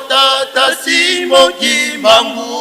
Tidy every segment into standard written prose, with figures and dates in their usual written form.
Tata Simon Kimbangu.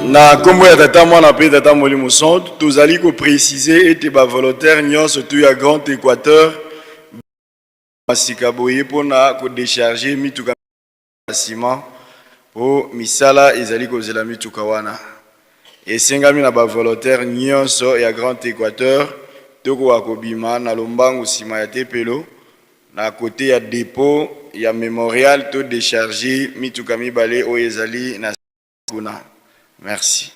Na nkombo ya Tata, Mwana mpe Tata Molimo Santu, tozali ko preciser ete ba volontaires nyonso tout ya Grand Equateur sika boye mpona ko decharger mituka ya ciment mpo misala ezali kozela mituka wana. Esengami na ba volontaires nyonso ya Grand Equateur tokoka kobima na lombangu nsima ya tepelo na cote ya depot ya Memorial to decharger mituka mibale oyo ezali na kuna. Merci.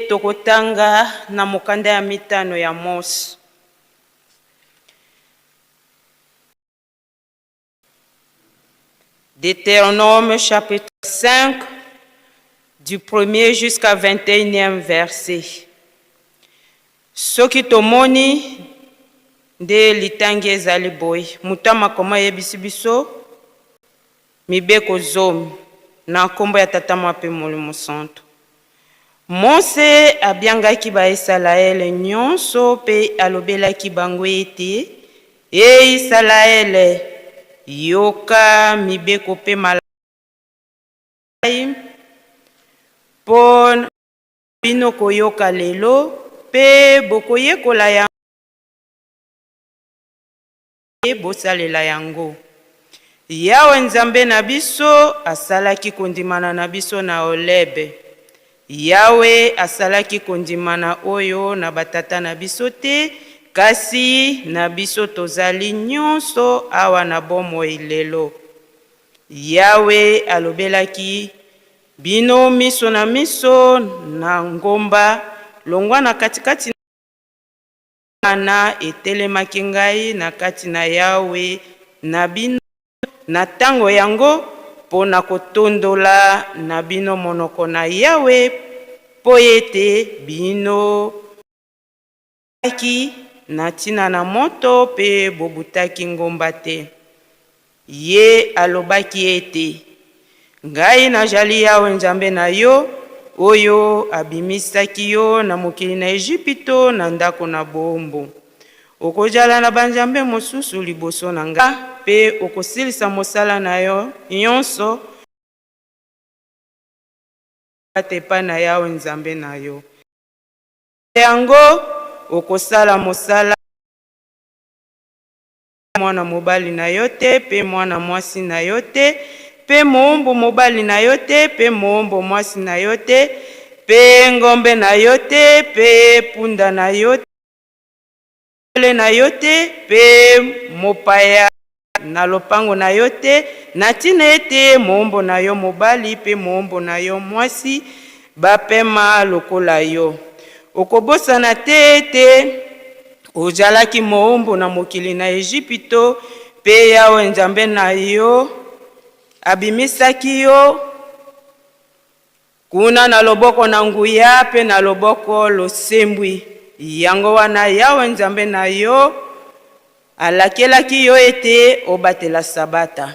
Tokotanga na mokanda ya mitano ya Mose. Deutéronome chapitre 5 du premier jusqu'à 21e verset. Soki tomoni nde litangi ezali boye, moto ya makoma ayebisi biso mibeko zomi na nkombo ya Tata mwa mpe Molimo Santo. Mose abiangaki Bayisalaele nyonso mpe alobelaki bango ete, E Isalaele, yoka mibeko mpe malako mpo na bino koyoka lelo, mpe bokoyekola yango mpe bosalela yango. Yawe Nzambe na biso asalaki kondimana na biso na Olebe. Yawe asalaki kondimana oyo na batata na biso te, kasi na biso tozali nyonso awa na bomoi lelo. Yawe alobelaki bino miso na miso na ngomba, longwa na katikati wana etelemaki ngai na kati na Yawe na bino. na tango yango mpo na kotondola na bino monoko na Yawe, mpo ete bino ki na ntina na moto mpe bobutaki ngomba te. Ye alobaki ete, Ngai najali Yawe Nzambe na yo, oyo abimisaki yo na mokili na Ejipito na ndako na boombo. Okozala na banzambe mosusu liboso na ngai, mpe okosilisa mosala na yo nyonso te epai na Yawe Nzambe na yo. Yango okosala mosala mwana mobali na yo te, mpe mwana mwasi na yo te, mpe moombo mobali na yo te, mpe moombo mwasi na yo te, mpe ngombe na yo te, mpe punda na yo te, na yo te, mpe mopaya na lopango na yo te, na ntina ete moombo na yo mobali mpe moombo na yo mwasi bapema lokola yo. Okobosana te ete ozalaki moombo na mokili na Ejipito, mpe Yawe Nzambe na yo abimisaki yo kuna na loboko na nguya mpe na loboko losembwi. Yango wana Yawe Nzambe na yo alakelaki yo ete obatela sabata.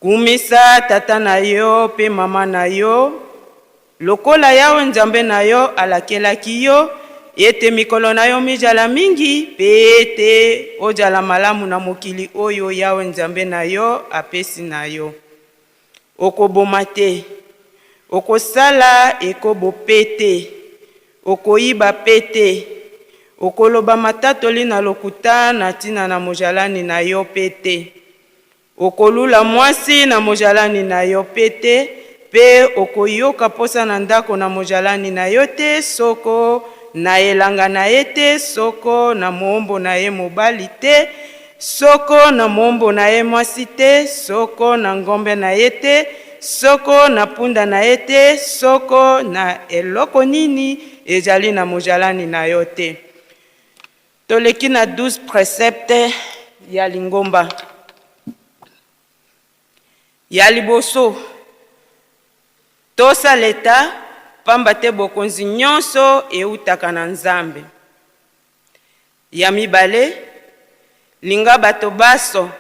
Kumisa tata na yo mpe mama na yo lokola Yawe Nzambe na yo alakelaki yo, ete mikolo na yo mizala mingi mpe ete ozala malamu na mokili oyo Yawe Nzambe na yo apesi na yo. Okoboma te, okosala ekobo pe te, okoyiba pe te, okoloba matatoli na lokuta na ntina na mozalani na yo pe te, okolula mwasi na mozalani na yo pe te, mpe okoyoka posa na ndako na mozalani na yo te, soko na elanga na ye te, soko na moombo na ye mobali te, soko na moombo na ye mwasi te, soko na ngombe na ye te, soko na punda na ye te, soko na eloko nini ezali na mozalani na yo te. Toleki na 12 précepte ya lingomba. Ya liboso, tosa leta, pamba te bokonzi nyonso eutaka na Nzambe. Ya mibale, linga bato baso,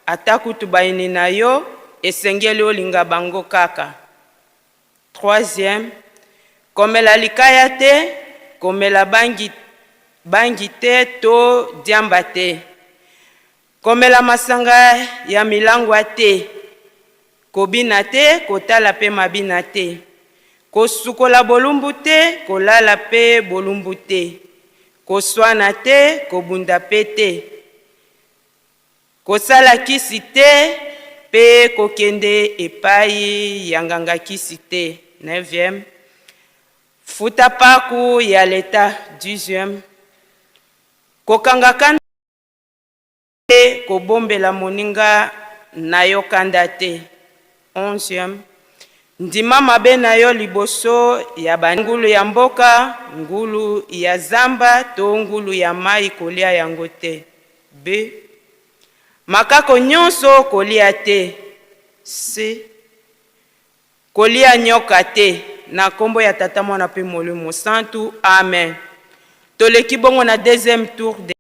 ata kutu bayini na yo, esengeli olinga bango kaka. Troisième, komela likaya te, komela bangi, bangi te to diamba te. Komela masanga ya milangwa te, kobina te, kotala pe mabina te. Kosukola bolumbu te, kolala pe bolumbu te. Koswana te, kobunda pe te. Kosala kisi te, pe kokende epai ya nganga kisi te. Neuvième, futa paku ya leta. Dixième, kokanga kanda te, kobombela moninga na yo kanda te. Onzième, ndima mabe na yo liboso ya bangulu ya mboka, ngulu ya zamba to ngulu ya mai kolia yango te. B, makako nyonso kolia te. C, kolia nyoka te. Na kombo ya Tata, Mwana mpe Molimo Santu, amen. Toleki bongo na deuxième tour de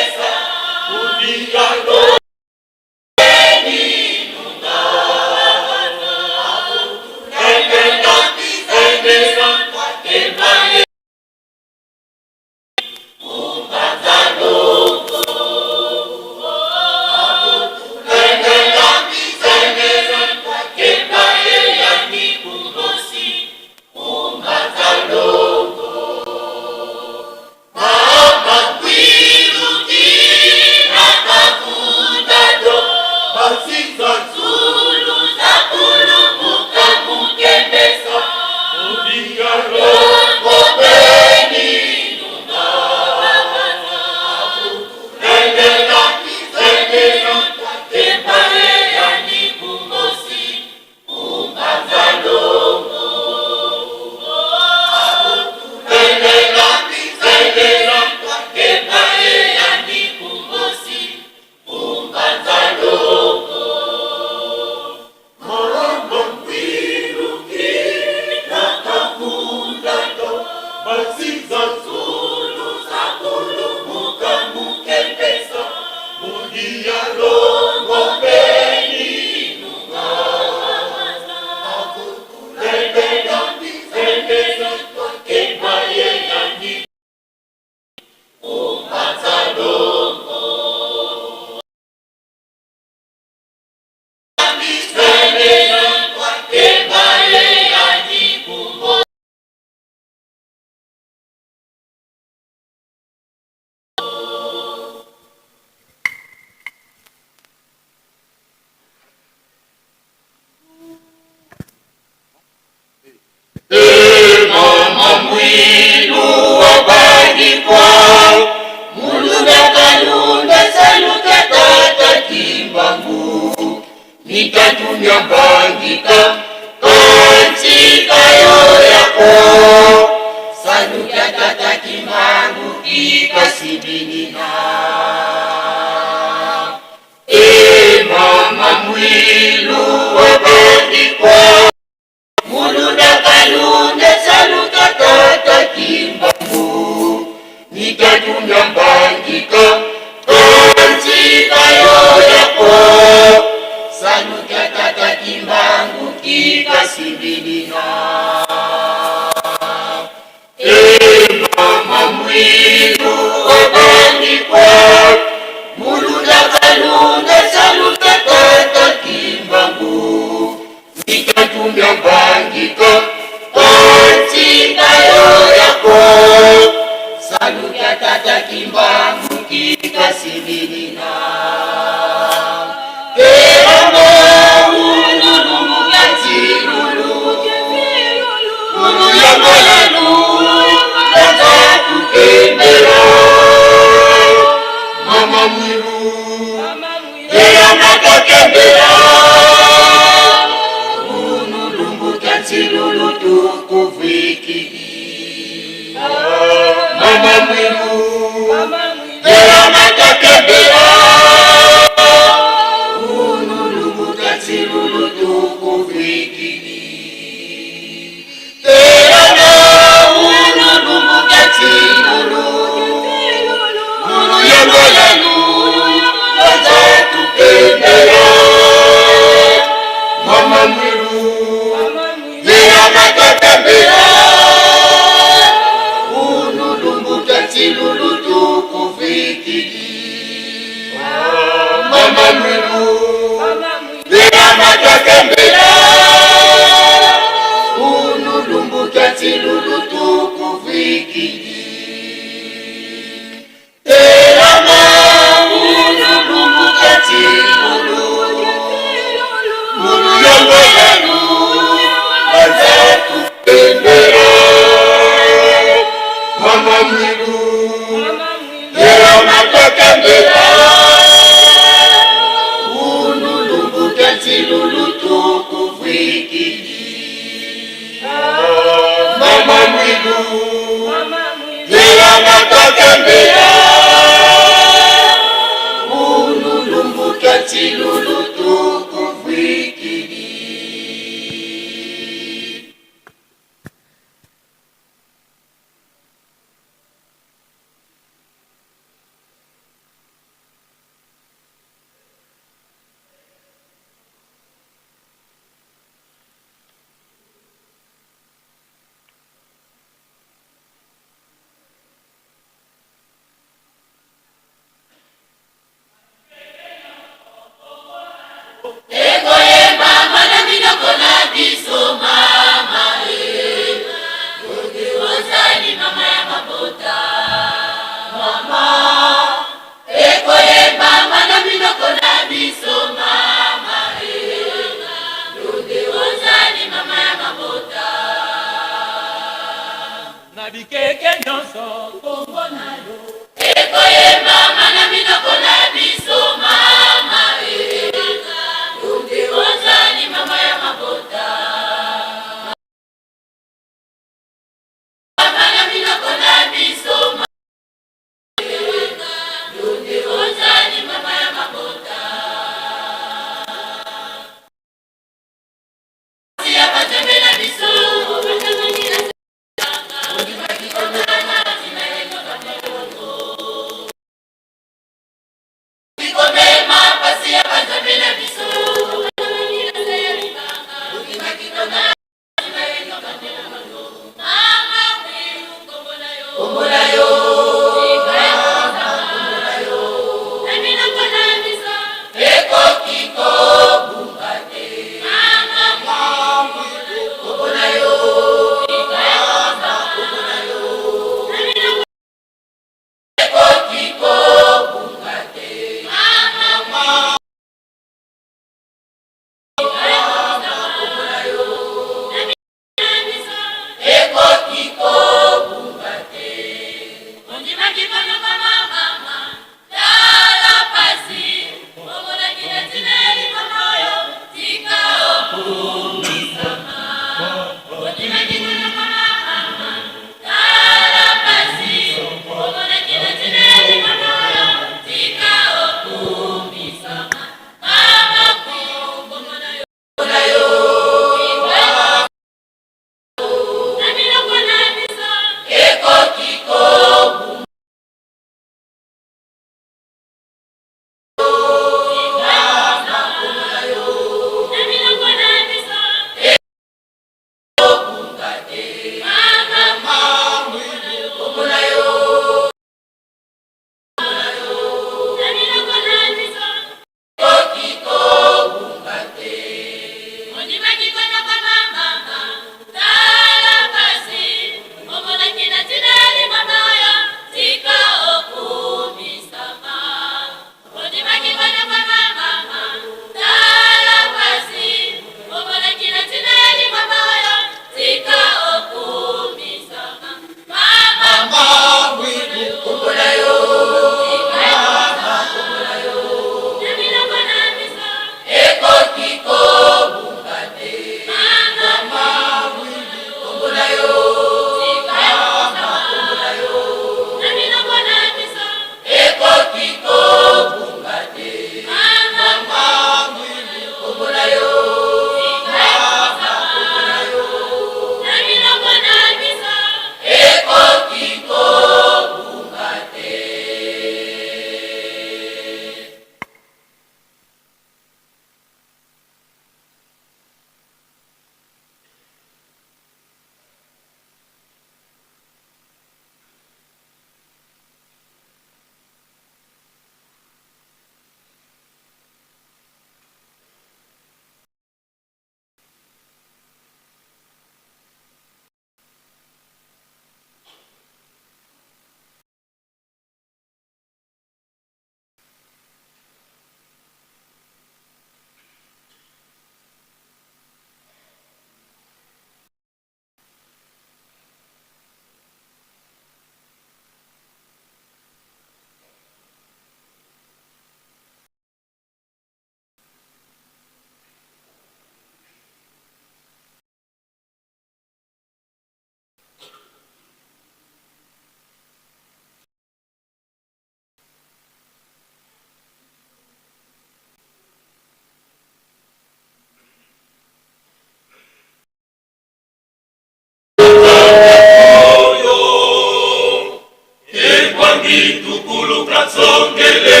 songele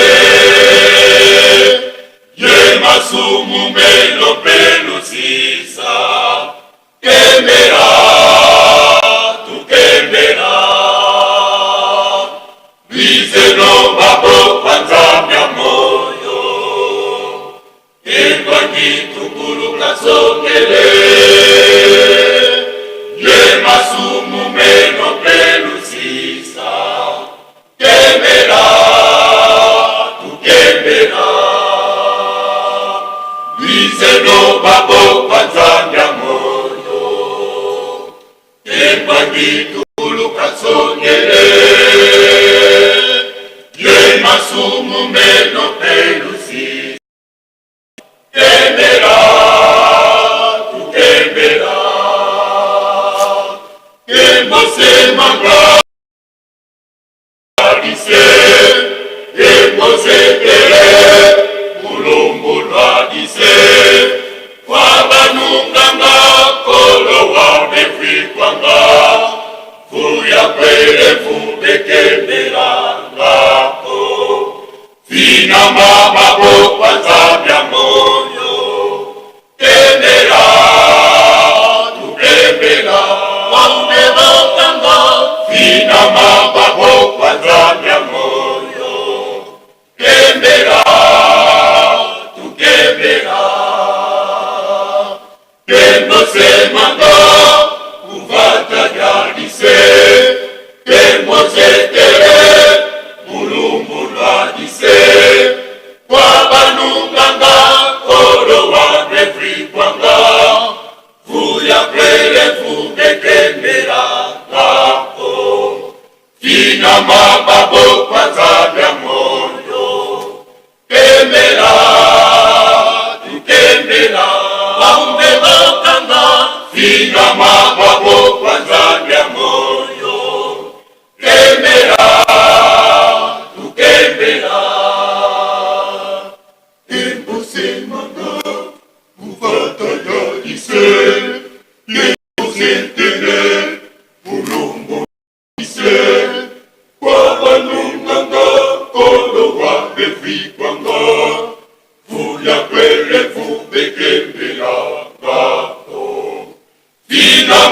ye masumu meno mpe lusisa kembela tukembela bizeno maboko Nzambe ya moyo Kembwangi tukuluka songele ye masumu meno mpe lusisa kembela tukembela bizeno maboko Nzambe ya moyo Kembwangi tukuluka songele ye masumu meno mpe lusisa kembela tukembela kembosemanga ise kembosekele mulumbu lwa ise kwabanunganga kolo wa befikwanga vuya kwele vubekembela ngako fina maboko Nzambe ya moyo kembela tukembela waubebokanga fina maboko Nzambe ya moyo kembela tukembela kembosemanga kuvata lyalise kembosekele mulumbu lwa ise kwabanunganga kolo wa befrikwanga vuya kwele vubekembela ngako fina mababo Nzambe ya moyo kembela tukembela waumbe fina mababo Nzambe ya moyo kembela tukembela kembosemanga kuvata ya ise kembosetele mulumbu ise kwabanunganga kolo wa befikwanga vuya kwele vubekembela ngako fina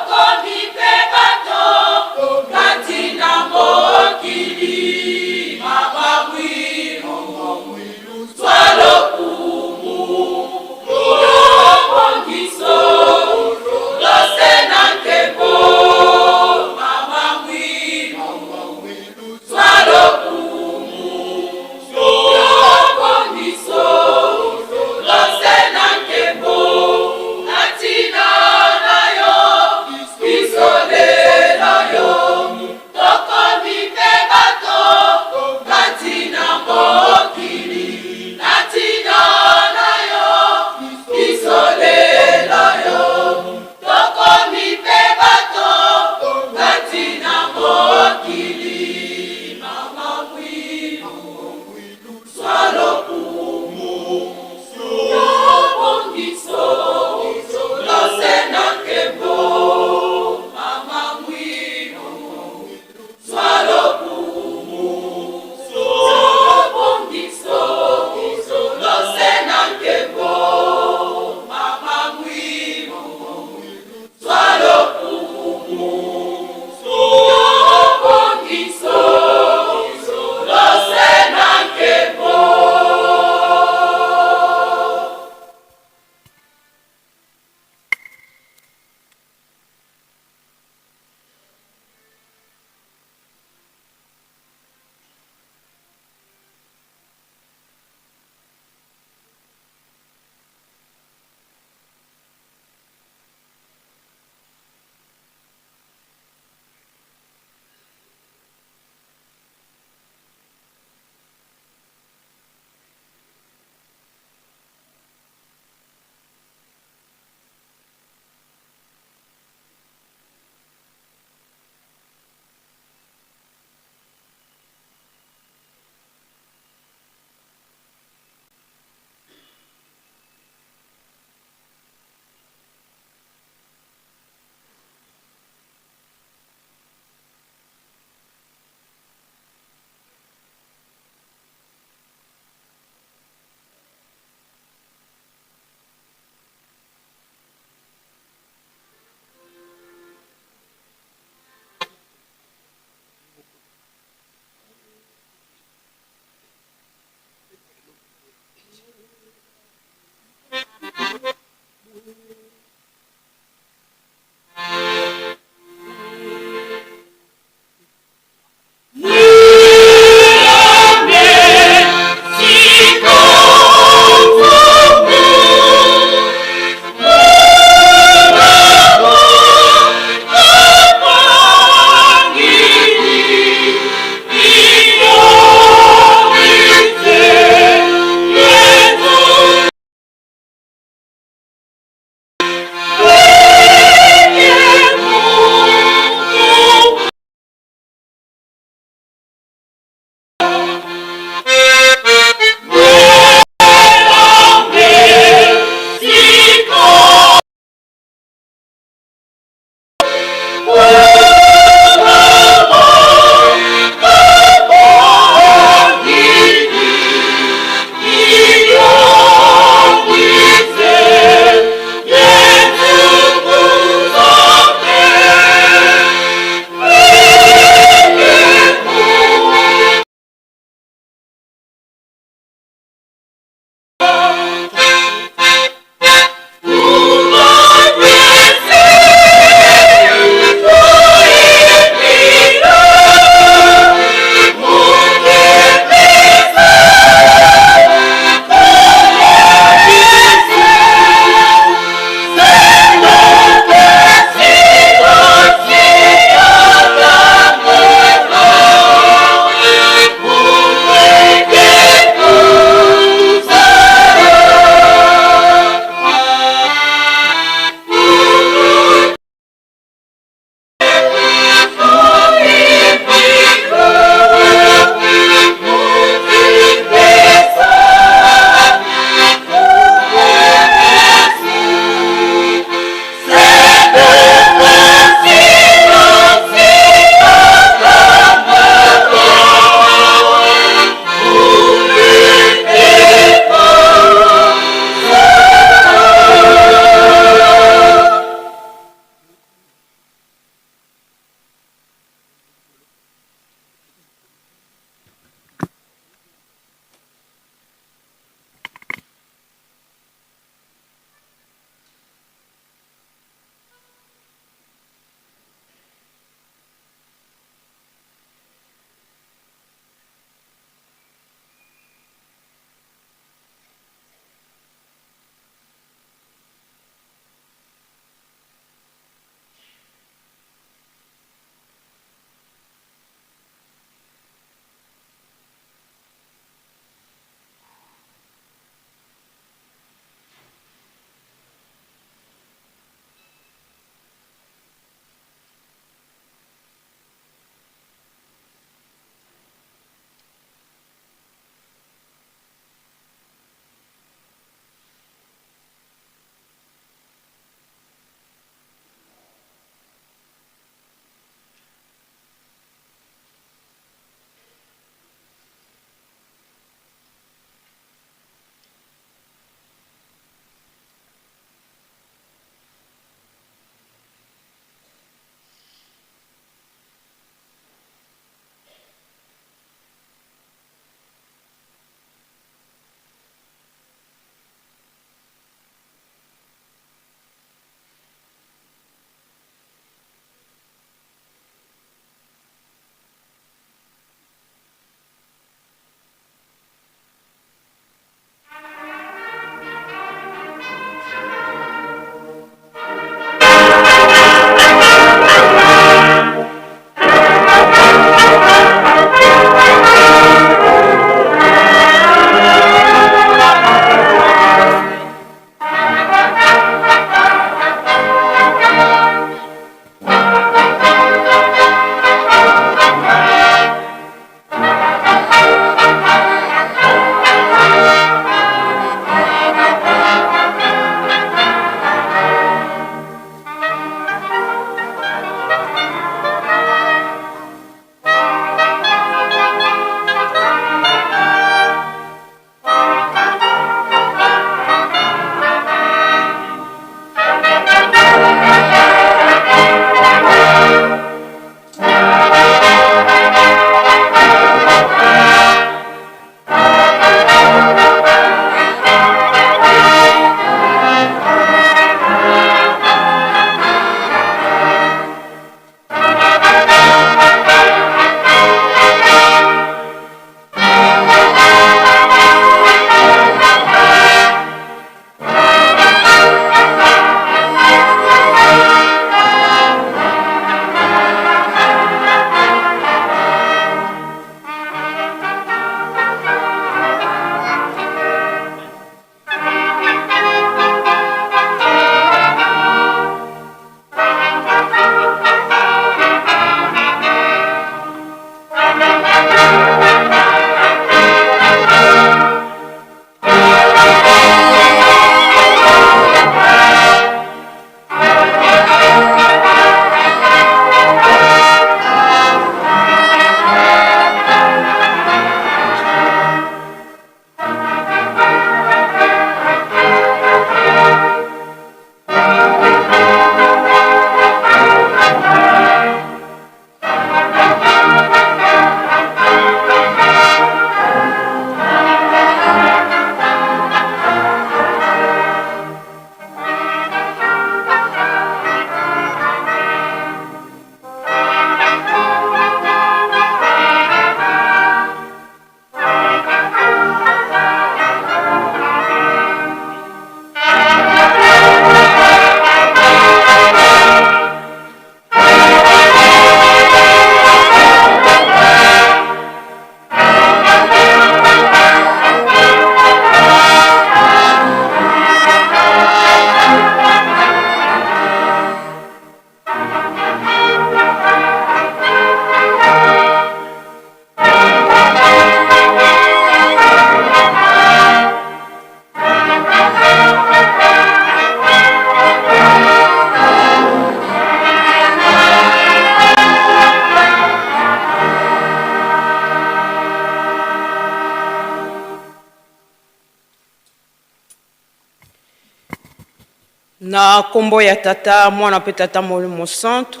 Na nkombo ya Tata, Mwana mpe Tata Molimo Santu,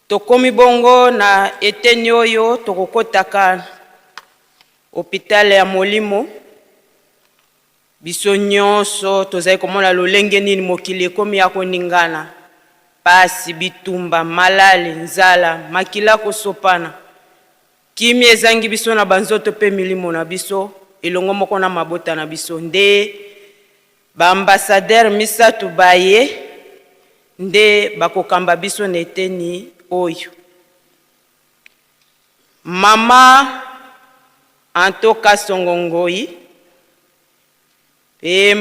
tokomi bongo na eteni oyo tokokotaka hôpital ya molimo. Biso nyonso tozali komona lolenge nini mokili ekomi ya koningana, pasi, bitumba, malali, nzala, makila kosopana. Kimia ezangi biso na banzoto mpe milimo na biso, elongo moko na mabota na biso. Nde ba ambassadeurs misatu baye nde bakokamba biso na eteni oyo. Mama Anto Kasongo Ngoyi mpe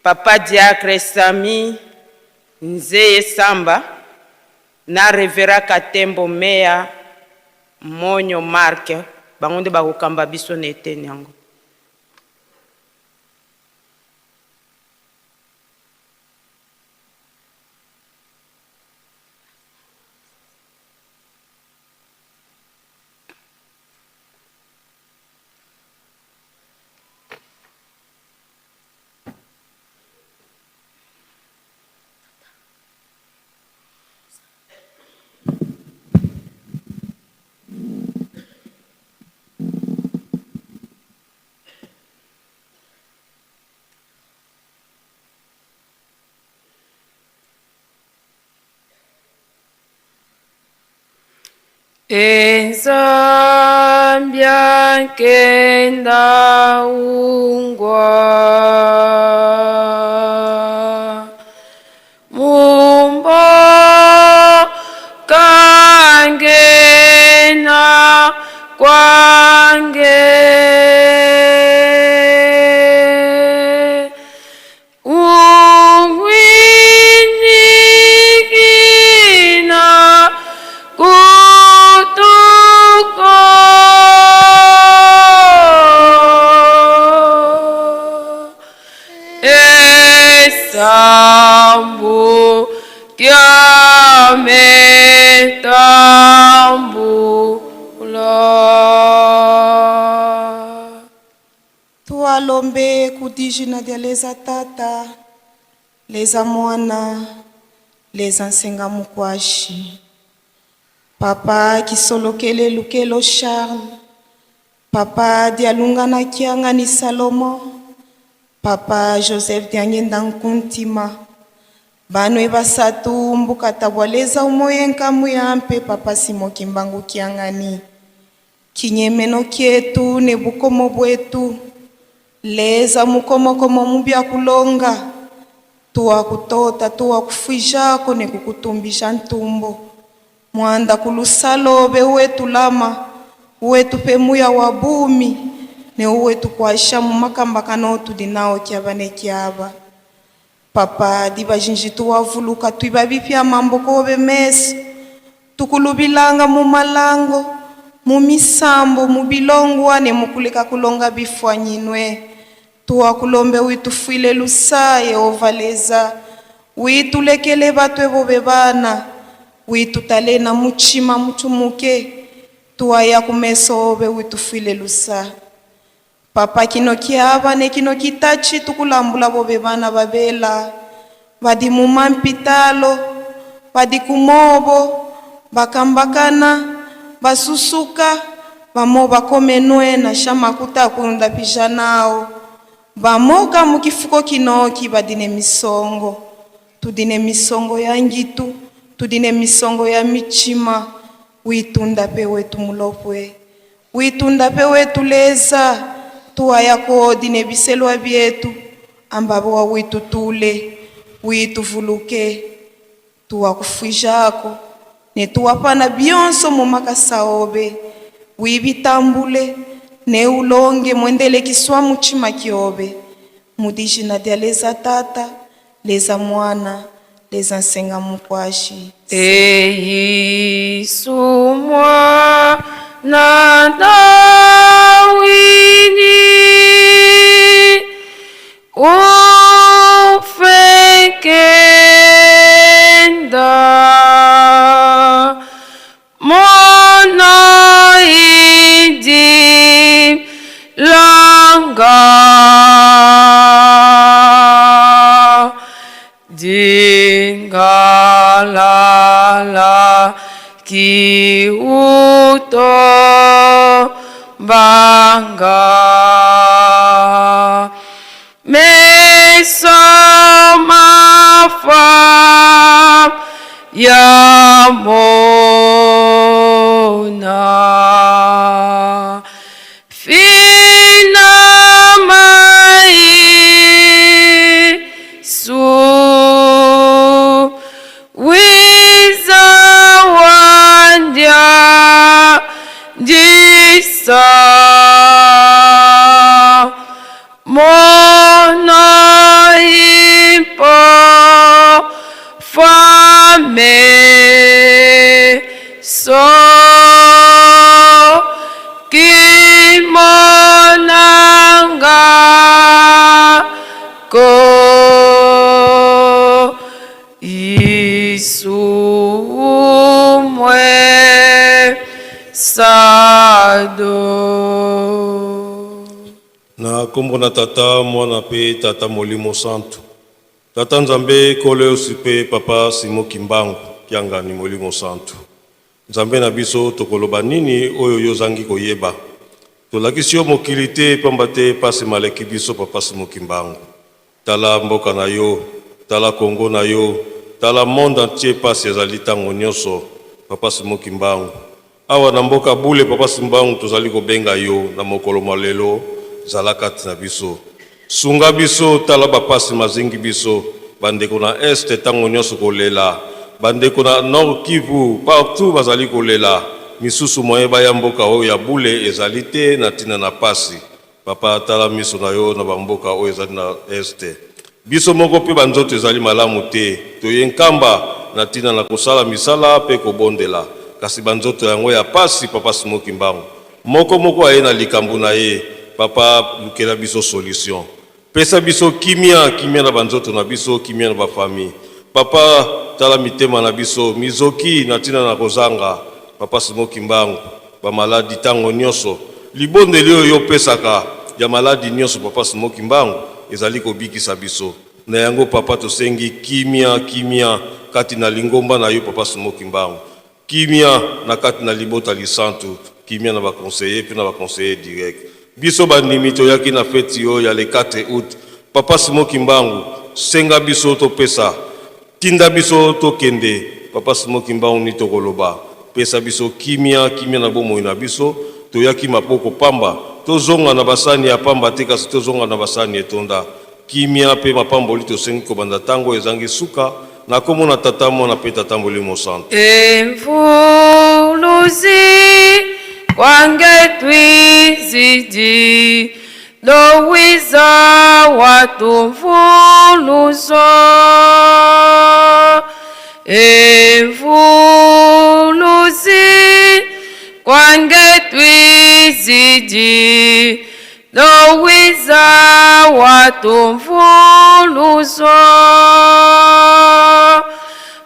Papa Diacre Samy Nzeye Samba na Reverend Katembo Meya Monyo Marc, bango nde bakokamba biso na eteni yango. Enzambia nkenda ungwa Mumbo kangena kwange Ungwinikina kutuko Esambu kyametambula. Tualombe kudijina dia leza tata, leza mwana, leza nsenga mukwashi. Papa kisolokele lukelo Charles, papa dialungana kiangani Salomon, papa Joseph diangenda nkuntima. Banwe basatu mbukata bwa leza umoye nkamu ya mpe papa Simo Kimbangu kiangani. Kinyemeno kietu ne bukomo bwetu, leza mukomokomo mubya kulonga, tuwa kutota tuwa kufuijako ne kukutumbisha ntumbo. Mwanda kulusalo be wetu lama, wetu pe muya wa bumi, ne uwetu kuaisha mumakamba kano tudinao kiaba ne kiaba. Papa diba jinji tuwavuluka tuiba bipya mambo kobe meso, tukulubilanga mu malango, mu misambo, mu bilongwa ne mukuleka kulonga bifwanyinwe. Tuwakulombe witufwile lusa Yehova leza, witulekele batwe bobe bana, witutale na muchima mutumuke, tuwaya kumeso obe witufwile lusa. Papa kino kiaba ne kino kitachi tukulambula bobe bana babela, badi mumampitalo, badi kumobo, bakambakana, basusuka, bamo bakomenwe na shamakuta kunda pija nao. Bamoka mukifuko kinoki badine misongo, tudine misongo ya ngitu, tudine misongo ya michima, witunda pe wetu mulopwe, witunda pe wetu leza, tuwaya kodi ne biselwa byetu, ambabo wa witutule, wituvuluke, tuwakufwijako, ne tuwapana bionso mu makasaobe, wibitambule, ne ulonge mwendele kiswa muchima kiobe, mudijina dia leza tata, leza mwana, leza nsenga mukwashi. Eisumwa na Dawidi ufekenda mona idi langa. mbanga meso mafa ya mona fina maisu wiza wandya ndisa mono impo fame so kimonanga ko isumwe sado. Na nkombo na Tata, Mwana mpe Tata Molimo Santu. Tata Nzambe Nkolo Yesu mpe Papa Simon Kimbangu Kiangani Molimo Santu. Nzambe na biso, tokoloba nini oyo yo ozangi koyeba? Tolakisi yo mokili te, pamba te pasi maleki biso, Papa Simon Kimbangu. Tala mboka na yo, tala Congo na yo, tala monde entier, pasi ezali tango nyonso, Papa Simon Kimbangu. Awa na mboka bule, Papa Simbangu, tozali kobenga yo na mokolo mwa lelo, zala kati na biso. Sunga biso, tala bapasi mazingi biso, bandeko na Est tango nyonso kolela, bandeko na Nord Kivu partout bazali kolela, misusu moyen baya mboka oyo ya bule ezali te na tina na pasi. Papa, tala miso na yo na bamboka oyo ezali na Est. Biso moko mpe banzoto ezali malamu te, toye Nkamba na tina na kosala misala mpe kobondela, kasi banzoto yango ya pasi. Papa Simon Kimbangu, moko moko aye na likambo na ye. Papa, lukela biso solution, pesa biso kimia, kimia na banzoto na biso, kimia na bafamille. Papa, tala mitema na biso mizoki na tina na kozanga. Papa Simon Kimbangu, bamaladi tango nyonso, libondeli oyo opesaka ya maladi nyonso, Papa Simon Kimbangu, ezali kobikisa biso. Na yango, Papa, tosengi kimia, kimia kati na lingomba na yo, Papa Simon Kimbangu, kimia na kati na libota lisantu, kimia na baconseiller mpe na baconseiller direct. Biso bandimi toyaki na feti oyo ya le 4 août. Papa Simon Kimbangu, senga biso topesa, tinda biso tokende. Papa Simon Kimbangu, ni tokoloba, pesa biso kimia, kimia na bomoi na biso. Toyaki maboko pamba, tozonga na basani ya pamba te, kasi tozonga na basani etonda. Kimia mpe mapamboli tosengi kobanda ntango ezangi suka, na kombo na Tata, Mwana mpe Tata Molimo Santu. Emvuluzi kwangetwizidi lowiza watumvuluzo emvuluzi kwangetwizidi lowiza watumvuluzo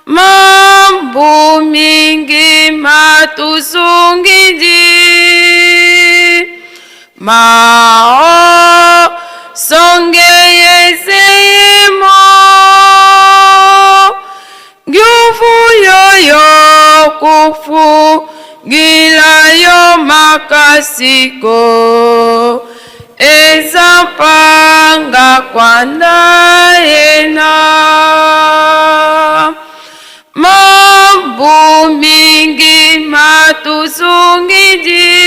mambo mingi matuzungidi mao songeyezemo nguvu yoyo kufu gilayo makasiko ezampanga kwandaena mambo mingi matuzungidi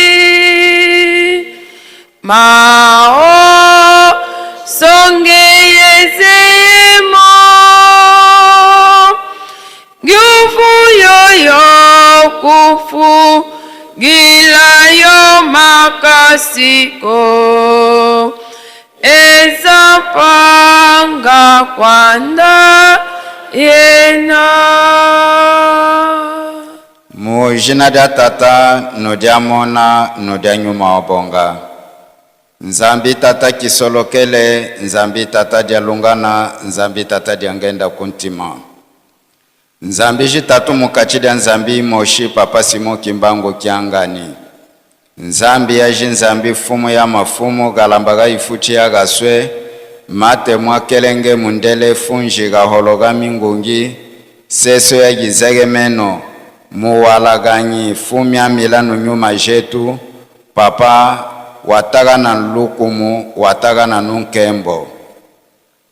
mao songeyezemo nguvu yoyo kufu gilayo makasiko ezapanga kwanda yena. Mu jina dia Tata no dia Mona no dia Nyuma wa Bonga. Nzambi Tata kisolokele, Nzambi Tata dia lungana, Nzambi Tata dia ngenda kuntima. Nzambi jitatu mukachi dia Nzambi moshi Papa Simon Kimbangu Kiangani. Nzambi yaji Nzambi fumu ya mafumu galamba ga ifuchi ya gaswe mate mwa kelenge mundele funji gahologa mingungi seso ya gizege meno muwalaganyi fumya milano nyuma jetu. Papa wataka na lukumu wataka na nunkembo.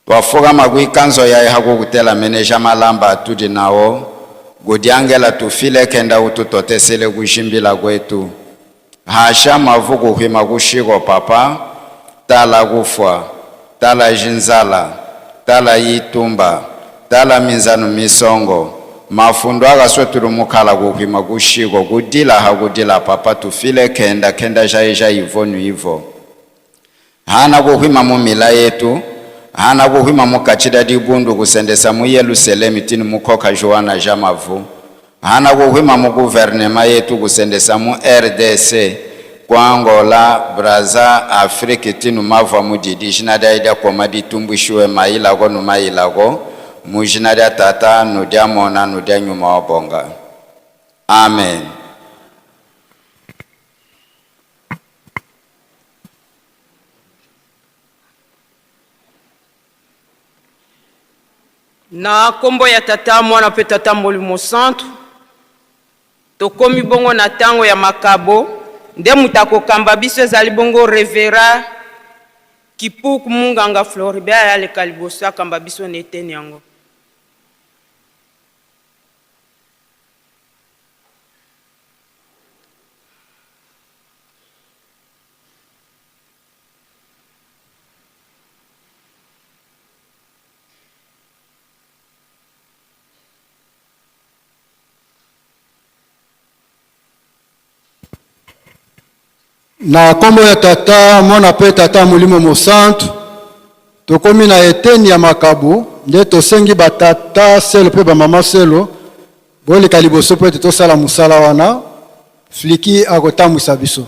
Twafukama kwikanzo yaye hakukutela meneja malamba atudi nawo kudyangela tufile kenda ututotesele kushimbila kwetu. Hasha mavu kuhwima kushiko papa tala kufwa tala jinzala tala yitumba tala minzanu misongo mafundo akaswetulu mukhala kuhwima kushiko kudila hakudila papa tufile kenda kenda jaye ja ivo nu ivo. Hana kuhwima mumila yetu hana kuhwima mukachida dibundu kusendesa mu Yerusalemu tini mukhoka Joana ja mavu. Hana kuhwima mu guvernema yetu kusendesa mu RDC kwa Angola, Braza, Afrika tinu mavwa mudidi jina dia ida koma ditumbwishiwe mailako nu mailako mu jina dia tata nu dia mona nu dia nyuma wa bonga. Amen. Na nkombo ya tata mwana mpe tata molimo santu tokomi bongo na ntango ya makabo nde moto akokamba biso ezali bongo revera kipuku munganga Floribert aleka liboso akamba biso na eteni yango. Na nkombo ya tata mwana mpe tata molimo mosantu tokomi na eteni ya makabo nde tosengi batata selo mpe bamama selo boleka liboso mpo ete tosala mosala wana fliki akotambwisa biso.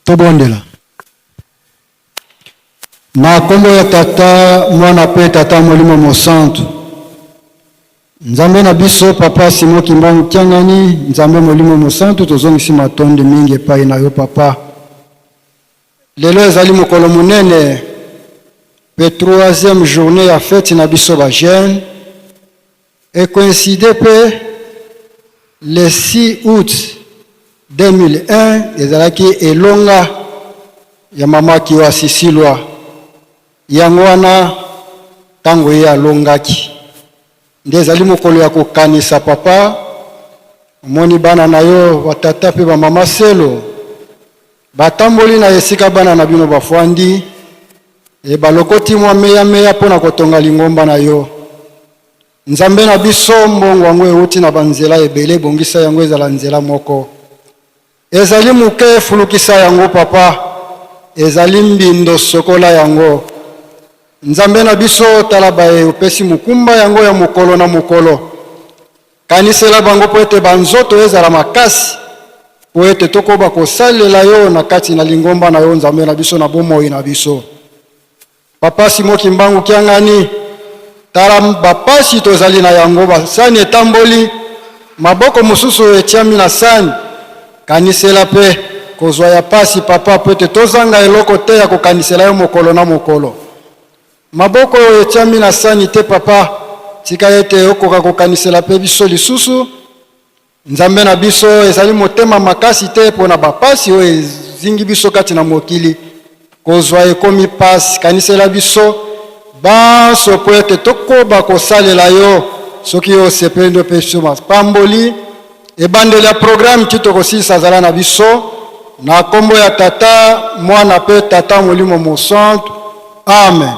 Tobondela. Na nkombo ya Tata, Mwana mpe Tata Molimo Mosantu. Nzambe na biso Papa Simon Kimbangu Kiangani, Nzambe Molimo Mosantu, tozongisi matondi mingi epai na yo Papa. Lelo ezali mokolo monene mpe troisième journée ya feti na biso ba jeunes ekoincide mpe le 6 août 2001 ezalaki elonga ya mama Kiwa Sisilwa. Yango wana ntango ye alongaki nde ezali mokolo ya kokanisa papa. Omoni bana na yo batata mpe bamama selo batamboli na esika bana na bino bafwandi e balokoti mwa meyameya mpo na kotonga lingomba na yo. Nzambe na biso, mbongo yango euti na banzela ebele, ebongisa yango ezala nzela moko. Ezali moke, efulukisa yango papa, ezali mbindo, sokola yango. Nzambe na biso, tala baye opesi mokumba yango ya mokolo na mokolo. Kanisela bango mpo ete banzoto ezala makasi, mpo ete tokoba kosalela yo na kati na lingomba na yo Nzambe na biso na bomoi na biso. Papa Simon Kimbangu Kiangani, tala bapasi tozali na yango, basani etamboli, maboko mosusu etiami na sani. Kanisela mpe kozwa ya pasi papa, mpo ete tozanga eloko te ya kokanisela yo mokolo na mokolo. Maboko oyo etiami na sani te papa, tika ete okoka kokanisela mpe biso lisusu. Nzambe na biso, ezali motema makasi te mpo na bapasi oyo ezingi biso kati na mokili. Kozwa ekomi pasi, kanisela biso banso mpo ete tokoba kosalela yo. Soki yo osepeli nde opesi biso mapamboli. Ebandeli ya programme ti tokosilisa, azala na biso na nkombo ya Tata, Mwana mpe Tata Molimo Mosantu. Amen.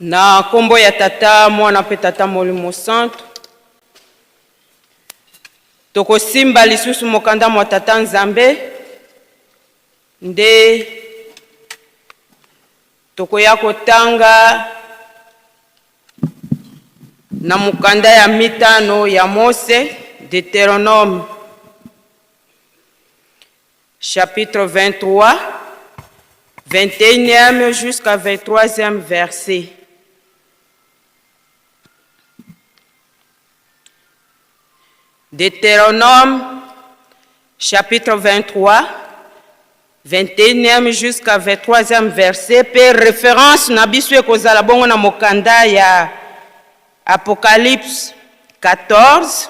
Na nkombo ya Tata, Mwana mpe Tata Molimo Santu, tokosimba lisusu mokanda mwa Tata Nzambe nde tokoya kotanga na mokanda ya mitano ya Mose, Deuteronome chapitre 23, 21e jusqu'à 23e verset. Deutéronome chapitre 23, 21e jusqu'à 23e verset pe référence na biso ekozala bongo na mokanda ya Apocalypse 14,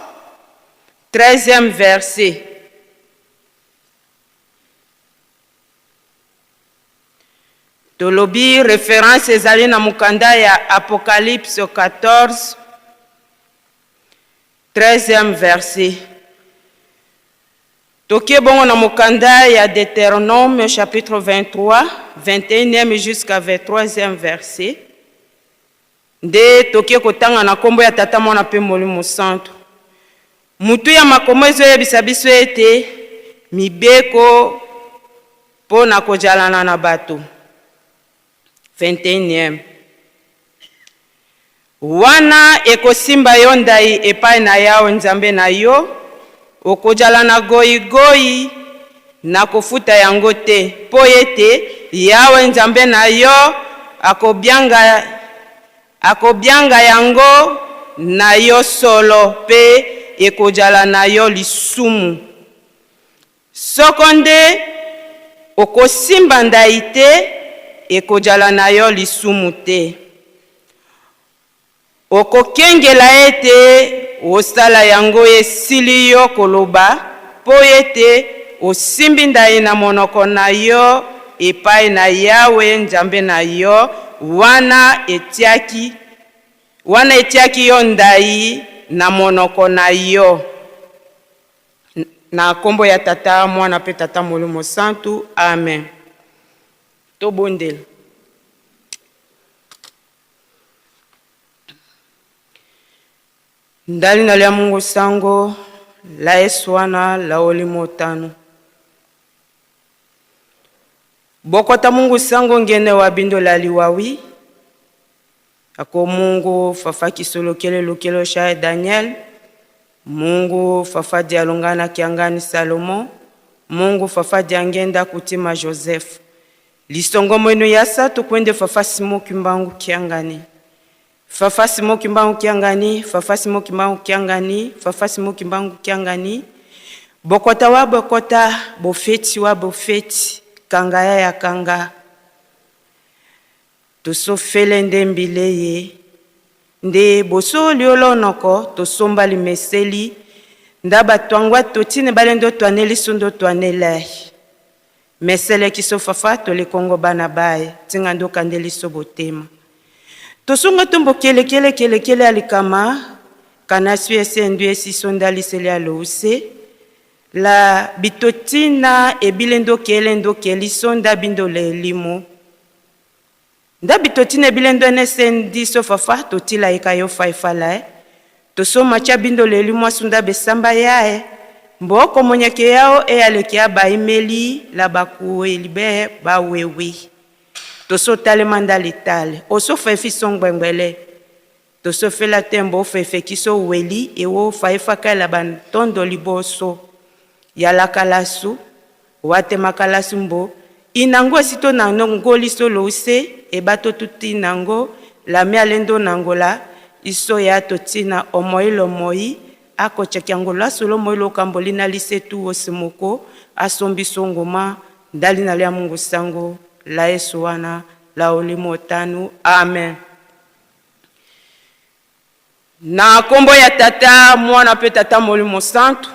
13e verset. Tolobi reference ezali na mokanda ya Apocalypse 14, 13e verset. Toke bongo na mokanda ya Deutéronome chapitre 23, 21e jusqu'à 23e verset. Nde toke kotanga na nkombo ya Tata, Mwana mpe Molimo Santu. Mutu ya makomo ezoyebisa biso ete mibeko mpo na kojalana na bato. 21e. Wana ekosimba yo ndai epai na Yawe Nzambe na yo, okojala na goigoi na kofuta yango te, mpo ete Yawe Nzambe na yo akobianga, akobianga yango na yo solo, mpe ekojala na yo lisumu. Soko nde okosimba ndai te, ekojala na yo lisumu te. Okokengela ete osala yango esili yo koloba, mpo ete osimbi ndai na monoko na yo epai na Yawe Nzambe na yo, wana etiaki, wana etiaki yo ndai na monoko na yo. Na kombo ya Tata, Mwana mpe Tata Molimo Santu. Amen. Tobondela. Ndali na lya Mungu sango la Yesu wana la olimo tano. Bokota Mungu sango ngene wa bindo la liwawi. Ako Mungu fafa kisolokele lokelo sha Daniel. Mungu fafa dialongana kiangani Salomo. Mungu fafa diangenda kutima Joseph. Lisongo mwenu ya satu kwende fafa Simo Kimbangu kiangani. Fafa Simo Kimbangu kiangani, Fafa Simo Kimbangu kiangani, Fafa Simo Kimbangu kiangani. Bokota wa bokota, bofeti wa bofeti, kanga ya ya kanga. Tosofele nde mbile ye. Nde bosoli olonoko, tosomba limeseli. Nda batwangwa totine bale ndo twaneli sundo twanelai. Mesele kiso fafa tole kongo bana baye, tinga ndo kandeli so botema. Tosunga tombo kele kele kele kele alikama, kana su ese ndu esi sonda lisele alouse. La bitotina ebile ndo kele ndo keli sonda bindo le limo. Nda bitotina ebile ndo ene se ndi so fafa totila eka yo faifa la e. Tosoma cha bindo le limo asunda besamba yae. Mboko monyeke yao e aleke ya baimeli la bakueli be bawewe. Toso tale manda letale. Oso fefi songwengwele. Toso fela tembo fefe kiso weli ewo faifa kala bantondo liboso. Yalakalasu wate makalasu mbo. Inango esito na ngoli solo use ebato tuti nango la mialendo nangola iso ya totina omoi lomoi akochaki yango lasolo moi lokamboli na lisetu osimoko asombi songoma ndali na lia Mungu sango la Yesu wana la olimo tanu. Amen. Na kombo ya Tata, Mwana mpe Tata Molimo Santu.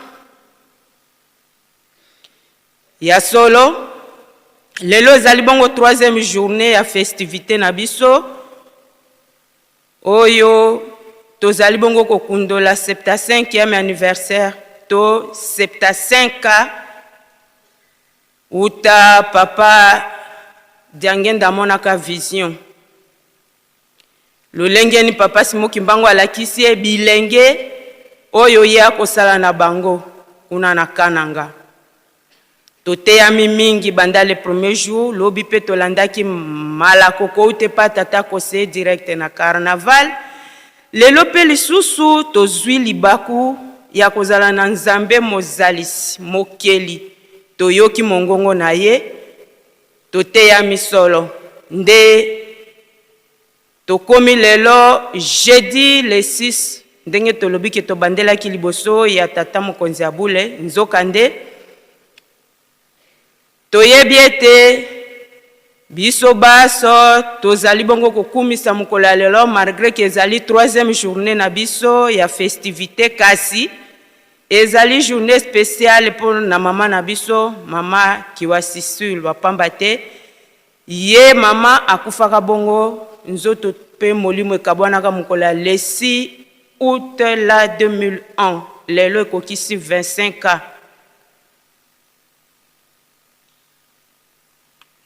Ya solo lelo ezali bongo troisième journée ya festivité na biso oyo tozali bongo kokundola 75e anniversaire to 75 ans uta papa Diangenda amonaka vision. Lolenge ni Papa Simon Kimbangu alakisi ye bilenge oyo ye akosala na bango kuna na Kananga. Toteyami mingi banda le premier jour, lobi pe tolandaki malako kouta epa tata conseiller direct na carnaval. Lelo pe lisusu tozui libaku ya kozala na Nzambe Mozalisi, Mokeli, toyoki mongongo na ye, toteyami solo. Nde Tokomi lelo jeudi le 6, ndenge tolobi ke tobandelaki liboso ya tata mokonzi ya bule, nzoka nde toyebi ete biso baso tozali bongo kokumisa mokolo ya lelo malgre ke ezali troisième journee na biso ya festivite, kasi ezali journee speciale mpo na mama na biso mama Kiwasisulwa, pamba te Ye mama akufaka bongo nzoto pe molimo ekabwanaka mokolo ya le 6 aout la 2001, lelo ekokisi 25 ans.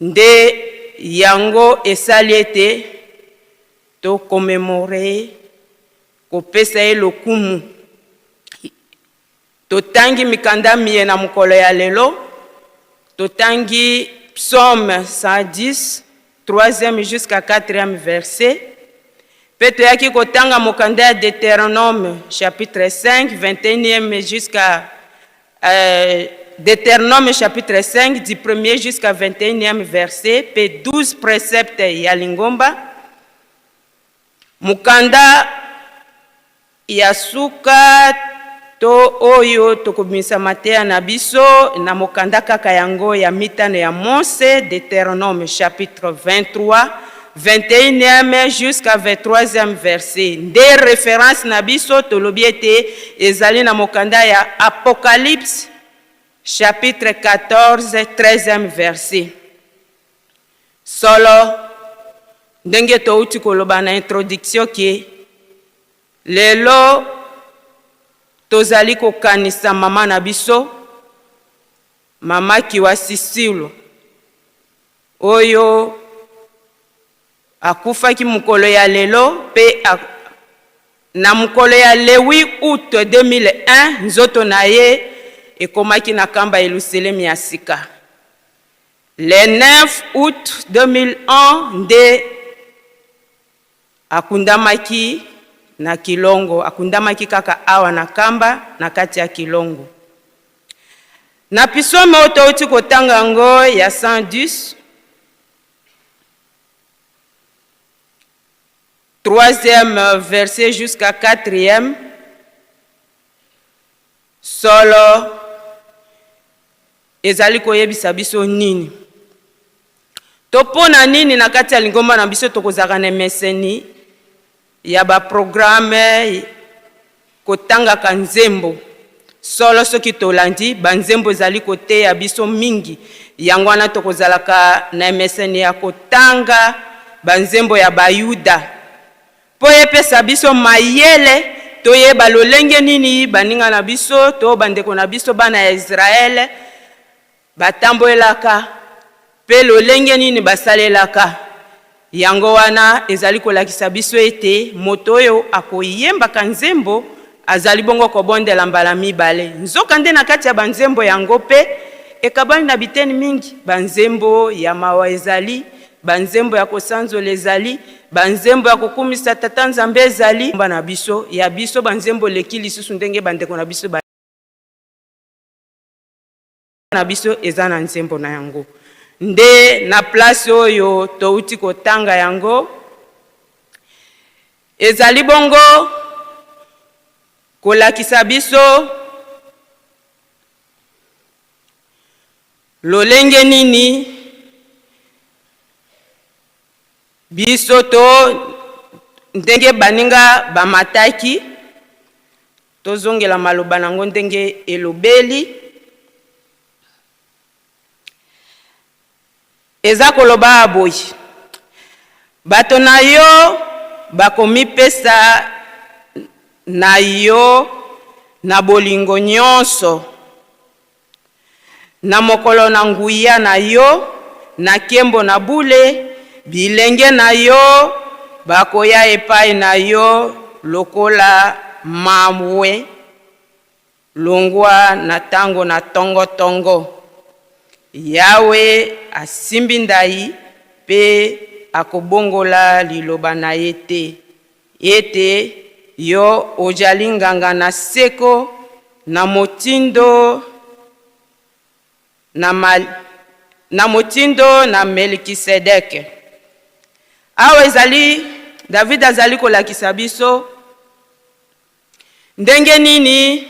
Nde yango esali ete to commemorer ye, kopesa ye lokumu. Totangi mikanda miye na mokolo ya lelo, totangi Psaume 110, troisième jusqu'à quatrième verset, mpe toyaki kotanga mokanda ya Deuteronome chapitre 5, 21e jusqu'à euh, Deuteronome chapitre 5 du premier jusqu'à 21e verset, mpe 12 préceptes ya lingomba. Mokanda Ya suka to oyo tokobimisa mateya na biso na mokanda kaka yango ya mitano ya Mose, Deuteronome chapitre 23, 21e jusqu'à 23e verset. Nde reference na biso tolobi ete ezali na mokanda ya Apocalypse chapitre 14, 13e verset. Solo, ndenge touti koloba na introduction ke lelo tozali kokanisa mama na biso, mama Kiwasisilu, oyo akufaki mokolo ya lelo mpe na mokolo ya le 8 août 2001 nzoto na ye ekomaki na kamba Yelusalemi ya sika. Le 9 août 2001 nde akundamaki na Kilongo, akundamaki kaka awa na Kamba na kati ya Kilongo. Na psaume oyo touti kotanga yango ya 110, troisième verset jusqu'à quatrième, solo Ezali koyebisa biso nini? To mpo na nini na kati ya lingomba na biso tokozalaka na emeseni ya ba programme kotangaka nzembo? Solo, soki tolandi ba nzembo ezali koteya biso mingi, yango wana tokozalaka na emeseni ya kotanga ba nzembo ya Bayuda. Mpo epesa biso mayele toyeba lolenge nini baninga na biso to bandeko na biso bana ya Israele batambolelaka mpe lolenge nini basalelaka. Yango wana ezali kolakisa biso ete moto oyo akoyembaka nzembo azali bongo kobondela mbala mibale. Nzokande na kati ya banzembo yango mpe ekabwani na biteni mingi, banzembo ya mawa ezali, Ba nzembo ya kosanzola ezali, ba nzembo ya kokumisa Tata Nzambe ezali. Na biso, ya biso ba nzembo eleki lisusu ndenge ba ndeko na biso ba. Na biso eza na nzembo na yango. Nde na place oyo towuti kotanga yango, ezali bongo kolakisa biso Lolenge nini biso to ndenge baninga bamataki, tozongela maloba na yango ndenge elobeli. Eza koloba boye, Bato na yo bakomipesa na yo na bolingo nyonso. Na mokolo na nguya na yo, na nkembo na bule, bilenge na yo bakoya epai na yo lokola mabwe longwa na tango na tongo-tongo. Yawe asimbi ndai mpe akobongola liloba na ye te, ete yo ojali nganga na seko na motindo na, mal, na motindo na Melkisedeke. Awa ezali David azali kolakisa biso ndenge nini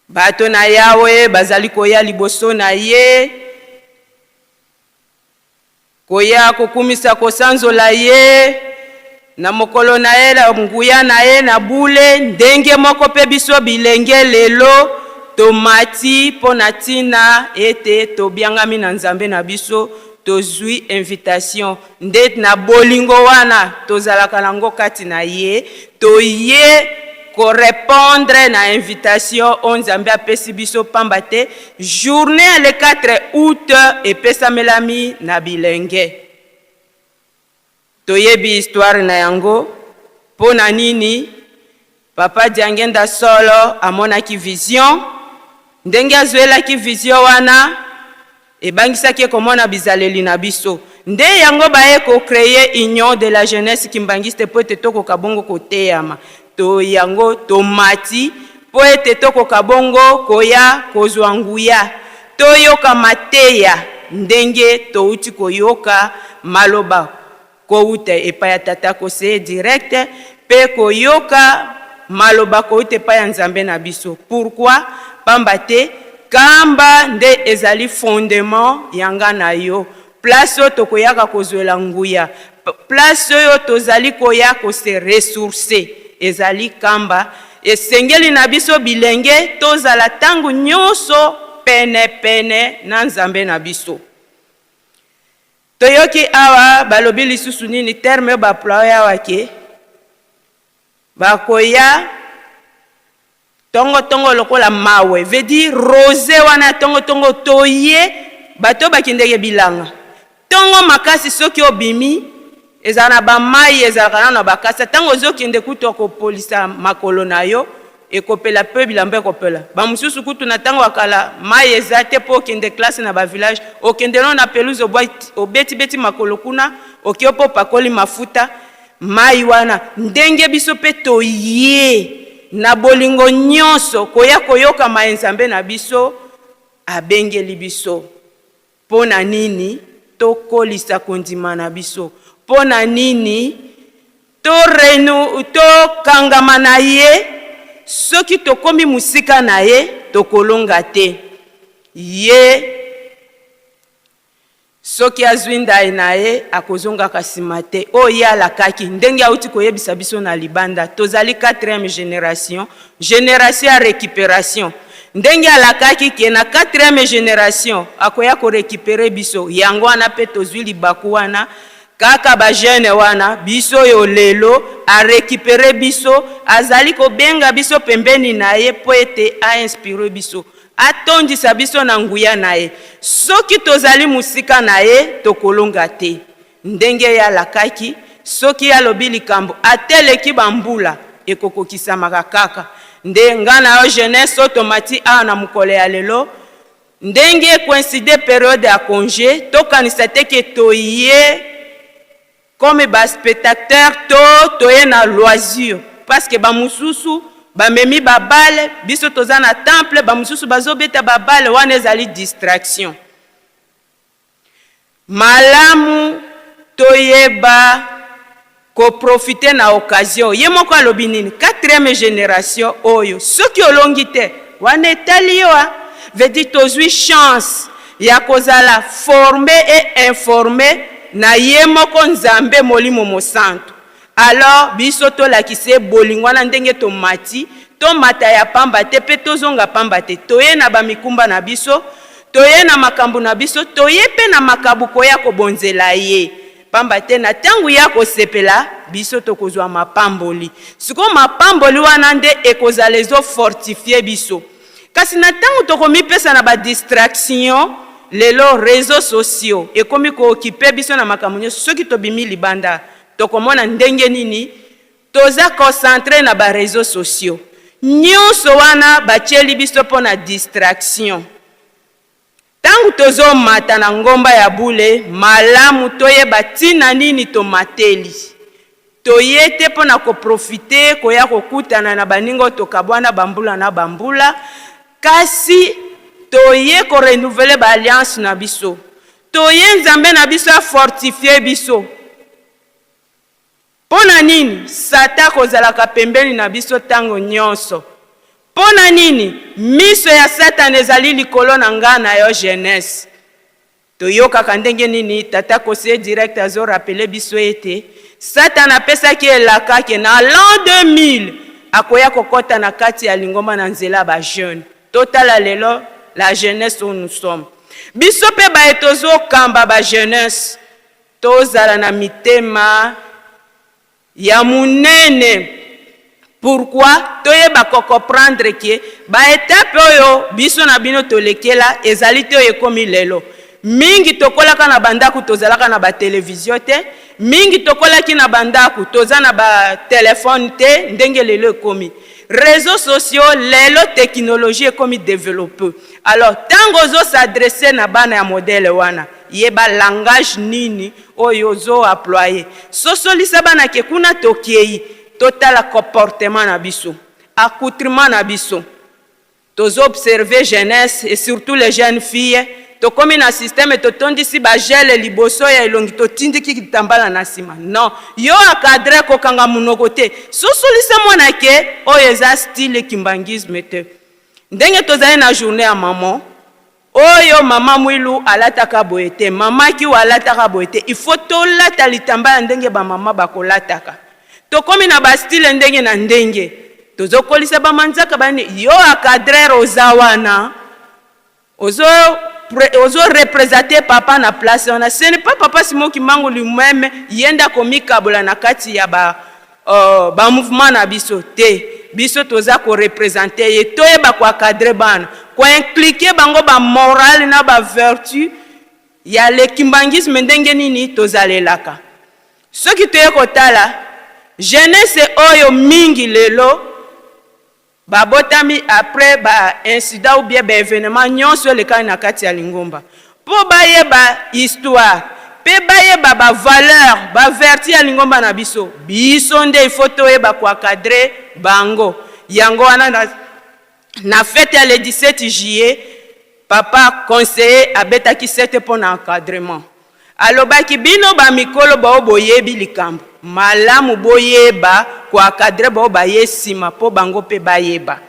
bato na Yawe bazali koya liboso na ye, koya kokumisa kosanzola ye na mokolo na ye na nguya na ye na bule. Ndenge moko mpe biso bilenge lelo tomati mpo na ntina ete tobiangami na Nzambe na biso, tozwi invitation nde na bolingo wana tozalaka nango kati na ye, toye korepondre na invitation oyo Nzambe apesi biso, pamba te journée ya le 4 août epesamelami na bilenge. Toyebi histoire na yango mpo na nini Papa Diangenda Solo amonaki vision. Ndenge azwelaki vision wana, ebangisaki ye komona bizaleli na biso. Nde yango baye ko creer Union de la jeunesse kimbanguiste mpo ete tokoka bongo koteyama. To yango tomati mpo ete tokoka bongo koya kozwa nguya, toyoka mateya ndenge touti koyoka maloba kowuta epai ya Tata Conseiller direct mpe koyoka maloba kowuta epai ya Nzambe na biso. Pourquoi? Pamba te Kamba nde ezali fondement ya nga na yo, place oyo tokoyaka kozwela nguya, place oyo tozali koya ko se ressourcer ezali Kamba. Esengeli na biso bilenge tozala tango nionso pene pene na Nzambe na biso. Toyoki awa balobi lisusu nini terme oyo ba employer awa ke bakoya tongo tongo lokola mawe, veut dire rose wana ya tongo tongo toye bato oyo bakendeke bilanga tongo makasi, soki obimi ezala na ba mayi ezalaka nano na bakasa, tango ozokende kutu okopolisa makolo na yo ekopela pe bilamba ekopela. Ba mosusu kutu na tango ya kala mayi eza te po okende classe na ba village, okende nano na pelouse obeti beti makolo kuna, oke pe opakoli mafuta mayi wana. Ndenge biso pe toye na bolingo nionso koya koyoka maye Nzambe na biso abengeli biso. Mpo na nini tokolisa kondima na biso? Mpo na nini to renou tokangama na ye? Soki tokomi mosika na ye, tokolonga te. Ye soki azwi ndai na ye, akozongaka nsima te. Oyo ye alakaki, ndenge auti koyebisa biso na libanda, tozali quatrième generation, generation ya recuperation. Ndenge alakaki ke na quatrième generation akoya ko recuperer biso, yango wana pe tozui libaku wana, kaka ba jeunes wana, biso oyo lelo a recuperer biso, azali kobenga biso pembeni na ye po ete a inspirer biso, atondisa biso na nguya na ye. Soki tozali mosika na ye, tokolonga te. Ndenge ye alakaki, soki ye alobi likambo, ata eleki ba mbula, ekokokisamaka kaka. Nde nga na yo jeunesse oyo tomati awa na mokolo ya lelo, ndenge e coincider periode ya conge, tokanisa te ke toye comme ba spetacteurs to toye na loisir, parce que ba mosusu bamemi ba balle, biso toza na temple, ba mosusu bazobeta ba balle, wana ezali distraction. Malamu toyeba ko profiter na occasion. Ye moko alobi nini? Quatrième generation oyo soki olongi te wana etali yo ah. Veut dire tozui chance ya kozala forme et informe na ye moko Nzambe Molimo Mosantu. Alors biso tolakisa ye bolingo wana ndenge tomati, tomata ya pamba te pe tozonga pamba te. Toye na ba mikumba na biso, toye na makambo na biso, toye pe na makabo koya kobonzela ye. Pamba te na tango ye akosepela, biso tokozwa mapamboli. Sikoyo mapamboli wana nde ekozala ezo fortifier biso. Kasi na tango tokomipesa na ba distractions, lelo reseaux sociaux ekomi ko occuper biso na makambo nionso, soki tobimi libanda, Tokomona ndenge nini toza concentre na ba reseaux sociaux. Nyonso wana batieli biso mpo na distraction. Tango tozo mata na ngomba ya bule, malamu toyeba tina nini tomateli. Toye te mpo na ko profiter koya kokutana na baninga oyo tokabwana ba mbula na ba mbula, kasi toye ko renouveler ba alliances na biso. Toye Nzambe na biso a fortifier biso. Mpo na nini Satan akozalaka pembeni na biso ntango nyonso? Mpo na nini miso ya Satana ezali likolo na nga na yo jeunesse? Toyokaka ndenge nini tata conseiller direct azo rappeler biso ete Satana apesaki elaka ke na l'an 2000 akoya kokota na kati ya lingomba na nzela ya ba jeunes. Totala lelo la jeunesse où nous sommes. Biso mpe baye tozokamba ba jeunesse Tozala na mitema ya munene pourquoi toyeba ko comprendre que ba etape oyo biso na bino tolekela ezali te oyo ekomi lelo. Mingi tokolaka na ba ndaku tozalaka na ba television te, mingi tokolaki na ba ndaku toza na ba telephone te ndenge lelo ekomi. Reseaux sociaux lelo technologie ekomi developper alors tango ozo s'adresser na bana ya modèle wana Yeba langage nini oyo ozo aployer. Sosolisa bana ke kuna tokeyi totala comportement na biso, accoutrement na biso. Tozo observer jeunesse et surtout les jeunes filles, tokomi na système totondisi ba gel liboso ya elongi totindiki kitambala na sima. Non, yo encadreur kokanga munoko te. Sosolisa mwana ke oyo eza style kimbanguisme te. Ndenge tozali na journee ya maman, Oyo mama Mwilu alataka boye te, mama Kiwa alataka boye te, il faut tolata litambala ndenge ba mama bakolataka. Tokomi na ba style ndenge na ndenge, tozokolisa ba manzaka ba nini, yo encadreur oza wana ozo ozo representer papa na place wana, ce n'est pas papa Simon Kimbangu lui-meme ye nde akomikabola na kati ya ba uh, ba mouvement na biso te, biso toza ko representer ye, toyeba ko encadrer bana, ko impliquer bango ba morale na ba vertu ya le kimbanguisme ndenge nini tozalelaka. Soki toye kotala jeunesse oyo mingi lelo Babotami après ba incidents ou bien ba evenements nionso elekaki na kati ya lingomba mpo bayeba histoire mpe bayeba ba valeurs, ba vertus ya lingomba na biso. Biso nde il faut toyeba ko encadrer bango. Yango wana na, na fete ya le 17 juillet, papa conseiller abetaki sete mpo na encadrement. Alobaki, Bino ba mikolo baoyo boyebi likambo, malamu boyeba ko encadrer baoyo baye sima po bango pe bayeba.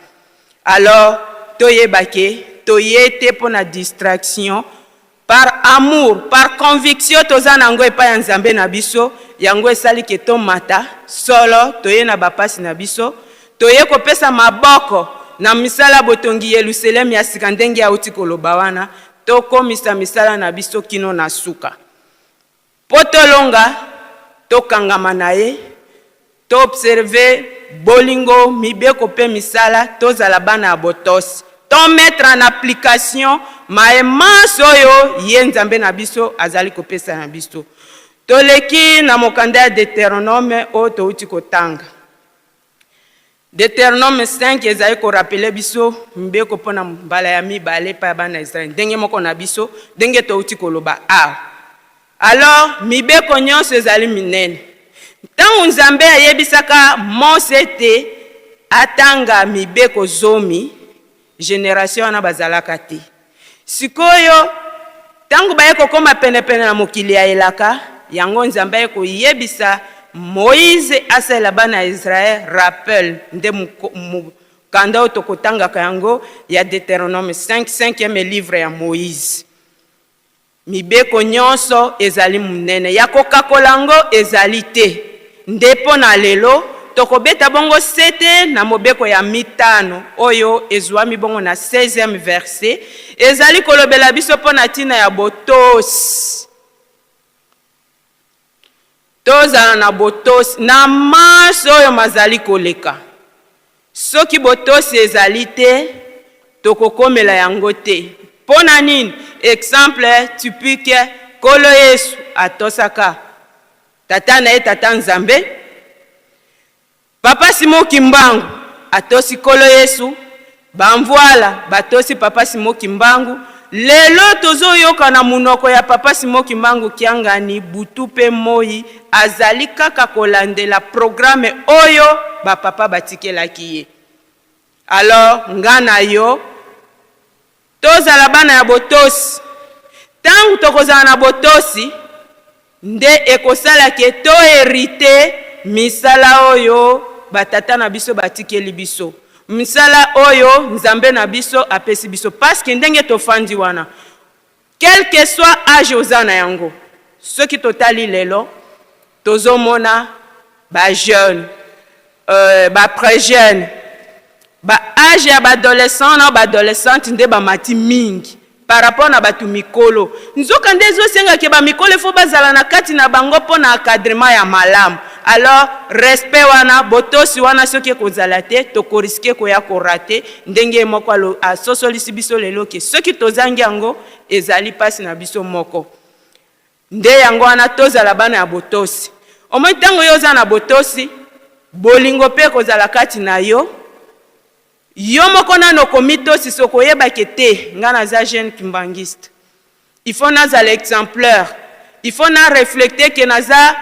Alors, toyeba ke toye te po na distraction, par amour, par conviction toza na yango epai ya Nzambe na biso, yango esali ke tomata, solo toye na ba pasi na biso, toye kopesa maboko na misala ya botongi Yeluseleme ya sika ndenge auti koloba wana, Tokomisa misala na biso kino na suka. Mpo tolonga, tokangama na Ye, to observer bolingo, mibeko mpe misala, tozala bana ya botosi, to mettre en application maye manso oyo Ye Nzambe na biso azali kopesa na biso. Toleki na mokanda ya Deuteronome oyo towuti kotanga. Deuteronome 5 ezali ko rappeler biso mibeko mpo na mbala ya mibale epai ya bana ya Israël, ndenge moko na biso, ndenge towuti koloba awa. Alors, mibeko nyonso ezali minene. Ntango Nzambe ayebisaka Mose ete atanga mibeko zomi, generation wana bazalaka te. Sikoyo, ntango baye kokoma penepene na mokili ya elaka, yango Nzambe aye koyebisa Moïse asalela bana ya Israël rappel, nde mokanda oyo tokotangaka yango ya Deuteronome 5, cinquième livre ya Moïse. Mibeko nyonso ezali monene, ya kokakola yango ezali te. Nde mpo na lelo, tokobeta bongo sete na mobeko ya mitano, oyo ezuami bongo na seizième verset, ezali kolobela biso mpo na ntina ya botosi. Tozala na botosi na manso oyo mazali koleka. Soki botosi ezali te, tokokomela yango te. Mpo na nini? Exemple typique, Nkolo Yesu atosaka. Tata na ye Tata Nzambe. Papa Simon Kimbangu atosi Nkolo Yesu, ba mvuala batosi Papa Simon Kimbangu, lelo tozoyoka na munoko ya Papa Simon Kimbangu Kiangani butu pe moyi azali kaka kolandela programme oyo ba papa batikelaki ye. Alors nga na yo Tozala bana ya botosi. Tango tokozala na botosi nde ekosala ke to heriter misala oyo ba tata na biso batikeli biso, misala oyo Nzambe na biso apesi biso. Parce que ndenge tofandi wana, quel que soit age oza na yango, soki totali lelo, tozomona ba jeunes, ba prejeunes, ba age ya ba adolescents na ba adolescentes nde bamati mingi par rapport na batu mikolo. Nzoka nde ezosenga ke ba mikolo il faut bazala na kati na bango mpo na encadrement ya malamu. Alors respect wana, botosi wana soki ekozala te, toko risquer koya ko rater ndenge ye moko asosolisi biso lelo ke soki tozangi yango ezali pasi na biso moko. Nde yango wana tozala bana ya botosi. Omoni ntango yo oza na botosi, bolingo mpe ekozala kati na yo. Yo moko nanu okomitosisa, okoyeba ke te, nga naza jeune kimbanguiste. Il faut nazala exemplaire. Il faut na reflecter ke naza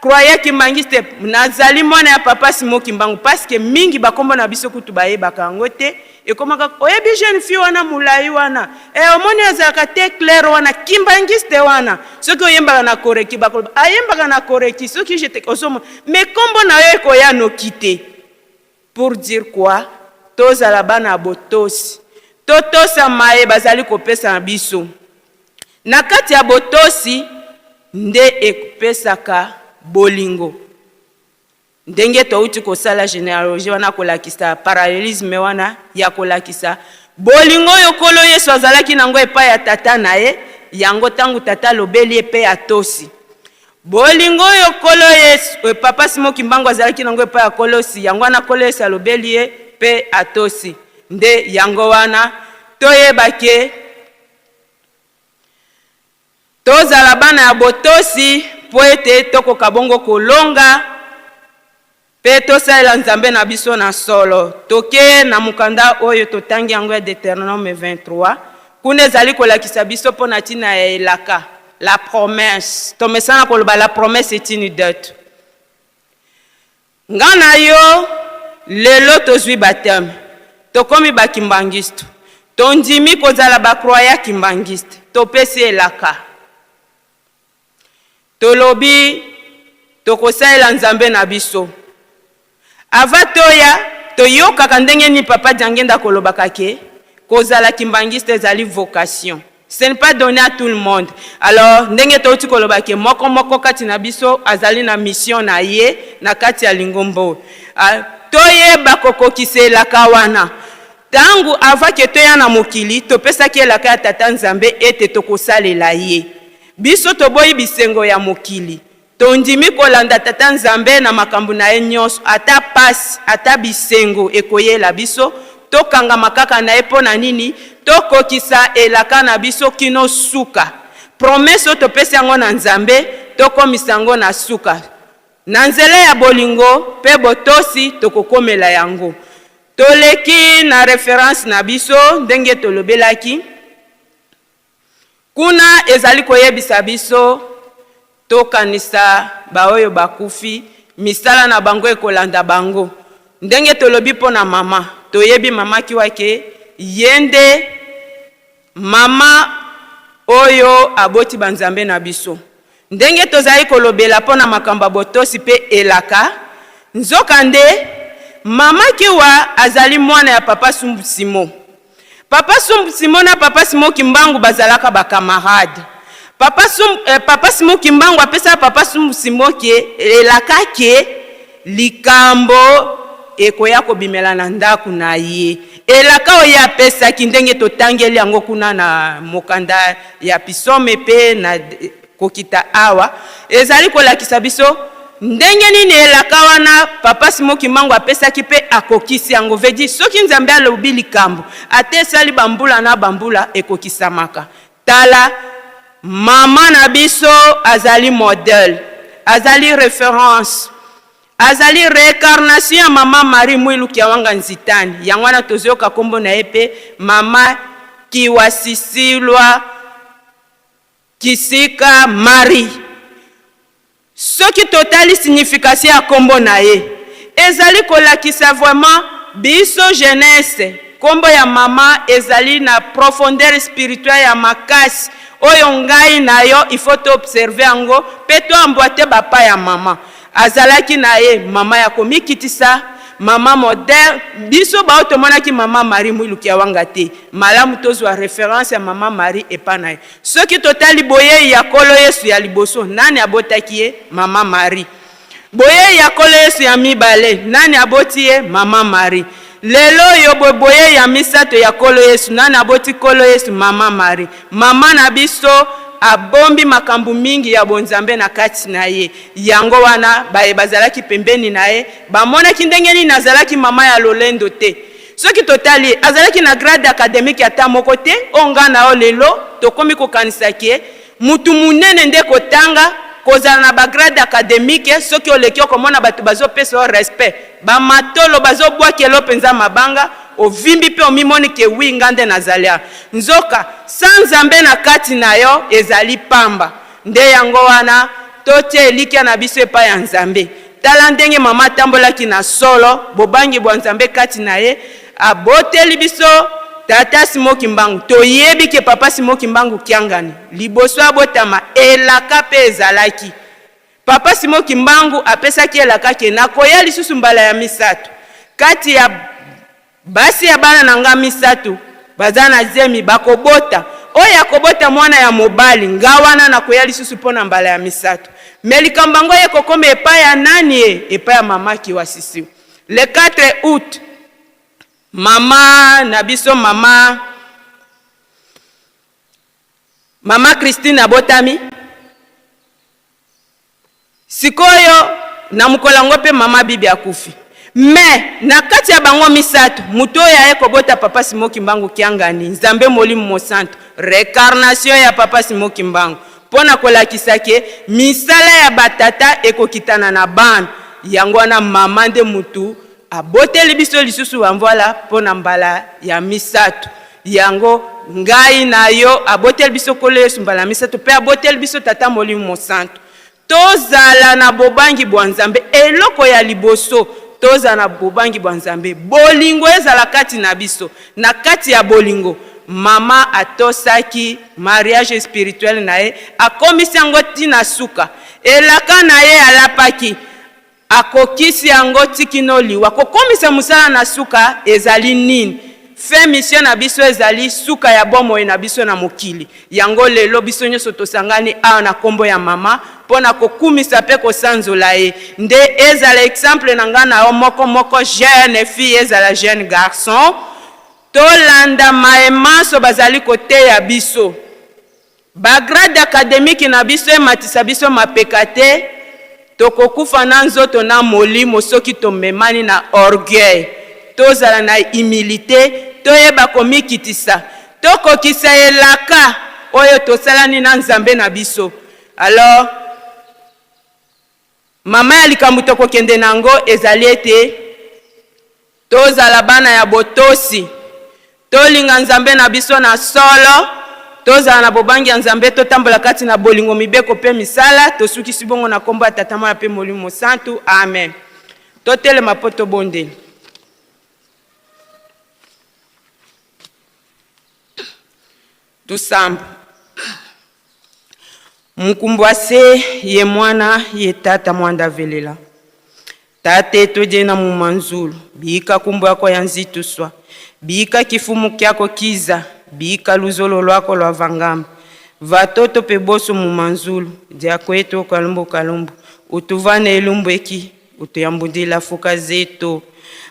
croyant kimbanguiste, nazali mwana ya papa Simon Kimbangu parce que mingi ba kombo na biso kutu bayebaka yango te. Ekomaka oyebi jeune fille wana mulayi wana eh omoni azalaka te claire wana kimbanguiste wana soki oyembaka na koreki bakoloba ayembaka na koreki soki je te ozomona mais kombo na yo ekoya noki te. Pour dire quoi? Tozala bana ya botosi, totosa maye bazali kopesa na biso. Na kati ya botosi nde epesaka bolingo. Ndenge touti kosala genealogie wana kolakisa parallelisme wana ya kolakisa bolingo oyo Nkolo Yesu azalaki na yango epai ya Tata na ye, yango ntango Tata alobeli ye mpe atosi. Bolingo oyo Nkolo Yesu, eh, Papa Simon Kimbangu azalaki na yango epai ya Kolosi, yango wana Nkolo Yesu alobeli ye mpe atosi. Nde yango wana toyeba ke Tozala bana ya botosi mpo ete tokoka bongo kolonga mpe tosalela Nzambe na biso na solo. Toke na mokanda oyo totangi yango ya Deuteronome 23. Kuna ezali kolakisa biso mpo na ntina ya elaka, la promesse. Tomesana koloba la promesse est une dette. Nga na yo lelo tozui bapteme, tokomi ba kimbanguiste, tondimi kozala ba croyant kimbanguiste, topesi elaka, tolobi tokosalela Nzambe na biso. Avant toya, toyokaka ndenge nini papa Diangienda akolobaka ke kozala kimbanguiste ezali vocation. Ce n'est pas donne à tout le monde. Alors, ndenge touti koloba ke moko moko kati na biso azali na mission na ye na kati ya lingomba oyo. Ah, toyeba kokokisa elaka wana. Tango avant ke toya na mokili, topesaki elaka ya Tata Nzambe ete tokosalela ye. Biso toboyi bisengo ya mokili. Tondimi kolanda Tata Nzambe na makambo na ye nyonso, ata pasi, ata bisengo ekoyela biso, tokangama kaka na ye mpo na nini? Tokokisa elaka na biso kino suka. Promesse oyo topesi yango na Nzambe, tokomisa yango na suka. Na nzela ya bolingo mpe botosi, tokokomela yango. Toleki na reference na biso ndenge tolobelaki. Kuna ezali koyebisa biso tokanisa baoyo bakufi, misala na bango ekolanda bango. Ndenge tolobi mpo na mama, toyebi mama Kiwake, ye nde mama oyo aboti banzambe na biso. Ndenge tozali kolobela mpo na makambo ya botosi mpe elaka, nzokande mama Kiwa azali mwana ya papa Sumbu Simo. Papa Sumbu Simon na Papa Simon Kimbangu bazalaka ba camarades. Papa Sumbu, eh, Papa Simon Kimbangu apesaka Papa Sumbu Simon ke elaka ke likambo ekoya kobimela na ndako na ye. Elaka oyo ye apesaki ndenge totangeli yango kuna na mokanda ya Pisome pe na kokita awa ezali kolakisa biso ndenge nini elaka wana Papa Simon Kimbangu apesaki pe akokisi yango. Veut dire soki Nzambe alobi likambo ata esali ba mbula na ba mbula ekokisamaka. Tala mama na biso azali modèle. Azali reference. Azali reincarnation ya mama Marie Mwilu Kiawanga Nzitani. Yango wana tozoyoka kombo na ye pe mama Kiwasisilwa Kisika Marie. Soki totali signification ya kombo na ye, ezali kolakisa vraiment biso jeunesse kombo ya mama ezali na profondeur spirituelle ya makasi oyo ngai na yo il faut to observer yango pe to emboiter ba pas ya mama. Azalaki na ye mama ya komikitisa, mama modèle, biso baoyo tomonaki mama Marie Mwilu Kiawanga te, malamu tozua reference ya mama Marie epa na ye. Soki totali boyei ya Nkolo Yesu ya liboso, nani abotaki ye? Mama Marie. Boyei ya Nkolo Yesu ya mibale, nani aboti ye? Mama Marie. Lelo oyo boye, boyei ya misato ya Nkolo Yesu, nani aboti Nkolo Yesu? Mama Marie. Mama na biso abombi makambo mingi ya bonzambe na kati na ye. Yango wana baye bazalaki pembeni na ye bamonaki ndenge nini azalaki mama ya lolendo te. Soki totali ye, azalaki na grade academique ata moko te, oyo nga na yo lelo tokomi kokanisa que mutu munene nde kotanga, kozala na ba grade academique, soki oleki okomona batu bazopesa yo respect, ba matolo bazobwakela yo penza mabanga, ovimbi pe omimoni que oui nga nde nazali awa. Nzoka sans Nzambe na kati na yo ezali pamba. Nde yango wana totia elikya na biso epai ya Nzambe. Tala ndenge mama atambolaki na solo, bobangi bwa Nzambe kati na ye, aboteli biso tata Simon Kimbangu. Toyebi ke papa Simon Kimbangu Kiangani, liboso abotama, elaka pe ezalaki. Papa Simon Kimbangu apesaki elaka ke nakoya lisusu mbala ya misatu kati ya Basi ya bana na nga misatu baza na zemi bakobota oyo akobota mwana ya mobali nga wana nakoya lisusu mpo na mbala ya misatu mais likambo yango eye kokoma epai ya nani e epai ya mama Kiwasisiu le 4 aout mama na biso mama mama Christine abotami Sikoyo na mokolo yango pe mama Bibi akufi. Mais na kati ya bango misatu, moto oyo aye kobota papa Simon Kimbangu Kiangani, Nzambe Molimo Mosantu, recarnation ya papa Simon Kimbangu, po na kolakisa ke misala ya ba tata ekokitana na bana. Yango wana mama nde mutu aboteli biso lisusu ba mvuala po na mbala ya misatu. Yango ngai na yo, aboteli biso Nkolo Yesu mbala misatu, pe aboteli biso Tata Molimo Mosantu. Tozala na bobangi bwa Nzambe. Eloko ya liboso, tozala na bobangi bwa Nzambe. Bolingo ezala kati na biso. Na kati ya bolingo, mama atosaki mariage spirituel na ye, akomisi yango ti na suka. Elaka na ye alapaki, Akokisi yango ti kino liwa. Kokomisa mosala na suka ezali nini? Fin mission na biso ezali suka ya bomoi na biso na mokili. Yango lelo biso nionso tosangani awa na kombo ya mama mpo na kokumisa mpe kosanzola ye. Nde ezala exemple na ngai na yo moko moko jeune fille ezala jeune garçon, tolanda maye manso bazali koteya biso. Ba grade academique na biso ematisa biso mapeka te, tokokufa na nzoto na molimo soki tomemani na orgueil. Tozala na humilite, toyeba komikitisa, tokokisa elaka oyo tosalani na Nzambe na biso. Alors, mama ya likambo tokokende na yango ezali ete tozala bana ya botosi, tolinga Nzambe na biso na solo, tozala na bobangi ya Nzambe, totambola kati na bolingo, mibeko mpe misala. Tosukisi bongo na nkombo ya Tata, Mwana mpe Molimo Mosantu. Amen. Totelema mpo tobondela. Tusamba. Mukumbwase ye mwana ye tata mwanda velela. Tata eto diena mu manzulu, bika kumbu yako ya nzituswa, bika kifumu kyako kiza, bika luzolo lwako lwa vangama. Vatoto pe boso mu manzulu, dia kwetu kalumbu kalumbu, utuvane elumbu eki, utuyambudila fuka zetu.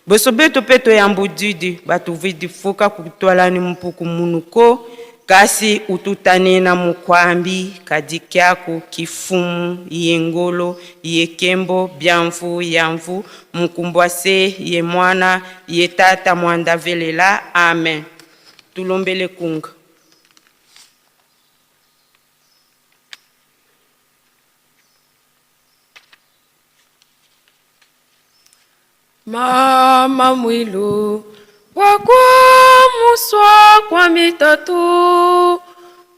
Boso betu pe toyambudidi, batuvidi fuka kutwalani mpuku munuko, kasi ututanena mukwambi kadi kyaku kifumu ye ngolo ye kembo byamvu yamvu mukumbwase ye mwana ye tata mwanda velela. Amen. Tulombele kunga. Mama mwilu wakwamuswa kwa mitatu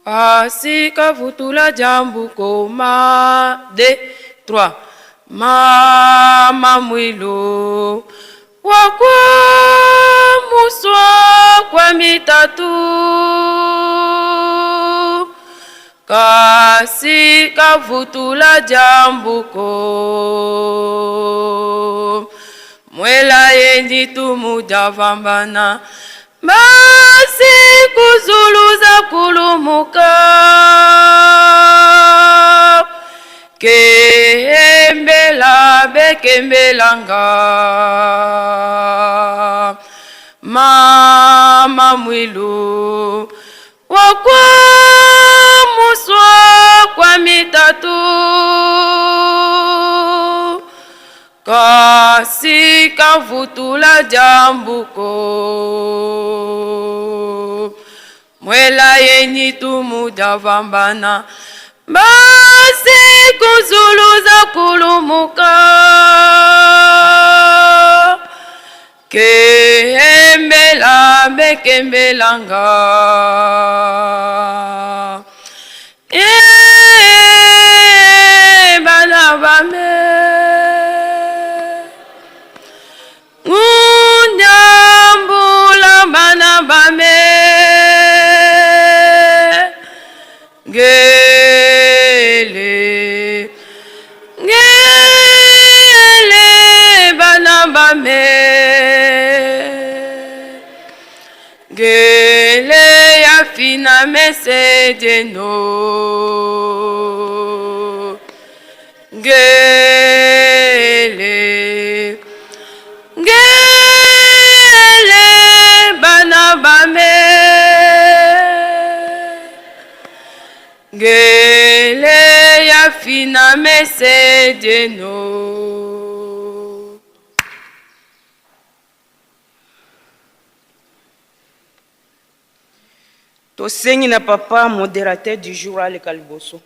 asikavutula jambu koma de trois mama mwilu wakwamuswa kwa mitatu kasi kavutula jambuko mwela yendi tumujavambana basi kuzuluza kulumuka kembela bekembelanga mama mwilu wakwamuswa kwa mitatu kasi kavutula jambuko mwela yenyi tumujavambana basi kuzuluza kulumuka kembela bekembelanga e bana bame Unyambula bana bame Ngele Ngele bana bame Ngele ya fina mese deno Ngele Ngele bana bame Ngele ya fina mese deno Tosengi na papa modérateur du jour aleka liboso.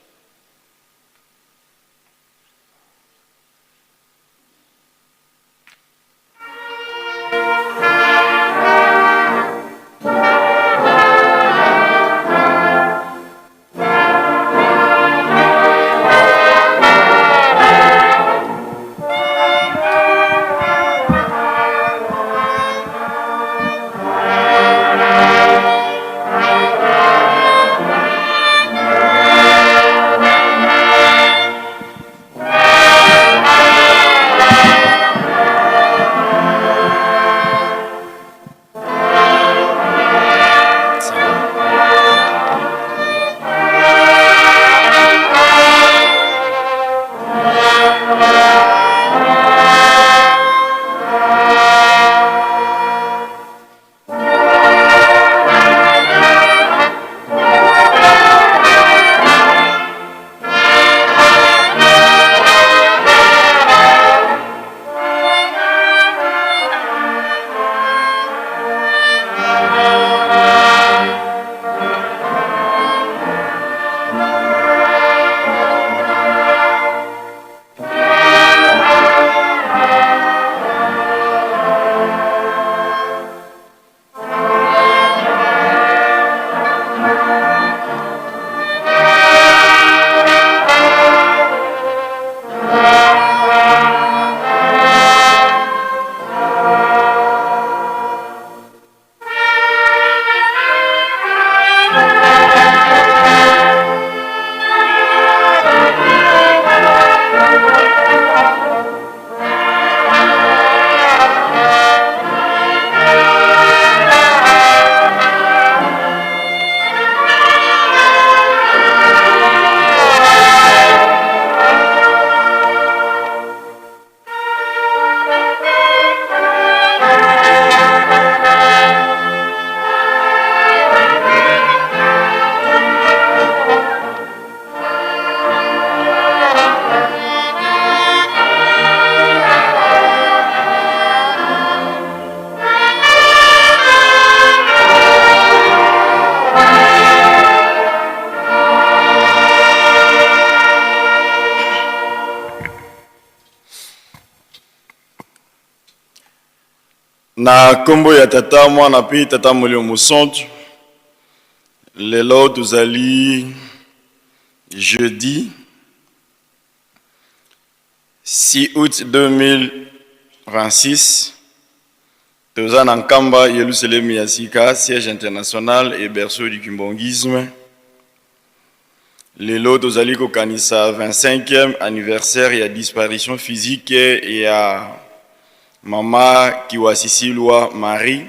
Na nkombo ya Tata, Mwana mpe Tata Molimo Mosantu, lelo tozali jeudi 6 août 2026, toza na Nkamba, Yelusalemi ya sika, siège international et berceau du kimbanguisme. Lelo tozali kokanisa 25e anniversaire ya disparition physique ya mama Kiwasisilwa Marie,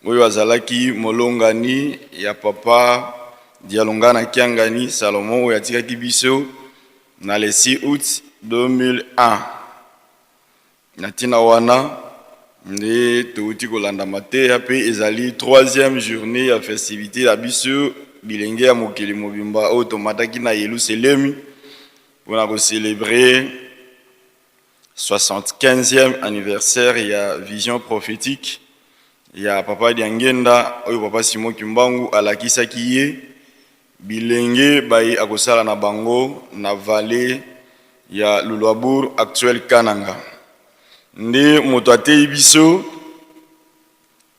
oyo azalaki molongani ya papa Dialungana Kiangani Salomon, oyo atikaki biso na le 6 août 2001. Na ntina wana nde touti kolanda mateya, mpe ezali troisième journée ya festivité ya biso bilenge ya mokili mobimba oyo tomataki na Yelusalemi mpona kocélébrer 75e anniversaire ya vision prophétique ya papa Diangenda, oyo papa Simon Kimbangu alakisaki ye bilenge baye akosala na bango na vallée ya Luluabourg, actuel Kananga. Nde moto ateyi biso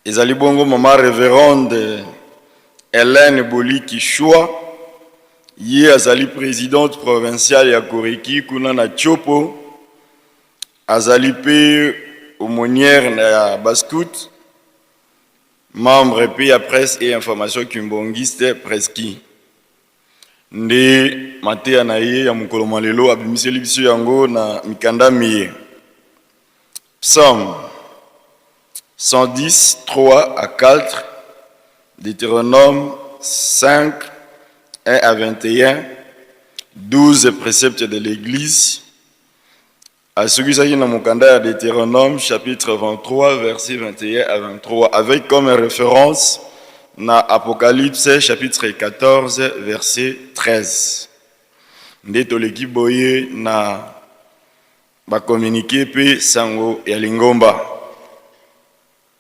ezali bongo mama révérende Hélène Boliki Shua. Ye azali présidente provinciale ya Koreki kuna na Tshopo, azali mpe aumônière ya bascout, membre mpe ya Presse et Information Kimbanguiste, Preski. Nde mateya na ye ya mokolo mwa lelo abimiseli biso yango na mikanda miye: Psaume 110, 3 à 4, Deutéronome 5, 1 à 21, 12 préceptes de l'Église. Asukisaki na mokanda ya Deutéronome chapitre 23, verset 21 à 23, avec comme référence na Apocalypse chapitre 14, verset 13. Nde toleki boye na bacommuniqué mpe sango ya lingomba.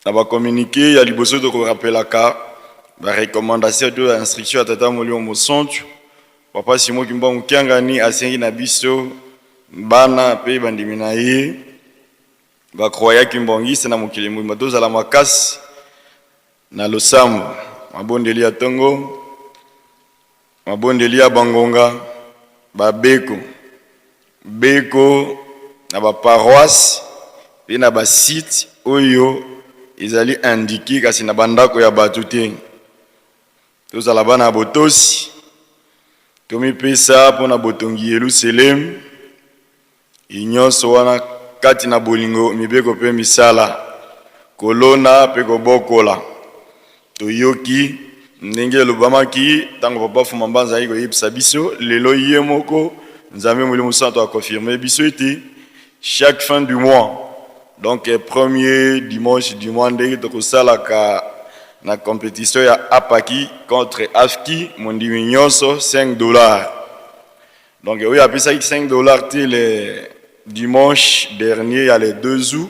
Na bacommuniqué ya liboso, tokorapelaka barecommandation to ya instruction ya Tata Molimo Mosantu papa Simon Kimbangu Kiangani. Asengi na biso bana mpe bandimi na ye bacroyants kimbanguistes na mokili mobimba tozala makasi na losambo, mabondeli ya ntongo, mabondeli ya bangonga, babeko beko na baparoisse mpe na basite oyo ezali indiqué, kasi na bandako ya bato te. Tozala bana ya botosi, tomipesa mpo na botongi Yelusalemu nyonso wana kati na bolingo, mibeko mpe misala, kolona mpe kobokola. Toyoki ndenge elobamaki ntango papa Fumamba azalaki koyebisa biso. Lelo ye moko Nzambe Molimo Santo aconfirme biso ete chaque fin du mois, donc premier dimanche du mois, ndenge tokosalaka na compétition ya Apaki contre Afki, mondimi nyonso 5 $. Donc oyo apesaki 5 $ te le dimanche dernier ya le 2 août,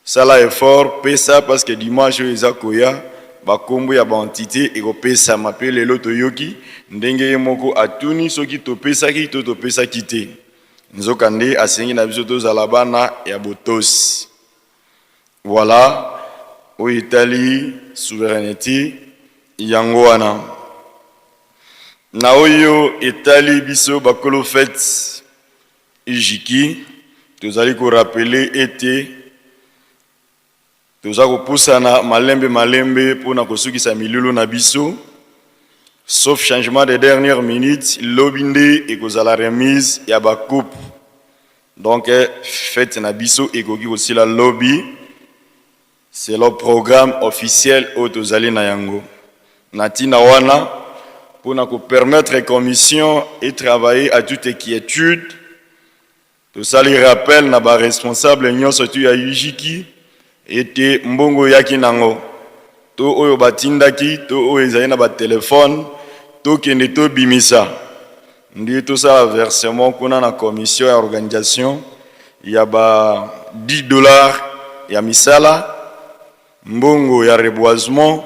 sala effort, pesa, parce que dimanche oyo eza koya bakombo ya baentité ekopesama. Mpe lelo toyoki ndenge ye moko atuni soki topesaki to topesaki te. Nzokande asengi na biso tozala bana ya botosi. Voilà oyo etali souveraineté yango wana. Na oyo etali biso bakolo fête ijiki, tozali korappeler ete toza kopusana malembe malembe mpona kosukisa milulu na biso. Sauf changement de dernière minute, lobi nde ekozala remise ya bacoupe. Donc fête na biso ekoki kosila lobi selon programme officiel oyo tozali na yango. Na ntina wana, mpona kopermettre commission etravailler à toute quiétude, tosali rappel na baresponsable nyonso tu ya Ujiki ete mbongo oyaki nango to oyo batindaki to oyo ezali na batelefone, tokende tobimisa nde tosala versement kuna na commission ya organisation ya ba 10 $ ya misala, mbongo ya reboisement,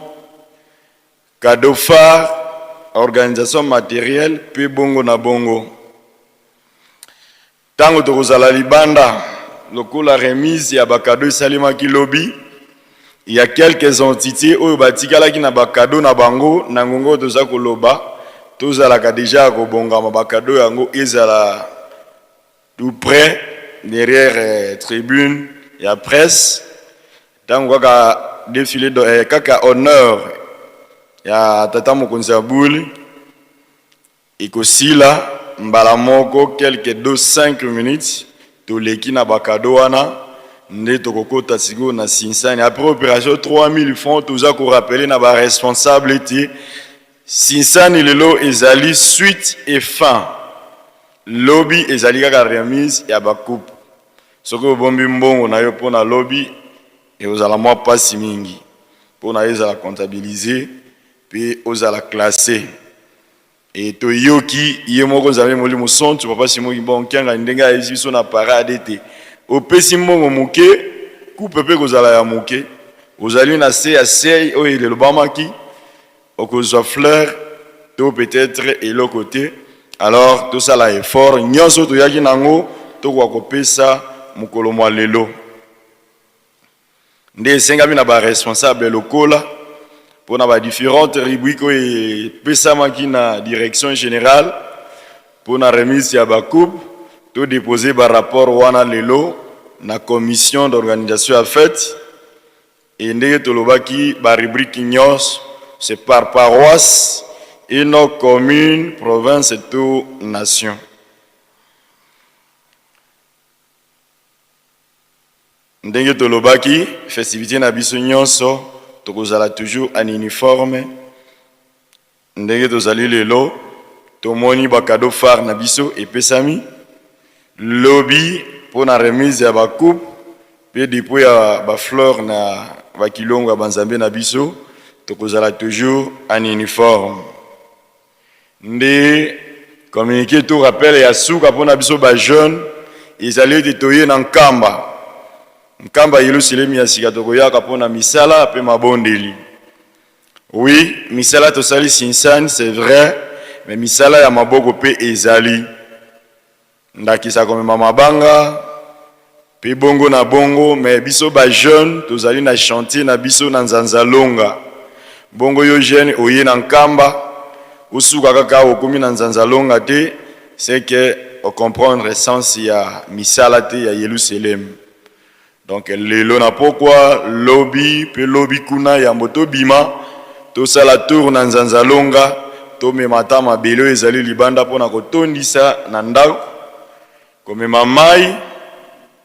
cadeau phare, organisation matérielle mpe bongo na bongo. Ntango tokozala libanda, lokola remise ya bacadeau esalemaki lobi. Il y a quelques entités oyo batikalaki na ba cadeaux na bango na ngonga oyo toza koloba, tozalaka dejà ya kobongama ba cadeaux yango ezala tout près derrière tribune ya presse tango kaka defile kaka honneur ya tata mokonzi ya boule Ekosila mbala moko quelque do cinq minutes toleki na ba cadeaux wana nde tokokota sikoyo na sinsani après operation 3000 francs toza ko rappeler na ba responsables ete sinsani lelo ezali suite et fin lobi ezali kaka remise ya ba coupe soki obombi mbongo na yo mpo na lobi ekozala mwa pasi mingi mpo na ezala comptabiliser mpe ozala classe. Et toyoki ye moko Nzambe Molimo Santu Papa Simon Kimbangu Kiangani ndenge ayebisi biso na parade ete opesi mbongo moke, coupe mpe ekozala ya moke. Ozali na se ya seuil oyo elobamaki, okozwa fleur to peut-etre eloko te. Alors tosala effort nyonso toyaki nango tokoka kopesa mokolo mwa lelo. Nde esengami na ba responsables lokola mpo na ba differentes rubriques oyo epesamaki na direction generale mpo na remise ya ba coupes, to deposer ba rapports wana lelo na commission d'organisation ya fete et ndenge tolobaki ba rubriques nionso c'est par paroisse et non commune, province to nation. Ndenge tolobaki, festivite na biso nionso tokozala toujours en uniforme ndenge tozali lelo. Tomoni ba cadeaux phares na biso epesami lobi mpo na remise ya ba coupes mpe depot ya ba fleurs na ba kilongo ya ba nzambe na biso, tokozala toujours en uniforme. Nde communique to rappel ya suka pona biso ba jeunes ezali ete toye na Nkamba. Nkamba Yelusalemi ya sika tokoyaka pona misala pe mabondeli. Oui, misala tosali sinsani c'est vrai, mais misala ya maboko pe ezali. Ndakisa komema mabanga pe bongo na bongo mais biso ba jeune tozali na chantier na biso na Nzanzalonga bongo yo jeune oye na Nkamba osuka kaka awa okomi na Nzanzalonga te c'est que o comprendre sens ya misala te ya Yeluselem Donc lelo na pokwa, lobi pe lobi kuna yambo tobima, tosala tour na Nzanzalonga, tomema ata mabele oyo ezali libanda mpo na kotondisa na ndako, komema mayi,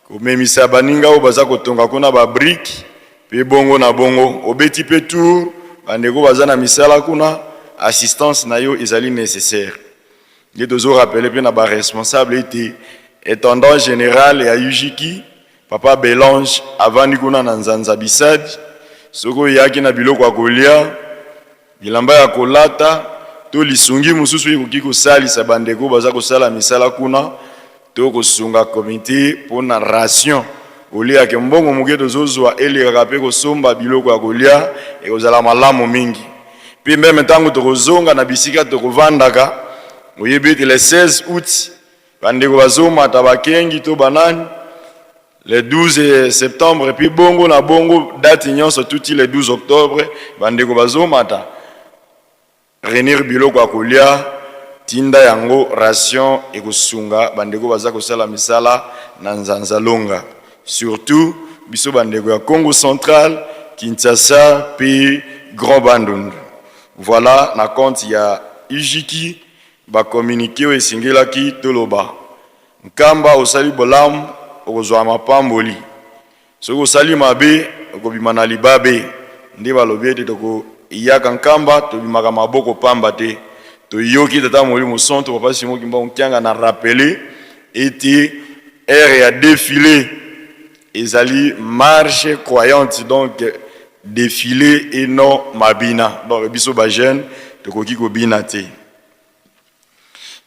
komemisa baninga oyo baza kotonga kuna ba briques pe bongo na bongo. Obeti pe tour, bandeko baza na misala kuna, assistance na yo ezali necessaire. Nde tozo rappeler pe na ba responsables ete intendant general ya UJKI papa Belange avandi kuna na Nzanza Bisadi, soki oyaki na biloko ya kolia, bilamba ya kolata to lisungi mosusu ekoki kosalisa bandeko baza kosala misala kuna to kosunga comite pona ration oliake mbongo moke tozozwa elekaka pe kosomba biloko ya kolia ekozala malamu mingi. Pe meme tango tokozonga na bisika tokovandaka, oyebi ete le 16 aout bandeko bazomata bakengi to banani, le 12 septembre pe bongo na bongo date nyonso tuti le 12 octobre bandeko bazomata reunir biloko ya kolia, tinda yango ration ekosunga bandeko baza kosala misala na Nzanzalonga. Surtout biso ba ndeko ya Kongo central, Kinshasa pe Grand Bandundu. Voilà na compte ya Ujiki ba communique oyo esengelaki toloba. Nkamba osali bolamu okozua mapamboli. Soki osali mabe okobima na libabe. Nde balobi ete toko yaka Nkamba tobimaka maboko pamba te. Toyoki Tata Molimo Santu Papa Simon Kimbangu Kiangani a rappeler ete heure ya defile ezali marche croyante donc defile et non mabina donc biso ba jeune tokoki kobina te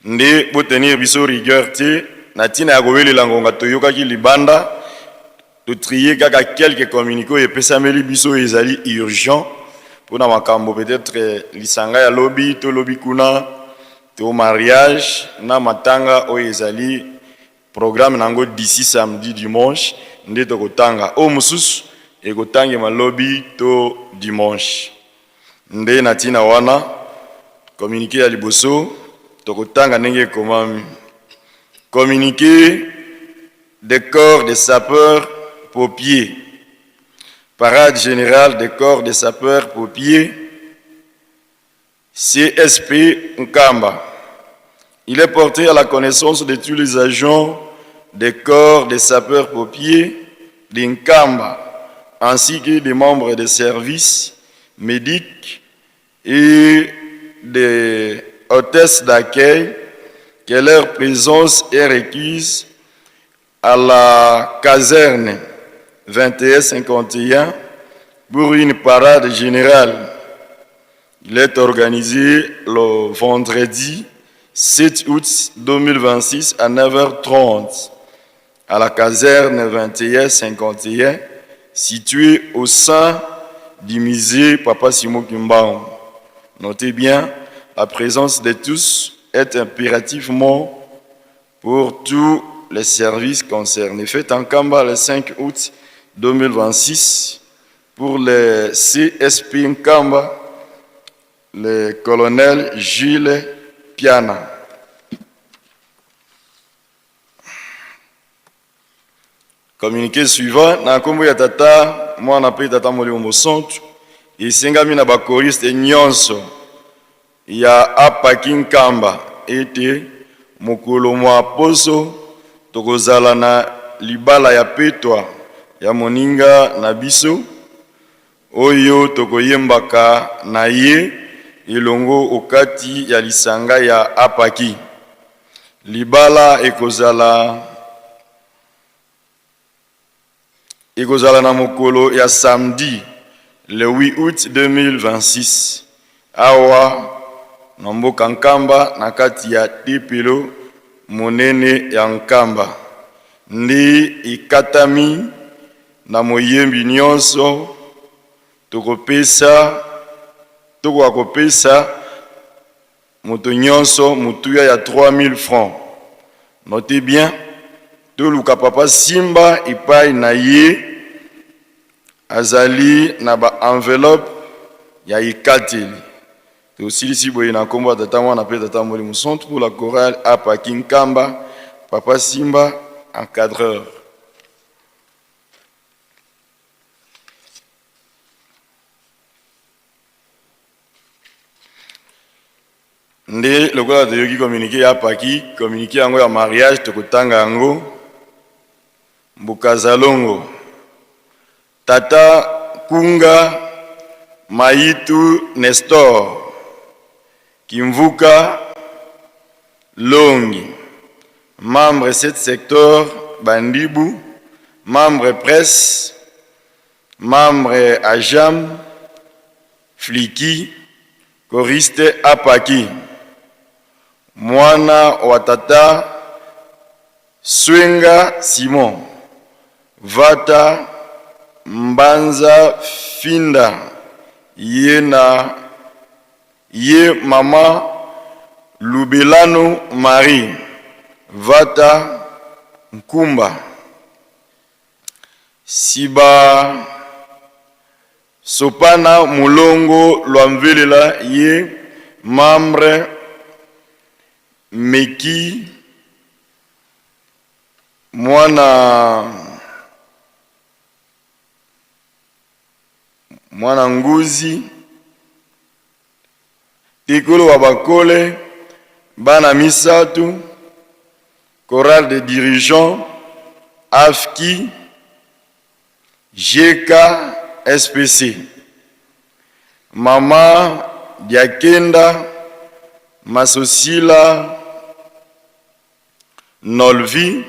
nde bo tenir biso rigueur te na tina ya kowelela ngonga toyokaki libanda to trier kaka quelques communiques oyo epesameli biso oyo ezali urgent pona makambo peut-etre lisanga ya lobi to lobi kuna to mariage na matanga oyo ezali programme na yango d'ici samedi dimanche nde tokotanga oyo mosusu. ekotangema lobi to dimanche. Nde na ntina wana communiqué ya liboso tokotanga ndenge ekomami. Communiqué des corps de sapeurs pompiers. Parade générale des corps de sapeurs pompiers CSP Nkamba. Il est porté à la connaissance de tous les agents des corps des sapeurs-pompiers de Nkamba, ainsi que des membres des services médicaux et des hôtesses d'accueil que leur présence est requise à la caserne 2151 pour une parade générale. Il est organisé le vendredi 7 août 2026 à 9h30 à la caserne 2151 située au sein du musée Papa Simon Kimbangu. Notez bien, la présence de tous est impérativement pour tous les services concernés. Faites en Kamba le 5 août 2026 pour les CSP Nkamba, le colonel Gilles Piana. Communiqué suivant, na nkombo ya tata mwana mpe tata molimo mosantu, esengami na bakoriste nyonso ya apaki Nkamba ete mokolo mwa poso tokozala na libala ya petwa ya moninga na biso oyo tokoyembaka na ye elongo okati ya lisanga ya apaki. Libala ekozala ekozala na mokolo ya samedi le 8 août 2026 awa na mboka Nkamba na kati ya tepelo monene ya Nkamba nde ekatami na moyembi nyonso tokopesa tokoka kopesa moto nyonso motuya ya 3000 francs. Notez bien, toluka papa Simba epai na ye azali na ba enveloppe ya ekateli. Tosilisi boye na nkombo ya tata mwana mpe tata molimo santu pour la chorale apaki Nkamba, papa Simba encadreur. Nde lokola toyoki communiqué ya paki, communiqué yango ya mariage tokotanga yango. Mbukazalongo tata Kunga Mayitu Nestor Kimvuka Longi, membre 7 secteur Bandibu, membre presse, membre Ajam Fliki, choriste Apaki, mwana wa tata Swenga Simon Vata Mbanza Finda, ye na ye mama Lubelano Marie Vata Nkumba Siba Sopana Mulongo Lwamvelela, ye membre Meki mwana mwana Nguzi Tikolo wa Bakole bana misato, chorale de dirigeants AFKI GK SPC, mama Diakenda Masosila Nolvi,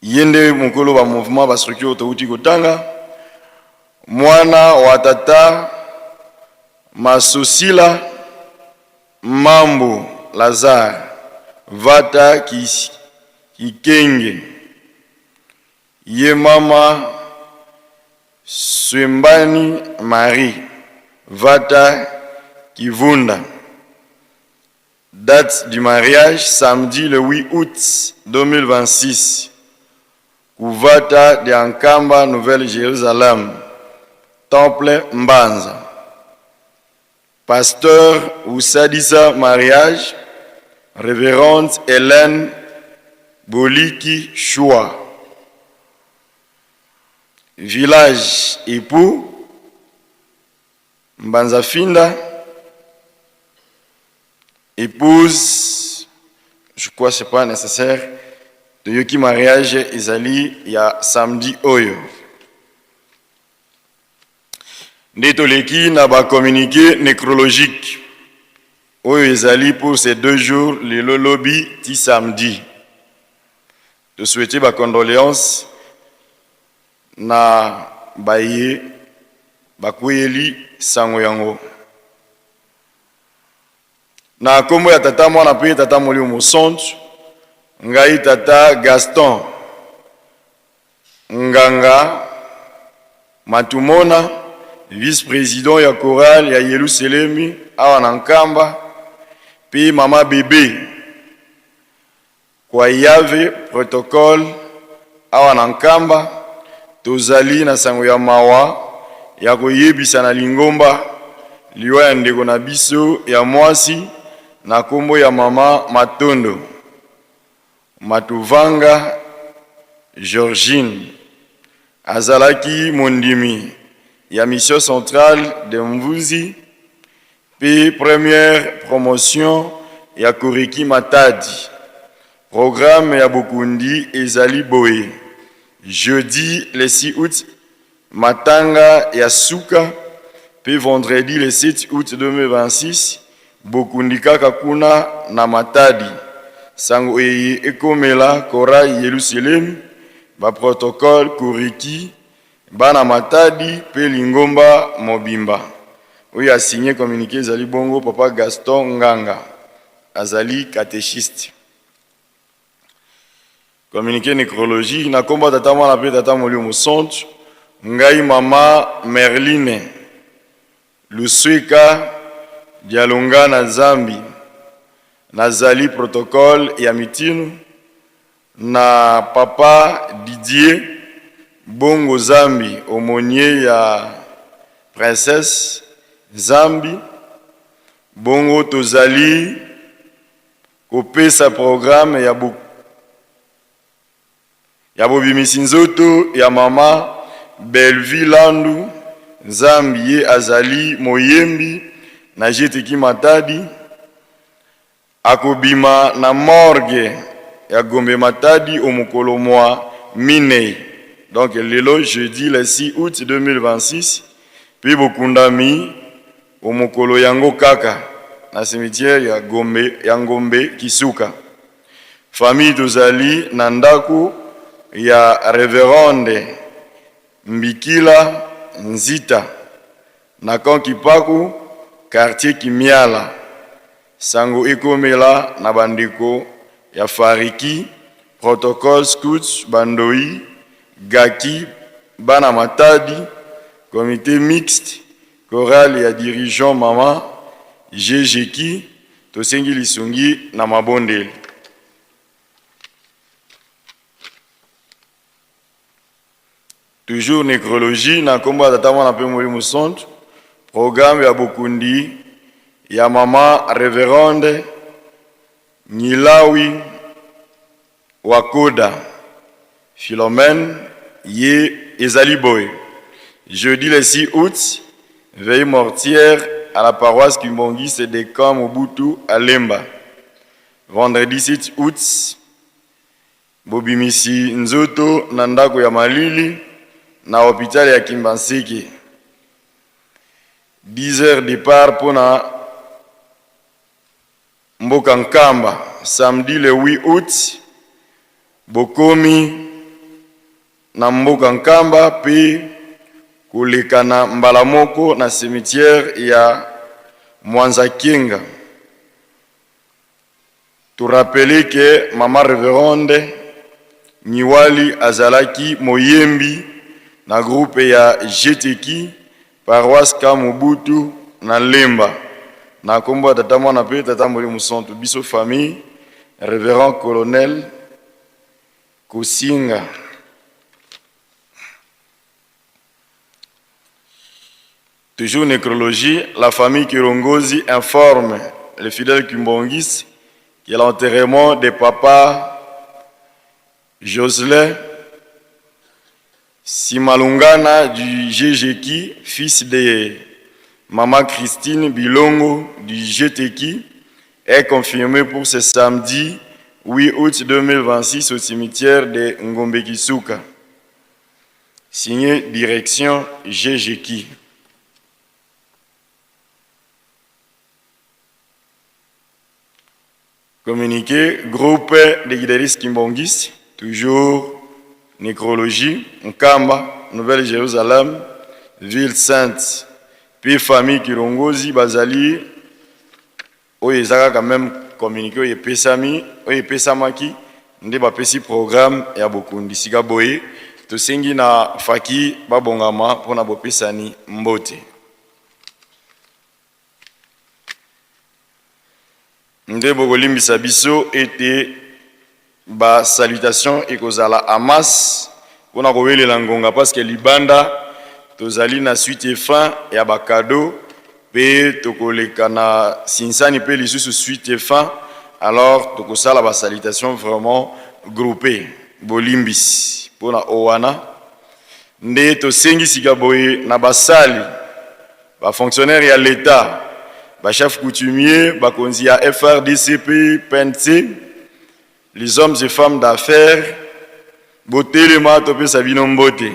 ye nde mokolo ba mouvement ba structure touti kotanga, mwana wa tata Masosila Mambo Lazare Vata Kikenge, ye mama Swembani Marie Vata Kivunda. Date du mariage samedi le 8 août 2026. Kuvata dia Nkamba Nouvelle Jerusalem Temple Mbanza. Pasteur Usadisa Mariage Reverende Helène Boliki Shua. Village Époux Mbanza Finda épouse je crois c'est pas nécessaire toyoki mariage ezali ya samedi oyo nde toleki na ba communiqué nécrologique oyo ezali pour ces deux jours lelo lobi ti samedi. To souhaiter ba condoléances na baye bakweyeli sango yango. Na kombo ya Tata, Mwana mpe Tata Molimo Mosantu, ngai Tata Gaston Nganga Matumona, vice-president ya chorale ya Yeluselemi awa na Nkamba, mpe Mama Bebe Kwayave protocole awa na Nkamba, tozali na sango ya mawa ya koyebisa na lingomba liwa ya ndeko na biso ya mwasi na kombo ya mama Matondo Matuvanga Georgine. Azalaki mondimi ya Mission Centrale de Mvuzi mpe première promotion ya Koreki Matadi. Programme ya bokundi ezali boye, jeudi le 6 août, matanga ya suka, mpe vendredi le 7 août 2026, bokundi kaka kuna na Matadi. Sango eye ekomela Chorale Yelusalemi, ba protocole Koreki, Bana Matadi pe lingomba mobimba. Oyo a signe communique ezali bongo papa Gaston Nganga, azali catechiste. Communique necrologique na kombo ya Tata Mwana pe Tata Molimo Mosantu, ngai mama Merline Lusweka Dialungana Zambi, nazali protocole ya Mitino Na papa Didier bongo zambi aumonier ya princesse zambi bongo tozali kopesa programme ya ya bobimisi nzoto ya mama Bellevue Landu zambi ye azali moyembi na GTK Matadi. Akobima na morgue ya Gombe Matadi o'mokolo mwa minei, donc lelo jeudi le 6 aout 2026, mpe bokundami o'mokolo yango kaka na cimetière ya Gombe ya Ngombe Kisuka. Famille tozali na ndako ya Reverende Mbikila Nzita na camp Kipaku, quartier Kimiala. Sango ekomela na ba ndeko ya Fariki, Protocole Scouts, ba ndoyi, Gaki, bana Matadi, Comite mixte, chorale ya dirigeant mama Jejeki, tosengi lisungi na mabondeli. Toujours necrologie na kombo ya Tata Mwana pe Molimo Santu, programme ya bokundi ya mama Reverende Nyilawi Wakoda Philomène ye ezali boye, jeudi le 6 août, veille mortière à la paroisse Kimbanguiste de Camp Mobutu à Lemba. Vendredi 7 août, Bobimisi nzoto na ndako ya malili na hopital ya Kimbanseke. 10 heures depart mpo na mboka Nkamba samedi le 8 août. Bokomi na mboka Nkamba mpe kolekana mbala moko na cimetière ya Mwanza Kienga. To rappeler que mama Reverende Nyiwali azalaki moyembi na groupe ya GTK, paroisse Camp Mobutu na Lemba. Na kombo ya Tata Mwana pe Tata Molimo Santu, biso famille Reverend Colonel Kosinga. Toujours nécrologie, la famille Kirongozi informe les fidèles Kimbongis que l'enterrement de papa Jocelyn Simalungana du GGK, fils de maman Christine Bilongo du GTK, est confirmé pour ce samedi 8 août 2026 au cimetière de Ngombekisuka. Signé direction GGK. Communiqué, groupe de guidaristes Kimbongis, toujours nécrologie, Nkamba, Nouvelle-Jérusalem, ville sainte, puis famille Kirongozi, Bazali, oyo eza kaka même communiqué oyo epesami, oyo epesamaki, nde bapesi programme ya bokundi sika boye, tosengi na faki babongama mpona bopesani mbote. Nde bokolimbisa biso ete ba salutation ekozala en masse mpona kowelela ngonga parce que libanda tozali na suite et fin ya ba cadeaux mpe tokoleka na sinsani mpe lisusu suite et fin, alors tokosala ba salutation vraiment groupé. Bolimbisi mpona owana nde tosengi sika boye na basali ba fonctionnaire ya l'État, ba chef coutumier, bakonzi ya FRDCP, PNC, les hommes et femmes d'affaires, botelema topesa bino mbote.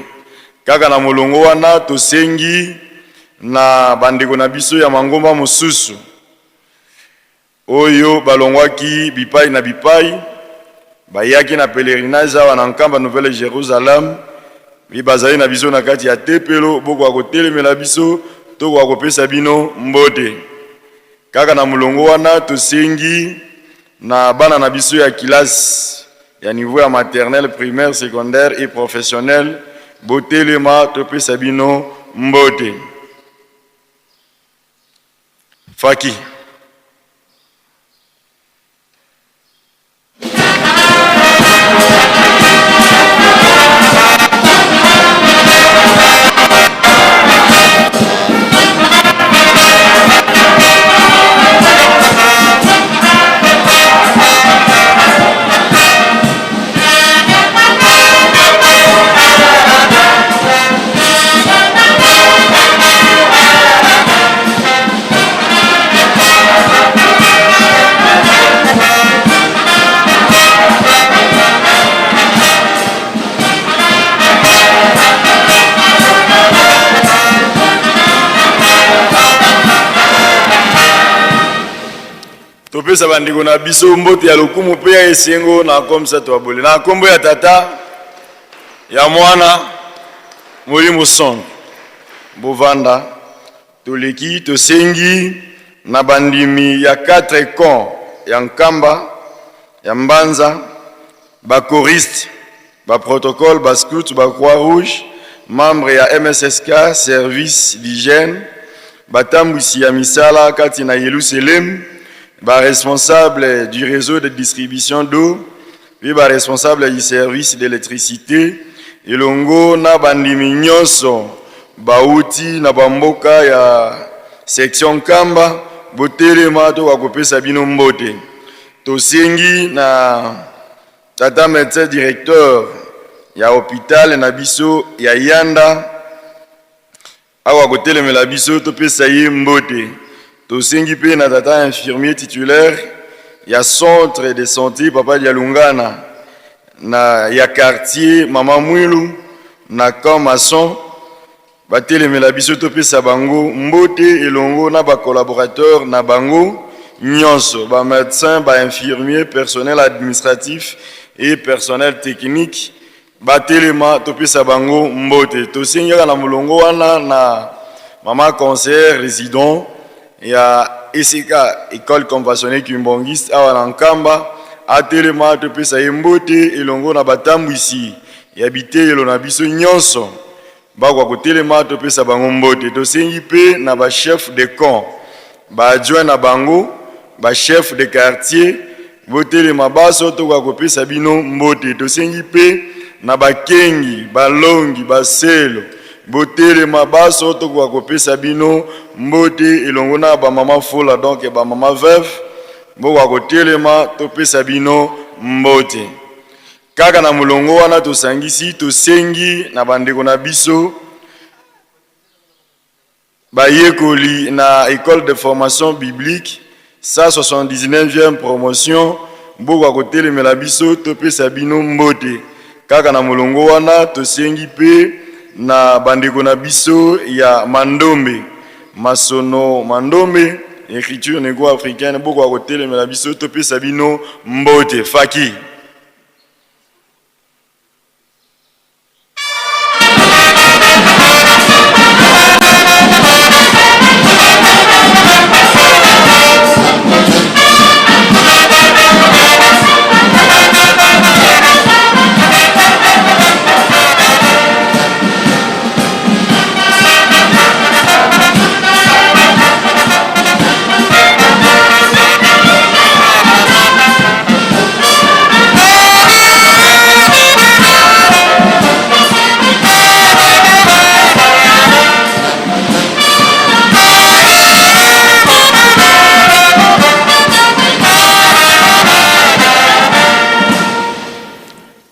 Kaka na molongo wana tosengi na bandeko na biso ya mangomba mosusu oyo balongwaki bipai na bipai, bayaki na pèlerinage awa na Nkamba Nouvelle Jérusalem, mpe bazali na biso na kati ya tempelo, bokoka kotelemela biso, tokoka kopesa bino mbote. Kaka na molongo wana tosengi na bana na biso ya kilasi ya niveau ya maternelle, primaire, secondaire et professionnel, botelema topesa bino mbote. Faki. Topesa bandeko na biso mbote ya lokumu mpe ya esengo na komisa toabole na nkombo ya Tata, ya Mwana, Molimo Santu. Bovanda. Toleki tosengi na bandimi ya 4 camps ya Nkamba, ya Mbanza, ba choristes, ba protocole, ba scouts, ba croix rouge, membre ya MSSK, service d'hygiène, batambwisi ya misala kati na Yelusalem, ba responsable du réseau de distribution d'eau, mpe ba responsable du service d'électricité, elongo na bandimi nyonso bauti na bamboka ya section Nkamba, botelema tokoka kopesa bino mbote. Tosengi na tata médecin directeur ya hôpital na biso ya Yanda awa kotelemela biso topesa ye mbote. Tosengi mpe na tata infirmier titulaire ya centre de santé Papa Dialungana na ya quartier Mama Mwilu na camp Maçon, batelemela biso topesa bango mbote elongo na ba collaborateur na bango nyonso, ba médecin, ba infirmier, personnel administratif et personnel technique, batelema topesa bango mbote. Tosengi kaka na molongo wana na mama conseillère résident ya esika école conventionnelle kimbongiste awa na Nkamba, atelema topesa ye mbote elongo na batambwisi ya biteyelo na biso nyonso, bakoka kotelema topesa bango mbote. Tosengi mpe na ba chef de camp, ba adjoint na bango, ba chef de quartier, botelema baso tokoka kopesa bino mbote. Tosengi mpe na bakengi, balongi, baselo, Botelema baso tokoka kopesa bino mbote elongo na ba mama fola, donc ba mama veuve, bokoka kotelema topesa bino mbote. Kaka na molongo wana tosangisi, tosengi na bandeko na biso Bayekoli na Ecole de formation biblique 179e promotion, bokoka kotelemela biso topesa bino mbote. Kaka na molongo wana tosengi mpe na bandeko na biso ya Mandombe, Masono Mandombe, Ecriture negro-africaine, bokoka kotelemela biso topesa bino mbote. Faki.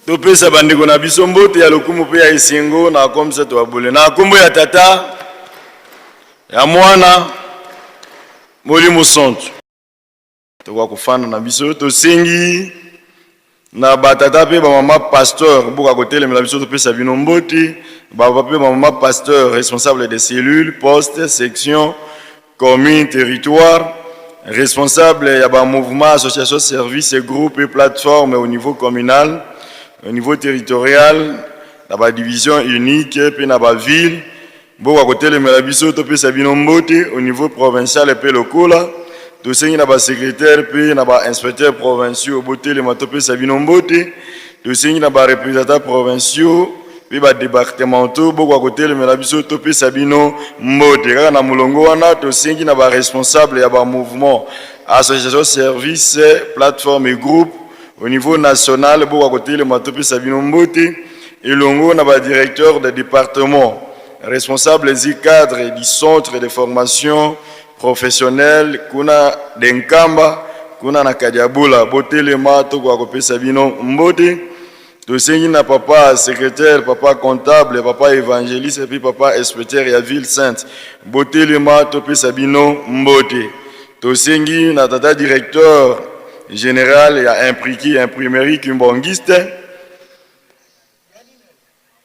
Topesa bandeko na biso mbote ya lokumu mpe ya esengo na komisa toabole na nkombo ya Tata, ya Mwana, Molimo Santu. Tokoka kofanda na biso. Tosengi na batata mpe bamama pasteur boka kotelemela biso topesa bino mbote. Bapapa mpe bamama pasteur responsable des cellules, poste, section, commune, territoire, responsable ya ba mouvement, association, service, groupe et plateforme au niveau communal, au niveau territorial, na ba division unique mpe na ba ville, Bokoka kotelemela biso topesa bino mbote au niveau provincial mpe lokola. Tosengi na ba secretaires mpe na ba inspecteurs provinciaux botelema topesa bino mbote. Tosengi na ba representants provinciaux mpe ba departementaux bokoka kotelemela biso topesa bino mbote. Kaka na molongo wana tosengi na ba responsables ya ba mouvements, associations, services, plateformes et groupes au niveau national bokoka kotelema topesa bino mbote elongo na ba directeurs de département, responsables et cadres du centre de formation professionnelle kuna de Nkamba, kuna na Kadiabula, botelema tokoka kopesa bino mbote. Tosengi na papa secrétaire, papa comptable, papa évangéliste et puis papa inspecteur ya ville sainte, botelema topesa bino mbote. Tosengi na tata directeur général ya impriki imprimerie Kimbanguiste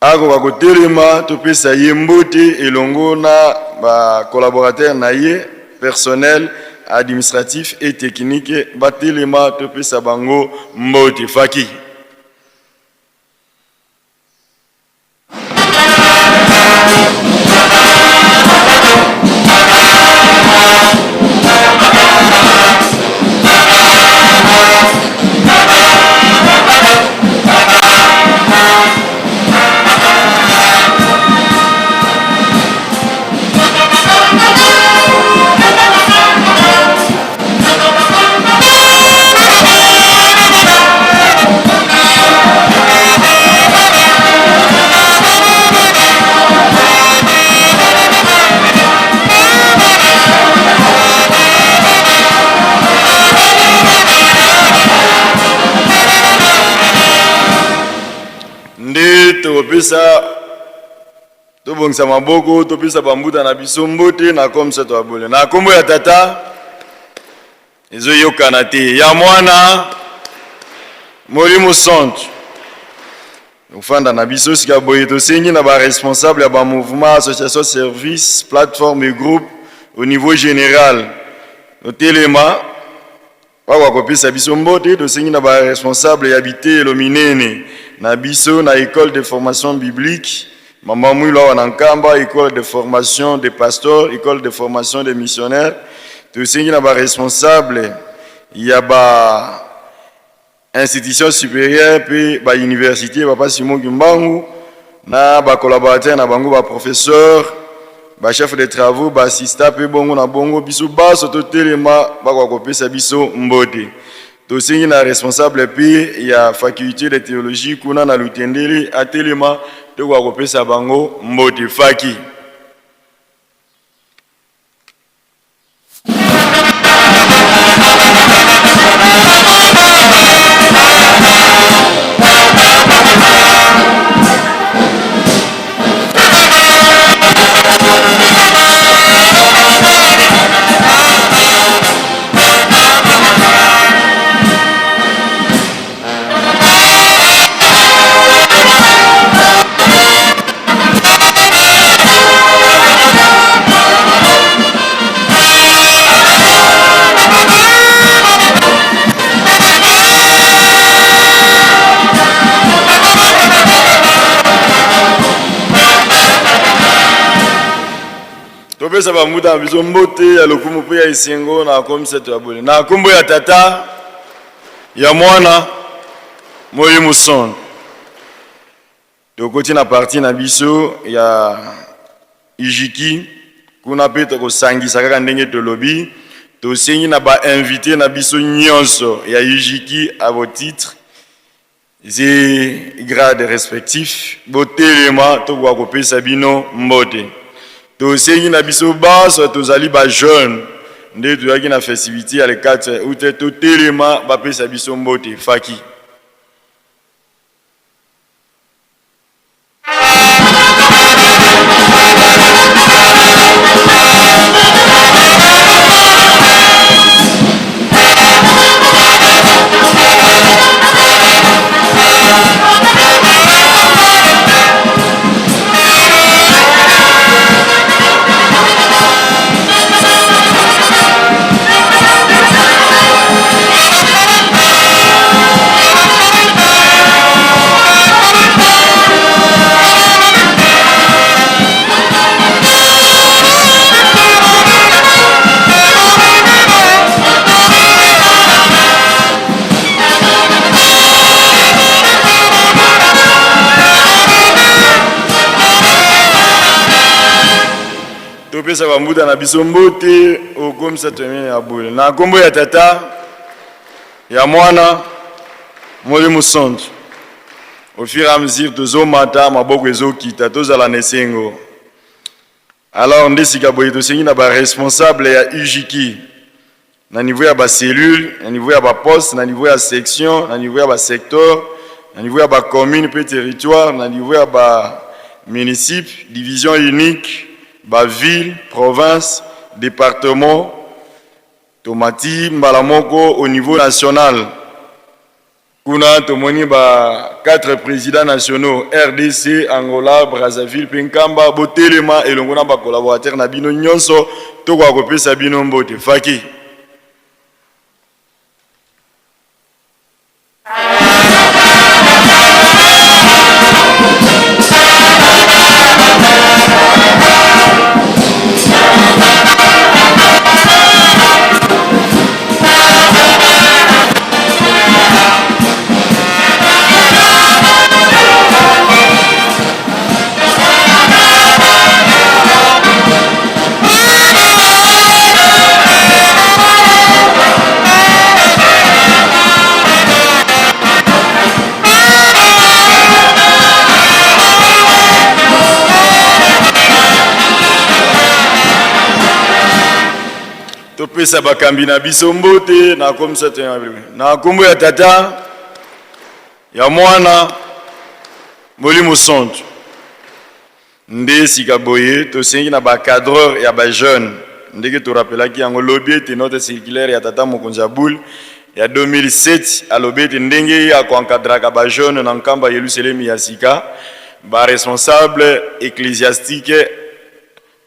akoka kotelema topesa ye mbote elongo na ba collaborateurs na ye personnel administratif et technique, batelema topesa bango mbote. Faki. Nde tokopesa, tobongisa maboko, topesa bambuta na biso mbote na komisa toabole na kombo ya Tata, ezoyokana te, ya Mwana, Molimo Santu. Ofanda na biso sika boye, tosengi na ba responsable ya ba mouvement, association, service, plateforme et groupe au niveau général totelema bakoka kopesa biso mbote. Tosengi na ba responsable ya biteyelo minene na biso na école de formation biblique Mama Mwilu awa na Nkamba, école de formation des pasteurs, école de formation des missionnaires. Tosengi na ba responsable ya ba institution supérieure mpe ba université, papa Simon Kimbangu na ba collaborateurs na bango, ba professeurs, ba chefs de travaux, ba assistants mpe bongo na bongo, biso baso totelema bakoka kopesa biso mbote. Tosengi na responsable mpe ya faculté de théologie kuna na Lutendele atelema tokoka kopesa bango mbote faki. Topesa bambuta na biso mbote ya lokumu mpe ya esengo na komisato ya bole na nkombo ya Tata, ya Mwana, Molimo Santu. Tokoti na parti na biso ya Ijiki kuna mpe tokosangisa kaka ndenge tolobi. Tosengi na ba invité na biso nyonso ya Ijiki à vos titres et grades respectifs botelema tokoka kopesa bino mbote. Tosengi na biso banso tozali ba jeune nde toyaki na festivité ya le 4 août totelema bapesa biso mbote faki. Topesa bambuta na biso mbote okomisa tomene ya bule na nkombo ya Tata, ya Mwana, Molimo Santu. Au fur et à mesure tozomata, maboko ezokita, tozala na esengo. Alors nde sika boye tosengi na ba responsable ya UJK na niveau ya ba cellule, na niveau ya ba poste, na niveau ya section, na niveau ya ba secteur, na niveau ya ba commune pe territoire, na niveau ya ba municipe, division unique, ba ville, province, département, tomati mbala moko au niveau national. Kuna tomoni ba 4 presidents nationaux rdc, Angola, Brazzaville pe Nkamba botelema elongo na ba collaborateurs na bino nyonso tokoka kopesa bino mbote. Faki. Topesa bakambi na biso mbote na komisa na nkombo ya Tata, ya Mwana, Molimo Santu. Nde sika boye tosengi na ba cadreur ya ba jeune ndenge torapelaki yango lobi ete note circulaire ya tata mokonzi ya boule ya 2007 alobi ete ndenge ye akoencadraka ba jeune na Nkamba Yelusalemi ya sika, ba responsable ecclesiastique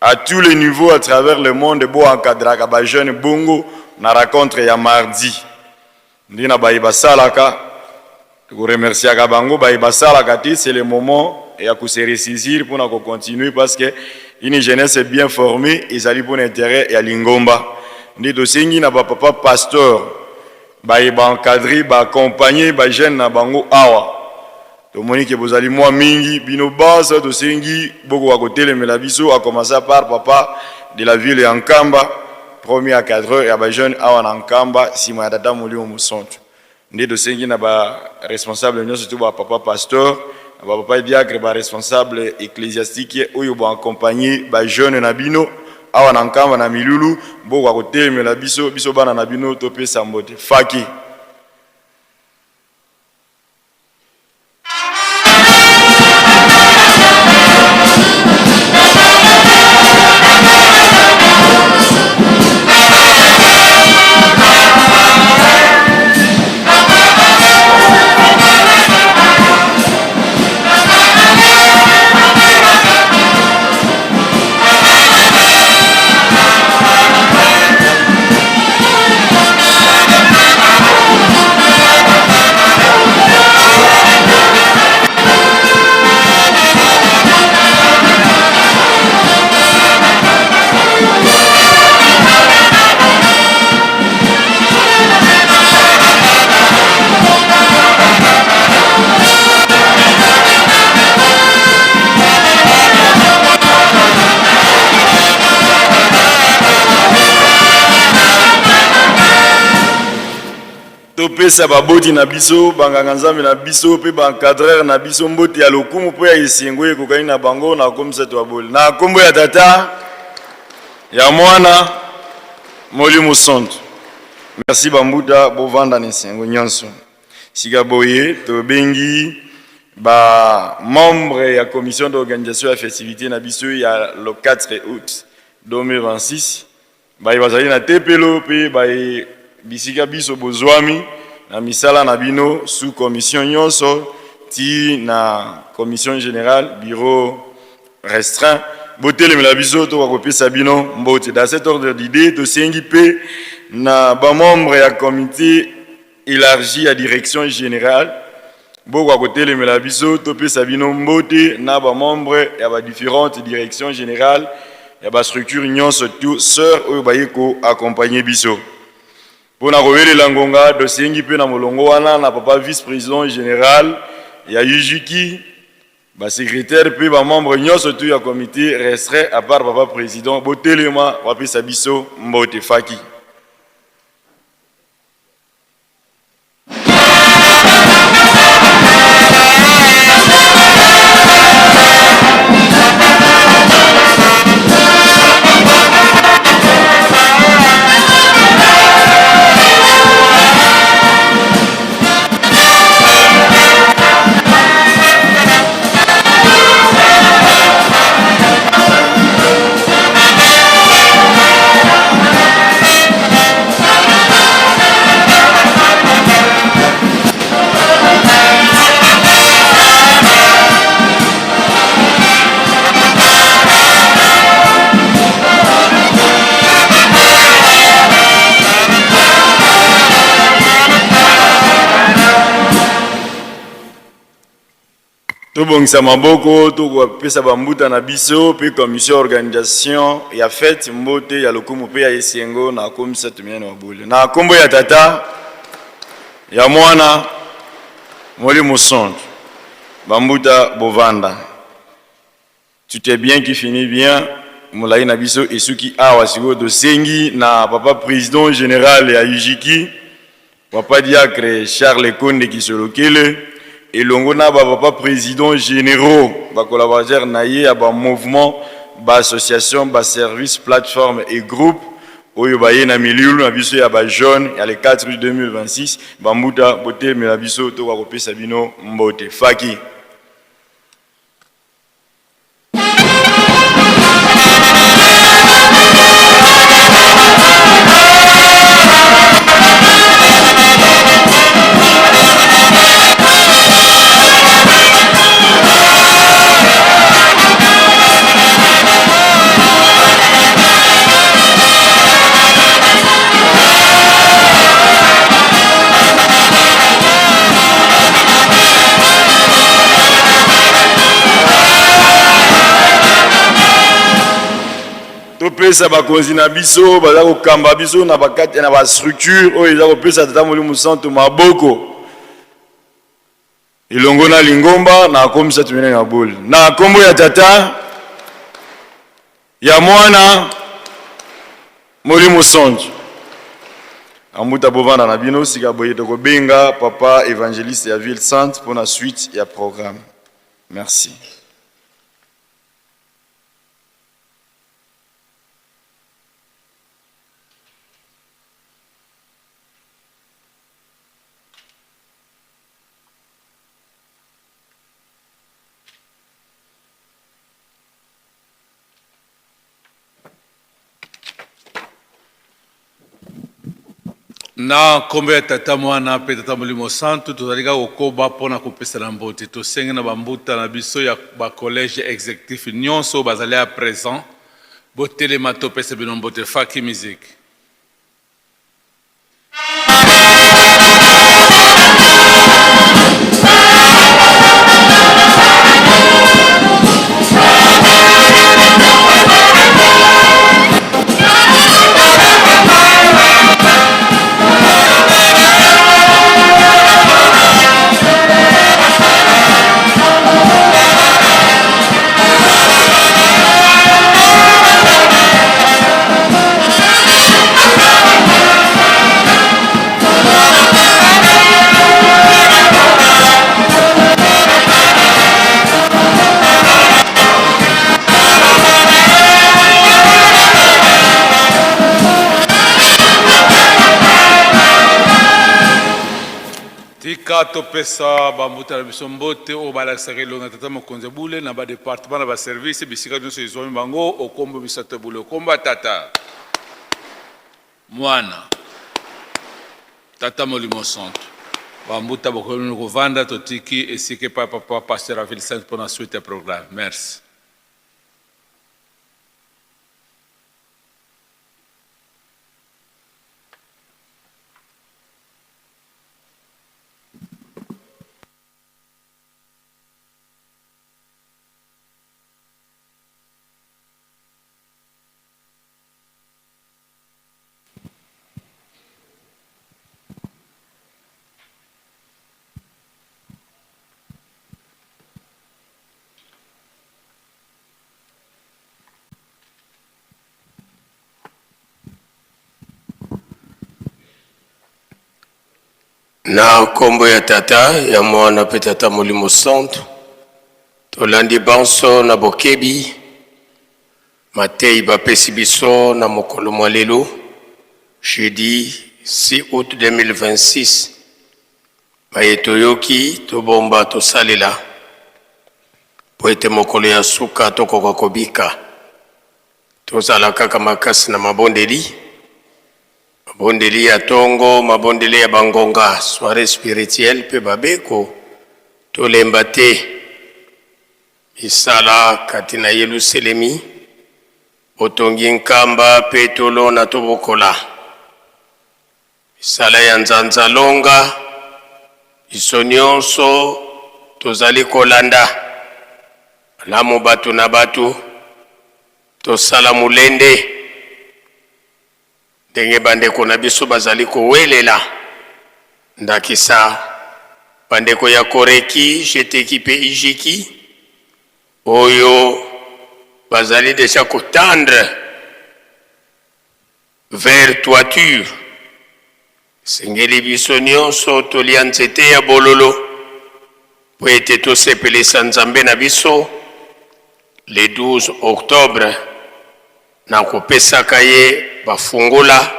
à tous les niveaux à travers le monde bo encadraka ba jeune bongo na rencontre ya mardi ndenge na baye basalaka tokoremerciaka bango baye basalaka te. C'est le moment ya kose ressaisir mpona kocontinue parce que une jeunesse bien formée ezali mpona intérêt ya lingomba. Nde tosengi na bapapa pasteur baye baencadre baaccompagne bajeune na bango awa tomoni ke bozali mwa mingi bino base tosengi bokoka kotelemela biso, à commencer par papa de la ville ya Nkamba, premier encadreur ya bajeune awa na Nkamba nsima ya tata Molimo Mosantu. Nde tosengi na ba responsable nyonso tout ba papa pasteur, na ba papa diacre, ba responsable ecclesiastique oyo bo accompagner ba jeunes na bino awa na Nkamba na Milulu, bokoka kotelemela biso, biso bana na bino topesa mbote. Faki. Topesa baboti na biso, banganga-nzambe na biso mpe ba encadreurs na biso mbote ya lokumu mpo ya esengo oyo ekokani na bango na komisa to na kombo ya Tata, ya Mwana, Molimo Santu. Merci bambuta, bovanda na esengo nyonso. Sika boye tobengi ba membres ya commission d'organisation ya festivité na biso ya le 4 août 2026 Baye bazali na tempelo mpe baye bisika biso bozwami na misala na bino sous commission nyonso ti na commission generale bureau restreint botelemela biso tokoka kopesa bino mbote. Dans cet ordre d'idée tosengi mpe na ba membres ya comite elargi ya direction generale bokoka kotelemela biso topesa bino mbote na ba membres ya ba differentes directions generales ya ba structures nyonso tout sœur oyo baye ko accompagner biso mpo na kowelela ngonga. Tosengi mpe na molongo wana na papa vice président général ya UJUKI, ba secrétaire mpe ba membres nyonso tout ya comité restreint à part papa président, botelema bapesa biso mbote. Faki. Tobongisa maboko, tokopesa bambuta na biso mpe commission organisation ya fete mbote ya lokumu mpe ya esengo na komisa tumiano ya bule na kombo ya Tata, ya Mwana, Molimo Santu. Bambuta bovanda. Tout est bien qui finit bien. Molai na biso esuki awa. Sikoyo tosengi na papa président général ya UJUKI, papa diacre Charles Konde Kisolokele, elongo na ba papa président généraux, ba collaborateurs na ye ya ba mouvement, ba association, ba service, plateforme et groupe oyo baye na milulu na biso ya ba jeunes ya le 4 août 2026. Bambuta botelemela biso tokoka kopesa bino mbote. Faki. Topesa bakonzi na biso baza kokamba biso na bakati na bastructure oyo eza kopesa Tata Molimo Santu maboko elongo na lingomba na akomisa tumene na bole na nkombo ya Tata, ya Mwana, Molimo Santu. Ambuta bovanda na bino sika boye tokobenga papa evangeliste ya ville sainte mpo na suite ya programme. Merci. Na nkombo ya Tata, Mwana mpe Tata Molimo Santu, tozali kaka kokoba mpo na kopesana mbote. Tosengi na bambuta na biso ya ba collège executif nyonso oyo bazali ya present, botelema topesa bino mbote. Faki musique. Tika topesa bambuta na biso mbote oyo balakisaka elongi ya Tata Mokonzi ya Bule na ba departement na ba service bisika nyonso ezwami bango okombo misato ya bule okombo ya Tata, Mwana, Tata Molimo Santu. Ba mbuta bokoki bino kovanda, totiki esika epai ya Papa Pasteur ya Ville Sainte mpo na suite ya programme. Merci. Na nkombo ya Tata, ya Mwana mpe Tata Molimo Santu, tolandi banso na bokebi mateyi bapesi biso na mokolo mwa lelo jeudi 6 août 2026. Maye toyoki, tobomba, tosalela mpo ete mokolo ya suka tokoka kobika. Tozala kaka makasi na mabondeli. Mabondeli ya tongo, mabondeli ya bangonga, soiree spirituelle mpe babeko, tolemba te. Misala kati na Yeluselemi, botongi nkamba mpe tolona tobokola. Misala ya nzanza longa, biso nionso tozali kolanda. Malamu bato na bato tosala molende. Ndenge bandeko na biso bazali kowelela, ndakisa bandeko ya Koreki, Jeteki mpe Ijiki, oyo bazali dejà ko tendre vers toiture, esengeli biso nionso tolia nzete ya bololo mpo ete tosepelisa Nzambe na biso le 12 octobre. Na kopesaka ye bafungola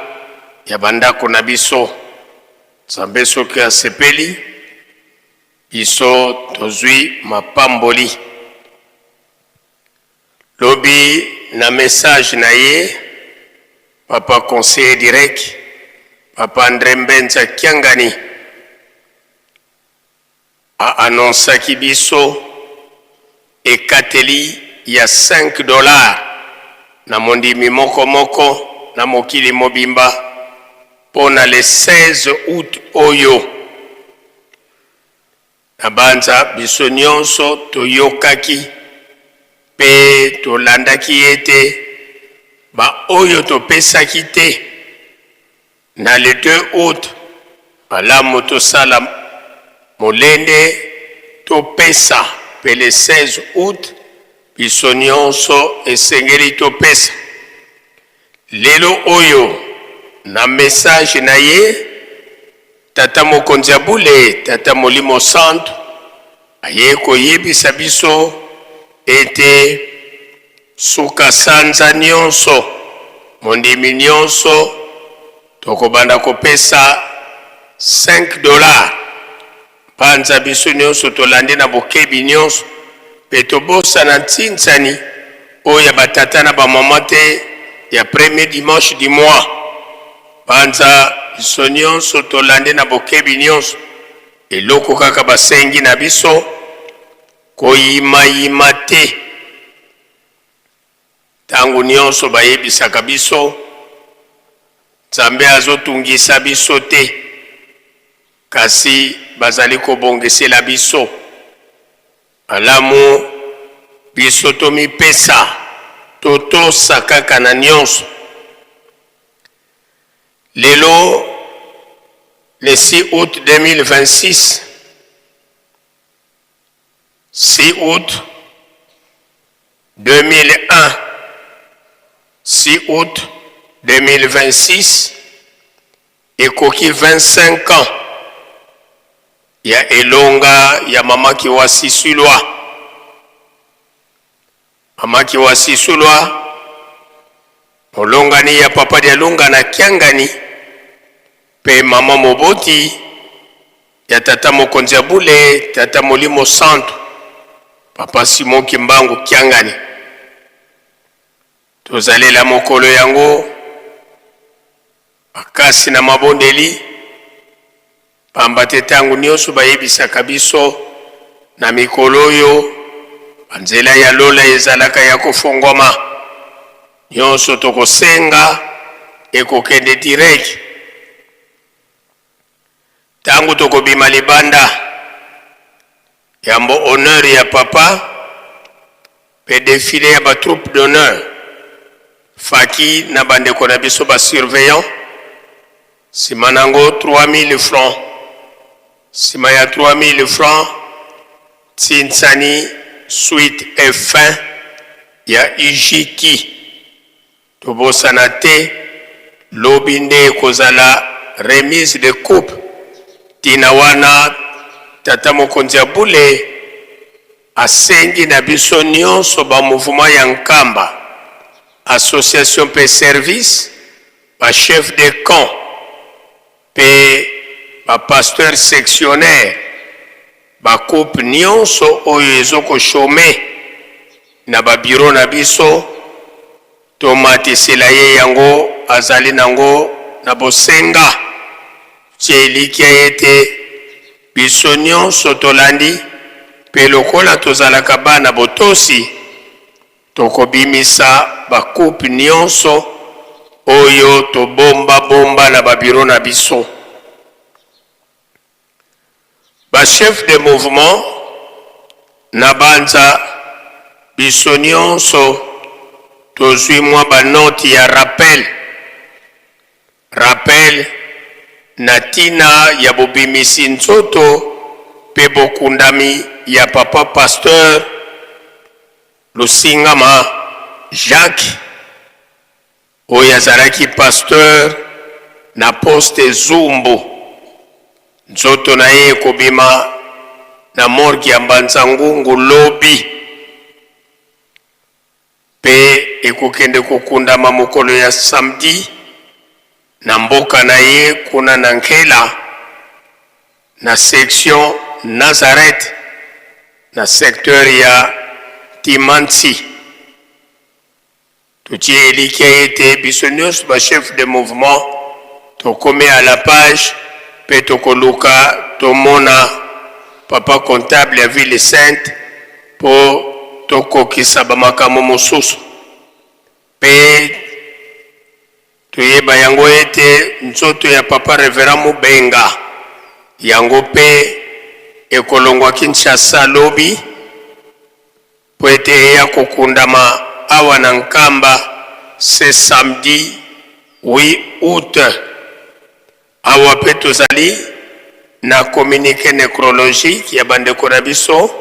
ya bandako na biso. Nzambe soki asepeli, biso tozwi mapamboli. Lobi na message na ye, Papa conseiller direct, Papa Andre Mbenza Kiangani, a annoncaki biso ekateli ya 5 dollars na mondimi moko moko na mokili mobimba mpo na le 16 aout oyo. Nabanza biso nionso toyokaki mpe tolandaki ete ba oyo topesaki te Na le 2 aout, malamu tosala molende topesa mpe le 16 aout biso nionso esengeli topesa. Lelo oyo Na message na ye, Tata Mokonzi ya Bule, Tata Molimo Santu, aye koyebisa biso ete suka sanza nionso, mondimi nionso tokobanda kopesa 5 dollars. Mpanza biso nionso tolandi na bokebi nionso mpe tobosana ntinsani oyo ya ba tata na ba mama te ya premier dimanche du mois. Mpanza biso nionso tolandi na bokebi nionso eloko kaka basengi na biso koyimayima te. Tango nionso bayebisaka biso Nzambe azotungisa biso te, kasi bazali kobongisela biso malamu. Biso tomipesa, totosa kaka na nionso. Lelo le 6 aout 2026, 6 août 2001, 6 août 2026, ekoki 25 ans ya elonga ya Mama Kiwasi Sulwa. Mama Kiwasi Sulwa molongani ya Papa Dialunga na Kiangani mpe mama moboti ya Tata Mokonzi ya Bule, Tata Molimo Santu, Papa Simon Kimbangu Kiangani. Tozalela mokolo yango makasi na mabondeli, pamba te tango nionso bayebisaka biso na mikolo oyo ba nzela ya lola ezalaka ya kofongwama, nionso tokosenga ekokende direct. Tango tokobima libanda, yambo honneur ya papa mpe defile ya ba troupes d'honneur, faki na bandeko na biso ba surveillants, sima nango 3000 francs, sima ya 3000 francs, Tsinsani suite et fin ya UJKI. Tobosana te lobi nde ekozala remise de coupe, tina wana tata mokonzi ya bule asengi na biso nionso ba mouvement ya Nkamba, association mpe service, ba chefs de camp mpe ba pasteurs sectionnaires, ba coupe nionso oyo ezo ko chaumer na ba bureaux na biso, tomatisela ye yango azali nango na bosenga. Totie elikya ete biso nionso tolandi mpe lokola tozalaka bana botosi, Tokobimisa ba coupe nionso oyo tobomba bomba na ba bureau na biso. Ba chefs de mouvement na banza biso nionso tozui mwa ba notes ya rappel, rappel na tina ya bobimisi nzoto pe bokundami ya papa pasteur Lusingama Jacques oyo azalaki pasteur na poste Zumbu, nzoto na ye ekobima na morgue ya Mbanza Ngungu lobi mpe ekokende kokundama mokolo ya samedi na mboka na ye kuna na Nkela na section Nazareth na secteur ya Timansi. Totie elikya ete biso nionso ba chefs de mouvement tokomi à la page mpe tokoluka tomona papa comptable ya ville sainte mpo tokokisa ba makambo mosusu mpe Toyeba yango ete nzoto ya Papa Reverend Mubenga yango pe ekolongwa Kinshasa lobi po ete eya kokundama awa na Nkamba ce samedi 8 aout. Awa pe tozali na communique necrologique ya bandeko na biso.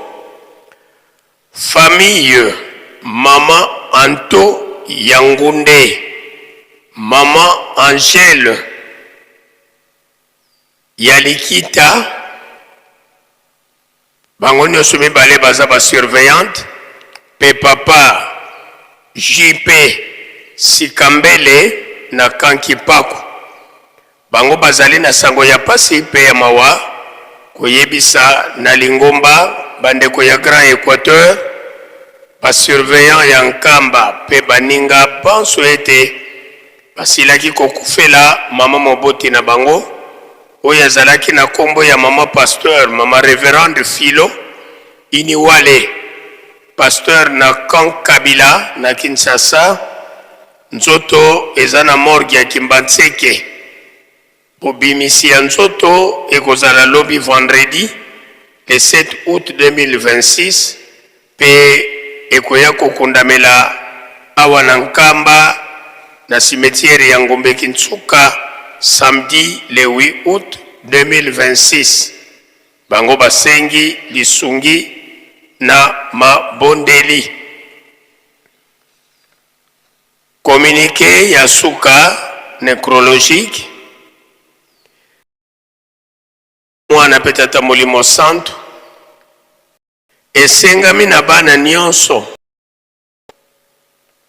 Famille maman Anto Yangunde. Maman Angèle ya Likita, bango nyonso mibale baza ba surveillante, mpe papa JP Sikambele na Kankipaku. Bango bazali na sango ya pasi mpe ya mawa koyebisa na lingomba bandeko ya Grand Equateur, ba surveillants ya Nkamba mpe baninga banso ete basilaki kokufela mama moboti na bango oyo azalaki na kombo ya mama pasteur, mama reverende Philo Iniwale, pasteur na camp Kabila na Kinshasa. Nzoto eza na morgue ya Kimbanseke. Bobimisi ya nzoto ekozala lobi vendredi le 7 aout 2026 mpe ekoya kokundamela awa na Nkamba na cimetière ya Ngombe Kinsuka samedi le 8 aout 2026. Bango basengi lisungi na mabondeli. Communiqué ya suka necrologique. Mwana mpe Tata Molimo Santu, esengami na bana nionso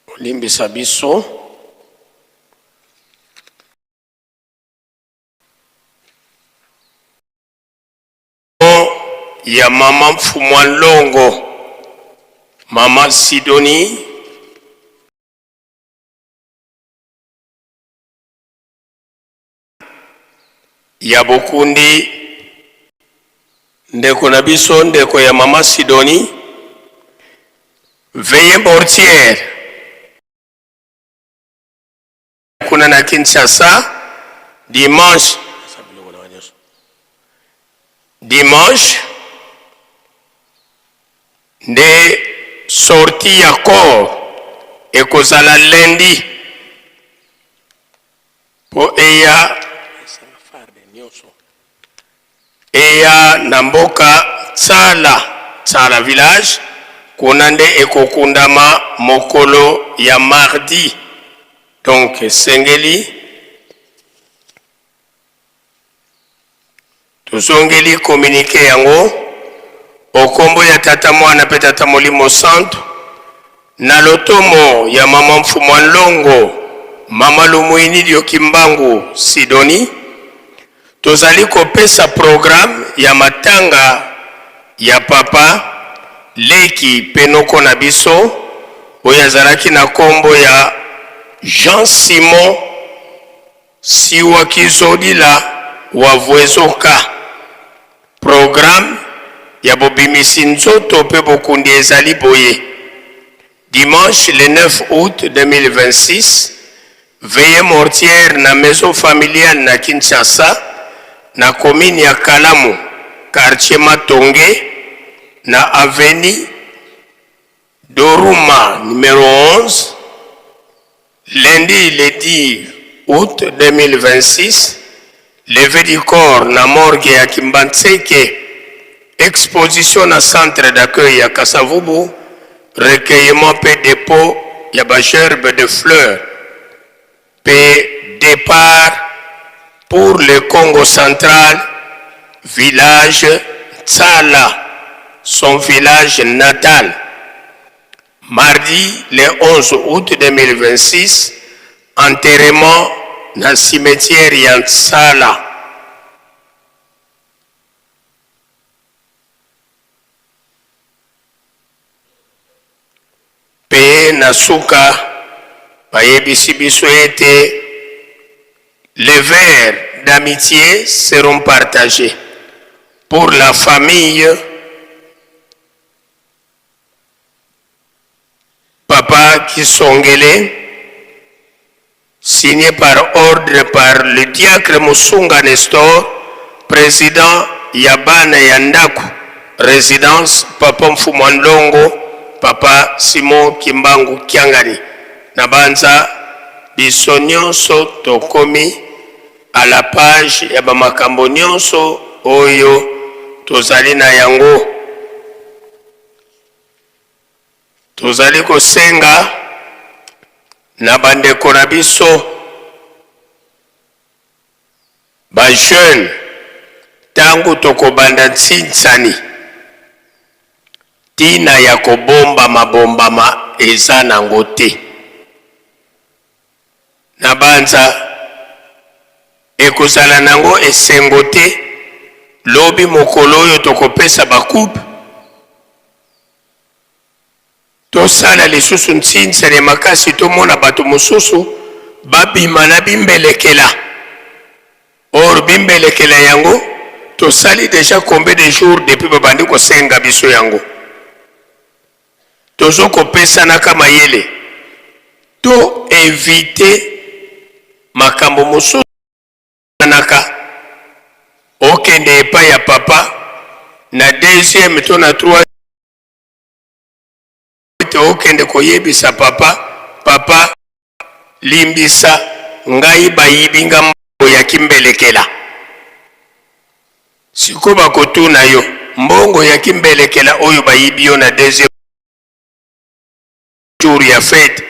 kolimbisa biso. Ya mama Mfumua Nlongo, mama Sidonie. Ya bokundi ndeko na biso, ndeko ya mama Sidonie, veillée mortière kuna na Kinshasa dimanche, dimanche nde sortie ya corps ekozala lundi po eya eya na mboka Tsala, Tsala village, kuna nde ekokundama mokolo ya mardi. Donc esengeli tozongeli communique yango okombo ya Tata Mwana pe Tata Molimo Santu na lotomo ya mama Mfumua Nlongo, mama Lumuinilio Kimbangu Sidonie. Tozali kopesa programme ya matanga ya papa leki pe noko na biso oyo azalaki na kombo ya Jean Simon Siwakizodila wa Vuezoka. Programme ya bobimisi nzoto pe bokundi ezali boye, Dimanche le 9 aout 2026, veillée mortière na maison familiale na Kinshasa, na commune ya Kalamu, quartier Matonge, na avenue Doruma numero 11, lundi le 10 août 2026, levée du corps na morgue ya Kimbanseke, exposition na centre d'accueil ya Kasavubu, recueillement pe depot ya ba gerbes de fleurs pe depart pour le Kongo central, village Tsala, son village natal. Mardi le 11 août 2026, enterrement na cimetière ya Nsala. Mpe na suka, bayebisi biso ete les verres d'amitié seront partagés pour la famille Papa Kisongele, signé par ordre par le diacre Musunga Nestor, president ya bana ya ndaku residence Papa Mfumua Nlongo, Papa Simon Kimbangu Kiangani. Na banza biso nionso tokomi à la page ya ba makambo nionso oyo tozali na yango. Tozali kosenga na bandeko na biso. Ba jeunes tango tokobanda ntsinsani, tina ya kobombama bombama eza nango te. Nabanza ekozala nango esengo te lobi mokolo oyo tokopesa ba coupe, Tosala lisusu nsinsani ya makasi tomona bato mosusu babima na bimbelekela. Or bimbelekela yango tosali dejà combien de jours depuis babandi kosenga biso yango? Tozo kopesanaka mayele to eviter makambo mosusu naka okende epai ya papa na deuxième to na troisième ete okende koyebisa papa, papa limbisa ngai bayibi nga mbongo ya kimbelekela. Sikoyo bakotuna yo mbongo ya kimbelekela oyo bayibi yo na deuxième jour ya fete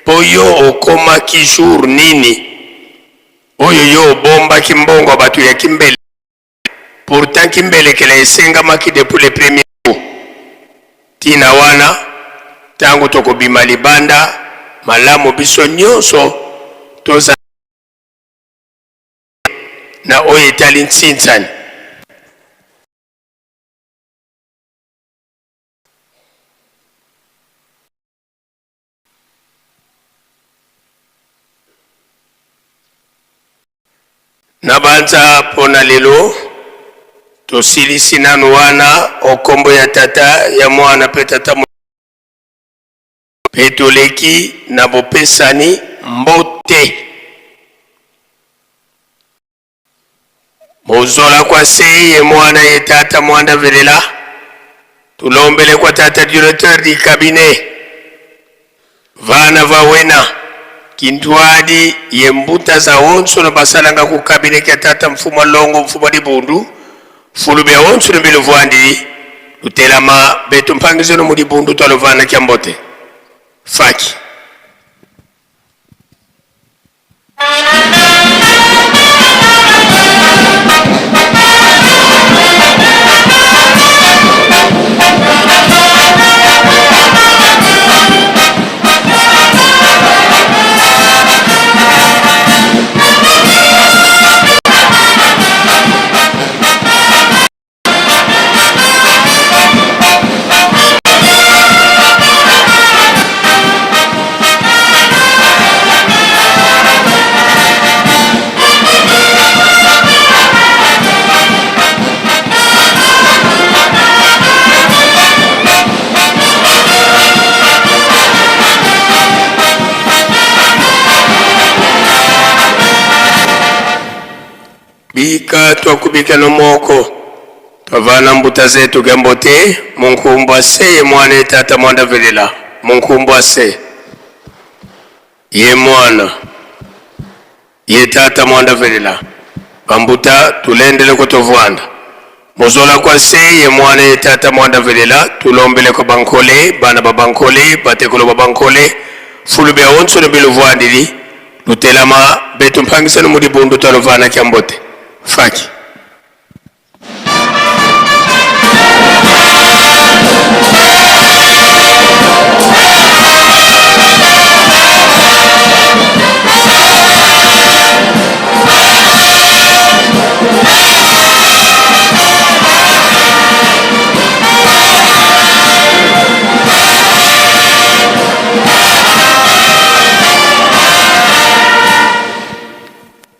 po yo okomaki jour nini oyo yo obombaki mbongo ya bato ya kimbelekela? Pourtant kimbelekela esengamaki depuis le premier jour. Tina wana tango tokobima libanda malamu biso nionso tozala na oyo etali ntsinsani. Nabanza mpo na lelo tosilisi nanu wana o nkombo ya Tata, ya Mwana mpe Tata mpe toleki na bopesani mbote. Mozola kwa se ye mwana ye tata mwanda velela tulombele kwa tata directeur di cabinet vana va wena kintwadi ye mbuta za onso na basalanga ku cabinet kya tata mfuma longo mfuma dibundu fulu bya onso na biluvwandi lutelama betu mpangizeno mu dibundu twalovana kya mbote faki. Bika twakubika nomoko twavana mbuta zetu gembo te munkumbwa se ye mwana ye tata mwanda velela munkumbwa se ye mwana ye tata mwanda velela bambuta tulendele ko tovwanda mozola kwa se ye mwana ye tata mwanda velela tulombele ko bankole bana ba bankole batekolo ba bankole fulu bya onso no biluvwandili Lutelama betu mpangisano mu dibundu twalovana kya mbote faki.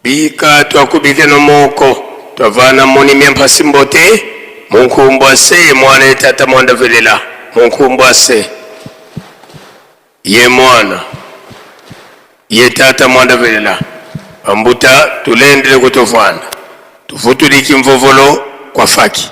Bika twakubike nomoko twavana moni myamphasi mbote munkumbwa se ye mwana ye tata mwanda velela munkumbwa se ye mwana ye tata mwanda velela bambuta tulendele kutovwanda tuvutuliki mvovolo kwa faki.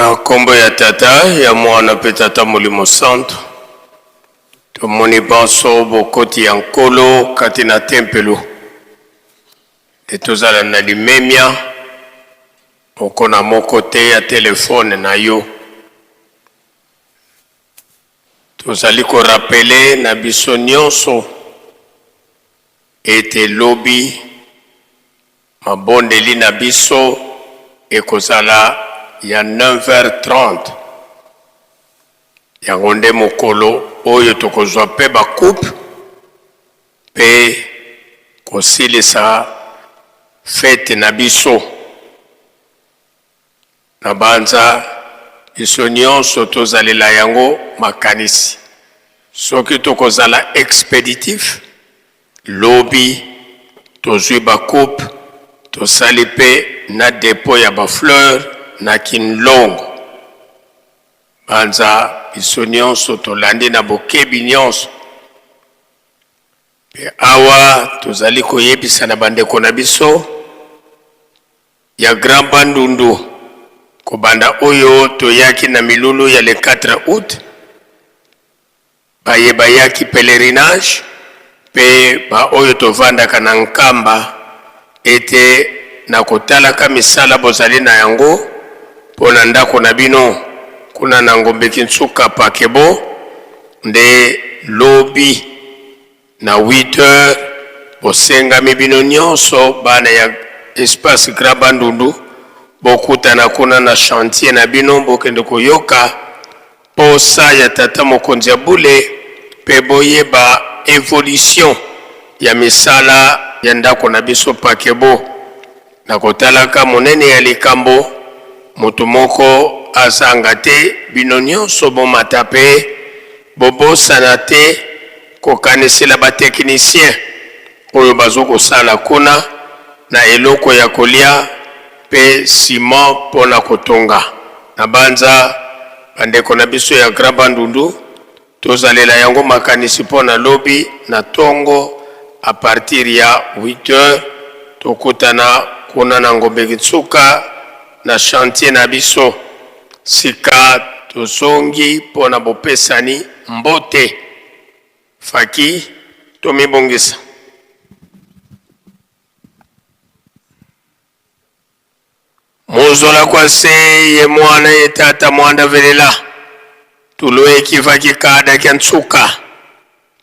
Na nkombo ya Tata, ya Mwana mpe Tata Molimo Santu, tomoni banso bokoti ya Nkolo kati na tempelo, nde tozala na limemia moko na moko te ya telefone na yo. Tozali korapele na biso nyonso ete lobi Mabondeli na biso ekozala ya 9h30. Yango nde mokolo oyo tokozwa mpe ba coupe mpe kosilisa fete na biso. Nabanza biso nionso tozalela yango makanisi. Soki tokozala expeditif, lobi tozui ba coupes, tosali mpe na depot ya ba fleurs na Kinlongo. Banza biso nionso tolandi na bokebi nionso. Mpe awa tozali koyebisa na bandeko na biso ya Grand Bandundu kobanda oyo toyaki na milulu ya le 4 aout, baye bayaki pelerinage mpe ba oyo tovandaka na Nkamba ete na kotalaka misala bozali na yango mpo na ndako na bino kuna na Ngombe Kinsuka Pakebo nde lobi Na 8 heures bosengami bino nionso bana ya espace Grand Bandundu bokutana kuna na chantier na bino bokende koyoka posa ya tata mokonzi ya bule pe boyeba evolution ya misala ya ndako na biso Pakebo. Na kotalaka monene ya likambo, moto moko azanga te, bino nionso bomata pe bobosana te kokanisela ba techniciens oyo bazo kosala kuna na eloko ya kolia pe ciment pona kotonga. Nabanza bandeko na biso ya Grand Bandundu Tozalela yango makanisi mpo na lobi na tongo à partir ya 8 heures tokutana kuna na Ngombe Kitsuka na chantier na biso. Sika tozongi mpo na bopesani mbote. Faki, tomibongisa. Muzola kwa se ye mwana ye tata mwanda velela tulue kiva kikada kya nsuka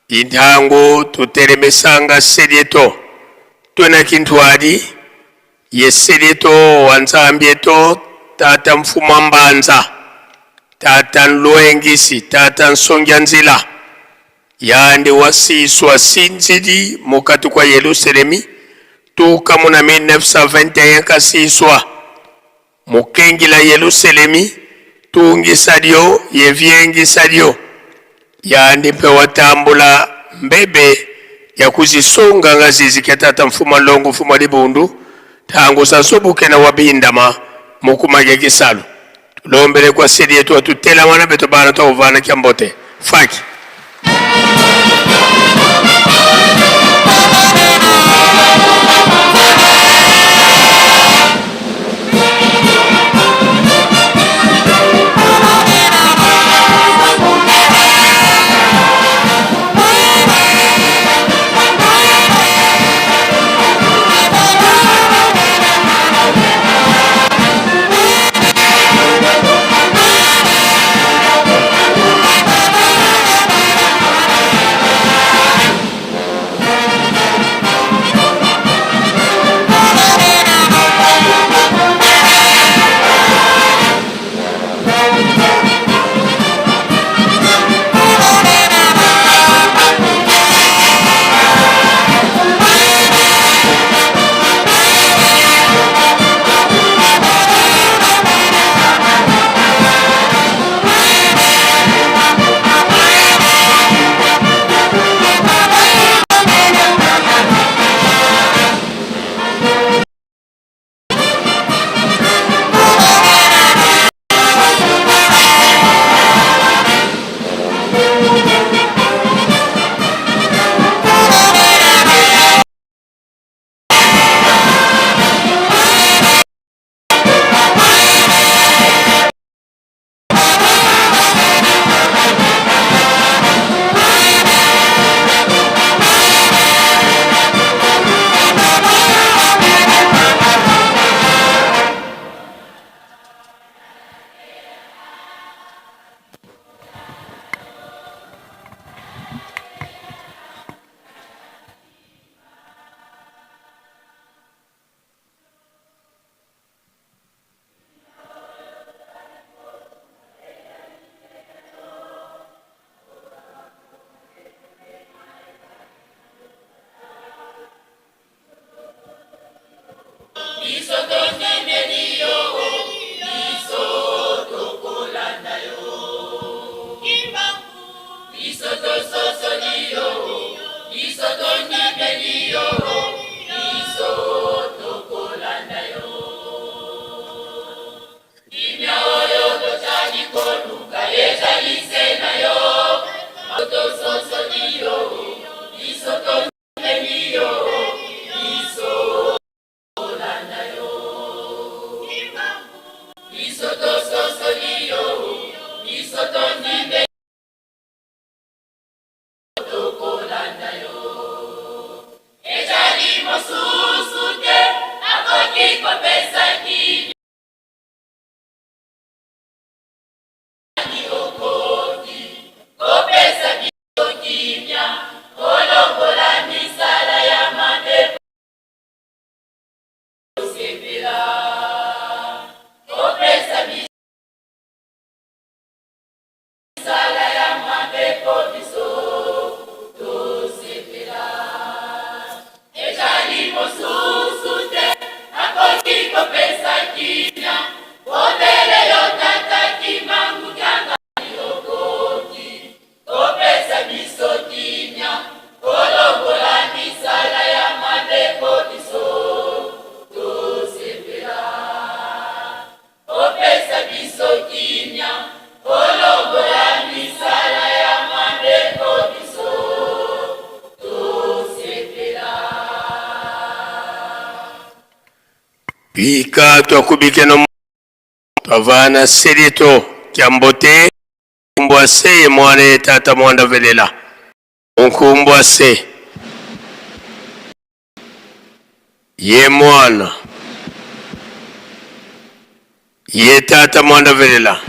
intangu tutelemesanga selieto twena kintwadi ye selieto wa nzambieto tata mfuma mbanza tata nluengisi tata nsongia nzila Yandi wasiswa sinzili mukati kwa Yelusalemi tuka muna 1921 kasiswa mukengila Yelusalemi tungisa lyo yevyengisa lyo yandi mpe watambula mbebe ya kuzisunga nga zizi kya tata mfuma longo mfuma libundu tangu sasobukena wabindama mukumagya kisalu Tulombele kwa seli yetu watutelamana beto bana twakuvana kya mbote faki. Bika twakubikeno twavana selito kyambote mbwa se ye mwana ye tata mwanda velela nkumbwa se ye mwana ye tata mwanda velela.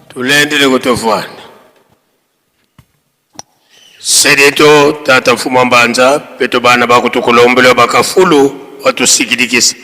Tulendele kutovwana sedeto tata mfumu mbanza peto bana bakutukulombela bakafulu watusikilikisa.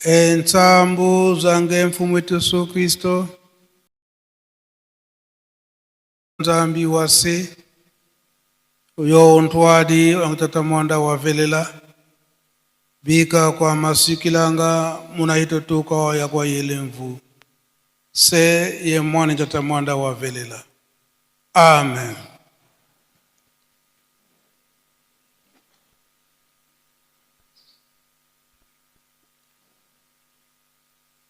Entsambu zange mfumu wetu Yesu Kristo Nzambi wase uyo ntwadi wangitata mwanda wavelela bika kwa masikilanga munaitotuka ya kwa yelemvu se ye mwana tata mwanda wavelela. Amen.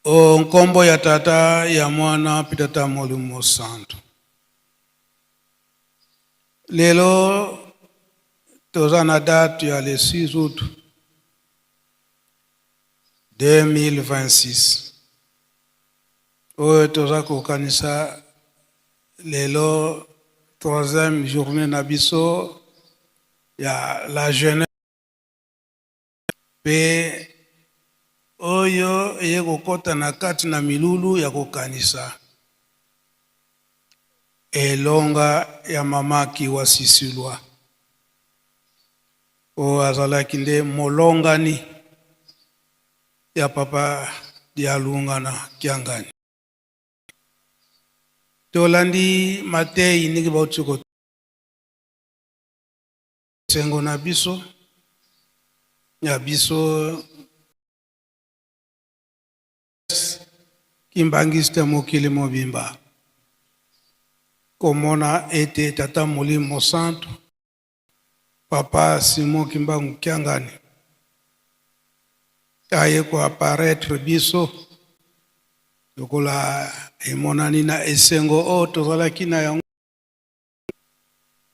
O nkombo ya tata ya mwana mpe tata molimo santu. Lelo toza na date ya le 6 août 2026 oyo toza kokanisa lelo troisième journée na biso ya la jeunesse mpe oyo eye kokɔta na kati na milulu ya kokanisa elonga ya mama Kiwa Sisilwa oyo azalaki nde molongani ya papa Dialungana Kiangani. Tolandi matei ndenge bauti kosengo na biso ya biso kimbangiste mokili mobimba. Komona ete Tata Molimo Santu, Papa Simon Kimbangu Kiangani, aye ko apparaitre biso lokola emonani na esengo oyo tozalaki na yango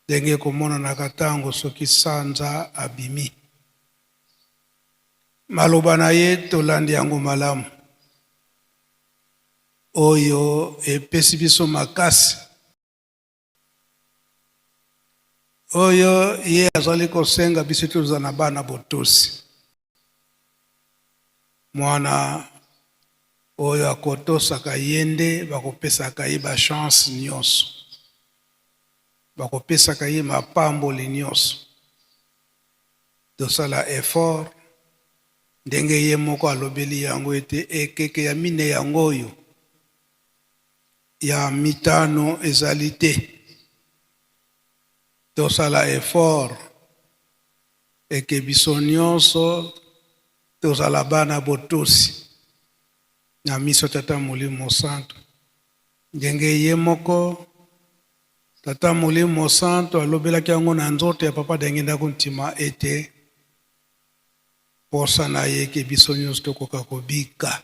ndenge ekomonanaka ntango soki sanza abimi. Maloba na ye tolandi yango malamu, oyo epesi biso makasi, oyo ye azali kosenga biso tozala na bana botosi. Mwana oyo akotosaka ye nde bakopesaka ye ba chance nyonso, bakopesaka ye mapamboli nyonso. Tosala effort ndenge ye moko alobeli yango ete ekeke ya mine yango oyo ya mitano ezali te. Tosala effort eke biso nyonso tozala bana botosi na miso Tata Molimo Mosantu, ndenge ye moko Tata Molimo Mosantu alobelaki yango na nzoto ya Papa Diangienda Kuntima ete posa na ye ke biso nyonso tokoka kobika,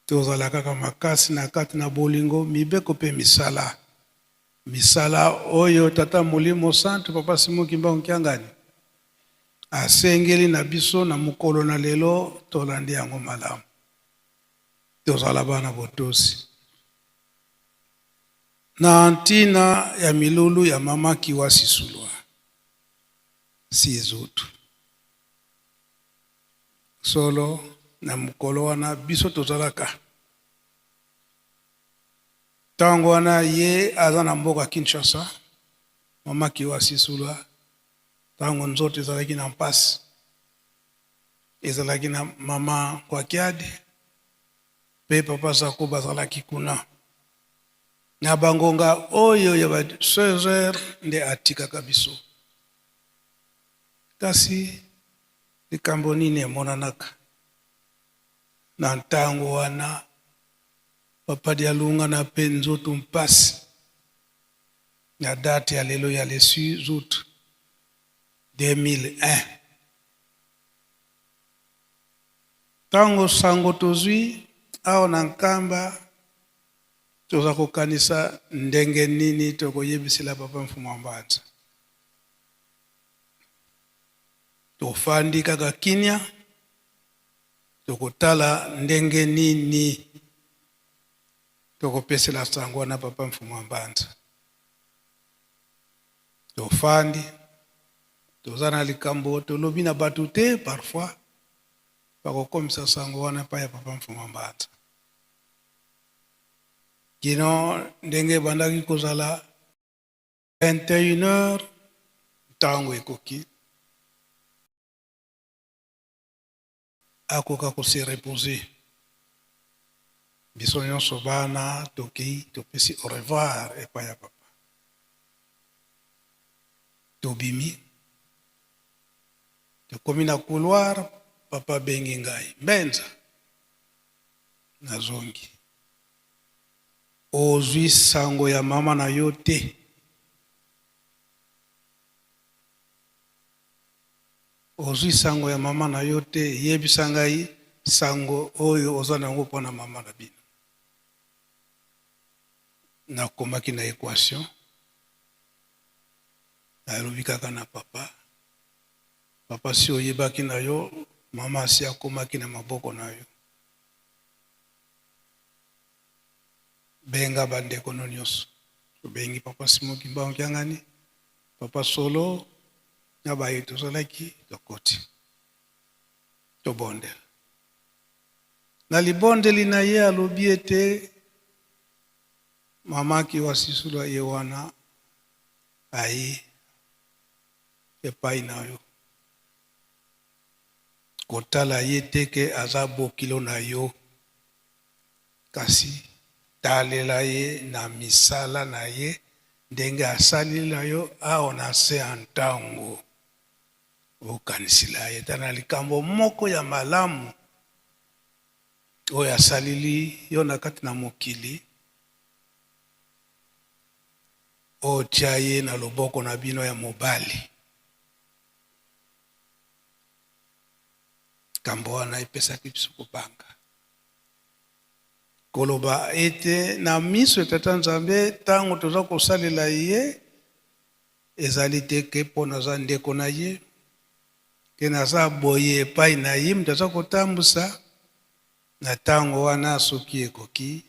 tozala kaka makasi na kati na bolingo, mibeko mpe misala. Misala oyo Tata Molimo Santu, Papa Simon Kimbangu Kiangani, asengeli na biso na mokolo na lelo, tolandi yango malamu. Tozala bana botosi. Na ntina ya milulu ya Mama Kiwa Sisulwa, Sizutu. Solo, na mokolo wana biso tozalaka Tango wana ye aza na mboka Kinshasa, mama Kiwa Sisulwa, tango nzoto ezalaki na mpasi, ezalaki na mama Kwakiadi pe papa Zako bazalaki kuna. Na bangonga oyo ya ba 16 heures nde atikaka biso. Kasi likambo nini emonanaka na ntango wana? Papa Dialungana pe nzoto mpasi na date ya lelo ya le 6 aout 2001. Tango sango tozui awa na Nkamba, toza kokanisa ndenge nini tokoyebisela Papa Mfumu wa Mbanza. Tofandi kaka kinia. Tokotala ndenge nini tokopesela sango wana Papa Mfumu wa Mbanza. Tofandi, toza na likambo tolobi na bato te, parfois bakokomisa sango wana epai ya Papa Mfumu wa Mbanza. Kino ndenge ebandaki kozala 21 heures, ntango ekoki. Akoka ko se reposer. Biso nionso bana tokeyi topesi au revoir epai ya papa. Tobimi, tokomi na couloir, papa abengi ngai, Mbenza! Nazongi. Ozui sango ya mama na yo te? Ozui sango ya mama na yo te, yebisa ngai sango oyo oza na yango mpo na mama na bino. Nakomaki na equation, nalobi kaka na papa, papa si oyebaki na yo, mama asi akomaki na maboko na yo. Benga ba ndeko no nioso. Tobengi papa Simon Kimbangu Kiangani, papa Solo na baye tozalaki tokoti. Tobondela. Na libondeli na ye alobi ete mama Kiwa Sisulu aye wana aye epai na yo. Kotala ye te ke aza bokilo na yo. Kasi talela ye na misala na ye ndenge asalela yo awa na se ya ntango. Okanisela ye ata na likambo moko ya malamu oyo asaleli yo na kati na mokili. Otya ye na loboko na bino ya mobali. Likambo wana epesaki biso kobanga. Koloba ete na miso ya Tata Nzambe, ntango toza kosalela ye, ezali te ke mpo naza ndeko na ye, ke naza boye epai na ye, moto aza kotambusa na ntango wana, soki ekoki,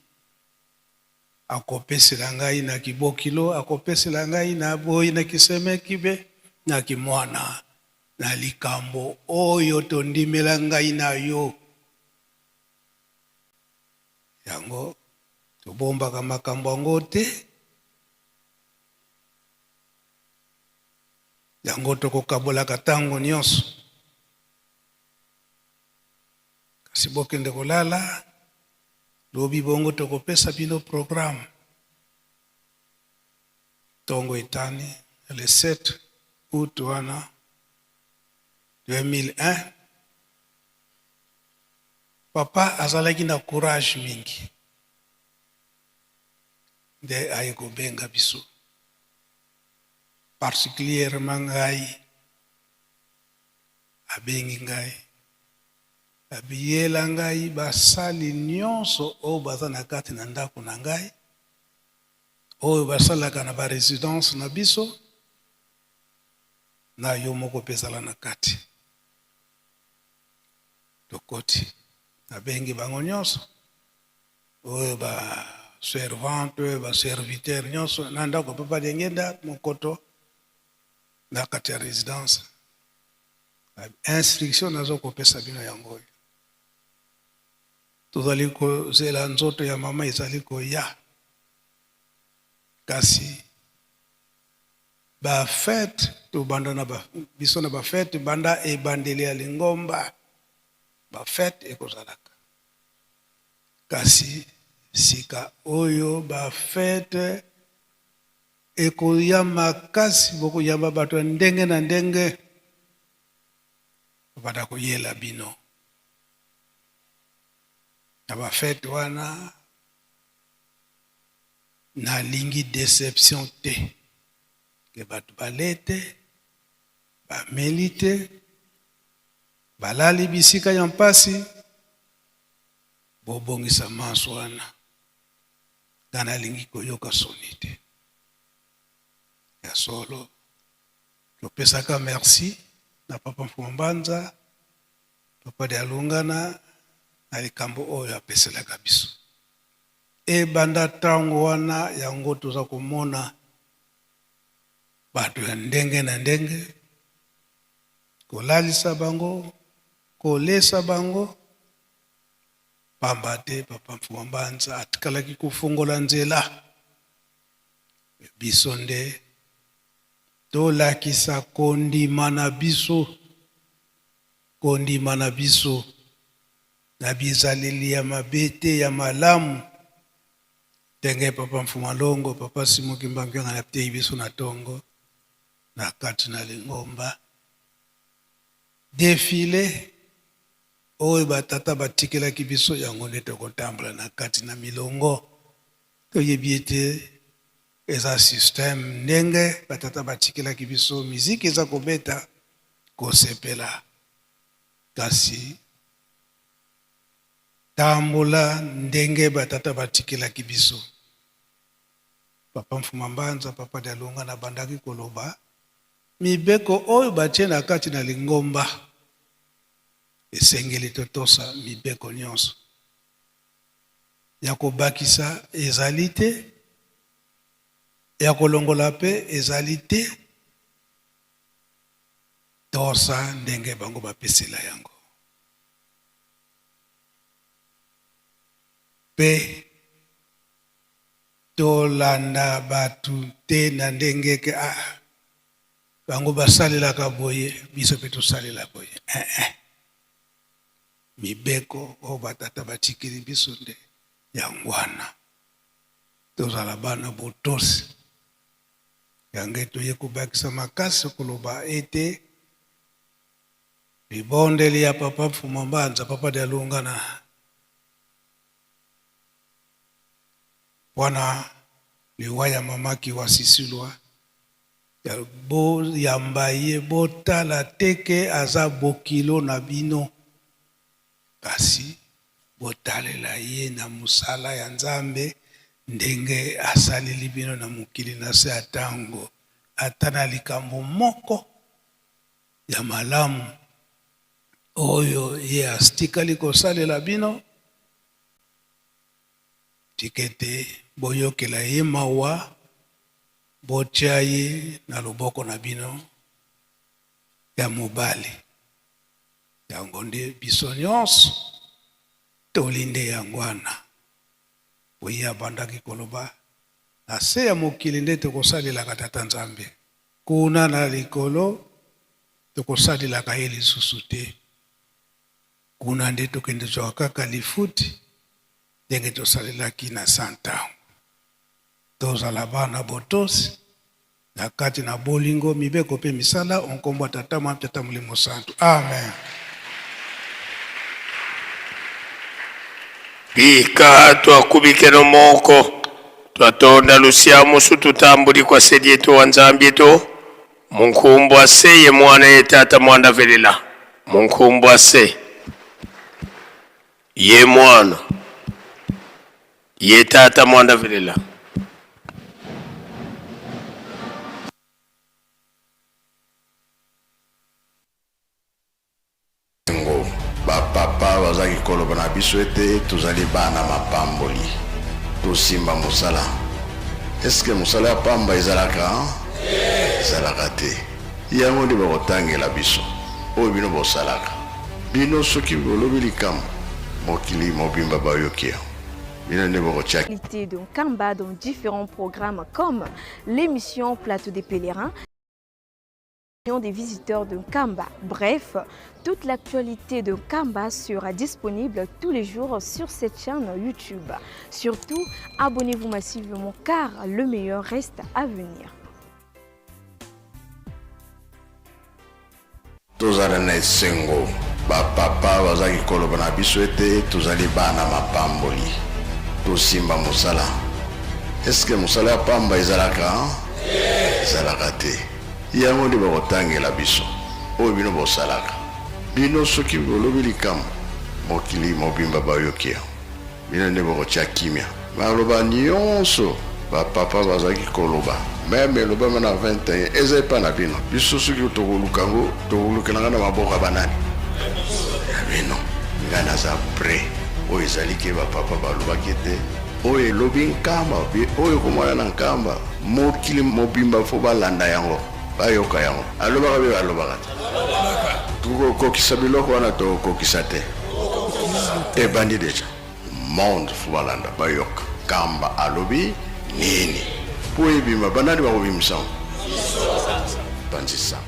akopesela ngai na kibokilo, akopesela ngai na boye, na kisemeki be na kimwana, na likambo oyo tondimela ngai na yo. Yango tobombaka makambo yango te, yango tokokabolaka ntango nyonso. Kasi bokende kolala, lobi bongo tokopesa bino programme. Ntongo etani le 7 août wana 2001, papa azalaki na courage mingi nde aye kobenga biso, particulièrement ngai. Abengi ngai, abiyela ngai basali nyonso oyo baza na kati na ndako na ngai, oyo basalaka na ba residence na biso, na yo moko mpe ezala na kati. Tokoti, nabengi bango nyonso oyo ba servante, oyo ba serviteur nyonso na ndako Papa Diangienda Mokoto na kati ya residence. Instruction nazo kopesa bino yango oyo. Tozali kozela nzoto ya mama ezali koya, kasi ba fete tobanda na ba, biso na ba fete banda ebandeli ya lingomba, ba fete ekozalaka. Kasi sika oyo ba fete ekoya makasi, bokoyamba bato ya ndenge na ndenge, banda koyela bino na ba fete wana. Nalingi deception te, ke bato bale te, bameli te, balali bisika ya mpasi. Bobongisa manso wana, nga nalingi koyoka soni te. Ya solo, topesaka merci na Papa Mfumu Mbanza, Papa Dialungana, na likambo oyo apeselaka biso. Ebanda ntango wana yango toza komona bato ya ndenge na ndenge, kolalisa bango, kolesa bango, pamba te Papa Mfumu Mbanza atikalaki kofungola nzela. Biso nde tolakisa kondima na biso, kondima na biso na bizaleli ya mabe te, ya malamu, ndenge Papa Mfumu Longo, Papa Simon Kimbangu na teyi biso na tongo na kati na lingomba. Défilé oyo batata batikelaki biso, yango nde tokotambola na kati na milongo. Toyebi ete eza système ndenge batata batikelaki biso, miziki eza kobeta, kosepela, kasi tambola ndenge batata batikelaki biso. Papa Mfuma Mbanza, Papa Dialunga na bandaki koloba mibeko oyo batie na kati na lingomba, esengeli totosa mibeko nyonso. Ya kobakisa ezali te, ya kolongola mpe ezali te. Tosa ndenge bango bapesela yango. Mpe tolanda bato te na ndenge ke ah, bango basalelaka boye, biso mpe tosalela boye. Eh, eh. Mibeko oyo batata batikeli biso nde yango wana. Tozala bana botosi. Yango toye kobakisa makasi koloba ete libondeli ya Papa Mfumu Mbanza, Papa Dialungana, wana Liwa ya mama Kiwasisilwa ya boyamba ye, botala te ke aza bokilo na bino, kasi botalela ye na mosala ya Nzambe ndenge asaleli bino na mokili na se ya tango, ata na likambo moko ya malamu oyo ye astikali kosalela bino. Tika ete boyokela ye mawa, botia ye na loboko na bino ya mobali. Yango nde biso nyonso toli nde yango wana. Po ye abandaki koloba, Na se ya mokili nde tokosalelaka Tata Nzambe, kuna na likolo tokosalelaka ye lisusu te. Kuna nde tokende zwaka kaka lifuti ndenge tosalelaki na sa ntango. Tozala bana botosi na kati na bolingo, mibeko mpe misala o nkombo ya Tata, Mwana mpe Tata Molimo Santu. Amen. Bika twakubikeno moko twatonda lusiamusu tutambuli kwa sedi yetu wa Nzambi yetu munkumbu ase ye mwana ye tata mwanda velela munkumbu ase ye mwana ye tata mwanda velela. Ngo, ba papa bazaki koloba na biso ete tozali bana mapamboli. Tosimba mosala. Est-ce que mosala ya pamba ezalaka? Ezalaka te. Yango nde bakotangela biso. Oyo bino bosalaka. Bino soki bolobi likambo, mokili mobimba bayoki yango. Bino nde bokotia. L'actualité de Nkamba dans différents programmes comme l'émission Plateau des pèlerins, des visiteurs de Nkamba. Bref, toute l'actualité de Nkamba sera disponible tous les jours sur cette chaîne YouTube. Surtout, abonnez-vous massivement car le meilleur reste à venir. Tozala na esengo, ba papa bazaki koloba na biso ete tozali bana mapamboli. Tosimba mosala. Est-ce que mosala ya pamba ezalaka? Ezalaka te. Yango nde bakotangela biso. Oyo bino bosalaka. Bino soki bolobi likambo, mokili mobimba bayoki yango. Bino nde bokotia kimia. Maloba nionso ba papa bazalaki koloba meme elobama na 21 eza epa na bino. Biso soki tokoluka yango tokolukela yango na maboko ya banani? Ya bino. Ngai naza pret. Oyo ezali ke ba papa balobaki ete oyo elobi Nkamba oyo ekomona na Nkamba mokili mobimba fo balanda yango bayoka yango. Alobaka be alobaka te? Tokokokisa biloko wana tokokokisa te? Ebandi deja. Monde fo balanda bayoka Nkamba alobi nini po ebima. Banani bakobimisa yango? Panzi sango.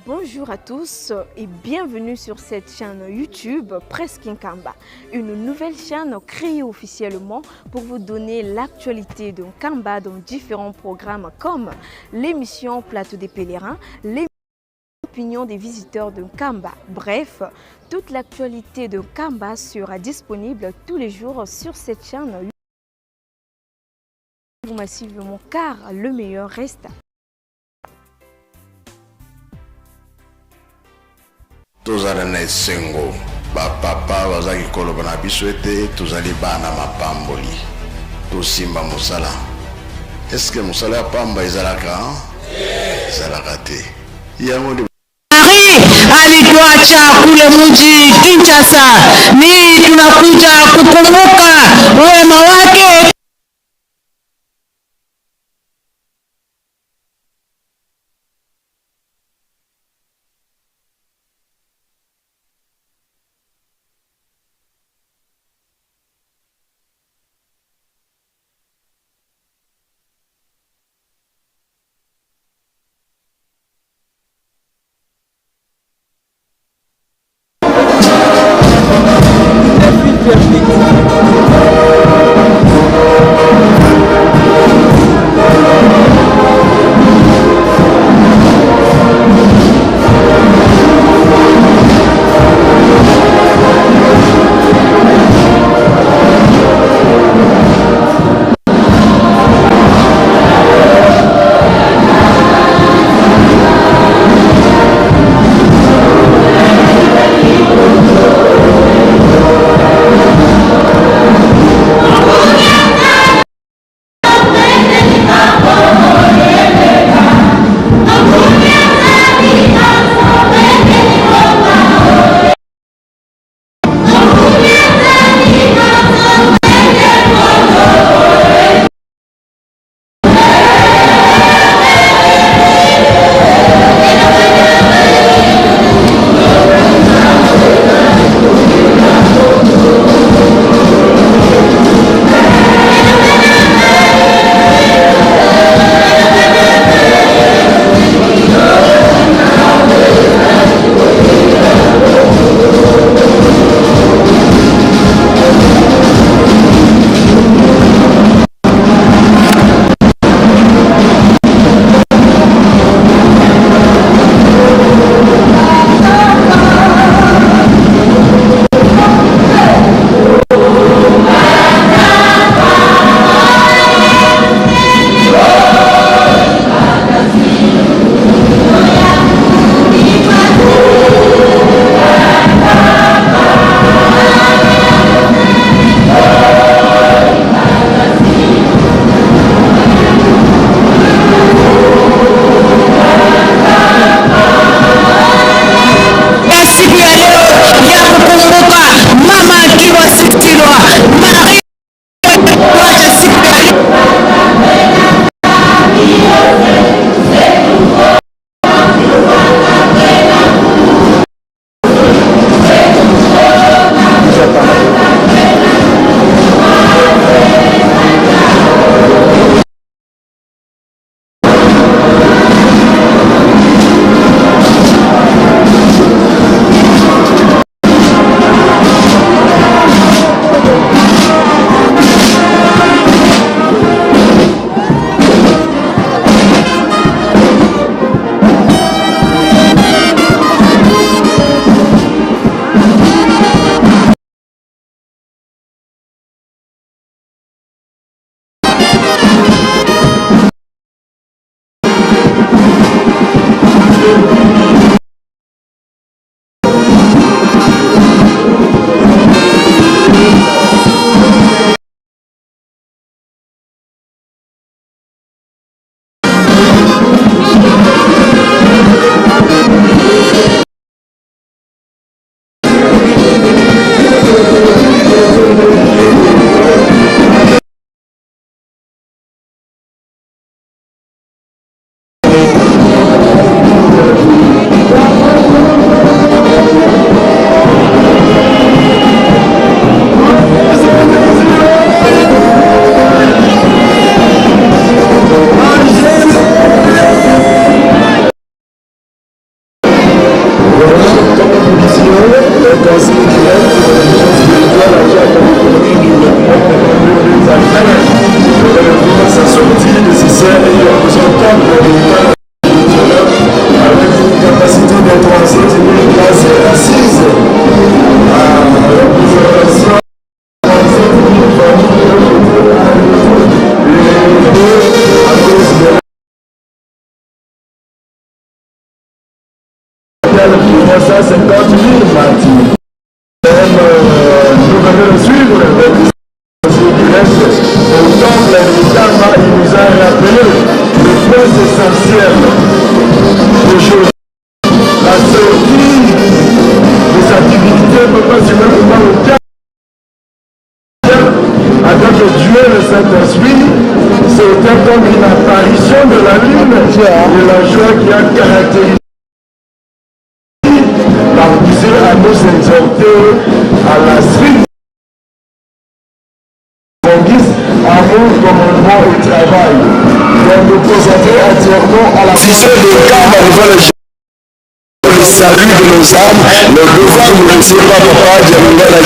Bonjour à tous et bienvenue sur cette chaîne YouTube Presse Nkamba, une nouvelle chaîne créée officiellement pour vous donner l'actualité de Nkamba dans différents programmes comme l'émission Plateau des pèlerins, l'opinion des visiteurs de Nkamba. Bref, toute l'actualité de Nkamba sera disponible tous les jours sur cette chaîne YouTube. Massivement car le meilleur reste. Tozala na esengo, ba papa bazaki koloba na biso ete tozali bana mapamboli. Tosimba mosala. Est-ce que mosala ya pamba ezalaka? Ezalaka te. Yango nde. Marie alituacha kule mji Kinshasa, ni tunakuja kukumbuka wema wake. à cause de laquelle 350 000 martyrs. Même, nous venons de suivre le direct au temple de Kamba, il nous a rappelé le point essentiel aujourd'hui. La sortie de sa divinité, Papa Simon Kimbangu en tant que Dieu le Saint-Esprit, c'était comme une apparition de la lune et la joie qui a caractérisé l'a poussé à nous exhorter à la suite. Amour, commandement et travail. Donc nous concentrer entièrement à la vision de Kamba devant le salut de nos âmes, le devoir ne laissez pas papa Dialungana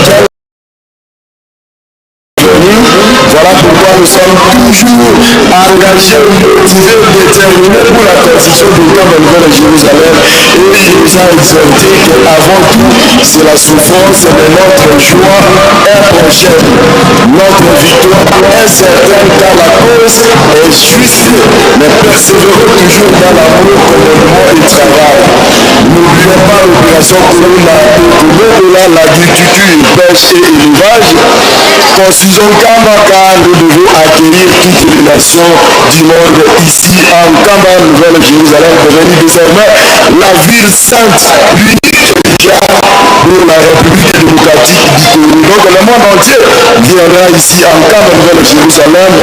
Voilà pourquoi nous sommes toujours engagés, motivés, déterminés pour la construction du temple de Jérusalem. Et il nous a exhorté qu'avant tout, c'est la souffrance, mais notre joie est prochaine. Notre victoire est certaine car la cause est juste, mais persévérons toujours dans l'amour, commandement et travail. N'oublions pas l'opération Corona, l'agriculture, pêche et élevage. Construisons Kamba car nous devons accueillir toutes les nations du monde ici en Kamba, Nouvelle-Jérusalem, devenue désormais la ville sainte, l'unique pour la République démocratique du Congo. Donc le monde entier viendra ici en Kamba, Nouvelle-Jérusalem,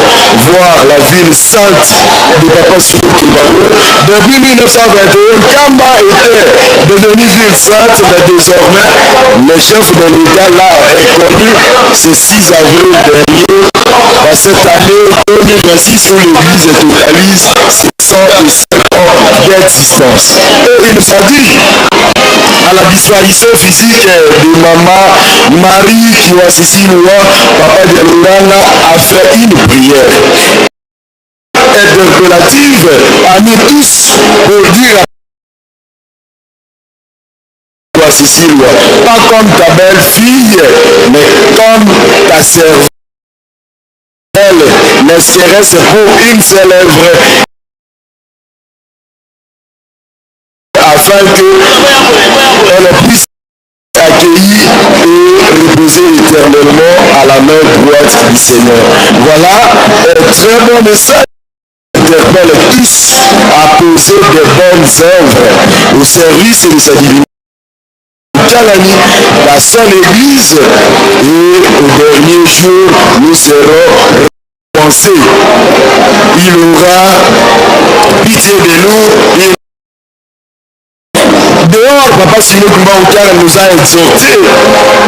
voir la ville sainte de Papa Simon Kimbangu. Depuis 1921, Kamba était devenue ville sainte, mais désormais, le chef de l'État l'a reconnu ce 6 avril dernier, dans cette année 2026 où l'Église totalise ses 105 ans d'existence. Et il nous a dit, à la disparition physique de maman Marie Kiwasisi-Loua, Papa Dialungana a fait une prière interpellative à nous tous pour dire à Kiwasisi-Loua, pas comme ta belle-fille, mais comme ta servante, ne serait-ce pour une seule œuvre, afin que elle puisse accueillir et reposer éternellement à la main droite du Seigneur. Voilà un très bon message qui interpelle tous à poser de bonnes œuvres au service de sa divinité. Kalani, la seule église, et au dernier jour, nous serons récompensés. Il aura pitié de nous. Dehors, Papa Simon Kimbangu nous a exhorté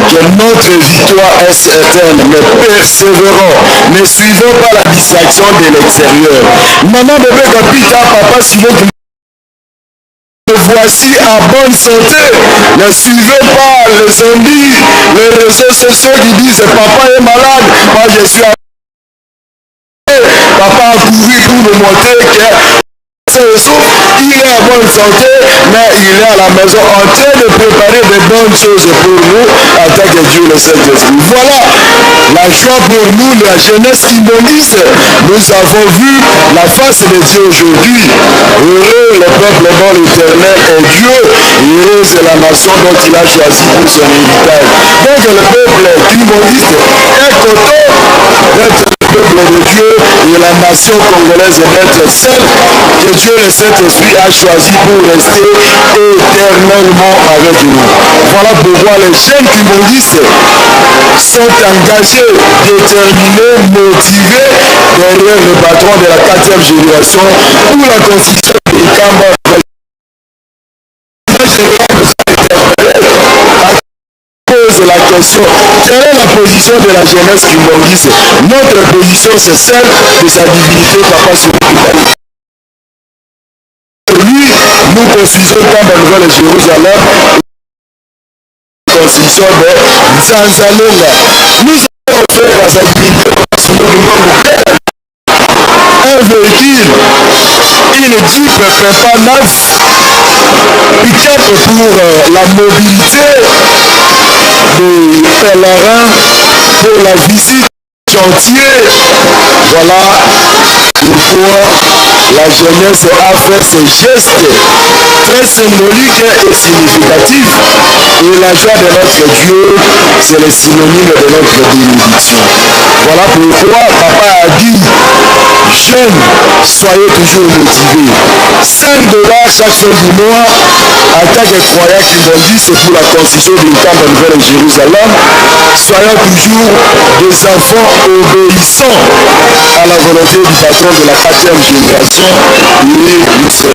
que notre victoire est certaine, mais persévérons, ne suivons pas la distraction de l'extérieur. Maman bébé Kapita, Papa Simon Kimbangu, voici en bonne santé. Ne suivez pas les zombies, les réseaux sociaux qui disent papa est malade, moi je suis à... Papa a couru pour nous montrer que il est en bonne santé, mais il est à la maison en train de préparer de bonnes choses pour nous en tant que Dieu le Saint-Esprit. Voilà la joie pour nous, la jeunesse kimbanguiste. Nous avons vu la face de Dieu aujourd'hui. Heureux le peuple dont l'Éternel est Dieu. Heureuse est la nation dont il a choisi pour son héritage. Donc le peuple kimbanguiste est content d'être le peuple de Dieu et la nation congolaise d'être celle que Dieu le Saint-Esprit a choisi pour rester éternellement avec nous. Voilà pourquoi les jeunes kimbanguistes sont engagés, déterminés, motivés derrière le patron de la 4e génération pour la construction de Kamba. Pose la question, quelle est la position de la jeunesse kimbanguiste? Notre position, c'est celle de sa divinité, Papa Simon Kimbangu. Lui, nous construisons Kamba Nouvelle Jérusalem, construction de Nzanzalela. Nous avons offert à sa divinité, Papa Simon Kimbangu, un véhicule, une Jeep Prépa neuf, pick-up pour la mobilité des pèlerins, pour la visite chantier. Voilà pourquoi la jeunesse a fait ce geste très symbolique et significatif. Et la joie de notre Dieu, c'est le synonyme de notre bénédiction. Voilà pourquoi papa a dit, jeunes, soyez toujours motivés. 5 dollars chaque fin du mois, en tant que croyant qui m'ont dit, c'est pour la construction d'une temple nouvelle Jérusalem. Soyons toujours des enfants obéissants à la volonté du patron de la quatrième génération et nous serons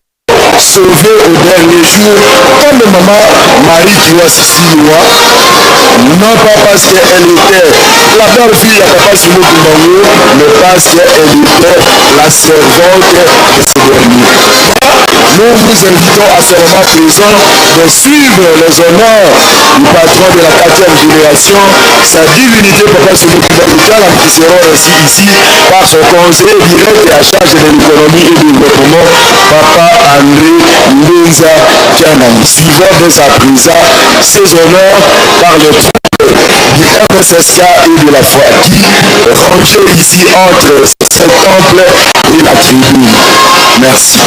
sauvés au dernier jour, comme maman Marie Kiwa-Sissilwa, non pas parce qu'elle était la belle fille à papa Simon Kimbangu, mais parce qu'elle était la servante de ce dernier. Nous vous invitons à ce moment présent de suivre les honneurs du patron de la quatrième génération, sa divinité Papa Simon Kimbangu, qui sera reçu ici par son conseiller direct et à charge de l'économie et du développement, Papa André Mbenza Kiangani. Suivons dès à présent ces honneurs par le du MSSK et de la foi qui rangé ici entre ce temple et la tribune. Merci.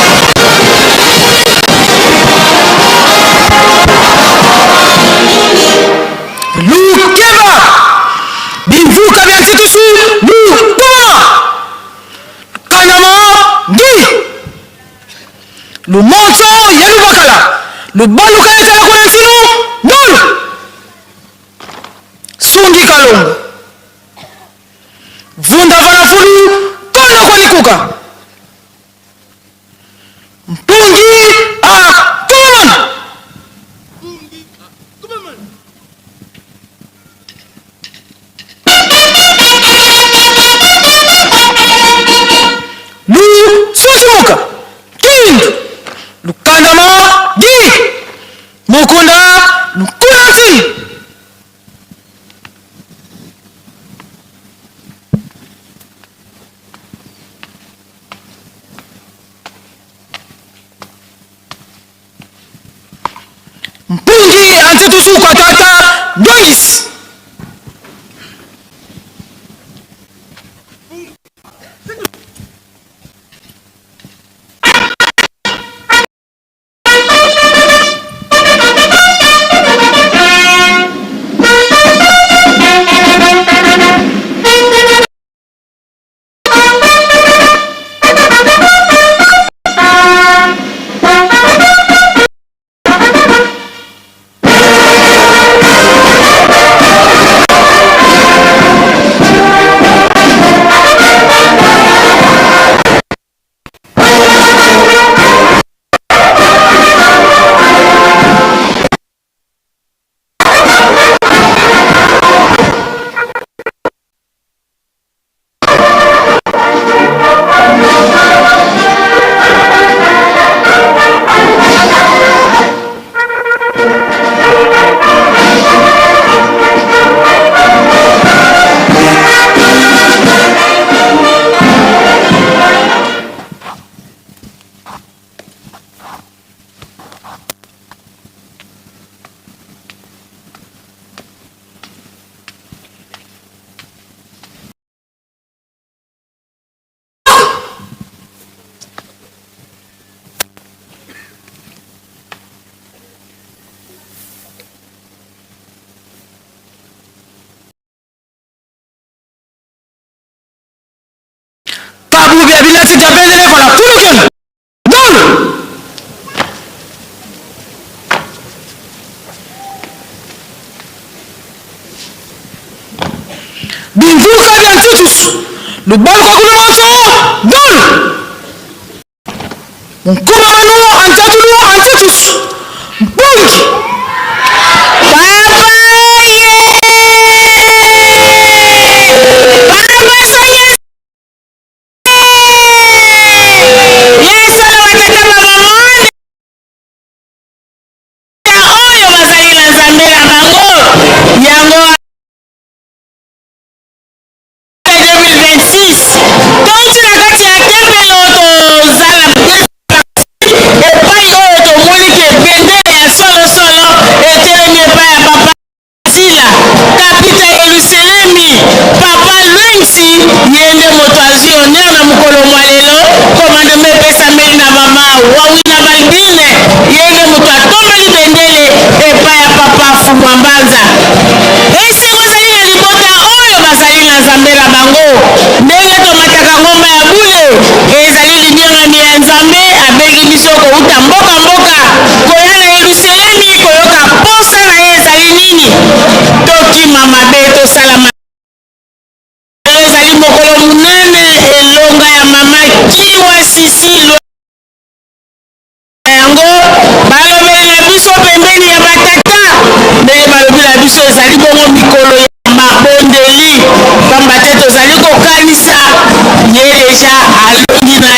Lukeba Bimvuka bya ntitusu Lukoma Kanyama Ndi Lumonso ya lubakala Lubaluka ya tala kuna nsinu Ndulu Sungi kalongo Vunda vana fulu Kono kwanikuka Mpungi akomana Lususuka Kindu Lukandama Gi Mukunda Lukunansi Mpungi antitusuka tata Dongis Kabu bya bilati bya bendele vala kuluken Dulu Bimvuka bya ntutus Lubaluka kulumonso Dulu Nkuma manu antatulu antutus Mpungi Oyo bazali na Nzambe na bango yango 2026 touti na kati ya tempelo tozala.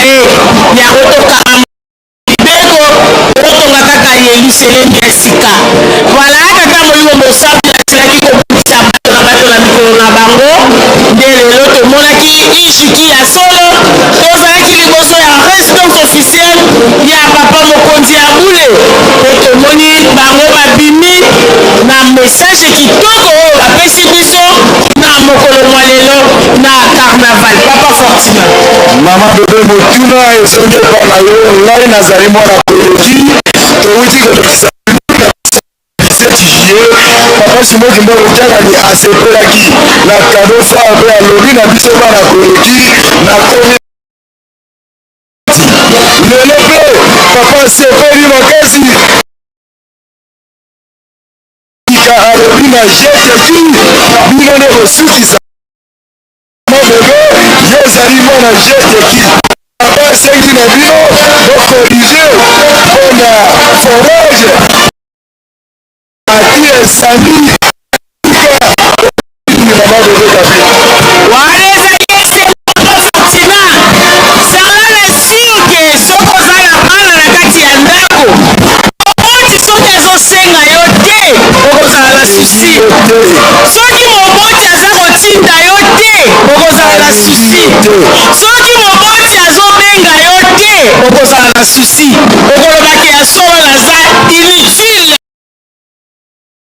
ye yango tokanga mibeko tokotonga kaka Yelusalemi ya sika. Voilà, Tata Molimo Mosantu asilaki kobimisa bato na bato na mikolo na bango, nde lelo tomonaki ijiki ya solo. Tozalaki liboso ya residence officielle ya papa mokonzi ya bule, mpe tomoni bango babimi na message kitoko oyo bapesi biso na mokolo mwa lelo na carnaval. Papa Fortuna. Mama Bebe, motuna ezongi epai na yo. Ngai nazali mwana Koleki, towuti kolekisa 17 juillet. Papa Simon Kimbangu Kiangani asepelaki na cadeau phare mpe alobi na biso bana Koleki nakomi lelo mpe papa asepeli makasi. Sika alobi na jeteki bino nde kosukisa bebe, yo ozali mwana jeteki. Papa asengi na bino bokorige mpona forage ati esandi mama bebe kabila. Wana ezali esengo Fortuna, zala na sur ke soki oza na bana na kati ya ndako, moboti soki azosenga yo te, okozala na souci. Soki moboti aza kotinda yo te, okozala na souci. Soki moboti azobenga yo te, okozala na souci. Okoloba ke ya solo naza inutile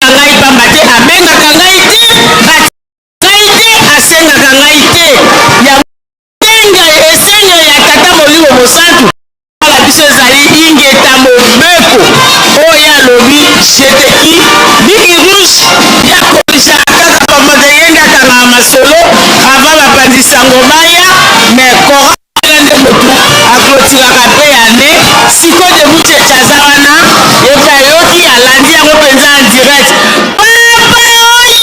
na ngai pamba te abengaka ngai te, ngai te, asengaka ngai te. Yango ndenge esengeli ya Tata Molimo Mosantu na biso ezali ingeta mobeko oyo alobi jeteki biki rouge ya korijaka kaka pamba te ye nde akangaka masolo avant bapanzi sango baya, mais Coran wana nde motu aklotiraka mpe ya ne sikoyo de Mucheche aza wana, ye mpe ayoki alandi yango mpenza en direct. Papa oye!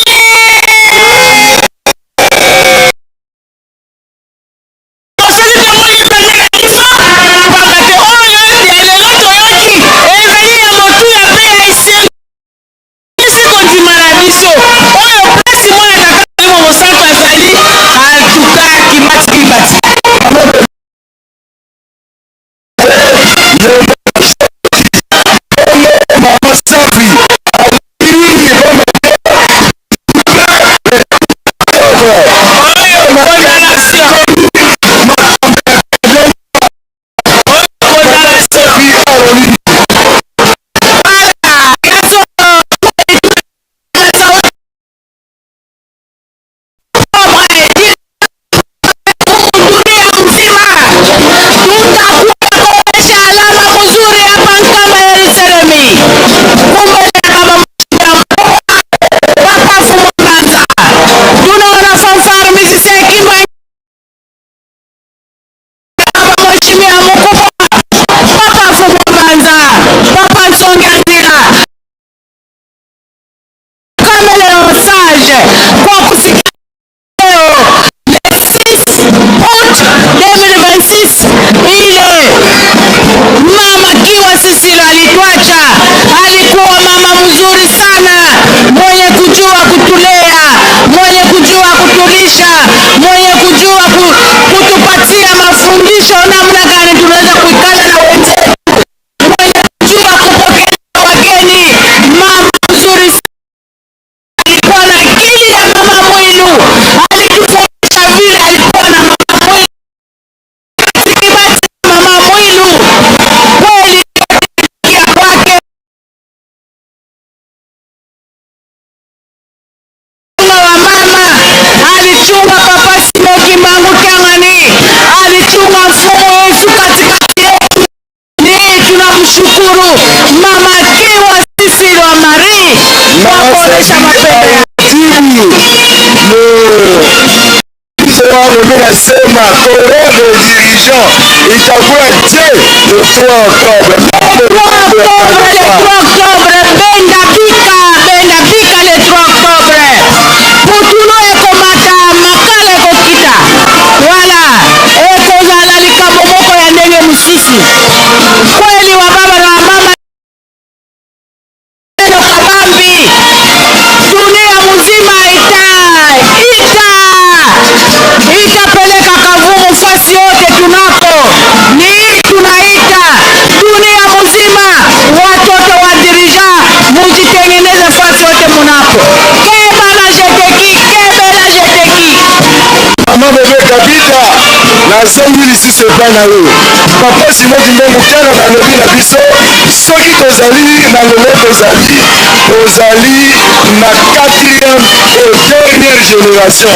Soki tomoni Nzambe na biso, pamba te oyo ya lelo toyoki ezali ya motuya mpe ya esengo. Epesi kondima na biso oyo place mwana Tata Molimo Mosantu azali, en tout cas kimati kibati. Mama Kiwa Sisilo alituacha, alikuwa mama mzuri sana, mwenye kujua kutulea, mwenye kujua kutulisha, mwenye kujua kutupatia mafundisho namna gani tunaweza kuikala na wenzetu, mwenye kujua kupokea wageni. Mama mzuri sana, alikuwa na akili ya mama Mwilu, alitufundisha vile alikuwa na mama Mwilu. Mama Mwilu kweli ya kwake wa mama alichunga Papa Simon Kimbangu Kiangani, alichunga mfumo wetu katikati yetu. Ni tunamshukuru Mama Kiwa Sisilo Marie kwa kuonesha mapendo yake. Nasema colère des dirigeants itakuwa je le 3 octobre. Le 3 octobre, le 3 octobre, benda bika, benda bika le 3 octobre. Putulo ekomata, makala ekokita. Voilà, ekozala likambo moko ya ndenge mosusu. Kweli wa baba na wa mama neno kabambi, dunia mzima ita ita itapeleka kavumu fasi yote tunako. Nazongi lisusu epai na yo papa Simon Kimbangu Kiangani, alobi na biso soki tozali na lelo, tozali na quatrième et dernière génération.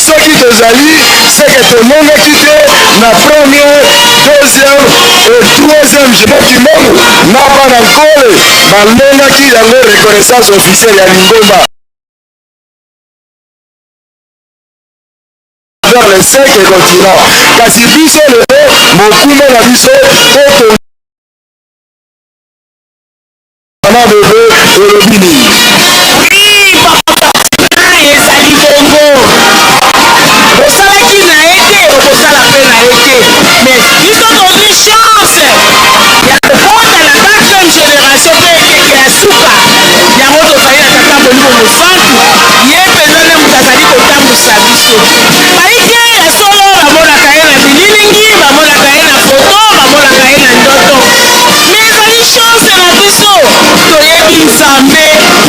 Soki tozali, c'est que tolongaki te na première, deuxième et troisième. Simon Kimbangu na bana Nkole balongaki yango, reconnaissance officielle ya lingomba vers les cinq continents. Kasi biso lelo, mokumba na biso to mama Bebe olobi nini? Oui, papa, ezali bongo. Osalaki na ye te, okosala mpe na ye te, mais biso tozwi chance ya kokota na quatrième génération mpe ekeke ya suka. Yango tozali na Tata Molimo Mosantu, ye mpenza nde moto azali kotambwisa biso. Bayike ya solo bamonaka ye na bililingi, bamonaka ye na foto, bamonaka ye na ndoto, mais ezali chance na biso, toyebi Nzambe,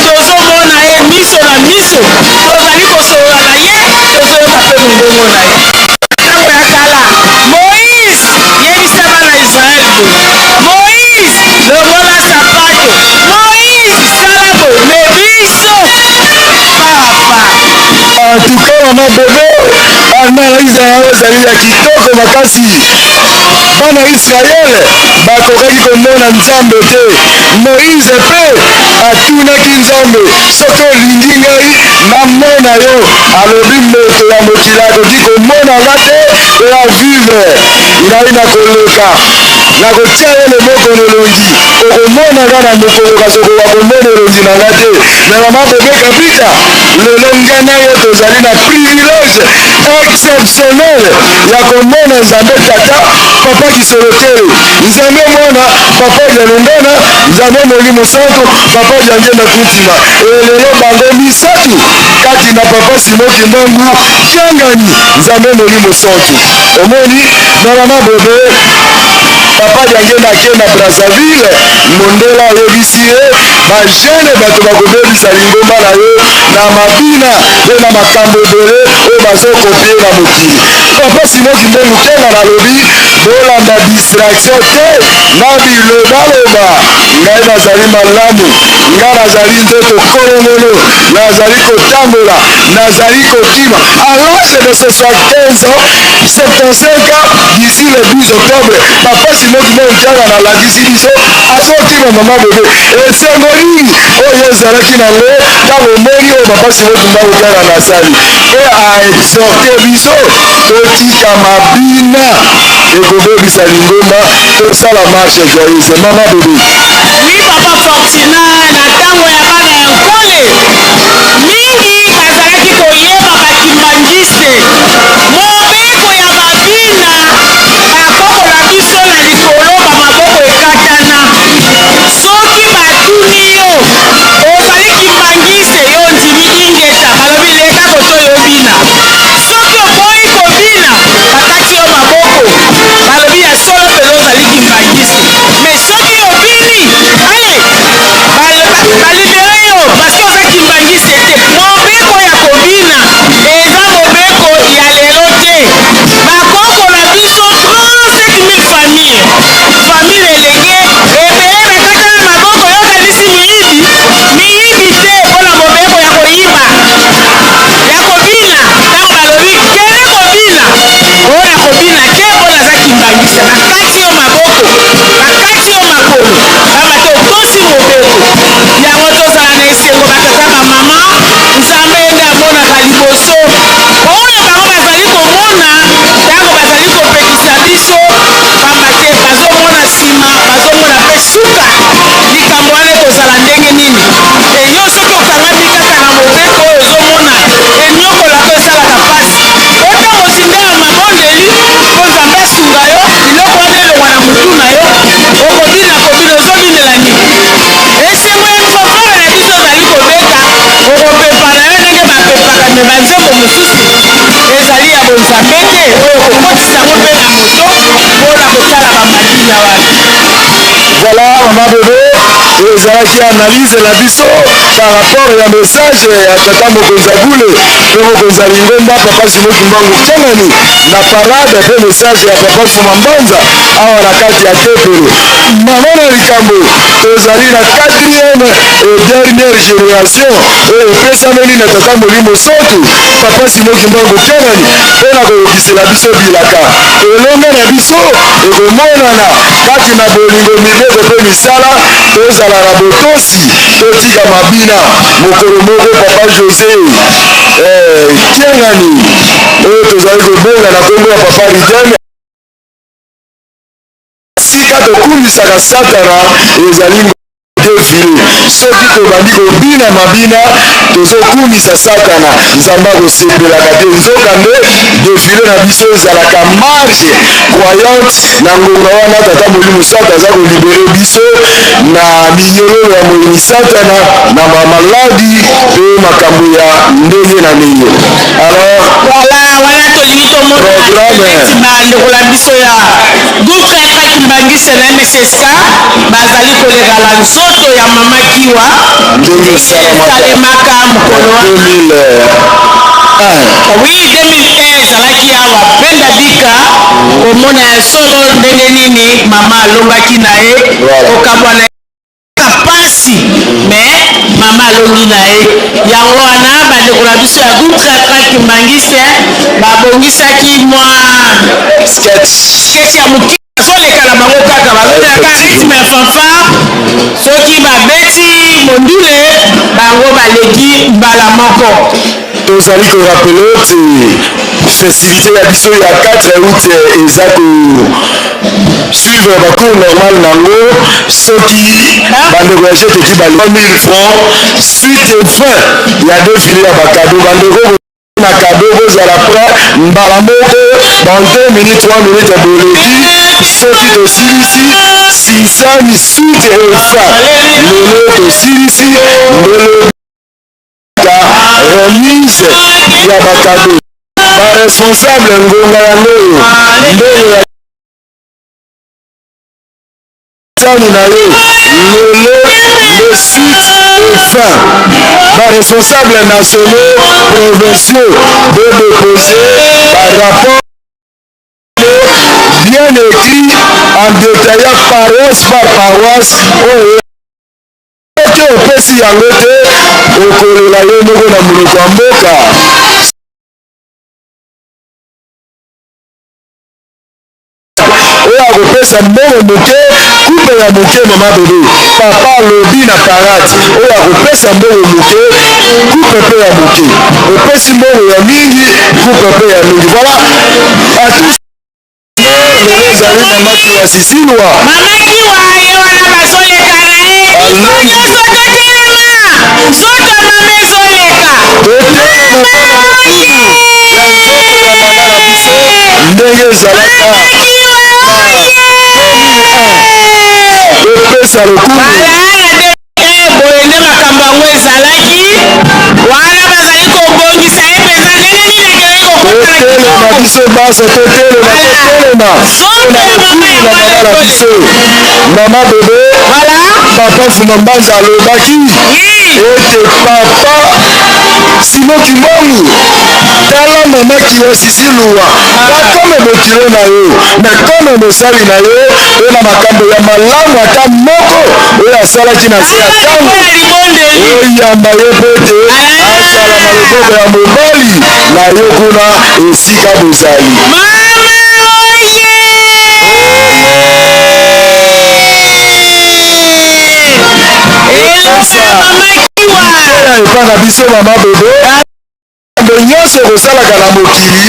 tozomona ye miso na miso, tozali kosolola na ye, tozoyoka mpe mongongo na ye. Ntango ya kala, Moïse yebisa bana Israele boye: Moïse, longola sapato, Moïse, sala boye, mais biso papa. En tout cas, mama Bebe, analyse na yango ezali ya kitoko makasi. Bana Israele bakokaki komona Nzambe te. Moïse mpe atunaki Nzambe: soki olingi ngai namona yo. Alobi moto ya mokili akoki komona nga te mpe avivre. Ngai nakoleka, nakotia yo loboko na elongi, okomona nga na mokolo, kasi okoka komona elongi na nga te. Mais mama Bebe Kapita, lelo ngai na yo tozali na privilège exceptionnel ya komona Nzambe Tata, Papa Kisolokele, Nzambe Mwana, Papa Dialungana, Nzambe Molimo Santo, Papa Diangienda Kuntima. Elelo bango misato kati na Papa Simon Kimbangu Kiangani, Nzambe Molimo Santo. Omoni na mama Bebe, Papa Diangienda ake na Brazzaville, mondela ayebisi ye bajeunes bato bakobebisa lingomba na yo na mabina mpe na makambo ebele oyo bazocopier na mokili. Papa Simon Kimbangu Kiangani alobi bolanda distraction te na bilobaloba. Ngai nazali malamu, ngai nazali nzoto kolongono, nazali kotambola, nazali kokima à l'âge de 75 ans, 75 ans. D'ici le 12 octobre, Papa Simon Kimbangu Kiangani alakisi biso azokima. Mama Bebe, esengo nini oyo ezalaki nango ntango omoni oyo Papa Simon Kimbangu Kiangani asali mpe aexhorter biso totika mabina ekobebisa lingomba, tosala marche joyeuse? Mama Bebe. Oui, papa Fortuna, na ntango ya bana ya Nkole, mingi bazalaki koyeba bakimbanguiste. Mobeko ya babina, bakoko na biso na likolo, bamaboko ekatana. Soki batuni yo ozali kimbanguiste, yo ndimi ingeta, balobi leka koto yo bina. Soki oboyi kobina, bakati yo maboko, balobi ya solo mpenza ozali kimbanguiste. Mais soki obini, ale balibérer yo parce que oza kimbanguiste te. Mobeko ya kobina eza mobeko ya lelo te. Bakoko na biso, 37 000 famille, famille elenge ebele bakatana maboko. Yokanisi miyibi? Miyibi te, mpona mobeko ya koyiba ya kobina. Ntango balobi kende kobina, oyo na kobina te mpo naza kimbanguiste, bakati yo maboko, bakati yo makolo, pamba te otosi mobeko yango. Tozala na esengo, batata, bamama. Nzambe nde amonaka liboso. Oyo bango bazali komona ntango bazali kopekisa biso, pamba te bazomona nsima, bazomona mpe suka likambo wana ekozala ndenge nini. Eyo soki okangami kaka na mobeko oyo ozomona enyokolaka, esalaka mpasi. Otango ozinda ya mabondeli mpo Nzambe asunga yo, biloko wana elongwa na mutu na yo. Okobina kobina, ozobinela nini? Esengo ya fanfare na biso ozali kobeta, okopepa na yo ndenge bapepaka, mais banzembo mosusu ezali ya bonzambe te, oyo kokotisa yango mpe na moto mpona kotala bamabina wana. Voilà, mama Bebe. Ezalaki analyse na biso par rapport ya message ya tata mokonzi ya bule mpe mokonzi ya lingomba papa Simon Kimbangu Kiangani na parade mpe message ya papa Fuma Mbanza awa na kati ya tempelo. Mama na likambo, tozali na quatrième et dernière génération oyo epesameli na tata Molimo Santu papa Simon Kimbangu Kiangani mpo na kokokisela biso bilaka. Elonga na biso ekomonana kati na bolingo, mibeko mpe misala. Tozala na botosi, totika mabina. Mokolo moko papa Jose eh, Kiangani oyo tozali kobenga na nkombo ya papa Ridem, esika tokumisaka Satana ezali defile. Soki tobandi kobina mabina, tozokumisa Satana, Nzambe akosepelaka te. Nzokande defile na biso ezalaka marche croyante. Na ngonga wana Tata Molimo Santu aza kolibere biso na minyololo ya moyini Satana, na bamaladi mpe makambo ya ndenge na ndenge. Alors Voilà, wana tolingi tomona neti bandeko na biso ya groupe théâtral Kimbanguiste na MSSK bazali koleka na nzoto ya mama Kiwa ndenge esalemaka mokolo wana 2001. Oui, 2001 ezalaki awa Penda Bika komona ya solo ndenge nini mama alongaki na ye kokabwana pasi, mais mama alongi na ye. Yango wana bandeko na biso ya groupe théâtral Kimbanguiste babongisaki mwa sketch ya moke, bazoleka na bango kaka, bazoleka rythme ya fanfare. Soki babeti mondule, bango baleki mbala moko. Tozali korappeler ete festivité ya biso ya 4 août eza ko suivre bacours normal nango. Soki bandeko ya jeteki ba 1000 francs, suite fin ya défilé ya bacadeaux. Bandeko na cadeau, bozala prêt mbala moko dans 2 minutes, 3 minutes boleki. Soki tosilisi sisani suite et fin, lelo tosilisi ndelo remise ya bacadeaux. Baresponsable, ngonga yango oyo, mbongo ya sani na yo lelo le suite et fin. Baresponsable nationaux, provinciaux, bodéposer barapport bien écrit en détaillant paroisse par paroisse. Oyo soki opesi yango te, okolela yo moko na monoko ya mboka. Oyo akopesa mbongo moke, coupe ya moke. Mama bebe, papa alobi na parade, oyo akopesa mbongo moke, coupe mpe ya moke. Opesi mbongo ya mingi, coupe mpe ya mingi. Voilà, à tous. Lelo ezali mama Kiwa Sisilwa. Mama Kiwa ye wana, bazoleka na ye. Biso nyonso totelema, nzoto ya mama ezoleka. Totelema ya nzoto ya mama na biso ndenge ezalaka. Topesa lokumu. Boye nde makambo yango ezalaki wana, bazali kobongisa ye mpenza ndenge nini akendaki kokutana. Totelema biso baso, totelema, totelema mpona lokumu na mama na biso, mama bebe. Papa Fuma Mbanza alobaki ete papa Simon Kimbangu, tala mama Kiwa Sisiluwa, pas comme bokilo na yo, mais comme mosali na yo, mpe na makambo ya malamu ata moko oyo asalaki na se ya ntango, oyamba ye mpo ete azala na loboko ya mobali na yo kuna esika bozali. Liteya epa na biso mama bebe: likambo nyonso ekosalaka na mokili,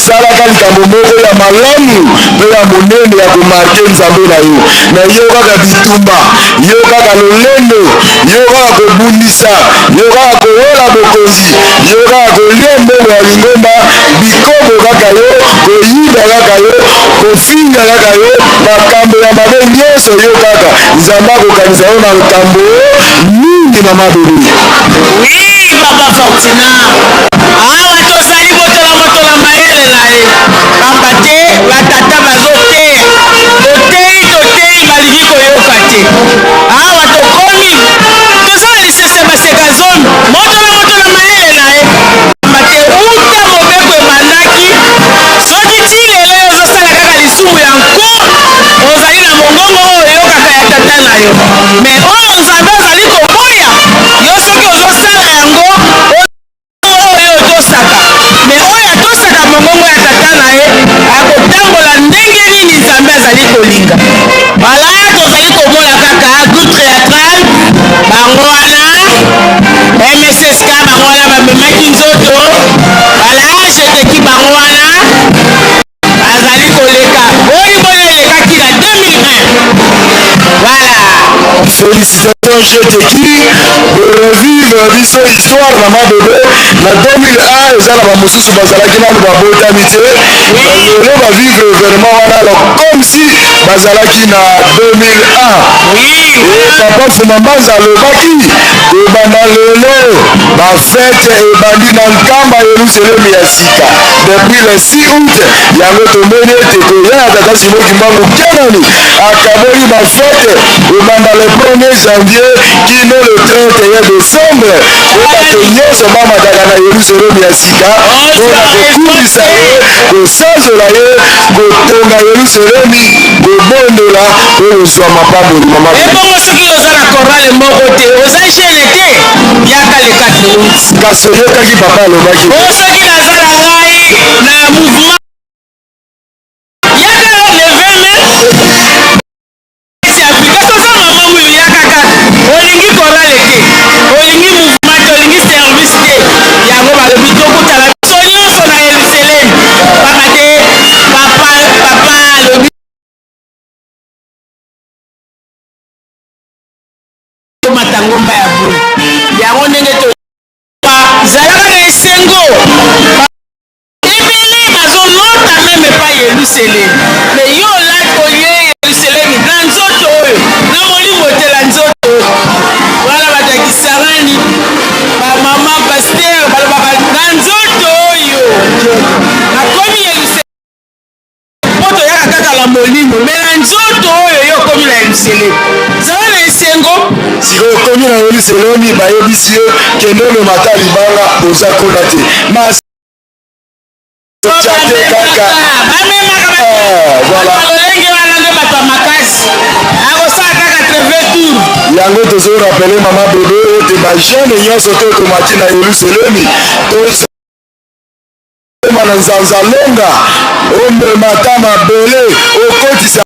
salaka likambo moko ya malamu mpe ya monene ya komarquer Nzambe na yo. Na yo kaka bitumba, yo kaka lolendo, yo kaka kobundisa, yo kaka kowola bokonzi, yo kaka kolia mbongo ya lingomba, bikobo kaka yo, koyiba kaka yo, kofinga kaka yo, makambo ya mabe nyonso yo kaka, Nzambe akokanisa yo na likambo nini, mama bebe? Oui, papa Fortuna, awa tozali moto na moto na mayele na ye, pamba te batata bazoteya, toteyi, toteyi, balingi koyoka te. Awa tokomi. Mongongo oyo oyokaka ya tata na yo. Mais oyo Nzambe azali koboya yo soki ozosala yango, oyo otosaka. Mais oyo atosaka mongongo ya tata na ye akotambola ndenge nini Nzambe azali kolinga. Voilà, tozali komona kaka groupe théâtral bango wana MSSK, bango wana bamemaki nzoto. Voilà, jeteki bango wana bazali koleka. Boni boni elekaki na 2001. Voilà. Félicitations GTQ de revivre biso histoire na mabebe na 2001. Eza na bamosusu bazalaki nanu babotami te, lelo bavivre événement wana alors comme si bazalaki na 2001. E papa Fuma Mbanza alobaki kobanda lelo bafete ebandi na Nkamba, Yerusalemi ya sika, depuis le 6 août. Yango tomoni ete koya ya tata Simon Kimbangu Kiangani akaboli bafete ebanda le 1er janvier kino le 31 décembre, po bato nyonso bamataka na Yerusalemi ya sika mpona kokumisa ye, kosanzola ye, kotonga Yerusalemi, kobondola mpo kozwa mapamboli. Mama, Ebongo soki oza na chorale moko te, oza jeune te, yaka le 4 août. Kasi oyokaki papa alobaki. O soki naza na ngai na mouvement, yaka le 20 mai. Afrika toza mama mwilu, yaka kaka. Olingi chorale te, olingi mouvement te, olingi service te, yango balobi tokutana biso nyonso na Yerusalem, pamba te papa alobi tomata ngomba ya bule. Yango ndenge to zalaka na esengo. Ebele bazolota même epai Yerusalemi, mais yo olati oye Yerusalemi na nzoto oyo, na molimo te, na nzoto oyo. Wana bato ya Kisangani, bamama pasteur balobaka na nzoto oyo nakomi Yerusalemi, mpo toyaka kaka na molimo, mais na nzoto oyo yo okomi na Yerusalemi. Zala na esengo. Sikoyo okomi na Yerusalemi, bayebisi yo kende omema ata libanga, oza kuna te, mas tya te kaka. Bamemaka. Voilà. Lolenge wana nde bato ya makasi akosala kaka 80 tour. Yango tozorappeler, mama bebe, ete bajeune nyonso to tomati na Yerusalemi, tozoma na Nzanzalonga, omema ata mabele, okotisa,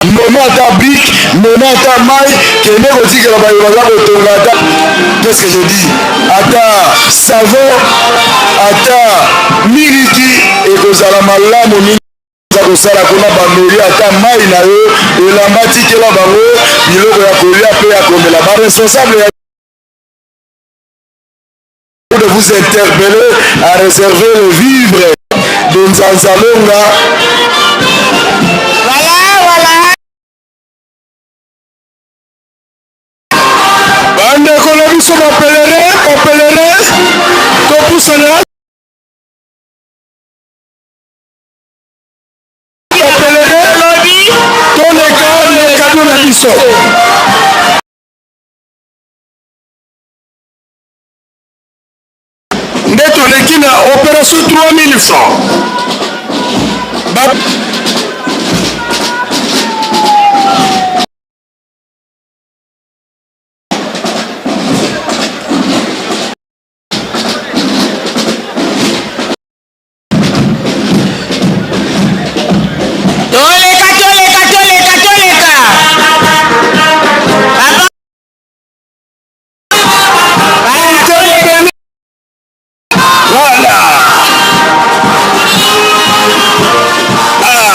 mema ata brique, mema ata mai, kende kotikela bayo baza kotonga. Ata, qu'est-ce que je dis, ata savon, ata miliki, ekozala malamu mingi. Eza kosala kuna bameli ata mai na yo, elamba, tikela bango biloko ya kolia mpe ya komela. Baresponsable ya de vous interpeller à réserver le vivre de Nzanzalonga. Voilà. Bandeko na biso bapèlerin, bapèlerin, topusana. Bapèlerin, toleka na kado na biso. Nde toleki na opération 3000 francs. Ba Toleka, toleka, toleka, toleka, papa. Voilà. Ah.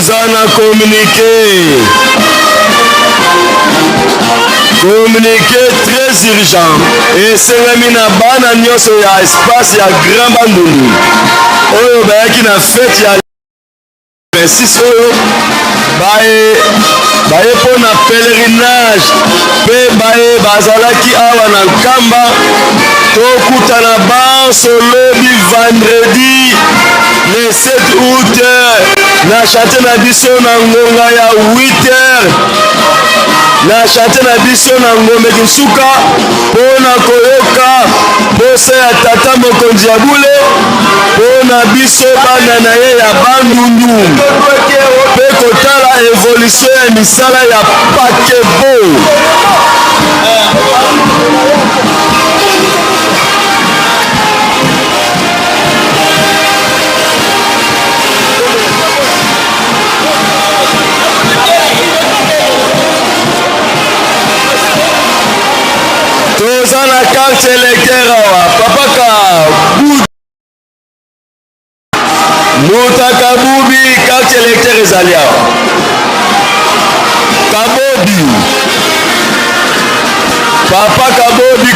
Toza na communiqué. Communiqué très urgent. Esengami na bana nyonso ya espace ya Grand Bandundu oyo bayaki na fete ya 26 oyo baye baye mpo na pèlerinage mpe baye bazalaki awa na Nkamba. Tokutana banso lobi vendredi le 7 août na chantier na biso na ngonga ya 8 heures na chantier na biso na Ngombe Kinsuka mpo na koyoka posa ya tata mokonzi ya bule mpo na biso bana na ye ya Bandundu mpe kotala evolution ya misala ya pakebo. Toza na carte électeur awa papa ka mutaka bubi, carte électeur ezali awa. Kabobi, papa Kabobi,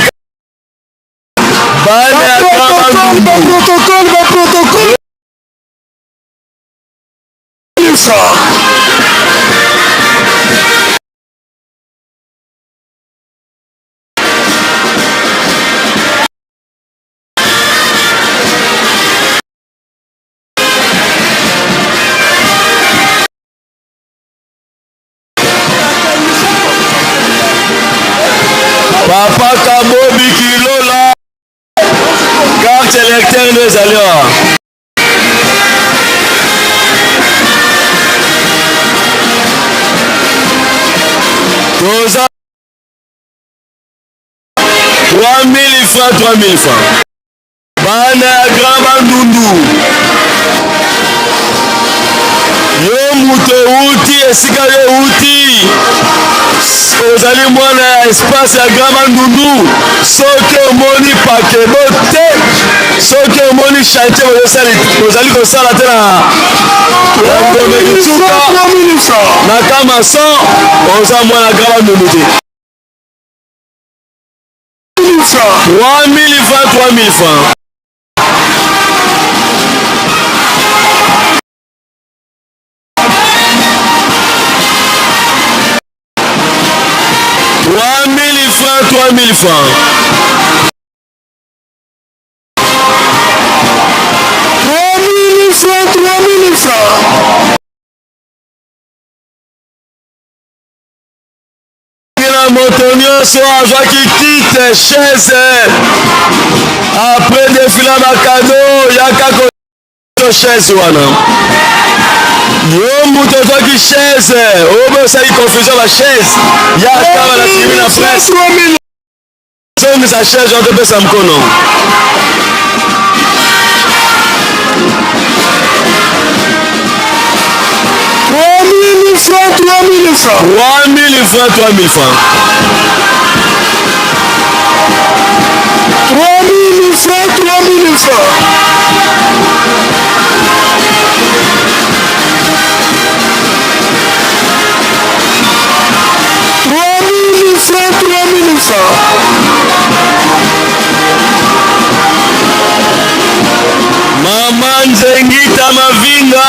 bana ya Protocole, ba protocole. Papa Kabobi Kilola, carte électeur nde ezali awa. Toza 3000 francs, 3000 francs. Bana ya Grand Bandundu, yo moto outi esika yo outi, ozali mwana ya espace ya Grand Bandundu, soki omoni pakebo te, soki omoni chantier bozali kosala te na Ngombe Kitsuka na Kamason, oza mwana Grand Bandundu te. 3000 francs, 3000 francs. 3000 francs, 3000 francs. 3000 francs, 3000 francs. Na moto nyonso azwaki kite chaise après defila bakado, yaka ko chaise wana. Yo moto ozwaki chaise oyo osali confusion ba chaise, yaka na tribune na presse, zongisa chaise wana, topesa mkono. 3000 francs, 3000 francs. 3000 francs, 3000 francs. 3000 francs, 3000 francs. 3000 francs, 3000 francs. Mama Nzengita Mavinga,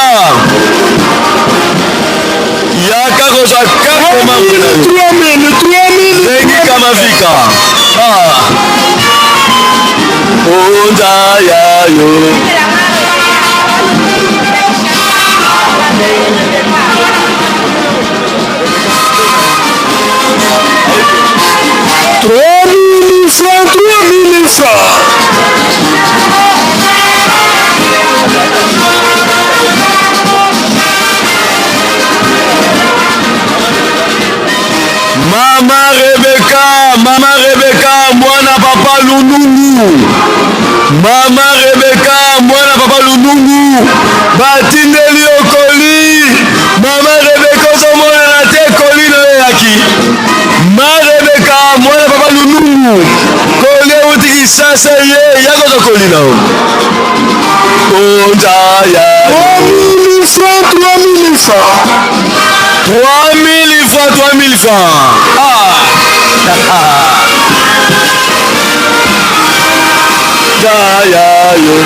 yaka kozwa carte membre na yo. 3000, 3000. Nzengita Mavika. Ah. Onza ya yo. 3000 francs, 3000 francs. Mama Rebeka, Mama Rebeka, mwana papa Lunungu. Mama Rebeka, mwana papa Lunungu, batindeli yo koli. Mama Rebeka, ozomonana te, koli na yo eyaki. Ma Rebeka, mwana papa Lunungu, koli euti Kisasa, ye yakozwa koli na yo. Onza ya 3000 francs, 3000. francs. 3000 francs, 3000 francs. Ah. Dayayo.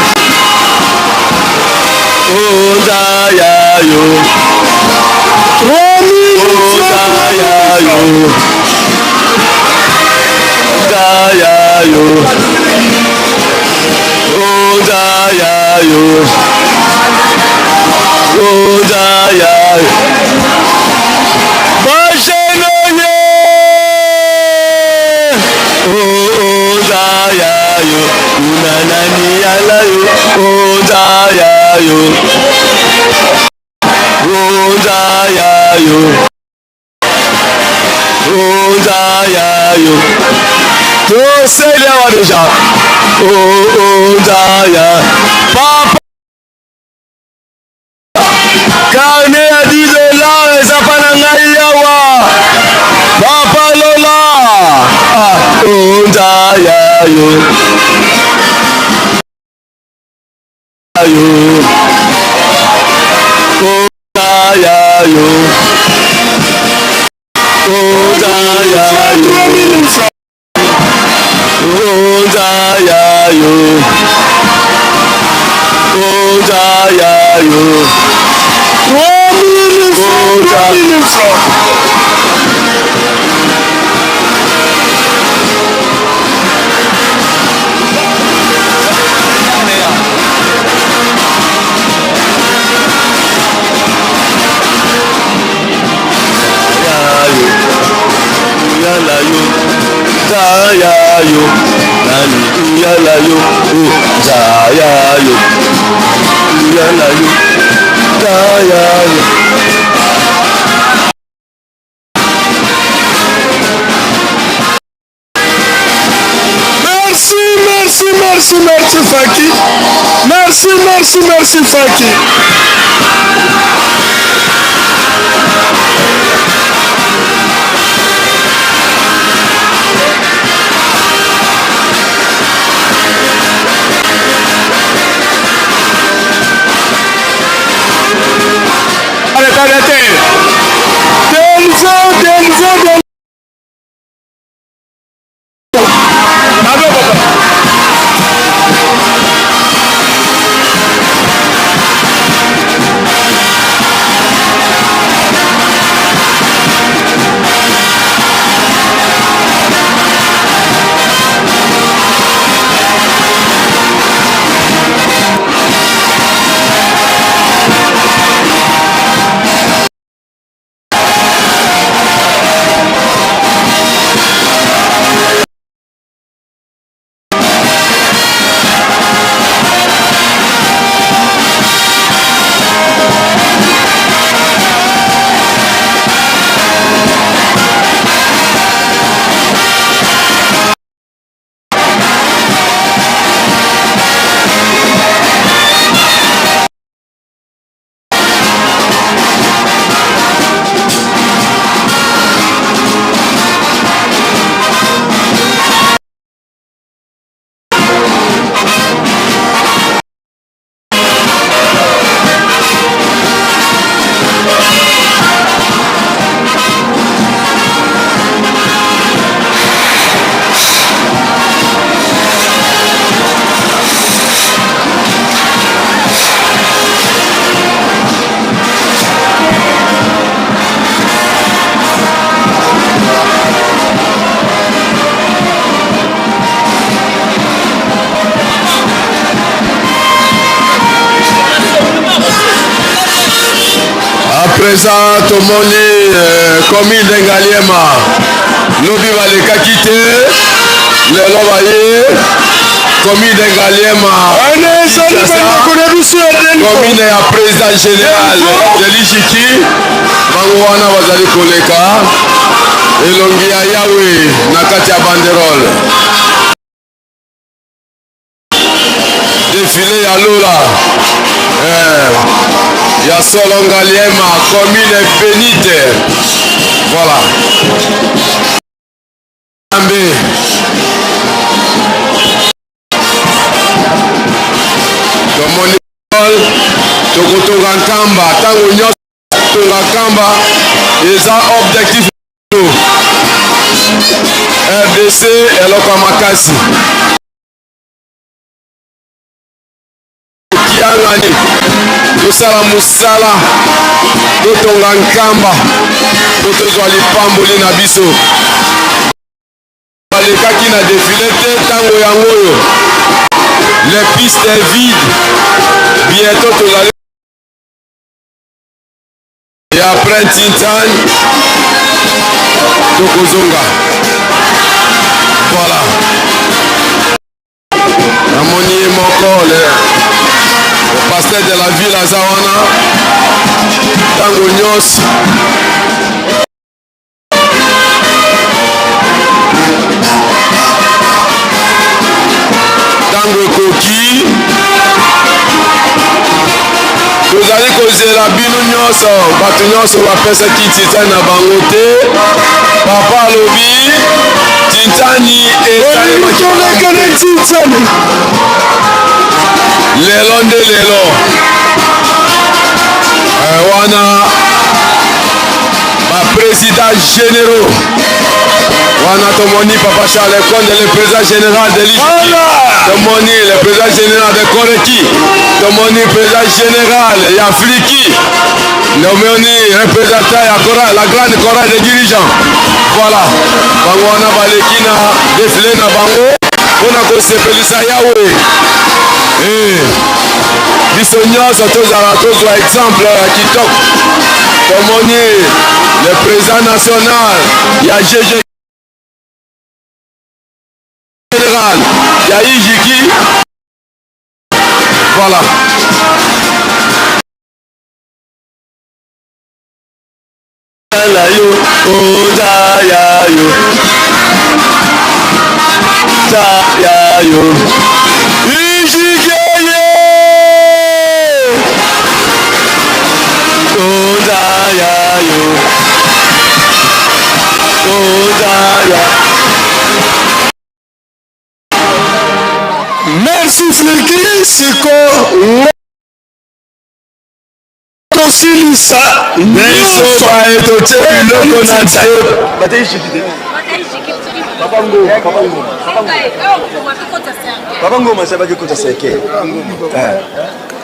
Oh, Dayayo. 3000 Oh, Dayayo. Dayayo. Oh, Dayayo. Oh, Dayayo. Bajenoye. Oh, oh, Dayayo. Unanani alayo. Oh, Dayayo. Oh, Dayayo. Oh, Dayayo. Toseli awa deja. Oh, oh, Daya. Papa. Carnet ya 10 dollars eza pa na ngai awa. Papa Lola. Ah, oh, Dayayo. Ayo. Oh, Dayayo. Oh, Dayayo. Oh, Dayayo. Oh, Dayayo. 3000 francs, 3000 francs. Yayo. Yalayo. Dayayo. Nani yalayo. Oh, Dayayo. Yalayo. Dayayo. Merci, merci, merci, merci Faki. Merci, merci, merci Faki. Arrêtez, arrêtez. Delvaux, Delvaux, Delvaux. Pardon, papa. À présent tomoni commune de Ngaliema lobi balekaki te, lelo baye commune de Ngaliema. Wana ezali bandeko na biso ya Delvaux. Commune ya président général de l'IJIKI, bango wana bazali koleka, elongi ya Yawe na kati ya banderole, défilé ya lola. Ya solo, Ngaliema commune bénite, voilà. Nzambe, tomoni tokotonga Nkamba ntango nyonso. Totonga Nkamba eza objectif RDC eloko ya makasi. Kiangani tosala mosala totonga Nkamba po tozwa lipamboli na biso. Balekaki na defile te ntango yango oyo les pistes est vide bientôt tozali et après Tintan tokozonga voilà namoni ye moko le, le pasteur de la ville aza wana ntango nyonso Ntango ekoki, tozali kozela bino nyonso, bato nyonso bapesaki titani na bango te. Papa alobi titani esalemaki lelo nde lelo eh, wana ba président généraux wana tomoni papa Charles Konde le président général de l'IGI tomoni le président général de Koreki tomoni président général ya Fliki tomoni représentant ya chorale, la grande chorale des dirigeants voilà bango wana baleki na défilé na bango mpo na kosepelisa Yawe eh. Biso nyonso tozala tozwa exemple ya kitoko. Tomoni le président national ya GG général ya Ijiki. Voilà. La yo, oh da ya yo, da ya yo. Ijigeye, oh da ya yo, oh da ya. Merci Fliki siko tosilisa biso baye totie biloko na te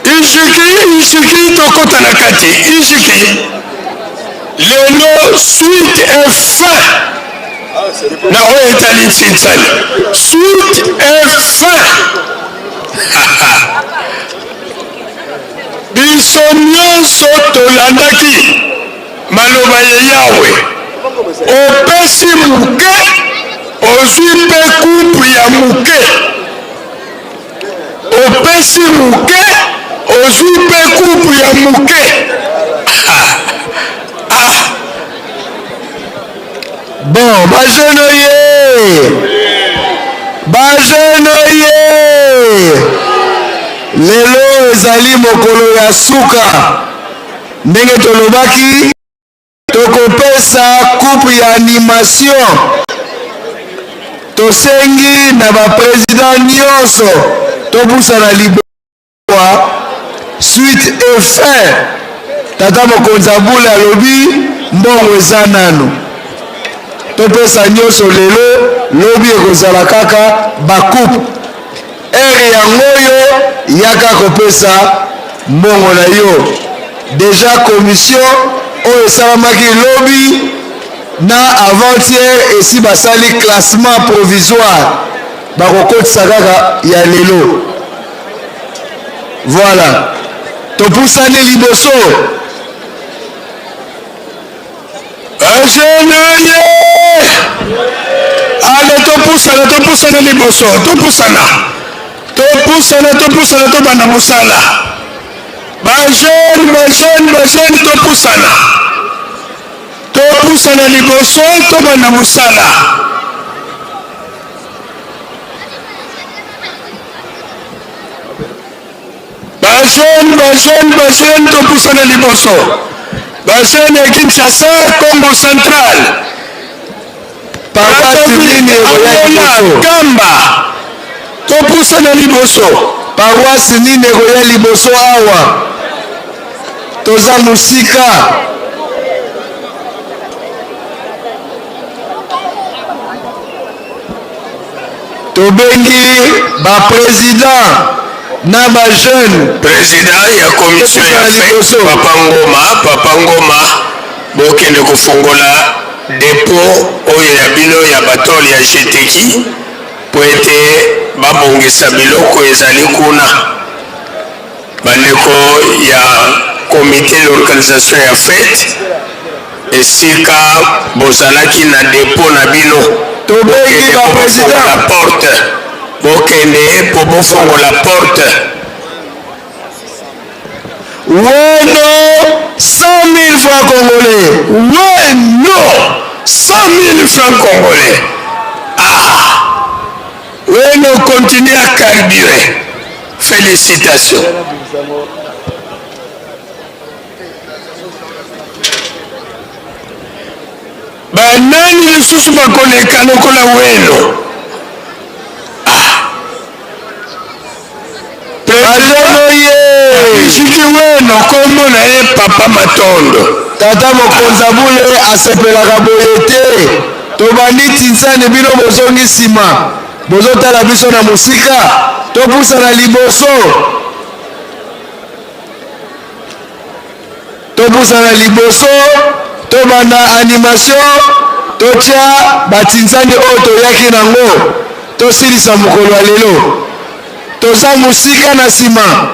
Ijiki ijiki tokota na kati ijiki lelo suite et fin na oyo etali nsinsani suite et fin Biso nyonso tolandaki maloba ya Yawe. Opesi moke, ozwi mpe kupu ya moke. Opesi moke, ozwi mpe kupu ya moke. Ah, ah. Bon, ba jeune oye! Ba jeune oye! Lelo ezali mokolo ya suka. Ndenge tolobaki, tokopesa coupe ya animation. Tosengi na ba president nyonso topusana liboso. Suite et fin. Tata mokonzi ya bule alobi mbongo eza nanu. Topesa nyoso lelo, lobi ekozala kaka ba coupe. Heure yango oyo yaka kopesa mbongo na yo. Dejà commission oyo esalamaki lobi na avant-hier esi basali classement provisoire. Bakokotisa kaka ya lelo. Voilà. Topusani liboso. Ageneye! Ale topusana, topusana liboso, topusana. Topusana, topusana, tobanda mosala. Ba jeune, ba jeune, ba jeune topusana. Topusana liboso, tobanda mosala. Ba jeune, ba jeune, ba jeune topusana liboso. Ba jeune ya Kinshasa, Congo Central. Paroisse nini ekoya liboso? Kamba. Topusana liboso. Paroisse nini ekoya liboso awa? Toza mosika. Tobengi ba president na ba jeune. President ya commission ya fete papa Ngoma, papa Ngoma bokende kofongola depot oyo ya bino ya batole ya Geteki mpo ete babongisa biloko ezali kuna. Bandeko ya comite d'organisation ya fete, esika bozalaki na depot na bino, Tobengi bokende ba mpo president. bofongola porte, bokende mpo bofongola porte. Weno 100 000 francs congolais. Weno 100 000 francs congolais. Ah! Weno continue à carburer. Félicitations. Banani lisusu bakoleka lokola Weno? Ah! Jiki Weno kombo na ye Papa Matondo. Tata mokonzi abule asepelaka boye te. Tobandi tinsani bino bozongi nsima, bozotala biso na mosika, topusana liboso, topusana liboso, tobanda animation, totia batinsani oyo toyaki nango, tosilisa mokolo ya lelo. Toza mosika na nsima.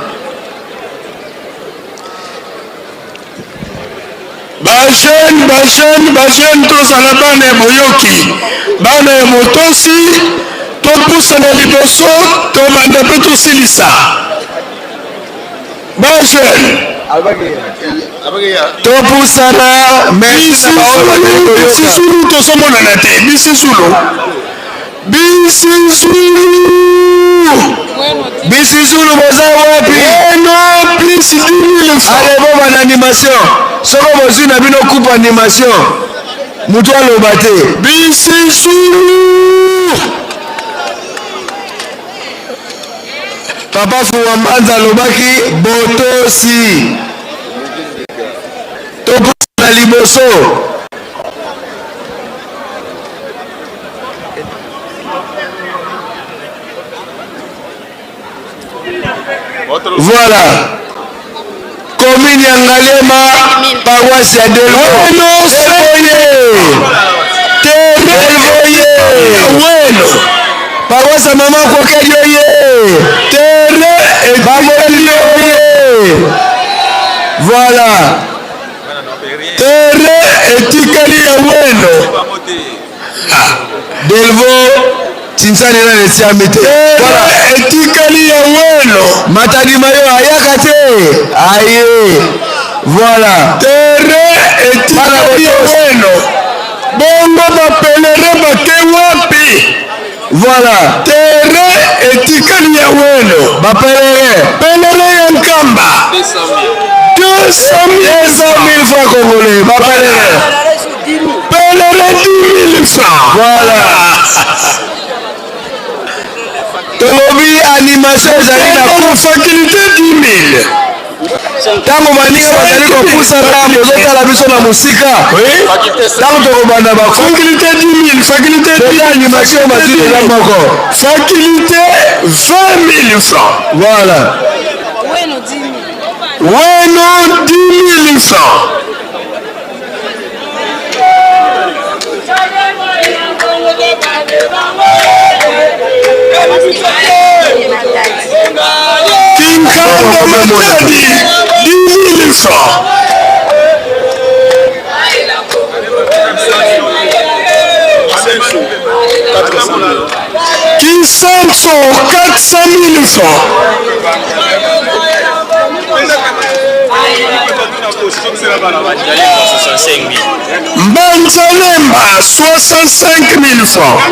Ba jeune, ba jeune, ba jeune, tozala bana ya boyoki, bana ya botosi, topusana liboso, tobanda mpe tosilisa. Ba jeune, Topusana, merci na baoyo bazali koyoka. Bisisulu tozomonana te, bisisulu, bisisulu, Bisisulu boza wapi? Weno plus 10 000 francs. Allez bo na animation. Soko bozwi na bino coupe animation, moto aloba te. Bisisulu. Papa Fuwambanza alobaki botosi. Topusana liboso. Voilà. Commune ya Ngaliema, paroisse ya Delvaux. Delvaux ye. Weno. Paroisse ya Mama Kokeli oye. Terre Bamokili oye. Voilà. Terre etikali ya Weno. Delvaux tinsani nani etiami te. Voilà. Etikali ya Weno. Matadi Mayo ayaka te. Aye. Voilà. Terre etikali ya Weno. Bongo bapelere bake wapi? Voilà. Terre etikali ya Weno. Bapelere. Pelere ya Nkamba. 200 000 francs congolais. Bapelere. Pelere 10 000 francs. Voilà. Tolobi animation ezali na faculté 10 000. Ntango baninga bazali kopusana, bozotala biso na mosika. Ntango tokobanda ba faculté 10 000, faculté 10 000, animation bazwi deja moko. Faculté 20 000 francs. Voilà. Weno 10 000 francs. Kinkanda Matadi 10 000 francs. Kisanso 400 000 francs. Mbanzalemba 65 000 francs.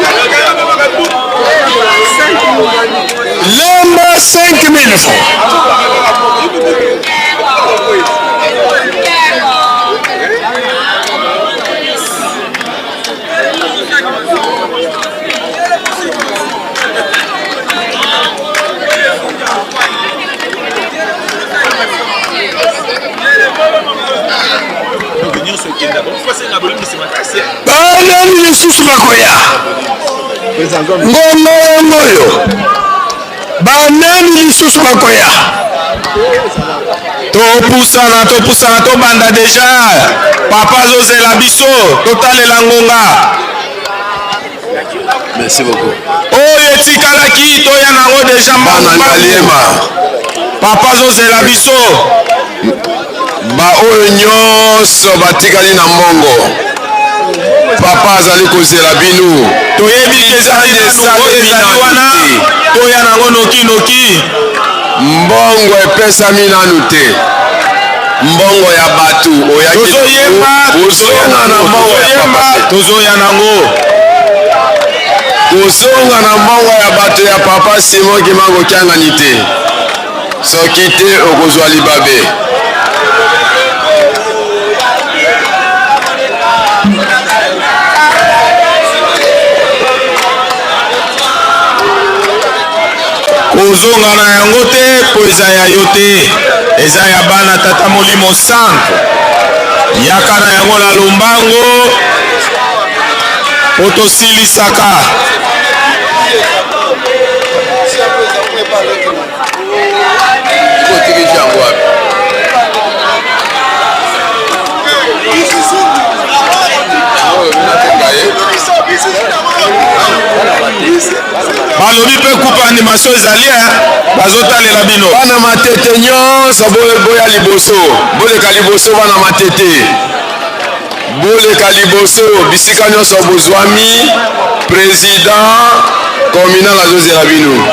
Lemba 5 000 francs. Banani lisusu bakoya? Ngonga yango oyo banani lisusu bakoya? Topusana, topusana, tobanda deja. Papa azozela biso, totalela ngonga. Merci beaucoup. Oyo etikalaki toya nango deja mbangu Ngaliema. Papa azozela biso. Ba oyo nyonso batikali na mbongo, papa azali kozela bino. Toyebi ke ezali nanu oyo ezali wana, toya nango noki noki. Mbongo epesami nanu te, mbongo ya bato oyaki Tozoyemba, kozonga na mbongo ya papa te. Tozoya nango. Kozonga na mbongo ya bato ya papa Simon Kimbangu Kiangani te, soki te okozwa libabe. Kozonga na yango te mpo eza ya yo te, eza ya bana Tata Molimo Santo. Yaka na yango na lombango mpo tosilisaka. Balobi mpe coupe animation ezali, hein? Bazotalela bino. Bana Matete nyonso boya liboso, boleka liboso. Bana Matete boleka liboso, bisika nyonso bozwami, président communal azozela bino.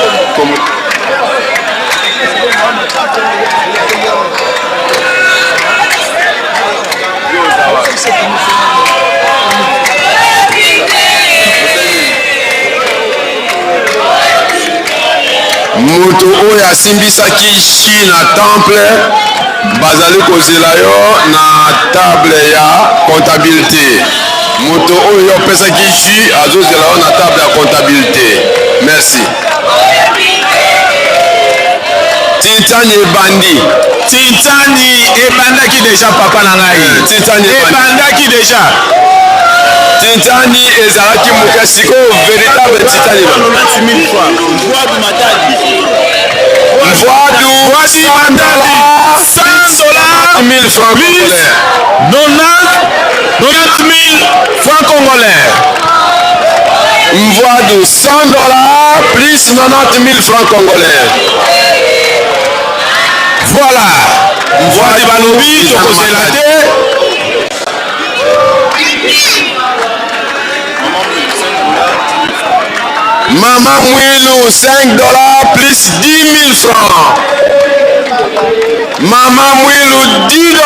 Moto oyo asimbisaki jus na temple, bazali kozela yo na table ya comptabilité. Moto oyo opesaki jus azozela yo na table ya comptabilité. Merci. Tintani ebandi. Tintani ebandaki deja, papa na ngai. Tintani ebandaki deja. Tintani ezalaki moke, sikoyo véritable tintani. Mvwadu 100 $, 1000 francs congolais. 90 000 francs congolais. Mvwadu 100 $ plus 90 000 francs congolais. Voilà. Mvwadi balobi tokozela te. Mama Mwilu 5 $ plus 10 000 francs. Mama Mwilu 10 $.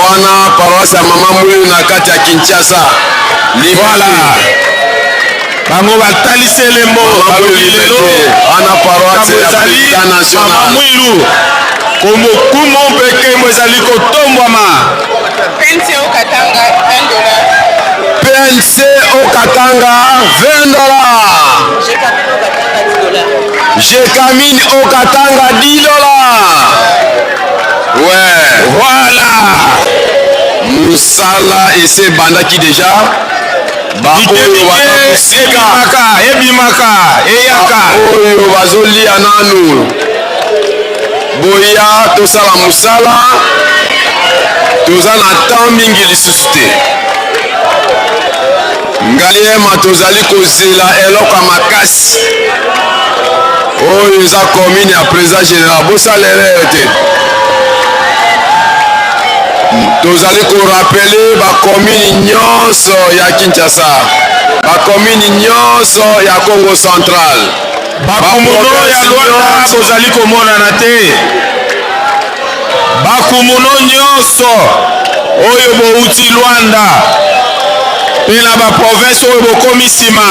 Wana paroisse ya Mama Mwilu na kati ya Kinshasa. Voilà. Bango batalisi elembo, balobi lelo wana paroisse ya ezali président national. Mama Mwilu, komokumu mpe nkembo ezali kotombwama. PNC au Katanga, 1 dollar. PNC au Katanga 20 $. Gécamine au Katanga, 10 dollars. Gécamine au Katanga 10 $. Ouais. Voilà. Mosala ese ebandaki déjà. Baoyo baza mosika, Ebimaka, ebimaka, eyaka. Oyo bazolia nanu, boya tosala mosala, toza na temps mingi lisusu te. Ngaliema tozali kozela eloko ya makasi. Oyo eza commune ya président général, bosala erreur te. Tozali korappeler bacommune nyonso ya Kinshasa, bacommune nyonso ya Congo Central. Bakumuno ya Lwanda bozali komonana te. Bakumuno nyonso oyo bouti Lwanda mpe na baprovince oyo bokomi nsima,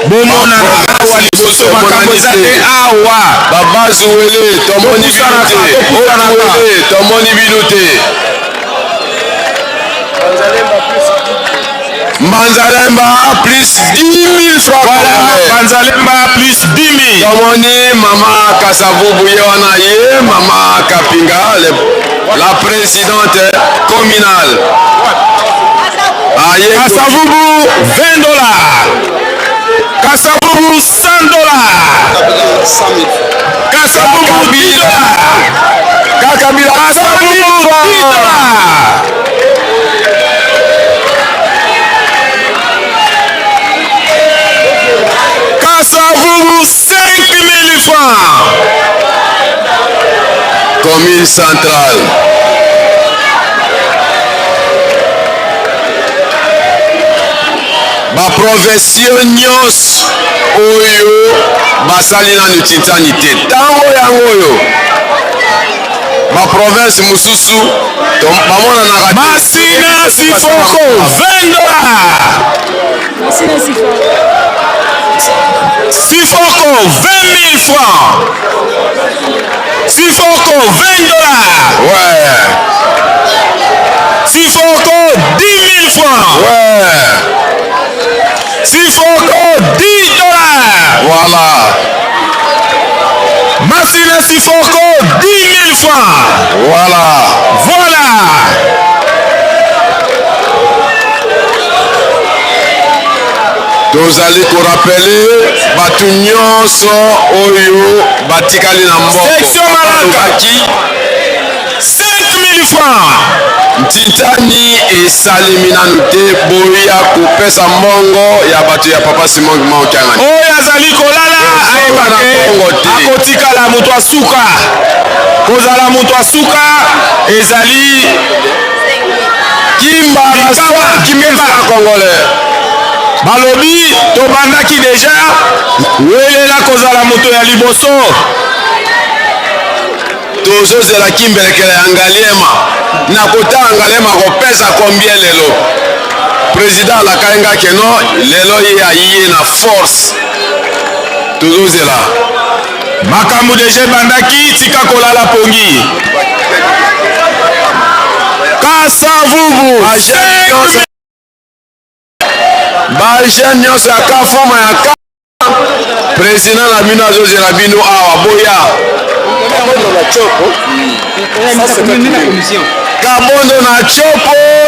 bomonana awa liboso, makambo eza te awa. Babazuwele tomoni bino te, Otuwele tomoni bino te. Mbanzalemba plus 10 000 francs. Voilà, Mbanzalemba plus 10 000. Tomoni mama Kasavubu, ye wana ye mama Kapinga, la présidente communale. Aye. Kasavubu 20 $. Kabila 100 000 francs. Kasavubu 5000 francs. Commune centrale. Baprovinsio nyonso oyo basali nanu tintani te ntango yango oyo baprovince mosusu bamonanaka te. Masina Sifoko 20 dollars. Sifoko 20 000 francs. Sifoko 20 dollars. Ouais. Sifoko 10 000 francs. Ouais. Sifoko 10 dollars. Voilà. Masina Sifoko 10 000 francs. Voilà. Voilà. Tozali korapele bato nyonso oyo batikali na mbongo. Section Malaka. 5000 francs. Ntintani esalemi nanu te, boya kopesa mbongo ya bato ya papa Simon Kimbangu Kiangani. Oyo azali kolala ayeba te akotikala moto asuka. Kozala moto asuka ezali Kimbala Kimba congolais. Balobi tobandaki deja welela kozala moto ya liboso. Tozozela kimbelekela ya Ngaliema na kotala Ngaliema kopesa combien lelo. Président alakaki nga ke non, lelo ye aye na force. Tozozela makambo deja ebandaki, tika kolala pongi. Kasavubu bajeune nyonso ya Kafuma ya ka président na bino azozela bino awa boya. Kabondo na Chopo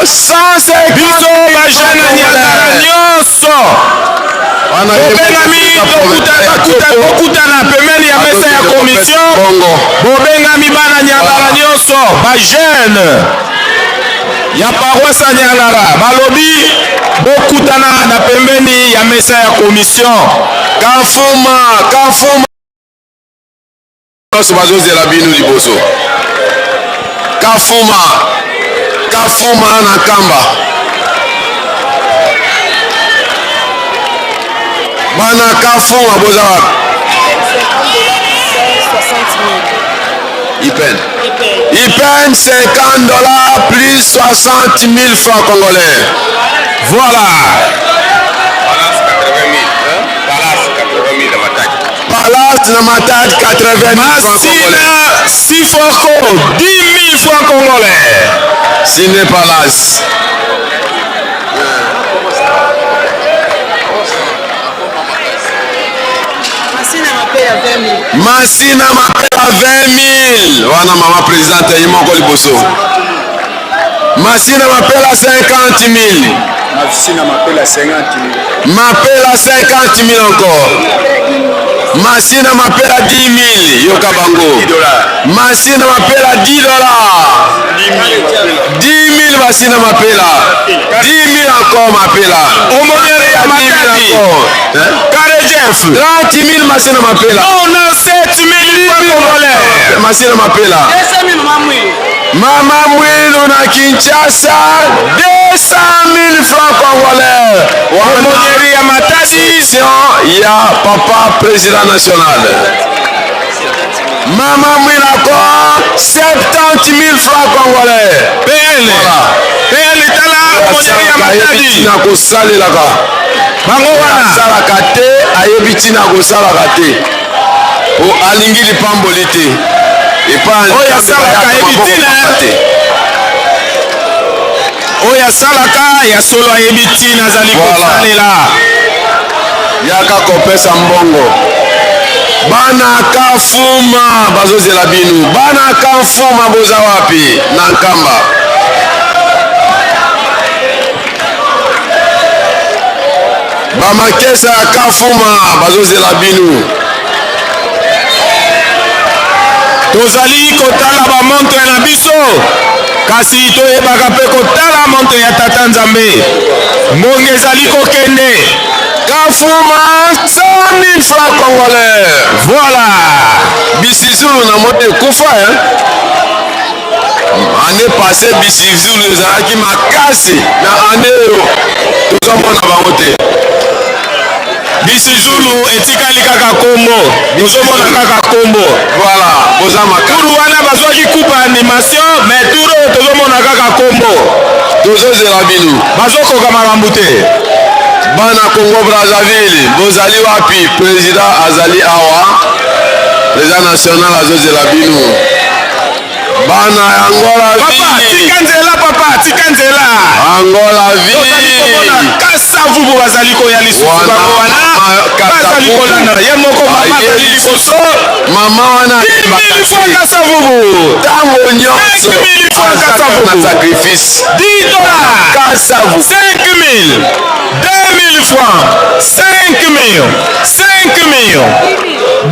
150 biso bajeune ya Niangara nyonso bobengami tokutana pembeni ya mesa ya commission. Bobengami bana Niangara nyonso, bajeune ya paroisse ya Niangara, balobi bokutana na pembeni ya mesa ya commission. Kafuma, Kafuma nyonso bazozela bino liboso. Kafuma, Kafuma na Nkamba. Bana Kafuma boza wapi? Ipen. Ipen 50 $ plus 60 000 francs congolais. Voilà. Palace na Matadi 80 000 francs congolais. Masina Sifoko 10 000 francs congolais. Ciné Palace. Masina Mapela 20 000. Wana mama présidente ye moko liboso. Masina Mapela 50 000. Masina Mapela 50 000. Mapela 50 000 encore. Masina Mapela 10 000. Yoka bango. Masina Mapela 10 dollars. 10 000 Masina Mapela. 10 000 encore Mapela. Omonere ya Matadi. Carré Jeff. 30 000 Masina Mapela. 97 000 francs congolais. Masina Mapela. Mama Mwilu na Kinshasa 200 000 francs congolais. Omonere ya Matadi. Ya papa président national. Mama Mwilu encore 70 000 francs congolais. PL. PL tala omonere ya Matadi. Na kosalelaka. Bango wana. Asalaka te, ayebi ntina kosalaka te. Po alingi lipamboli te. Oyo asalaka ayebi ntina. Oyo asalaka ya solo ayebi ntina azali kosalela. Yaka kopesa mbongo. Bana Kafuma bazozela bino. Bana Kafuma boza wapi? Na Nkamba. Bamakesa ya Kafuma bazozela bino. Tozali kotala bamontre na biso, kasi toyebaka mpe kotala montre ya Tata Nzambe. Ngonga ezali kokende. Kafuma 100 000 francs congolais. Voilà. Bisizulu na moni ekufa hein? Année passée Bisizulu ezalaki makasi na année oyo tozomona bango te. Bisizulu etikali kaka kombo, tozomona kaka kombo. Voilà, boza makasi. Tour wana bazwaki coupe ya animation, mais tour oyo tozomona kaka kombo. Tozozela bino. Bazokoka makambo te. Bana Congo Brazzaville, bozali wapi? Président azali awa. Président national azozela bino. Bana ya Angola Papa, tika nzela papa, tika nzela. Angola Tozali komona ville. Kasavubu bazali koya lisusu Wana bango wana. mama Bazali Kasavubu. kolanda ye moko mama Aye azali liboso. Mama wana 10 000 francs Kasavubu. Tango nyonso 5 000 francs azalaka Kasavubu. na sacrifice. 10 dollars. Kasavubu. 5 000. 2 000 francs. 5 000. 5 000.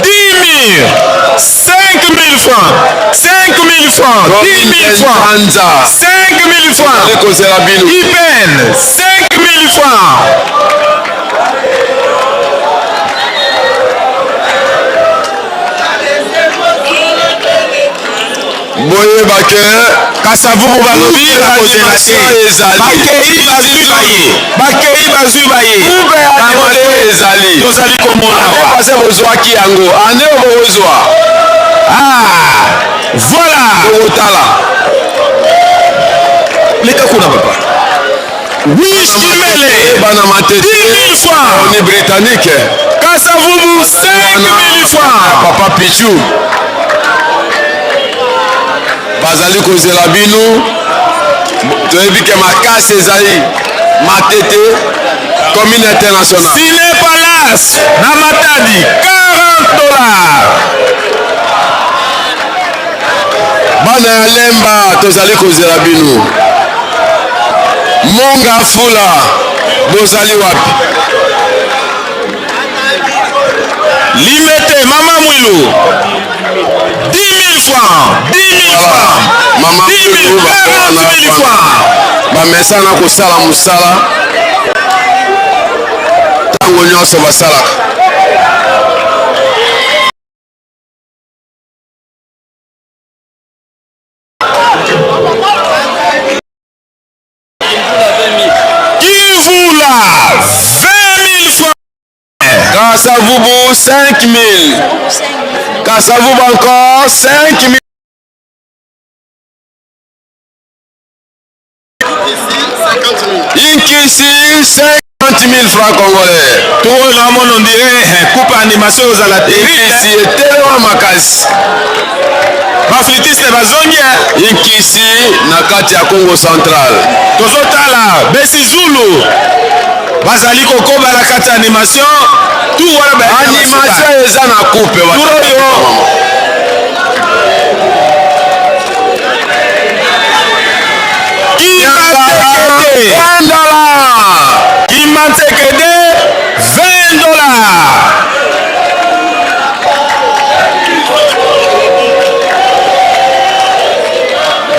10 000. 5 000 francs. 5 000 francs. 10 000 francs. 5 000 francs. Ekozela bino. IPN. 5 000 francs. Boyeba ke Kasavubu balobi bakozela te. ezali. Bakei bazwi baye. Bakei bazwi baye. Coupe ya animation ezali. Tozali komona Année awa. passée bozwaki yango. Année oyo bokozwa. Ah, voilà. Tokotala. Leka kuna papa. Wish Kimele. Bana Matete. 10 000 francs. Oni britannique. Kasavubu 5 000 francs. Papa Pichou. Bazali kozela bino. Toyebi ke makasi ezali Matete commune internationale. Ciné Palace na Matadi 40 dollars. Bana ya Lemba tozali kozela bino. Monga Fula bozali wapi? Limete Mama Mwilu 10 000 francs. 10 000 francs. Mama 10 000 Mwilu 40 000 francs. Bamesana kosala mosala ntango nyonso basalaka. Kivula 20 000 francs. Kasavubu 5 000. Kasavubu encore 5 000. Inkisi 50 000 francs congolais. Tour oyo naomona on dirait coupe animation ozala terrible. Inkisi etelema makasi. Baflitiste bazongi. Inkisi na kati ya Congo central. Tozotala Besi Zulu bazali kokoba na kati ya animation. Tour wana bayaki na Animation basuka. eza na coupe. Tour oyo Kimantekede 20 dollars. Kimantekede 20 dollars.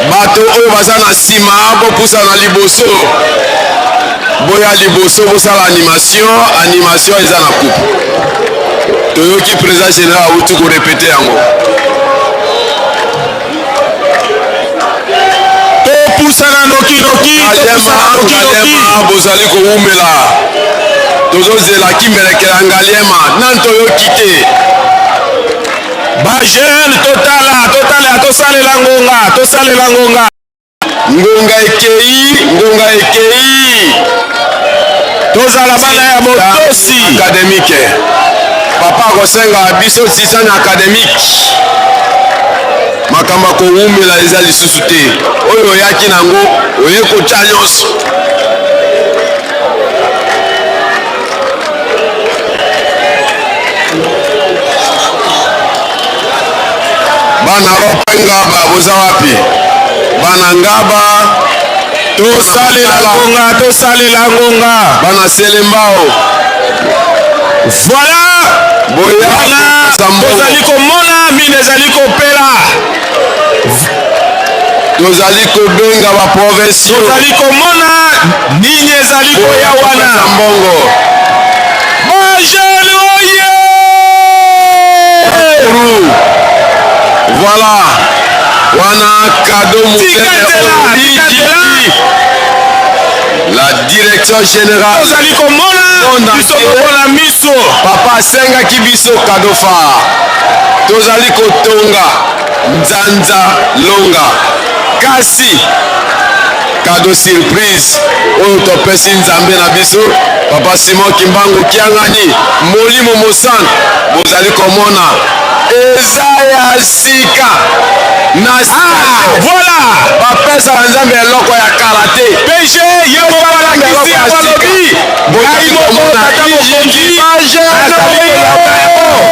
Bato oyo baza na nsima bopusa na liboso. Boya liboso bosala animation. Animation eza na coupe. Toyoki président général awuti korepete yango. Topusana nokinoki, topusana nokinoki. Ngaliema bozali kowumela. Tozozela kimbelekela Ngaliema nani toyoki te. Bajeune totala, totala, tosalela ngonga, tosalela ngonga. Ngonga ekei, ngonga ekei. Tozala bana ya botosi. Académique. Papa akosenga biso sisani académique. Makambo ya kowumela eza lisusu te. Oyo oyaki nango oye kotya nyonso. Bana Rope Ngaba boza wapi? Bana Ngaba Tosalela ngonga, tosalela ngonga. Bana Selembao. Voilà. Wana tozali komona mine ezali kopela. Tozali kobenga ba provinciaux. Tozali komona nini ezali koya wana. Mbongo. Ba jeunes oye! Voilà. Wana cadeau Tika nzela, tika nzela. La direction générale. Tozali komona biso moko na miso. Papa asengaki biso cadeau phare. Tozali kotonga nzanza longa. Kasi cadeau surprise oyo topesi Nzambe na biso Papa Simon Kimbangu Kiangani Molimo Mosantu bozali komona eza ya sika na ah, voilà bapesaka Nzambe eloko ya kala te. PG ye moko alakisi yango alobi ngai moko tata mokonzi azali kolanda yango.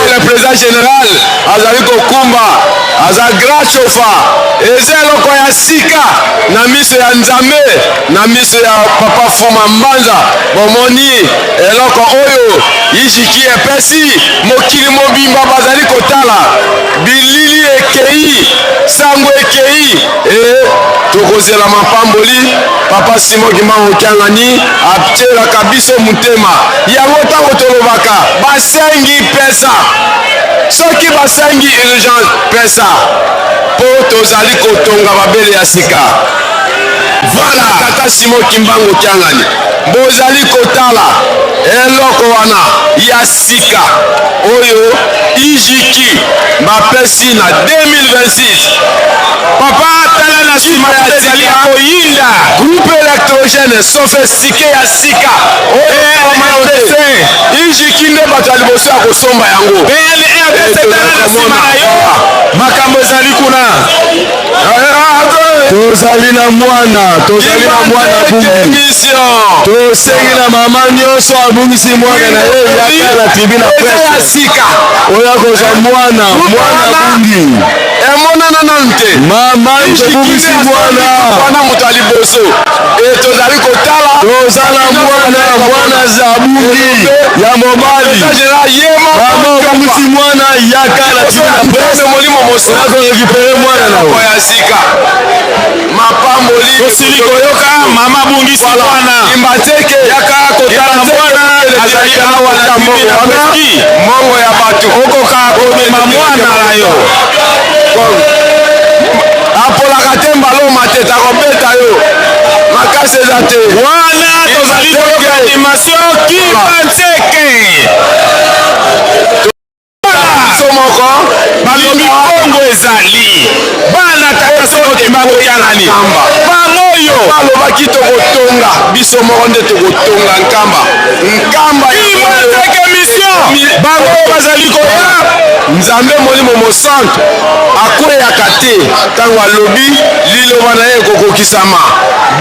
Le président général azali kokumba aza grand chauffeur eza eloko ya sika na miso ya Nzambe na miso ya papa Fuma Mbanza. Bomoni eloko oyo Ijiki epesi mokili mobimba bazali kotala bilili ekei sango ekei e tokozela mapamboli. Papa Simon Kimbangu Kiangani atielaka biso motema yango ntango tolobaka basengi pesa soki basengi urgence pesa mpo tozali kotonga babele ya sika. Voilà tata Simon Kimbangu Kiangani bozali kotala eloko wana ya sika oyo Ijiki bapesi na 2026. Papa tala na nsima ya ezali sika koyinda. Groupe électrogène sophistiqué ya sika oyo Ijiki nde bato ya liboso ya kosomba yango. PLRDC tala na nsima na yo makambo ezali kuna. Tozali na mwana, tozali na mwana bungi. Tosengi na mama nyonso abungisi mwana na ye yaka na tribune ya presse. Sika oyo akozwa mwana, mwana bungi emonana nanu te. Mama tobungisi mwana wana moto ya liboso e tozali kotala toza na mwana, mwana abungi ya mobali. Mama obungisi mwana yaka na tribune ya presse molimo oya korécupérer mwana na yo. ya sika mapamboli Tosili koyoka mama abungisi mwana Kimbanseke yaka kotala mwana azali awa na tribune ya presse. Mongo ya bato okoka komema mwana na yo. Apolaka te mbaloma te takobeta yo makasi eza te. Wana tozali koyoka animation Kimbanseke. Biso moko balobi kongo ezali bana tata Simon Kimbangu Kiangani bango oyo balobaki tokotonga biso moko nde tokotonga Nkamba Nkamba Kimbanseke mission bango oyo bazali koya. Nzambe Molimo Mosantu akweyaka te ntango alobi liloba na ye ekokokisama.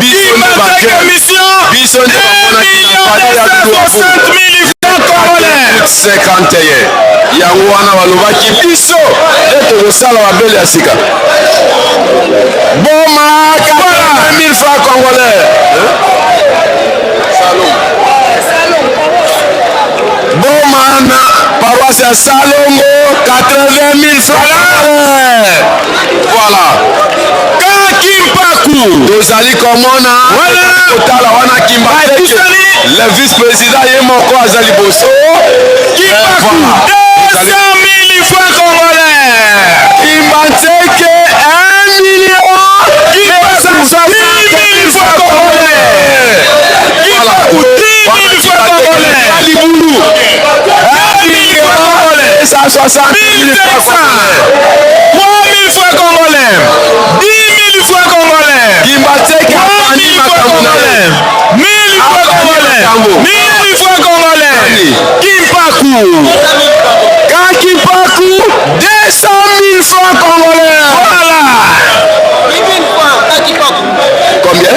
Biso nde Kimbanseke ba mission biso nde bamonaki na palais ya 2 260 000 francs congolais. 51 yango wana balobaki biso nde tokosala babele ya sika boma 80 000 francs congolais. Boma na paroisse ya Salongo 80 000 francs. Voilà. Kakimpaku tozali komona kotala wana Kimbanseke le vice-président ye moko aza liboso. Kimpaku 200 000 francs congolais. Kimbanseke 1 million Kimpaku 10 000 francs congolais. Kimpaku 10 000 francs congolais. Libulu 2 000 francs congolais. 160 000 francs 1500. 3 000 francs congolais. 10 000 francs congolais. Kimbanseke 3 abandi 000 francs makambo na ye. congolais. 1000 francs congolais. 1000 francs congolais. Kimpaku. Kakimpaku 200 000 francs congolais. Voilà. Combien?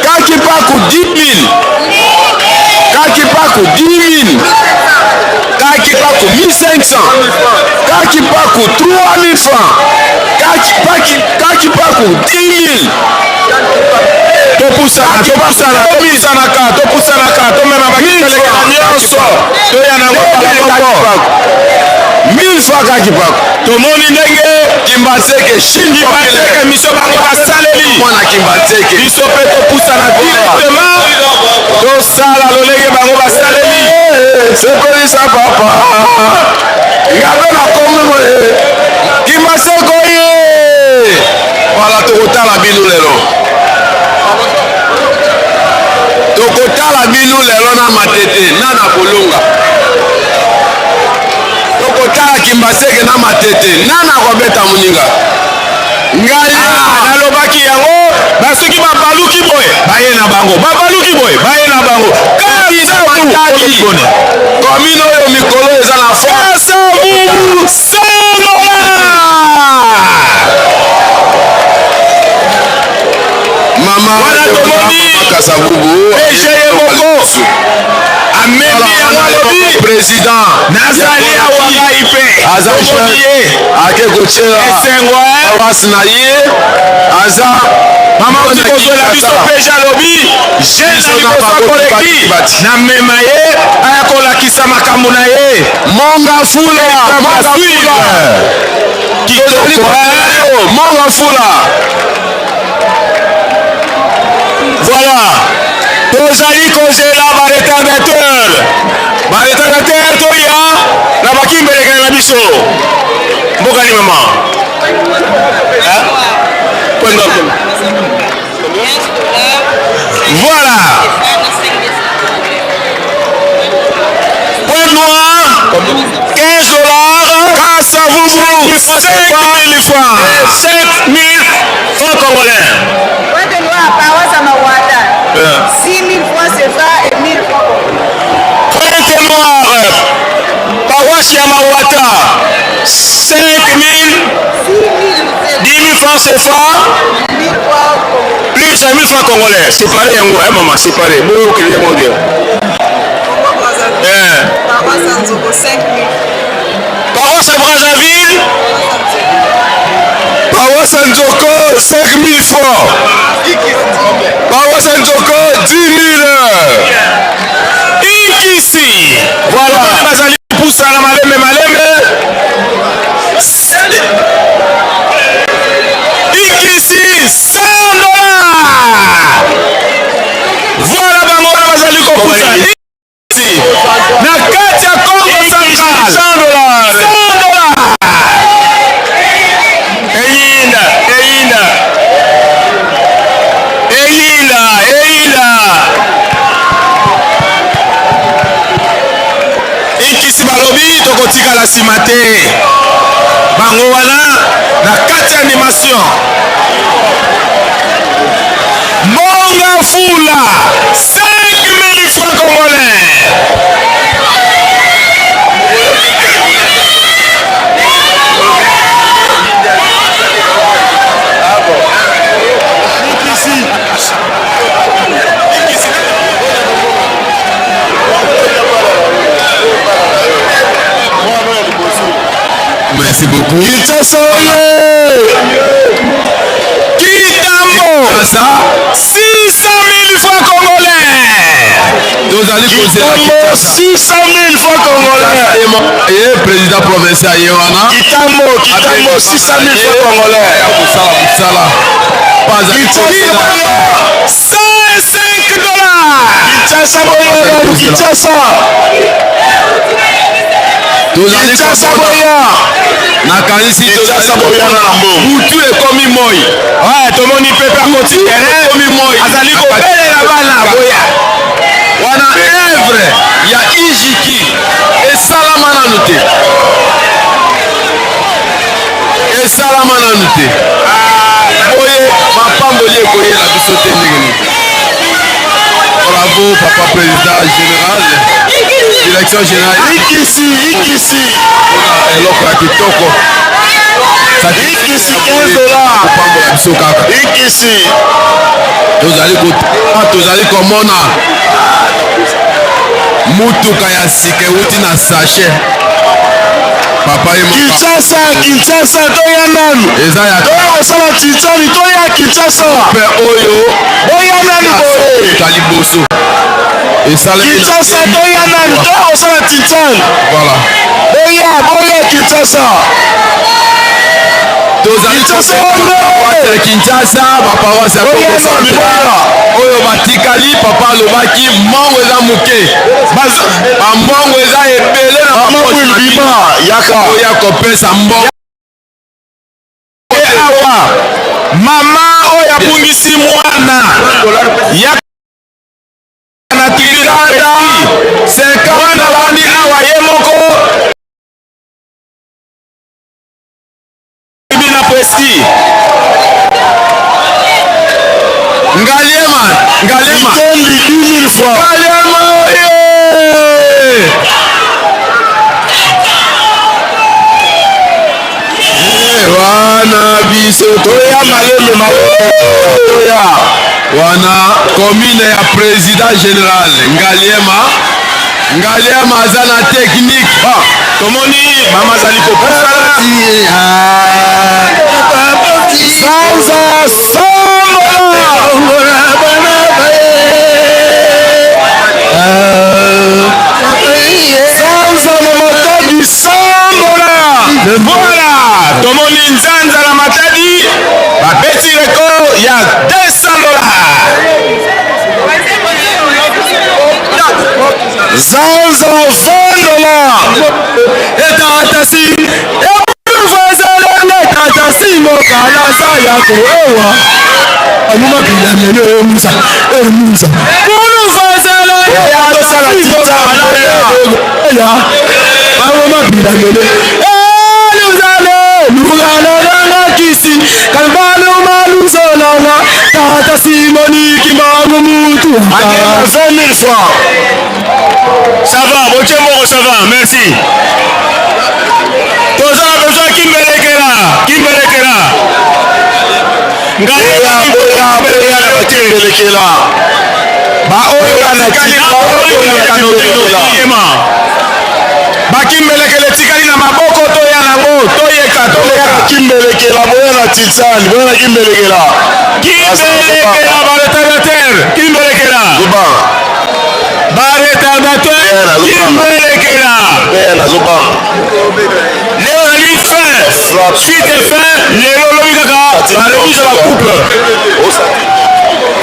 Kakimpaku 10 000. Kakimpaku 10 000. Kakimpaku 1500. Kakimpaku 3000 francs. Kakimpaku 10 000. Topusana, topusana, topusanaka, topusanaka, tomema bakitelekela nyonso, toya nango mbala moko. 1000 francs kaka kipako. Tomoni ndenge Kimbanseke, Chine Kimbanseke mission bango basaleli. Mwana Kimbanseke. Biso mpe topusana directement, tosala lolenge bango basaleli. Sepelisa papa. Nga mpe nakomi boye. Kimbanseke oye. Voilà, tokotala bino lelo. Tokotala bino lelo na Matete na na Kolonga. Tokotala Kimbaseke na Matete na na kobeta moninga. Ngai nalobaki yango, basoki babaluki boye baye na bango, babaluki boye baye na bango. Matadi commune oyo mikolo eza na force. Kasavubu 100 $. Mama wana tomoni Kasavubu PG ye moko amemi yango, alobi président nazali awa ngai mpe aza tomoni ye ake kotiela esengo paroisse na ye aza mama oti kozwela biso. PG alobi jeune na liboso akoleki namema ye aya kolakisa makambo na ye. Monga Fula, Monga Fula, kitoko. Monga Fula. Voilà, tozali kozela baretardateur, baretardateur, toya na bakimbelekele na biso. Mbokani mama. Hein? Voilà, Pointe Noire, 15 $. Kasavubu 5 000 francs, 5 000 francs congolais. Pointe Noire, paroisse à Mawata. 6 000 francs CFA et 1000 francs congolais. Pointe Noire, paroisse ya Mawata, 5 000, 10 000 francs CFA plus 5 000 francs congolais. Séparé yango, hein, maman, séparé. Bon, ok, mon Dieu. Eh. Paroisse à Nzoko, 5 000. Paroisse à Brazzaville, Paroisse à Nzoko, 5 000 francs. Paroisse à Nzoko, 10 000. Inkisi. Voilà. Bazali pusana malembe malembe. Inkisi, 100 $. Voilà, bango wana bazali kopusa na kati ya Congo Central, 100 $. 100 $. Eyinda, eyinda, eyinda, eyinda. Inkisi balobi tokotikala nsima te. Bango wana na kati ya animation. Monga Fula, 5000 francs congolais. Merci beaucoup. Kinshasa oye! Kitambo, 600 000 francs congolais. Tozali kozela. Kitambo, 600 000 francs congolais. Ye président provincial ye wana. Kitambo, Kitambo, 600 000 francs congolais. Ya kosala mosala. Kinshasa, 105 $. Kinshasa boya, Kinshasa. Tozali Kinshasa boya. Nakanisi Kinshasa boya na mbongo. Butu ekomi moi. Ouais, tomoni pepe akoti terrain. Ekomi moi. Azali kobelela bana boya. Wana œuvre ya Ijiki esalama nanu te, esalama nanu te. Boye mapamboli ekoyela biso te ndenge nini? Bravo papa président général, direction générale. Ikisi, Ikisi. Eloko ya kitoko. Ikisi, 15 $. Kopambola biso kaka. Ikisi. Tozali komona mutuka ya sika euti na sachet. Kinshasa, Kinshasa, toya nanu. Toya kosala titani, toya Kinshasa. Oyo Boya nanu boye. Ta liboso esalemi na Kinshasa, toya nanu, toya kosala titani. Voilà. Boya, boya Kinshasa. Tozali paroisse ya Kinshasa, baparoisse ya Kongo Central oyo batikali. Papa alobaki mbongo eza moke, bambongo eza ebele na bapoche na bino. Oya kopesa mbongo. Awa mama oyo abungisi mwana ya na Tikanda mwana wani awa ye moko na presti. Ngaliema, Ngaliema. Mitondi 10 000 francs. Ngaliema oye! Eh, wana biso toya malembe malembe toya. Wana commune ya président général Ngaliema. Ngaliema aza na technique. Tomoni mama azali kopusana. Sanza sambola. Sanza na Matadi sambola. Voilà, tomoni Nzanza na Matadi babeti record ya $200. Zanza $20. Etatasi ebuvazelenge tatasi mokalasa yako ewa amumabilamene emuza emuza buluvazelenge ya bamumabilamene eluzale lugalelanga kisi kalbalumaluzolanga tata Simoni Kimbangu mutu 20 000 francs. Ça va, botie moko, ça va, merci. Toza na besoin kimbelekela, kimbelekela. Boya, boya, boya na Kimbelekela. Baoyo batikali na bakimbelekela etikali na maboko, toya nango, toyeka, Boya na Kimbelekela, boya na Titani, boya na Kimbelekela. Kimbelekela, baretardateur, kimbelekela. Baretardateur, kimbelekela. Lelo ezali fin, suite, fin lelo, lobi kaka baremise ya bacoupe.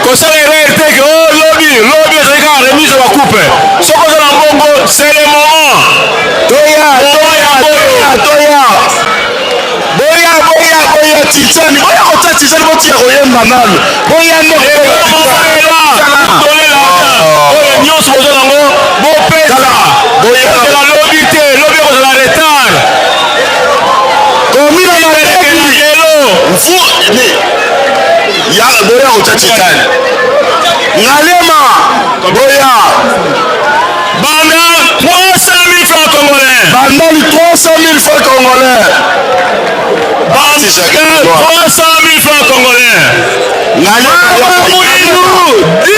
Kosala erreur te ke o lobi, lobi ezali kaka remise ya bacoupe. Soki oza na mbongo, c'est le moment. Toya, toya, toya, toya. Boya, boya, boya Titani. Boya kotia Titani, botia koyemba nanu. Boya nde Oyo nyonso boza nango, bopesa. Bozela lobi te, lobi ekozala retard. Komi na Matadi. Lelo. Mfu ni ya boya kotia Titani. Ngalema boya. Banda 300 000 francs congolais. Bandali 300 000 francs congolais. Banda 300 000 francs congolais. Mama Muilu $10.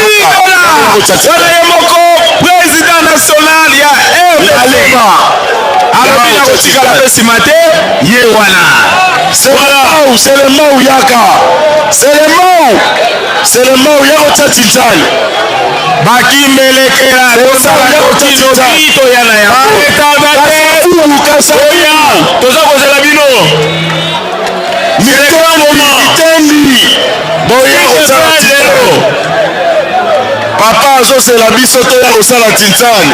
Wana ye moko président national ya RDC. Alobi na kotikala mpe nsima te, ye wana. Selemau, Selemau yaka. Selemau. Selemau yaka kotia Titani. Bakimbelekela tosala tokinoki, toya na yango. Oya, toza kozela bino. Mitendi. Boya kosala Titani. Papa azosela biso, toya kosala Titani.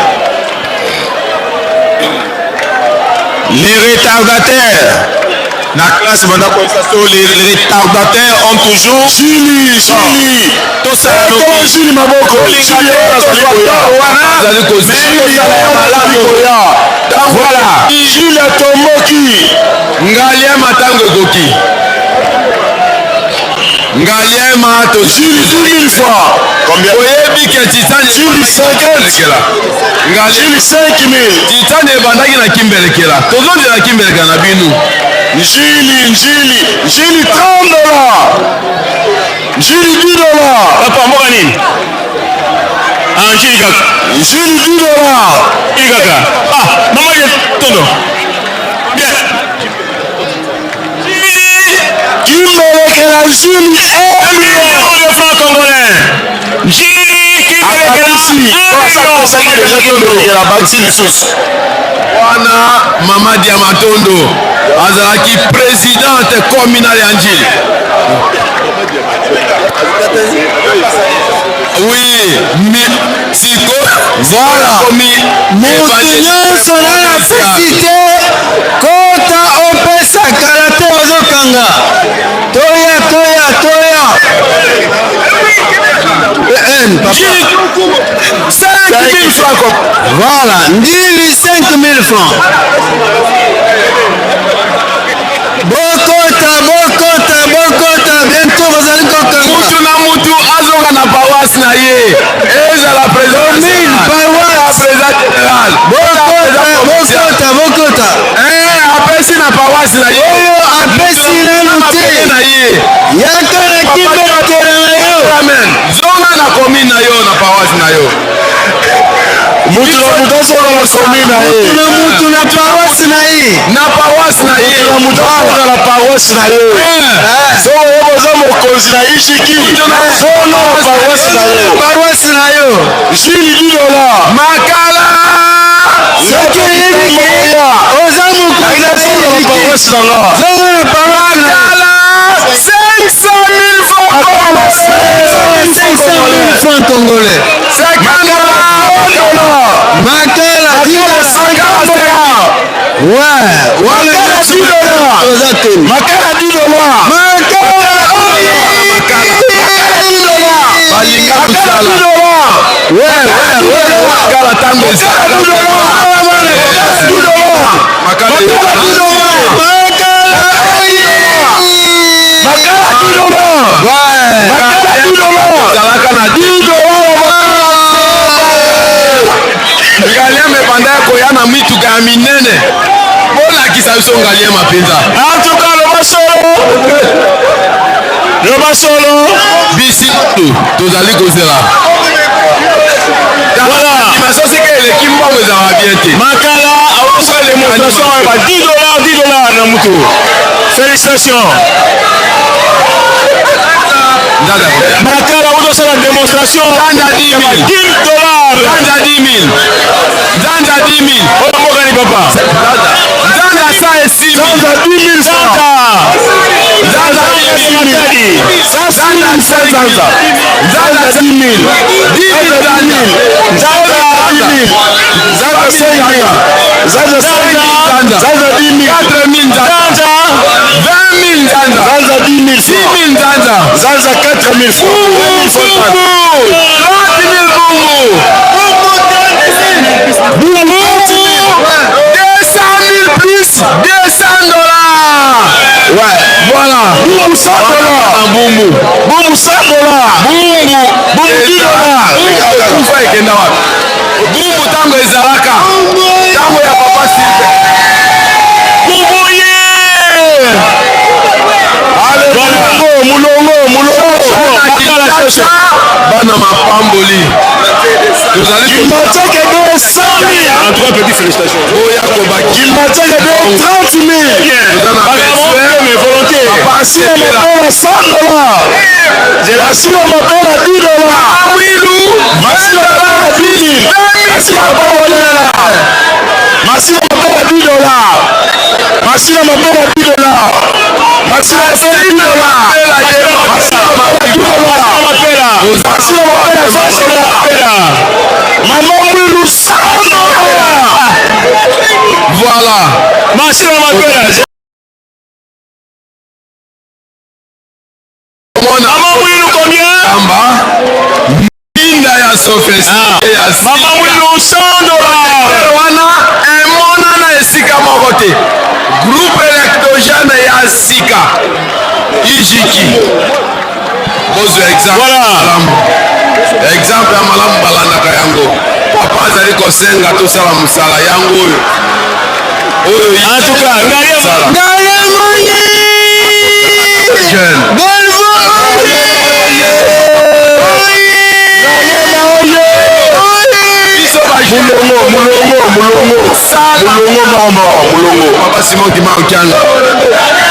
Les retardataires na classe banda koyebisa so, les retardataires ont toujours Jili, Jili. Tosala Jili maboko. Jili azali koya. Jili azali koya. Voilà. Jili atomboki. Ngaliema ntango ekoki. Ngaliema to Jili 10 000 francs. Combien? Oyebi ke Titani Jili 50. Jili 5 000. Titani ebandaki na Kimbelekela, tozondela Kimbelekela na bino. Njili, Njili, Njili $30. Njili $10. Papa, mboka nini? Ah, Njili kaka. Njili $10. Njili kaka. Ah, mama ye tondo. Bien. ya Njili 1 million de francs congolais. Njili Kimbelekela bakisi lisusu. Wana mama Diamatondo azalaki présidente communale ya Njili. Oui, mi, siko voilà. Komi Moto nyonso na napesi te kota opesa kala te ozokanga toya toya toya en papa 5000 francs. Voilà, ndili 5000 francs. Bokota, bokota, bokota, bientôt bazali kokanga. Mutu na mutu azonga na paroisse na ye, ezala président paroisse, président général. Bokota, bokota, bokota. Eh, apesi na paroisse na ye. Oyo apesi nanu te. Na ye. Yaka na kimbekela na yo. Amen. Zonga na commune na yo, na paroisse na yo. Mutu na mutu azonga na commune na ye. Mutu na mutu na paroisse na ye. Na paroisse na ye. Mutu na mutu azonga na paroisse na ye. Soki oyebi oza mokonzi na Ishiki, zonga na paroisse na yo. Paroisse na yo. Jules Didola. Makala. Soki oyebi ke oza mokonzi na paroisse na nga. Zonga na paroisse na yo. Makala. 500 000 francs congolais. 500 000 francs congolais. 50 dollars. Makala, $50. Ouais, Makala $10. Oza te. Makala $10. Makala, Makala $10. Balinga kosala. Ouais, ouais, ouais. Makala tango ezalaka. Makala Makala, Makala $10. Ouais. Makala $10. Ezalaka na $10. Ngaliema ebanda ya koya na mituka ya minene. Bolakisa biso Ngaliema mpenza. En tout cas, loba solo. Loba solo. Bisi tozali kozela. Voilà. Animation sika eleki mbongo ezalaka bien te. Makala aosala démonstration ya $10, $10 na mutu. Félicitations. Makala ozosala démonstration Nzanza 10 000. ya $10. Nzanza 10 000. Nzanza 10 000. Oyo mboka ni papa. Nzanza 106 000. Nzanza 10 000 francs. Nzanza 10 000. Nzanza Nzanza. Nzanza 10 000. 10 000 Nzanza. Nzanza 10 000. Nzanza 5 000. Nzanza 5 000. Nzanza 10 000. 4 000 Nzanza. Nzanza. 20 000 Nzanza. Nzanza 10 000 6 francs. 000 Nzanza. Nzanza 4 000 francs. Bungu. 30 000 Bungu. Bungu. 200 000 plus $200. Ouais. Voilà. Bungu $100. Bungu. Bungu $100. Bungu. Bungu $10. Kufa ekenda wapi? Bungu tango ezalaka. Tango ya papa Silve. Bungu ye. Allez, mulongo, mulongo, mulongo. Kinshasa, bana mapamboli. Tozali Kimbanseke 200 000. En trois petites félicitations. oya kobaki. Kimbanseke 30 000. Toza na besoin. Mais volonté. Masina Mapela $100. Masina Mapela $10. Amwilu. Masina Mapela 10 000. Masina Mapela $10. Masina Mapela $10. Masina Mapela $10. Masina Mapela $10. Masina Mapela $10. Masina Mapela $20. Mama Mwilu $100. Voilà. Masina Mapela. Mama Mwilu combien? Kamba. Minda ya sophistiqué ya sika. Mama Mwilu $100. Wana emonana esika moko te. Groupe électrogène ya sika. Ijiki. Bozwa exemple. Voilà. Malamu. Exemple ya malamu balandaka yango. Papa azali kosenga tosala mosala yango oyo. Oyo En tout cas, Ngaliema. Ngaliema oye. Jeune. Belvo oye. Oye. Biso ba Mulongo, mulongo, mulongo. Mulongo mama, mulongo. Papa Simon Kimbangu Kiangani.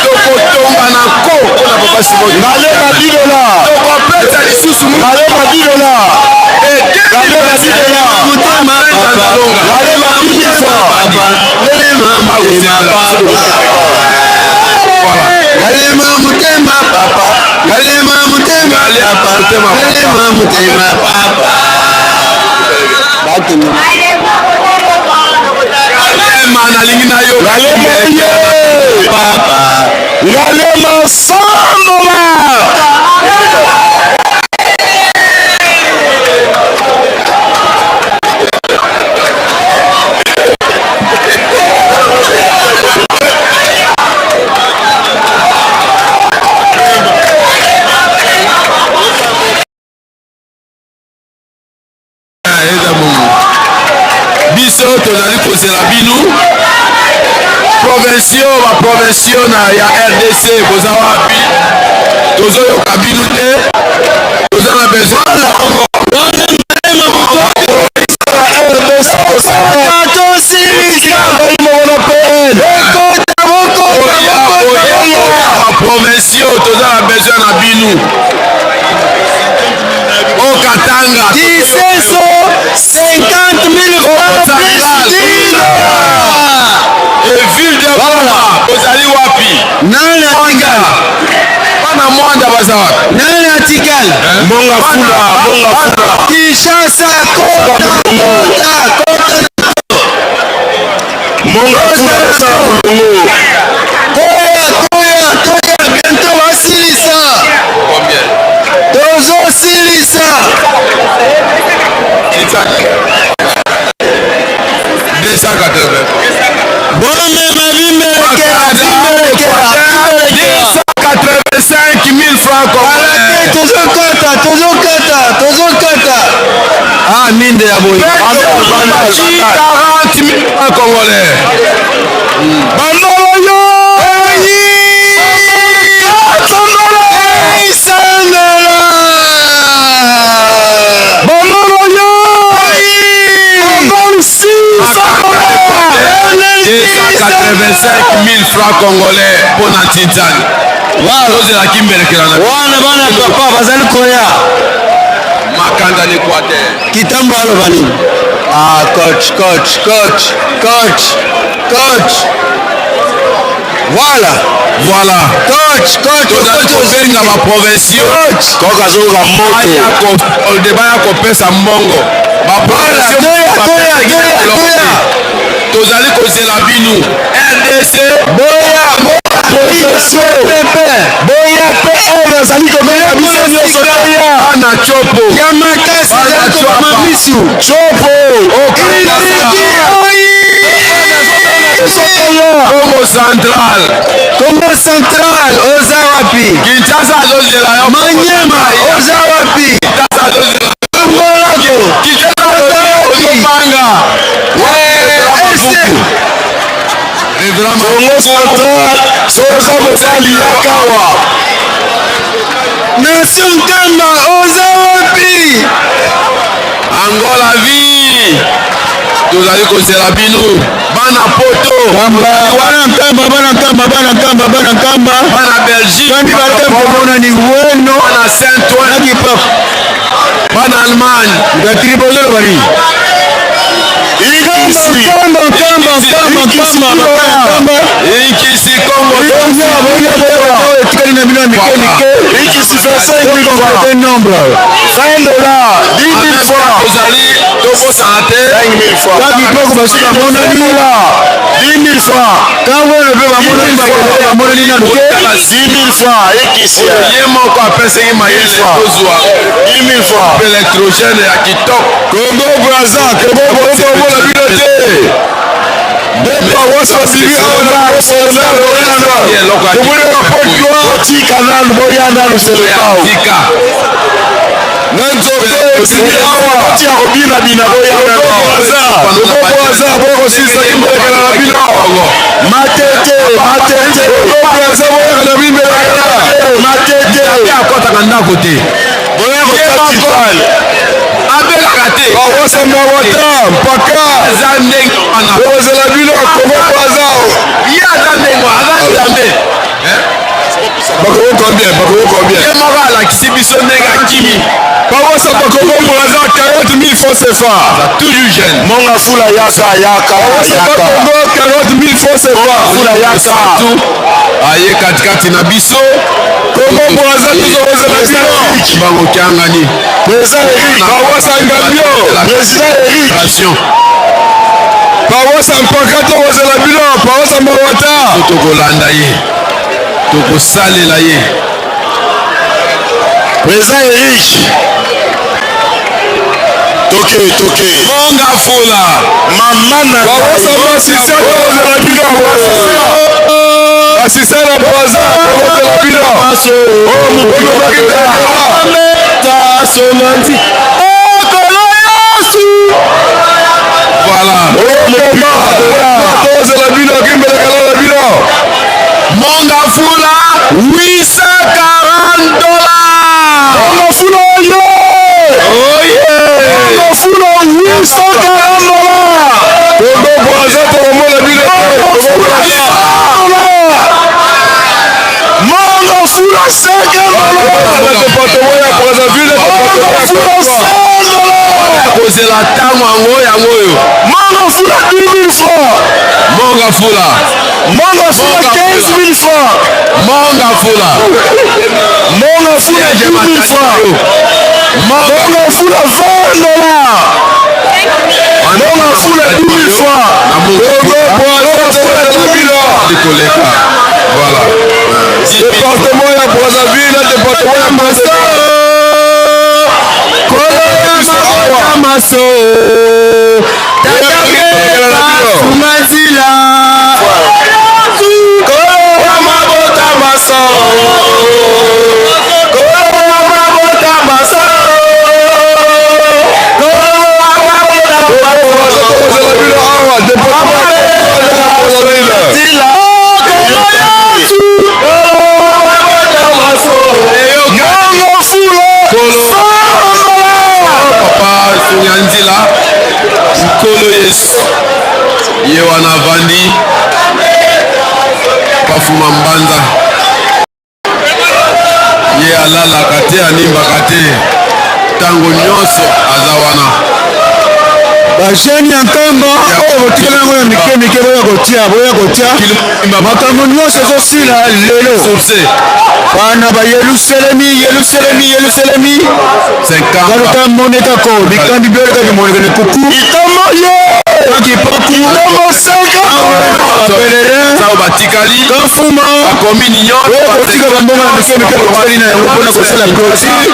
Tokotonga na ko mpona papa Simon. Ngalema 10 dollars. Tokopesa lisusu Ngalema 10 dollars. Ngalema 10 dollars. Ngalema 10 000 francs. Ngalema motema papa, ngalema motema papa, ngalema motema papa. Ngalema nalingi na yo. Ngalema ye. Papa. Ngalema 100 dollars. Eza bongo, biso tozali kozela bino provinciaux, baprovinciaux na ya RDC, boza wapi? Tozoyoka bino te, toza na besoin. Baprovinciaux, toza na besoin na bino. Okatanga 650 000 francs plus 10 dollars. Et ville de Goma, ozali wapi? Nani atikali? Bana Mwanda baza wapi? Nani atikali? Monga fula, monga fula. Kinshasa, kota, kota, kota. Monga fula kota molongo. Toya, toya, toya, bientôt basilisa. Combien? Tozosilisa. 280. Bomema bimelekela, bimelekela, bimelekela. 285 000 francs congolais. Tozokata, tozokata, tozokata. Ah, minde ya boye. 40 000 francs congolais. Bandolo yo. Hey, Sandala! Bandolo yo. Bandolo 600 dollars. 285 000 francs congolais mpo na Tintani. Tozelaki mbelekela na Wana bana papa bazali koya. Makanda l'Équateur. Kitambo aloba nini? Ah, coach, coach, coach, coach, coach. Voilà. Voilà. Coach, coach, tozali kobenga baprovinciaux Koka azoyoka moto. Deba ya kopesa mbongo. Toya, toya, toya, toya. Tozali kozela bino RDC. Boya, Pepe. Boya PM azali kobenga biso nyonso, toya. Bana Chopo. Ya makasi ezali koboma misu. Chopo. Congo Central. Congo Central, oza wapi? Kinshasa azozela yo. Manyema, oza wapi? Kinshasa azozela. Ngolako. Kinshasa ozobanga. Este. Congo Central, soza mosali ya kawa. Nation Nkamba, oza wapi? Angola vie, tozali kozela bino bana Poto. Bana Nkamba, bana Nkamba, bana Nkamba, bana Nkamba. Bana Belgique. Kandi batembo ni weno. Bana saint ouen Naki pap. Bana Allemagne. Ngatribozolo bani. Nkamba, Nkamba, Nkamba, Nkamba, Nkamba. Ikisi Congo. Etikali na bino ya mike mike. Ikisi 25 000 francs. Nombre. 20 dollars, 10 000 francs. Tozali tobosana te. 5 000 francs. Kaki poko basuka bamonani. 10 000 francs. Kawelo mpe bamonani, bamonani nanu te. 10 000 francs. Ikisi. Ye moko apesaki mayele tozwa 10 000 francs. Électrogène ya kitoko. Congo Braza, Congo Braza, omona bino te. Deux paroisses basili awa na tomoni na Pointe Noire. Botika nanu, boya nanu Selekao. Tika. Na nzoto etindi awa. Tia kobinabina, boya nanu. Congo Braza, bokosilisa kimbelekela na bino. Matete, Matete. Congo Braza, boyaka na bimbelekela. Matete. Akɔtaka ndako te. Boya kotala. Abelaka te. Paroisse Mawata, mpaka. Aza ndenge wana. Bokozela bino ya Congo Braza. Ye aza ndenge wana, aza Nzambe. Bakongo combien? Bakongo combien? Ye moko alakisi biso ndenge akimi. Paroisse Bakongo Brazza 40 000 francs CFA. Toujours jeune. Monga Fula yaka yaka Paroisse yaka. Bakongo 40 000 francs CFA. Fula yaka. Aye katikati na biso. Congo Brazza tozokozela bino. Bango kiangani. Président Eric. Paroisse Ngambio. Président Eric. Paroisse Mpaka tokozela bino. Paroisse Mawata. Tokolanda ye. Tokosalela ye. Président Eric. Toke toke. Monga Fula. Mama na Paroisse Masisia tokozela bino. Masisia na Brazza tokozela bino. Oh mokolo bakitaka. Voilà. Tozela bino kimbelekala na bino. Monga Fula 840 dollars. Monga Fula yo. Oh yeah. Monga Fula 840 dollars. Congo Brazza tokomona bino. Congo Brazza. Monga Fula 5 dollars. Na département ya Brazzaville, département ya Fula 100 dollars. Kozela ntango yango yango oyo. Monga Fula 10 000 francs. Monga Fula. Monga Fula 15 000 francs. Monga Fula. Monga Fula 10 000 francs. Monga Fula 20 dollars. Monga Fula 10 000 francs. Congo Brazza tokozela bino. Koleka. Voilà. Département ya Brazzaville, département ya Brazza. Maso Tata Fumazila Mabota maso. Mabota maso. Tokozela bino awa département ya Brazzaville. Monga Fula 100 dollars. Papa Sunyanzila Nkolo Yesu ye wana avandi Pafuma Mbanza ye alalaka te animbaka te ntango nyonso aza wana. Bajeunes ya Nkamba oyo botikali yango ya mike mike, boya kotia, boya kotia makambo nyonso ezosila lelo. Bana ba Yelusalemi, Yelusalemi, Yelusalemi, kaluka monekako bikambi bioleka bimoneka ne kuku Itamo ye. Kipaku Itamo 5 bapèlerins Sao batikali Kafuma bakomini nyonso oyo kotika bambongo na mike mike botikali na yango mpona kosala clôture.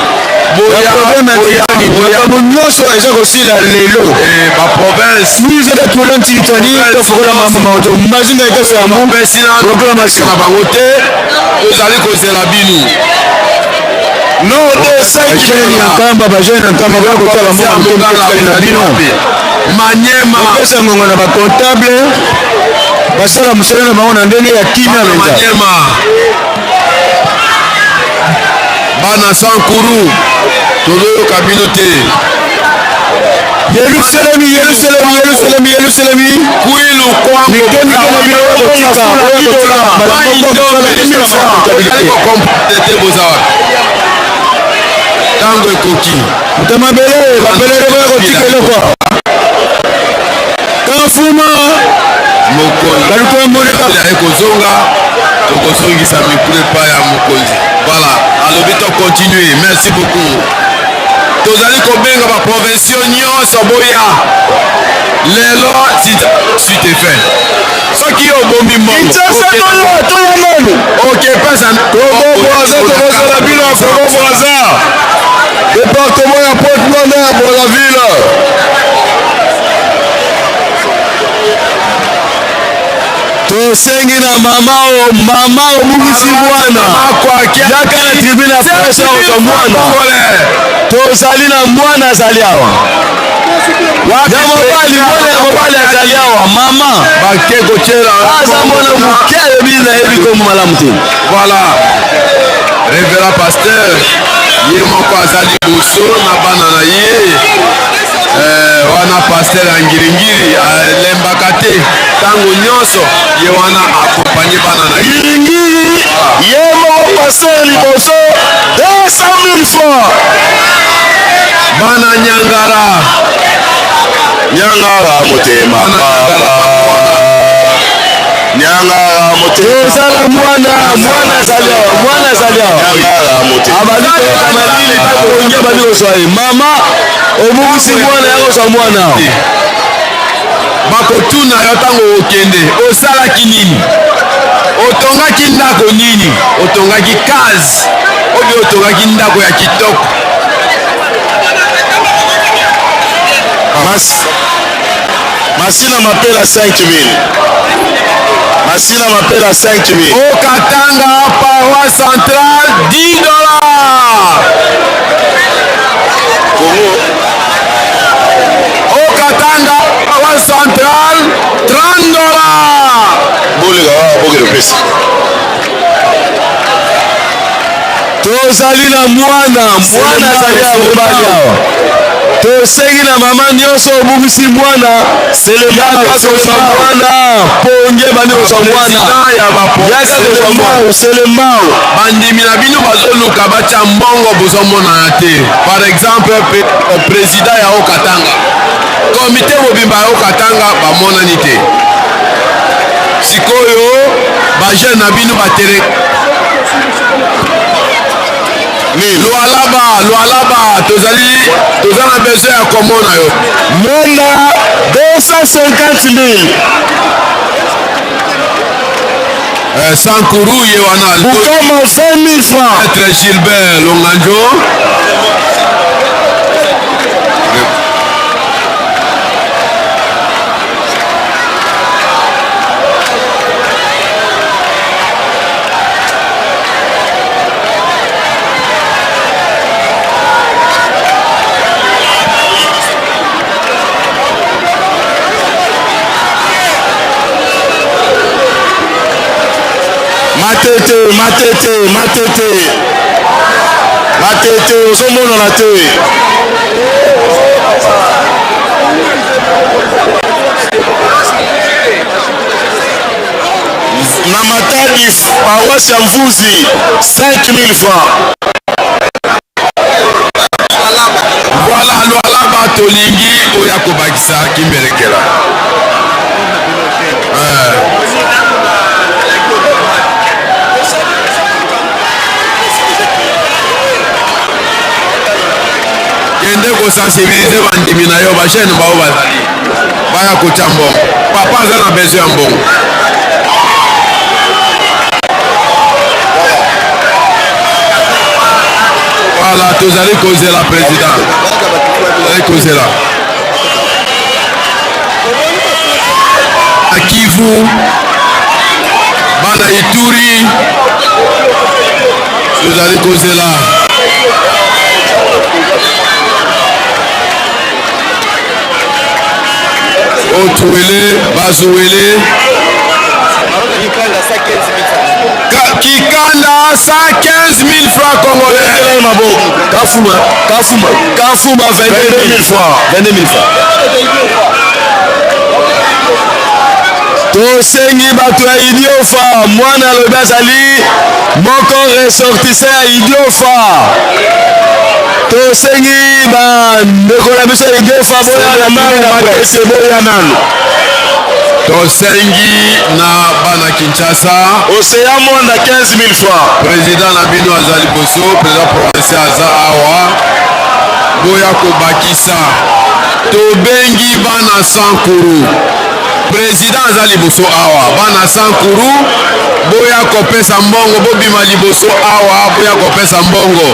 Baproblème ya makambo nyonso eza kosila lelo. Baprovince Mizaka tulanti itani tofokola mambo mazinga ekasa yango lokola masika na bango te, tozali kozela bino. Non de 5 Bajeunes ya Nkamba, bajeunes ya Nkamba, boya kotia bambongo mike mike etikali na bino. Manyema. Opesa ngonga na bacomptable basala mosala na bango na ndenge ya kimia mpenza. Manyema, bana Sankuru, tozoyoka bino te. Yelusalemi, Yelusalemi, Yelusalemi, Yelusalemi. Kwilu. Mike mike na bino, oya kotika, oya kotika Te boza wapi? Ntango ekoki. Moto mabele, bapèlerins, boya kotika eloko Kafuma. Mokonzi Baluka moneka. Ekozonga, tokozongisa mikulu epai ya mokonzi. Voilà, alobi tocontinue. Merci beaucoup. Tozali kobenga baprovinciaux nyonso, boya lelo. Suite et fin, soki yo obombi mbongo Kinshasa, toya, toya nanu. Okepesa. Congo Brazza tokozela bino. Congo Brazza, département ya Pointe Noire ya Brazzaville. Tosengi na mama o mama obungisi mwana, yaka na tribune ya presse ozwa mwana. Tozali na mwana azali awa ya mobali, mwana ya mobali azali awa mama. Bake kotiela. Aza mwana moke, ayebi, nayebi kombo malamu te. Voilà, révérend pasteur ye moko aza liboso na bana na ye. Wana pasteur ya Ngiringiri alembaka te, ntango nyonso ye wana aaccompagner bana na ye. Ngiringiri ye moko. Pasteur liboso 200 000 francs. Bana Nyangara. Nyangara motema Nyangara motema. Ezala mwana, mwana azali awa, mwana azali awa. Nyangara motema. Abandi koyoka malili pongi abandi kozwa ye. Mama obungisi mwana ya kozwa mwana awa. Bakotuna yo ntango okende osalaki nini, otongaki ndako nini, otongaki case obi otongaki ndako ya kitoko. Mas, Masina Mapela 5000. Masina Mapela 5000. Okatanga paroisse centrale 10 dollars. Congo. Okatanga paroisse centrale 30 dollars. Boleka wawa bokelo pesa. Tozali na mwana, mwana azali awa mobali awa. Tosengi na mama nyonso obungisi mwana, yaka kozwa mwana, pongi ebandi kozwa mwana, yaka kozwa mwana. Selembao bandimi na bino bazoluka batya mbongo bozomonana te. Par exemple président ya Okatanga, komite mobimba ya Okatanga bamonani te. Sikoyo bajeune na bino batere Lualaba, Lualaba, tozali toza na besoin ya komona yo. Mona 250 000. Sankuru ye wana. Bukama 20 000 francs. Maître Gilbert Longanjo. Matete, matete, matete. Matete, ozomonana te. Na Matadi, paroisse ya Mvuzi, 5000 francs. Voilà, Lualaba tolingi oya kobakisa kimbelekela. Kende kosensibilize bandimi na yo, bajeune bao bazali baya kotya mbongo. Papa aza na besoin ya mbongo. Voilà, tozali kozela président, tozali kozela na Kivu, bana Ituri, tozali kozela. Otuwele, Bazuwele, Kikanda 115 000 francs congolais. Kafuma, Kafuma, Kafuma 22 000 francs. 22 000 francs. Tosengi bato ya Idiofa, mwana alobi azali moko ressortissant ya Idiofa. Tosengi bandeko na biso ya Idiofa boya na nanu na presse, boya nanu. Tosengi na bana Kinshasa. Océan Mwanda 15 000 francs. Président na bino aza liboso, président provincial aza awa. Boya kobakisa. Tobengi bana Sankuru. Président aza liboso awa. Bana Sankuru boya kopesa mbongo, bobima liboso awa, boya kopesa mbongo.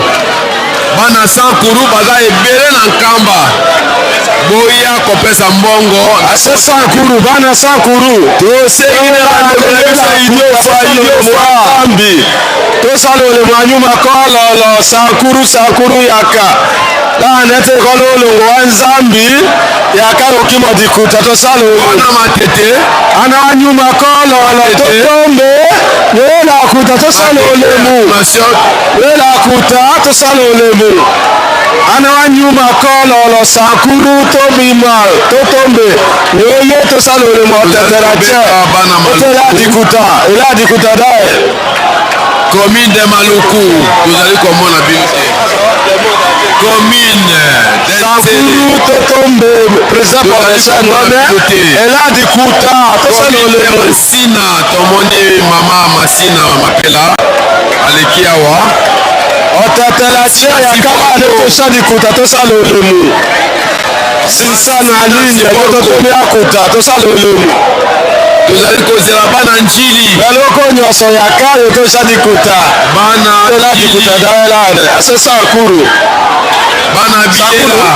Bana Sankuru baza ebele na Nkamba. Boya kopesa mbongo. Asa Sankuru, bana Sankuru. Tosengi na bandeko na biso ya Idiofa, Idiofa. Nzambi. Tosala olemo nyuma kololo Sankuru, Sankuru yaka. Bana te kololo wa Nzambi yaka okima dikuta tosala Bana Matete. Ana nyuma kololo totombe wela kuta tosala olemu. Wela kuta tosala olemu. Ana nyuma kololo Sankuru tobima totombe yoye tosala olemu tetera che. Otela dikuta, ela dikuta dae. Commune de Maluku, tozali komona bino te. Commune de Sankuru Totombe, président provincial Nome, Eladi Kuta, tosala olemo. Masina, tomoni mama Masina Mapela aleki awa. Otetela tia ya kama tosali kuta tosala olemo. Sisa na ligne totomi akuta tosala olemo. Tozali kozela bana Njili. Eloko nyonso ya kayo tosali kuta. Bana Eladi kuta daelane. Sasa kuru. Bana Biela.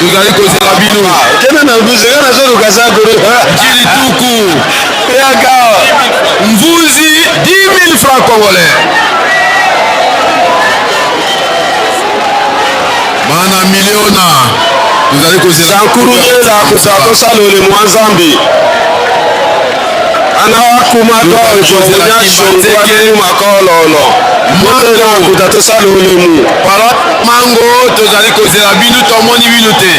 Tozali kozela bino. Kena na mbuzi kana zoluka sakuru. Njili tuku. Yaka. Mvuzi 10 000 francs congolais. Bana miliona. Tozali kozela. Sankuru yela kuta tosala olemo wa Nzambi. Ana wakuma donjo nyashongwa makololo. Motela kuta tosala olemo. Para mango tozali kozela bino tomoni bino te.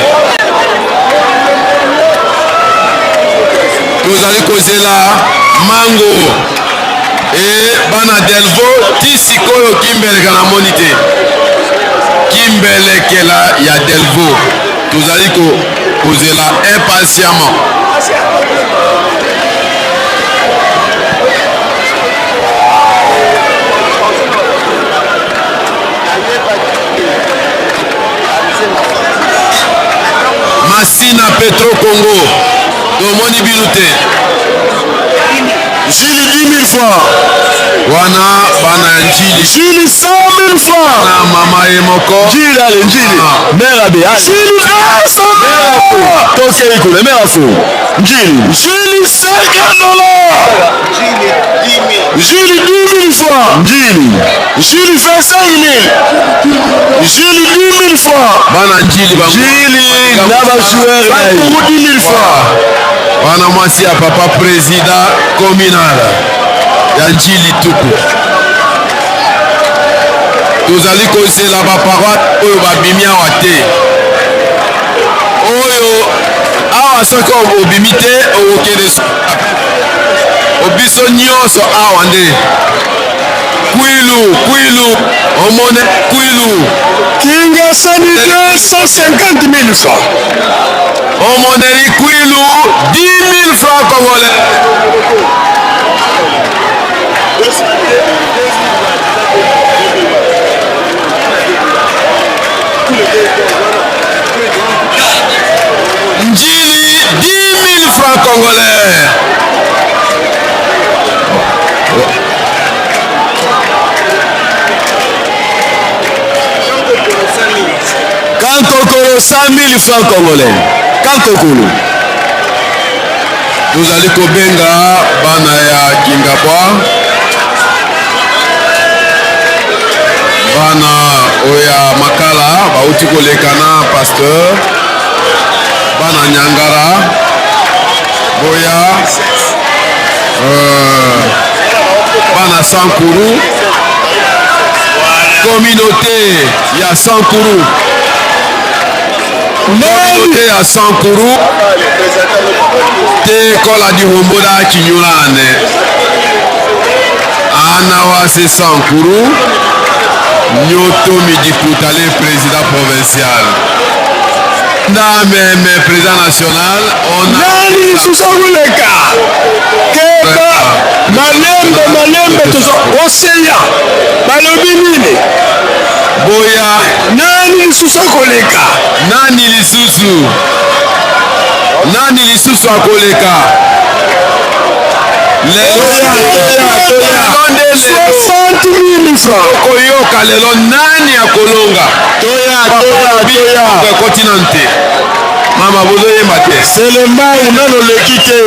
Tozali kozela mango e bana Delvo ti sikoyo kimbeleka namoni te. Kimbelekela ya Delvo tozali kozela impatiemment. Masina Petro Congo tomoni bino te. Njili 10 000 francs. Wana bana ya Njili. Njili 100 000 francs. Na mama ye moko. Njili ale Njili. Mère abe. Njili 100 000. Tokei kuna mère afo. Njili. Njili 50 dollars. Njili 10 000 francs. Njili. Njili 25 000. Njili 10 000 francs. Bana Njili bango. Njili na ba joueur na ye. 10 000 francs. Wana mwasi ya papa président communal ya Njili tuku. Tozali kozela ba paroisse oyo babimi awa te. Oyo awa soki obimi te okokende obiso nyonso awa nde. Kwilu, kwilu, omone kwilu. Kingasani 250 000 francs. Omoneli kwilu 10 000 francs congolais. Njili 10 000 francs congolais. Kankokolo 100 000 francs congolais. Kankokolo. Tozali kobenga bana ya Kingabwa, bana oyo ya Makala bauti koleka na pasteur, bana Nyangara boya, bana Sankuru, communauté ya Sankuru, communauté ya Sankuru te kola dihombola kinyulane ana wase Sankuru nyoto midiputale président provincial na meme président national on a Nani lisusu akoleka keba malembe malembe tozo oseya balobi nini boya nani lisusu akoleka nani lisusu nani lisusu akoleka lelo nde lelo 60 000 francs okoyoka lelo nani akolonga toya toya toya ekoti nanu te mama bozoyemba te Selembao nano oleki te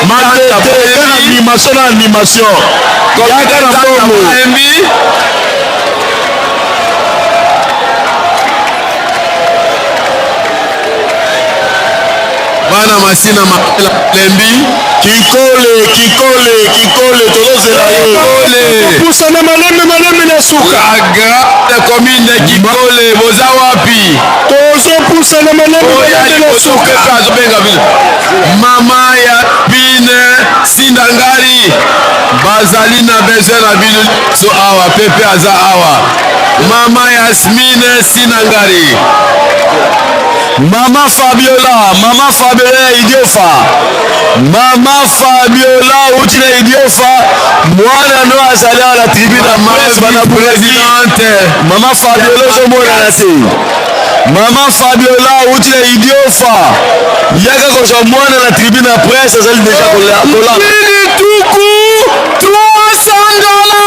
matete kaka animation na animation yaka na mbongo Embi bana Masina Mapela lembi Kikole kikole kikole tozozela yo Kikole. pusana malembe malembe na suka la grande commune de Kikole boza wapi tozopusana malembe oya malembe na liboso suka pepe azobenga bino mama ya Pine Sindangari Bazali na besoin na bino so awa pepe aza awa. Mama Yasmine Sinangari. Mama Fabiola, Mama Fabiola ya Idiofa. Mama Fabiola uti na Idiofa, mwana no azali awa na tribune ya presse bana présidente. Mama Fabiola ozomonana te. Mama Fabiola uti na Idiofa. Yaka kozwa mwana na tribune ya presse azali deja kolala. Tuku 300 dollars.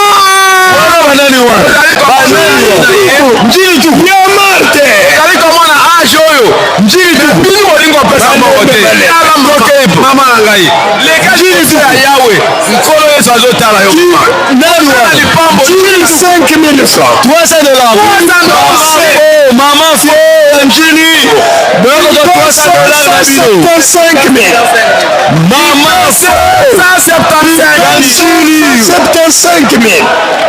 Wana banani wana? Banani? Njili tuku. Ya Marte. Ezali komona age oyo. Njili tuku. Bino bolingo opesa mbongo te. Mama na ngai. Leka liboso ya Yawe. Nkolo Yesu azotala yo. Nani wana? Lipambo. Njili 5000 francs. 300 dollars. 300 dollars. Oh, mama fo Njili. Boyoko 300 dollars na bino. 275 000. Mama fo 175 Njili. 75 000.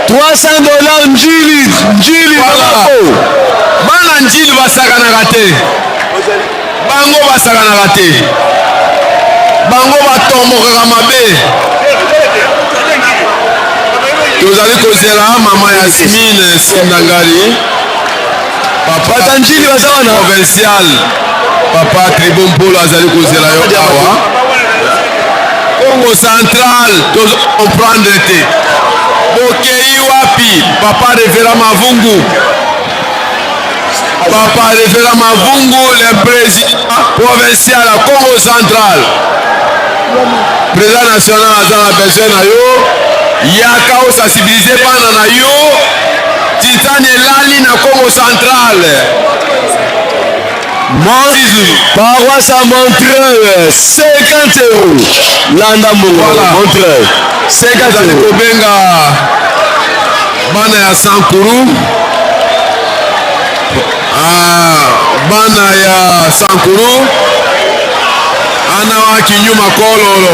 300 dollars Njili. Njili Voilà. mama fo. Bana Njili basakanaka te. Bango basakanaka te. Bango batombokaka mabe. Tozali kozela mama Yasmine Sindangari. Papa Bata Njili baza wana. provincial. Papa Tribo Mpolo azali kozela yo awa. Congo central tozo comprendre te. Bokei wapi? Papa Révérend Mavungu. Papa Révérend Mavungu, le président provincial ya Congo central. Président national aza na besoin na yo. Yaka osensibilize bana na yo. Titani elali na Congo central. Paroisse à Montreuil, 50 euros. Landa Mbongo, Voilà. Montreuil, 50 Ezali euros. kobenga bana ya Sankuru. Ah, bana ya Sankuru ana wa kinyuma kololo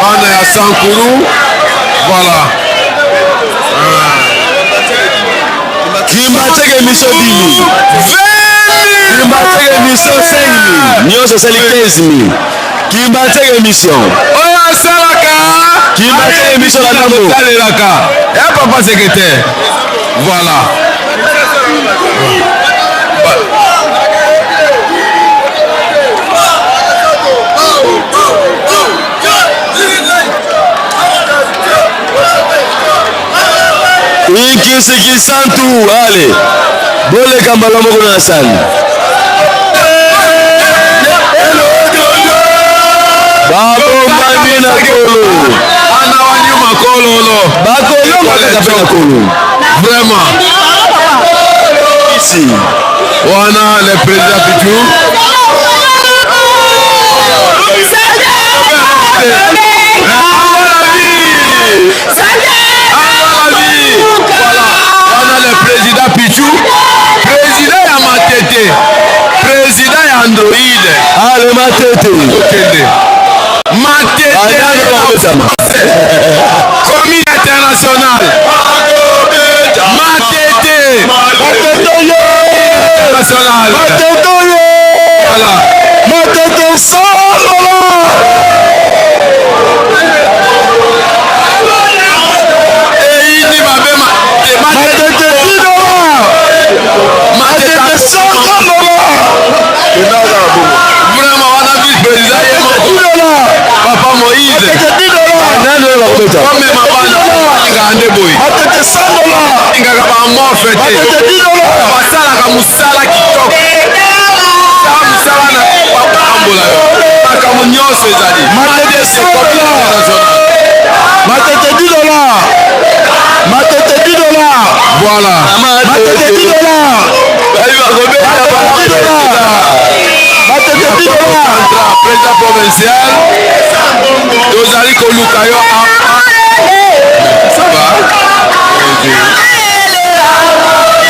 bana ya Sankuru voilà. Kimbateke mission 10 000. Kimbateke mission 5 000. Nyonso esali 15 000. Kimbateke mission. Oyo asalaka Kimbateke mission na ndambo. Otalelaka ya papa secrétaire voilà. Ikisi kisantu ale boleka mbala moko na sani. Babombami na kolo. Ana wa nyuma kololo. Bakolonga kaka mpe na kolo. Vraiment. Ici. Wana le président Pichou. Wana le président Pichou, président ya Matete, président ya Android. Ale Matete. Okende. Matete. Banani bakobetama. Commune internationale. Matete. Matete yo. Internationale. Matete yo. Voilà. Matete solola. Eyini mabe ma. Matete 10 dollars. Matete 50 dollars. Vraiment wana vice président ye moko. 10 dollars. Papa Moïse. Matete 10 dollars. Nani oyo bakobeta? Bamema bana balingaka nde boye. Matete 100 dollars. Balingaka bamorfe te. Matete 10 dollars. Basalaka mosala kitoko. Sala mosala na bakambola yo. Makambo nyonso ezali. Matete 100 dollars. Matete 10 dollars. Matete 10 dollars. Voilà. Matete 10 dollars. Matete 10 dollars. Matete 10 dollars. Président provincial. Tozali koluka yo Ça va?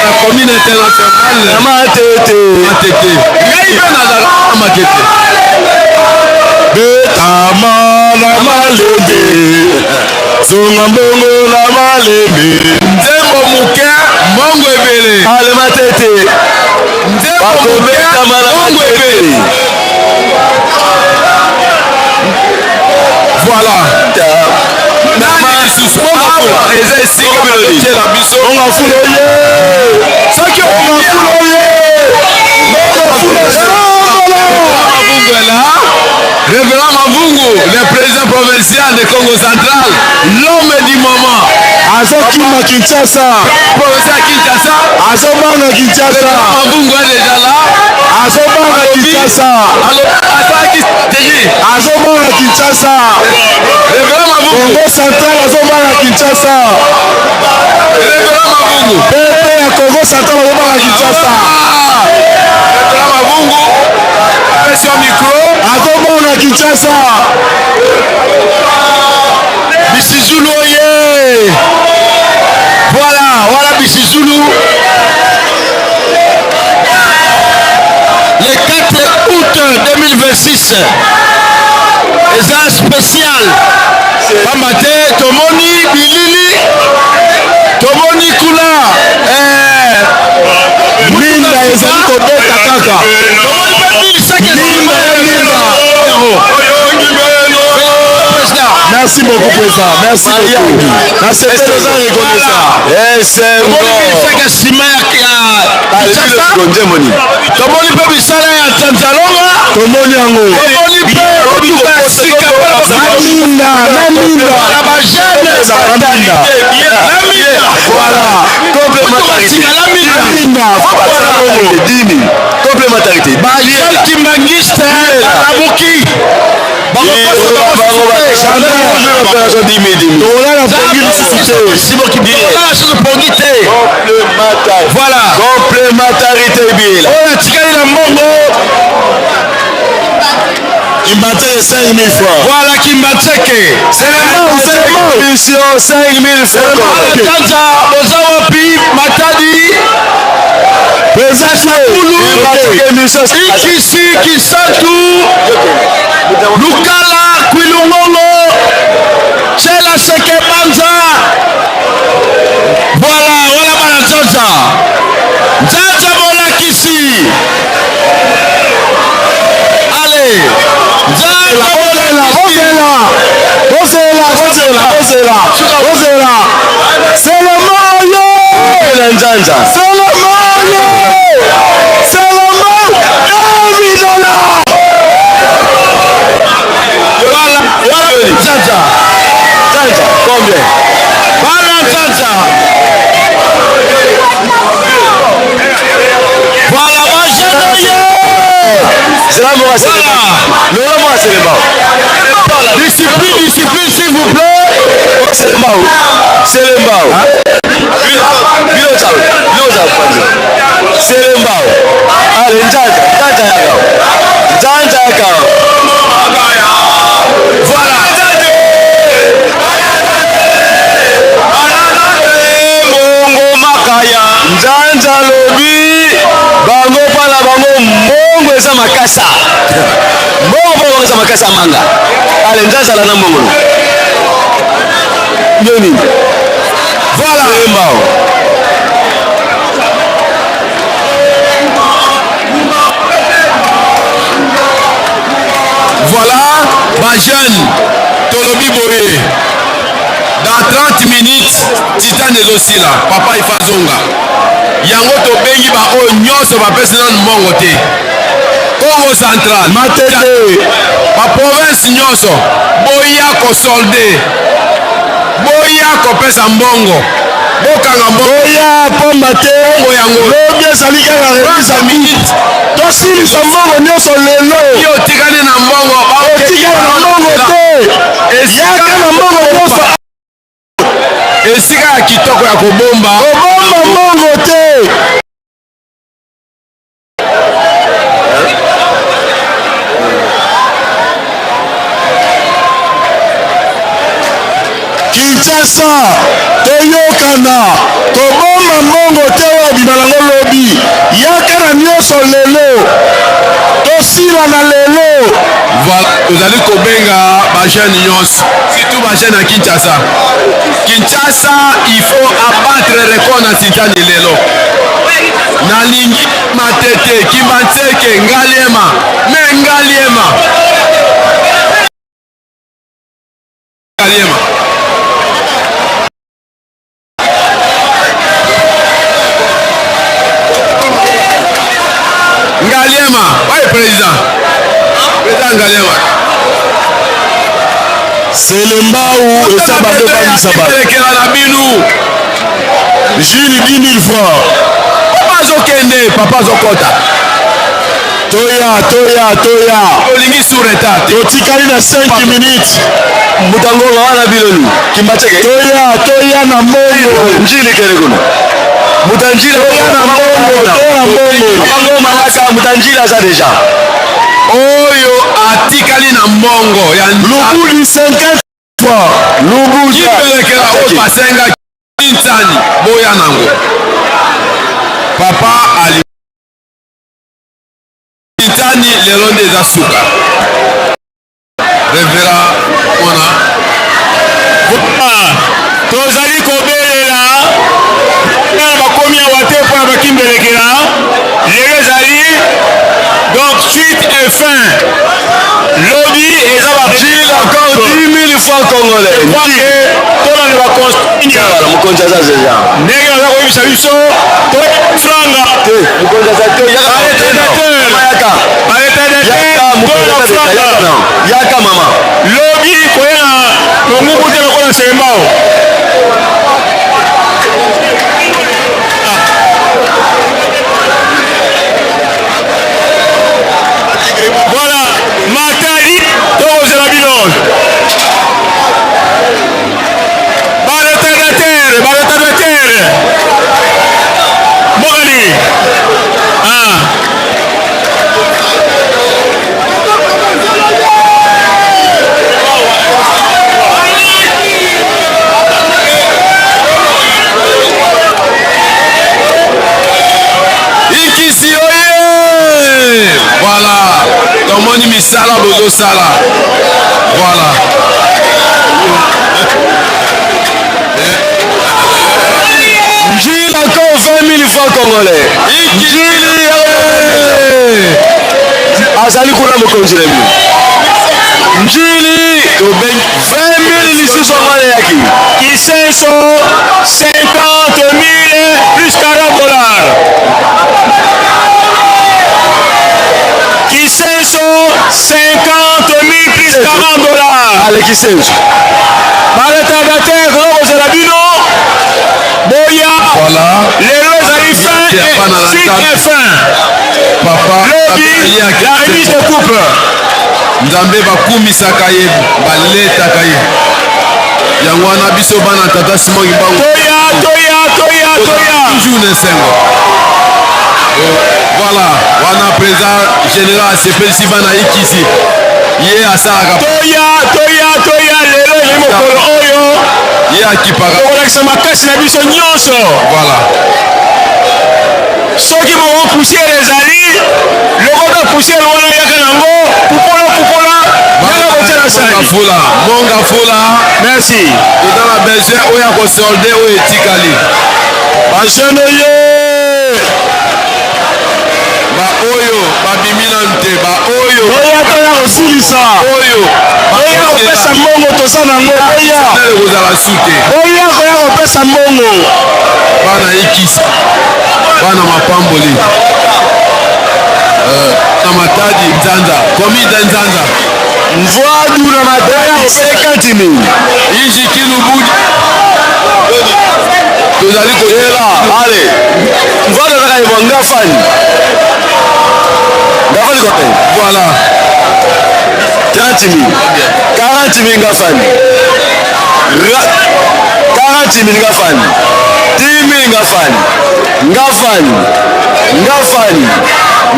La commune internationale. Matete. Matete. Ngai mpe nazalaka na Matete. Betama na malembe. Zonga mbongo na malembe. Nzembo moke mbongo ebele. Ale Matete. Nzembo moke Bakobetama na mbongo Matete. ebele. Voilà. Awa eza esika bazotiela biso. Mongafula oye! Soki Mongafula oye! Mongafula sambala! Mavungu est là. Révérend Mavungu, le président provincial de Congo Central, l'homme du moment. Azokima Kinshasa. Provincial Kinshasa. Azobanga Kinshasa. Révérend Mavungu est déjà là. Azobanga Kinshasa. Asalaki stratégie. Azobanga Kinshasa. Révérend Mavungu. Congo Central azobanga Kinshasa. Révérend Mavungu. PP ya Congo Central azobanga Kinshasa. Révérend Mavungu. Apesi yo micro. Azobanga Kinshasa. Bisizulu oye! Voilà, voilà Bisizulu. Le 4 août 2026 eza spécial pamba te tomoni bilili tomoni kuna eh, Minda ezali kobeta kaka. tomoni mpe milisaki Minda ya minda. Président. Merci beaucoup président. Merci beaucoup. Nasepeli oza reconnaissant. Esengo. Tomoni milisaki ya nsima ya Kinshasa. Tomoni mpe misala ya Nzanzalonga. Tomoni yango. Tomoni mpe motuka ya sika Na minda, na minda. na bajeune Na minda. na minda. Voilà. Motuka ya sika na minda. Na minda. Complémentarité. Complémentarité. Bajeune kimbangiste balamuki. Tolala pongi lisusu te. Tolala susu pongi te. Voilà. Complémentarité biela. Oyo atikali na mbongo. Kimbanseke 5000 francs. Voilà Kimbanseke. Selembao, Selembao. Mission 5000 francs. Tanza boza wapi Matadi Président Émission Ikisi Kisantu Lukala Kwilungongo Chela Seke Banza. Voilà, voilà bana Nzanza. Nzanza bolakisi. Allez. Nzanza Bozela, bolakisi. bozela. Bozela, bozela, bozela. Bozela. Selembao yo. Na Nzanza. Selembao yo. Selembao. $1,000. Voilà, voilà Nzanza. Nzanza, combien? Bana Nzanza. Voilà, bajene ye. Zela moko Voilà. Lola moko Selembao. Discipline, discipline, s'il vous plaît. Selembao. Selembao. Bino tsawe. Bino tsawe kwanza. Selembao. Ale Nzanza, Nzanza yaka. Nzanza yaka. Voilà. Mbongo makaya. Nzanza lobi bango mpa na bango mbongo eza makasa. Mbongo mpa bango eza makasa manga. Ale Nzanza la na mbongo. Ndio nini? Voilà. Selembao. Voilà, bajeune, tolobi boye. Dans 30 minutes, Titan ezosila, papa ifazonga. Yango tobengi ba oyo nyonso bapesi nanu mbongo te. Congo Central, Matete. ba province nyonso boya kosolde, boya kopesa mbongo, bokanga mbongo. Oya pamba te. Mbongo yango. Lobi ezali kaka remise 30 minutes. Tosilisa mbongo nyonso lelo. Yo otikali na mbongo, Otikali na mbongo te. Yaka na mbongo nyonso. Esika ya kitoko ya kobomba. Kobomba mbongo te. Kinshasa toyokana kobomba mbongo te oyo obima nango lobi yaka na nyonso lelo tosila na lelo. Voilà, tozali kobenga bajeune nyonso surtout bajeune ya Kinshasa. Kinshasa il faut abattre record na Titani lelo. Nalingi Matete, Kimbanseke, Ngaliema, me Ngaliema. Ngaliema. président. Président Ngaliema. Selembao esa bando bangisa bato. Elekela na binu. Jules 10 000 francs. Papa azokende, papa azokota. Toya, toya, toya. Olingi sur retard. Totikali na 5 minutes. Mutangonga wana bilolu. Kimbacheke. Toya, toya na mbongo. Njili kele kuna. Mutanjila toya na mbongo, toya na mbongo. Papa Ngoma yaka mutanjila aza deja. Oyo atikali na mbongo ya Lubudi 50 francs. Lubudi. Kipelekela oyo basenga ntani boya nango. Papa ali ntani lelo nde eza suka. Revera mwana. Tozali kobelela na bakomi awa te mpo na bakimbelekela lelo ezali donc suite et fin lobi eza ba Gilles encore 10 000 francs congolais. Tolanda baconsigne Mokonzi aza deja. Ndenge naza koyebisa biso to franga Te, mokonzi aza te. Yaka baretardataire Yaka. Baretardataire Yaka mokonzi tola aza deja. franga Yaka non. Yaka mama. Lobi koya na longuku te lokola Selembao. Voilà, Matadi, tokozela bino. Baretardataire, baretardataire. Mokali. Ah. Ikisi oye! Voilà. Tomoni misala bozosala. Voilà. Njili encore 20 000 francs congolais. Njili eh! Azali kuna mokonzi na bino. Njili tobengi 20 000 lisusu yango eyaki. Kisenso 50 000 plus 40 dollars. Kisenso 50 000 plus 40 dollars. Ale Kisenso. Baretardataire toza bino boya. Voilà. Lelo ezali fin et suite et fin. Papa Lobi la remise de coupe. Nzambe bakumisaka ye, baletaka ye. Yango wana biso bana tata Simon Kimbangu. Toya, toya, toya, toya. Toujours na esengo. Voilà, wana président général asepelisi bana Ikisi. Ye asalaka. Toya, toya, toya lelo ezali mokolo oyo. Ye akipaka. Tokolakisa makasi na biso nyonso. Voilà. Soki moko poussière ezali, lokota poussière wana yaka nango, pupola pupola, yaka kotia na sani. Fula, monga fula. Merci. Toza na besoin oyo ya kosolde oyo etikali. Bajeune ye. Baoyo babimi nanu te, baoyo. Toya, toya kosilisa. Oyo. Toya kopesa mbongo toza nango. Toya. Kozala su te. Toya koya kopesa mbongo. Bana Ikisi. Bana mapamboli. Na Matadi Nzanza, commune de Nzanza. Mvwadu na Matadi 50 000. Iji Kilubudi. Tozali koyela. Ale. Mvwadu azaka yebwa Ngafani. Ngafani kote. Voilà. 30 000. 40 000 Ngafani. 40 000 Ngafani. 10 000 Ngafani. Ngafani. Ngafani.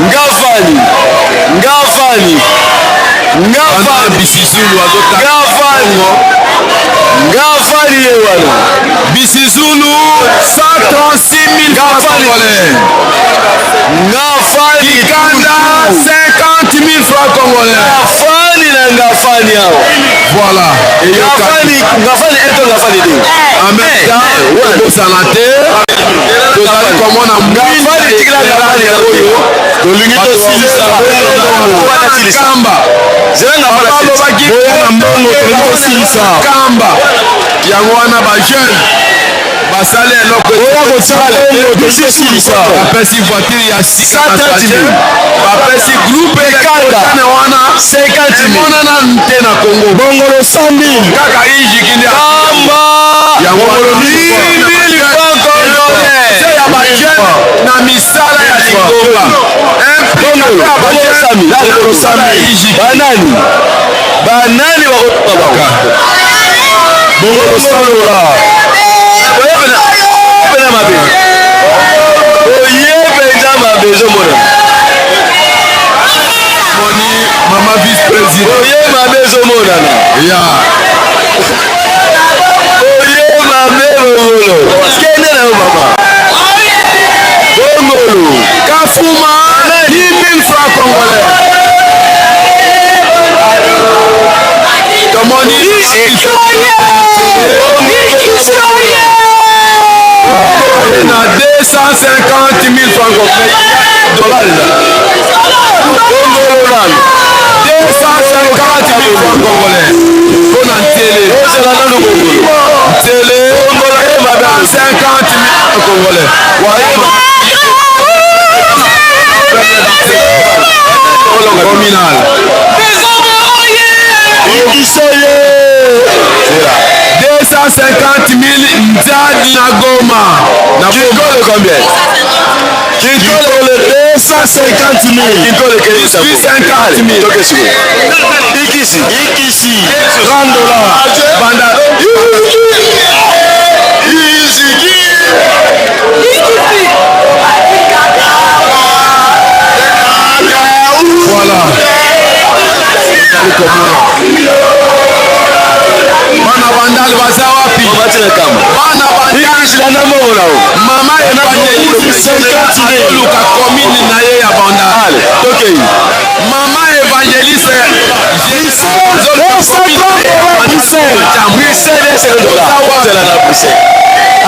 Ngafani. Ngafani. Ngafani. Bisizulu azota. Ngafani. Ngafani ye wana. Bisizulu 136 000 francs congolais. Ngafani. Kikanda 50 000 francs congolais. Ngafani na Ngafani awa. Voilà. Ngafani, Ngafani 1 to Ngafani 2. En même temps, tobosana te, tozali komona Ngafani tikila Ngafani oyo Tolingi tosilisa. Kamba. Zela Ngafani. Papa alobaki Boya na mbongo, tolingi tosilisa. Kamba. Yango wana ba jeune Basali eloko Oya kotia mbongo, tozosilisa. Bapesi voiture ya sika na 130 000. sachet. Bapesi groupe Ekanga. tane wana 50 000. emonana te na Congo. Bongolo 100 000. Kaka ijiki nde Kamba. Yango Bongolo wana 10 000 francs congolais. Se ya bajeune na misala ya lingomba. Bongolo, bongolo 100 000. Bongolo 100 000. Banani? Banani bakotoka bango? Bongolo 100 dollars. Oyepena mabe. Oye mpenza mabe ezomona. Moni mama vice président. Oye mabe ezomonana. Ya. Oye mabe bongolo. Kende na yo mama. Bongolo. Kafuma 10 000 francs congolais. Tomoni na 250 000 francs congolais. Dollars. Bongolo nanu. 250 000 francs congolais. Mpona Ntele. Ozala nanu bongolo. Ntele. Bongolo ye mabe. 50 000 francs congolais. Communal. Ikisoye. 250 000 Nzadi na Goma. Na Kinkole combien? Kinkole 250 000. Kinkole kei 50 000. Toke sikoyo. Ikisi. Ikisi. 30 dollars. Banda. Iziki. Voilà. Ezali komona. Bana Bandal baza wapi? Batina kamba. Bana Bandal. Ikisi landa mbongo na yo. Mama évangéliste azoluka commune na ye ya Bandal. Ale, tokei. Mama évangéliste Bruxelles. Bruxelles, 50 dollars. Ozala na Bruxelles.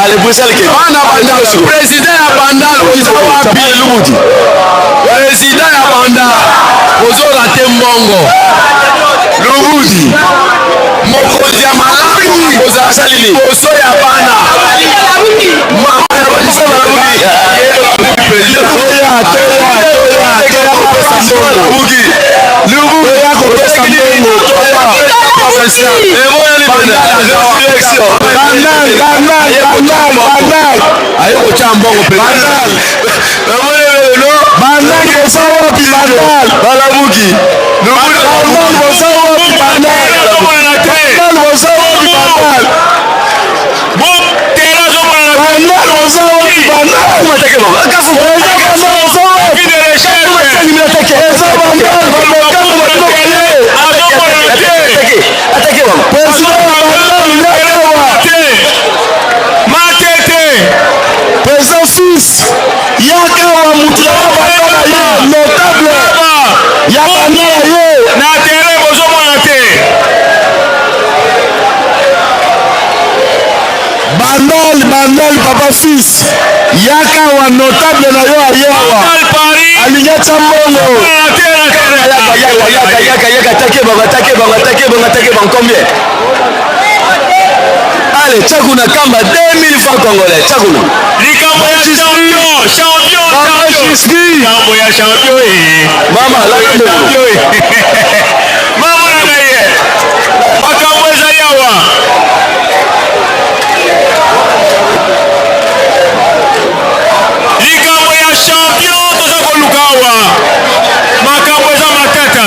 Ale, Bruxelles ke. Bana Bandal, président ya Bandal oza wapi? Lubudi. Président ya Bandal ozorate mbongo. Lubudi. Mokonzi ya malamu kozala Asalili. liboso ya bana. Mama Toya, toya, toya, toya kopesa mbongo. Toya kopesa mbongo, toya. Emonani pena. Direction. Bandal, Bandal, Bandal, Bandal. Aye kotya mbongo Bandal. Bandal boza wapi Bandal? Balamuki. Bandal boza wapi Bandal? Bandal boza wapi Bandal? Bandal boza wapi Bandal? Eza Bandal boza wapi? Eza Bandal, Bandal, Président ya Bandal Yakawa. Matete. Président fils Yakawa mutu ya Bandal na ye notable ya Bandal na ye. Na terrain bozomona te. Bandal, Bandal papa fils Yakawa notable na yo aye awa alingi atya mbongo. Yaka, yaka, yaka, yaka, yaka, attaquez bango, attaquez bango, attaquez bango, attaquez bango, combien? Allez, Tchakuna Kamba, 2000 francs congolais, Tchakuna. Likambo ya champion, champion, champion. Likambo ya champion eh. Mama, la champion eh. Mama na ngai ye. Makambo ezali awa. Likambo ya champion toza koluka awa. Makambo eza matata.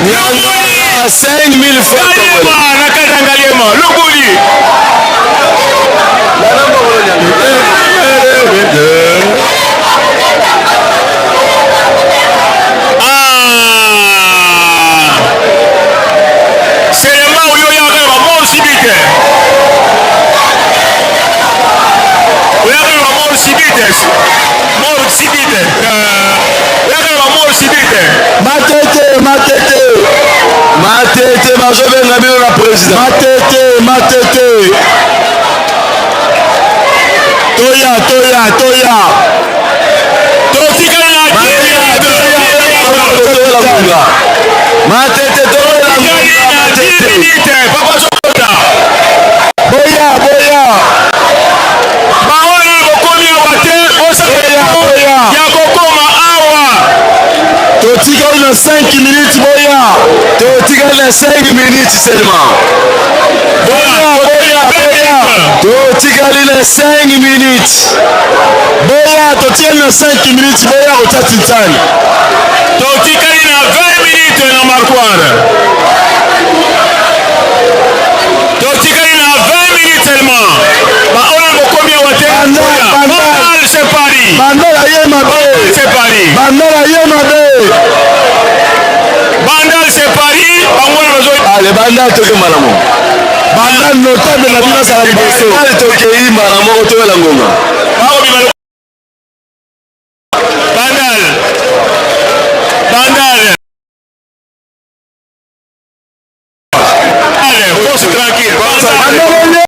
Nyanga, 5000 francs congolais. Na kati ya Ngaliema, Lubuli. Ah! Selema oyo oyaka na bamort subite. Oyaka na bamort subite. Mort subite. Oyaka na bamort subite. Matete, matete. Matete bazobenga bino na président. Matete, Matete. Toya, toya, toya. Totikali na Matete toyela Matete. Papa Sokota. Boya, boya. Baoyo bokomi awa te, bosala ya kokoma awa. Totikali na 5 minutes boya. Totikali na 5 minutes seulement. Boya, boya, boya. Totikali na 5 minutes. Boya, totikali na 5 minutes boya kotia tintani. Totikali na 20 minutes na marquoir. Totikali na 20 minutes seulement. Baoyo bokomi awa te. Bandal c'est Paris. Bandal aye mabe. C'est Paris. Bandal aye mabe. Bandal c'est Paris. Bango wana bazo. Ale bandal toke mbala moko. Bandal notable na bino azala liboso. Bandal tokei mbala moko toyela ngonga. Bakobima Bandal. Bandal. Allez, force tranquille. Bandal. Bandal.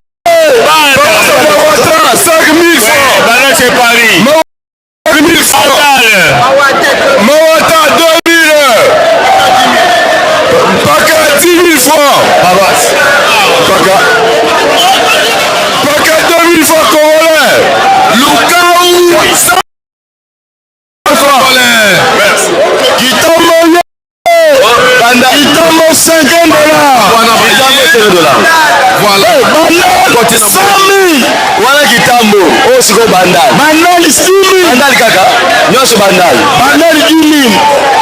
5000 francs. Bandal c'est Paris. 5000 francs. Bandal. Mawata 2000. Paka 10 000 francs. Paka. Paka 2000 francs congolais. Lukau 100 francs. Kitambo ye. Kitambo 50 dollars. Kitambo 50 dollars. Voilà. Bandal 100 000. Wana kitambo oyo sikoyo bandal. Bandal 6 000. Bandal kaka nyonso bandal. Bandal 10 000.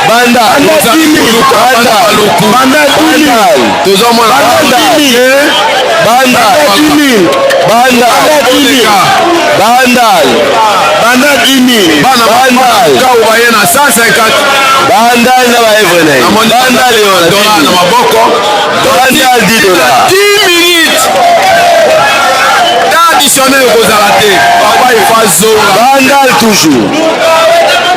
Bandal. Bandal 10 000. Bandal. Bandal 10 000. Tozomona Bandal 10 000. Bandal. Bandal 10 000. Bandal. Bandal 10 000. Bandal. Bandal 10 000. Bana Bandal. Kau baye na 150. Bandal na ba evre na ye. Bandal yo na Dollar na maboko. Bandal 10 dollars. 10 minutes. Additionnel ekozala te. Papa ifa zonga. Bandal toujours.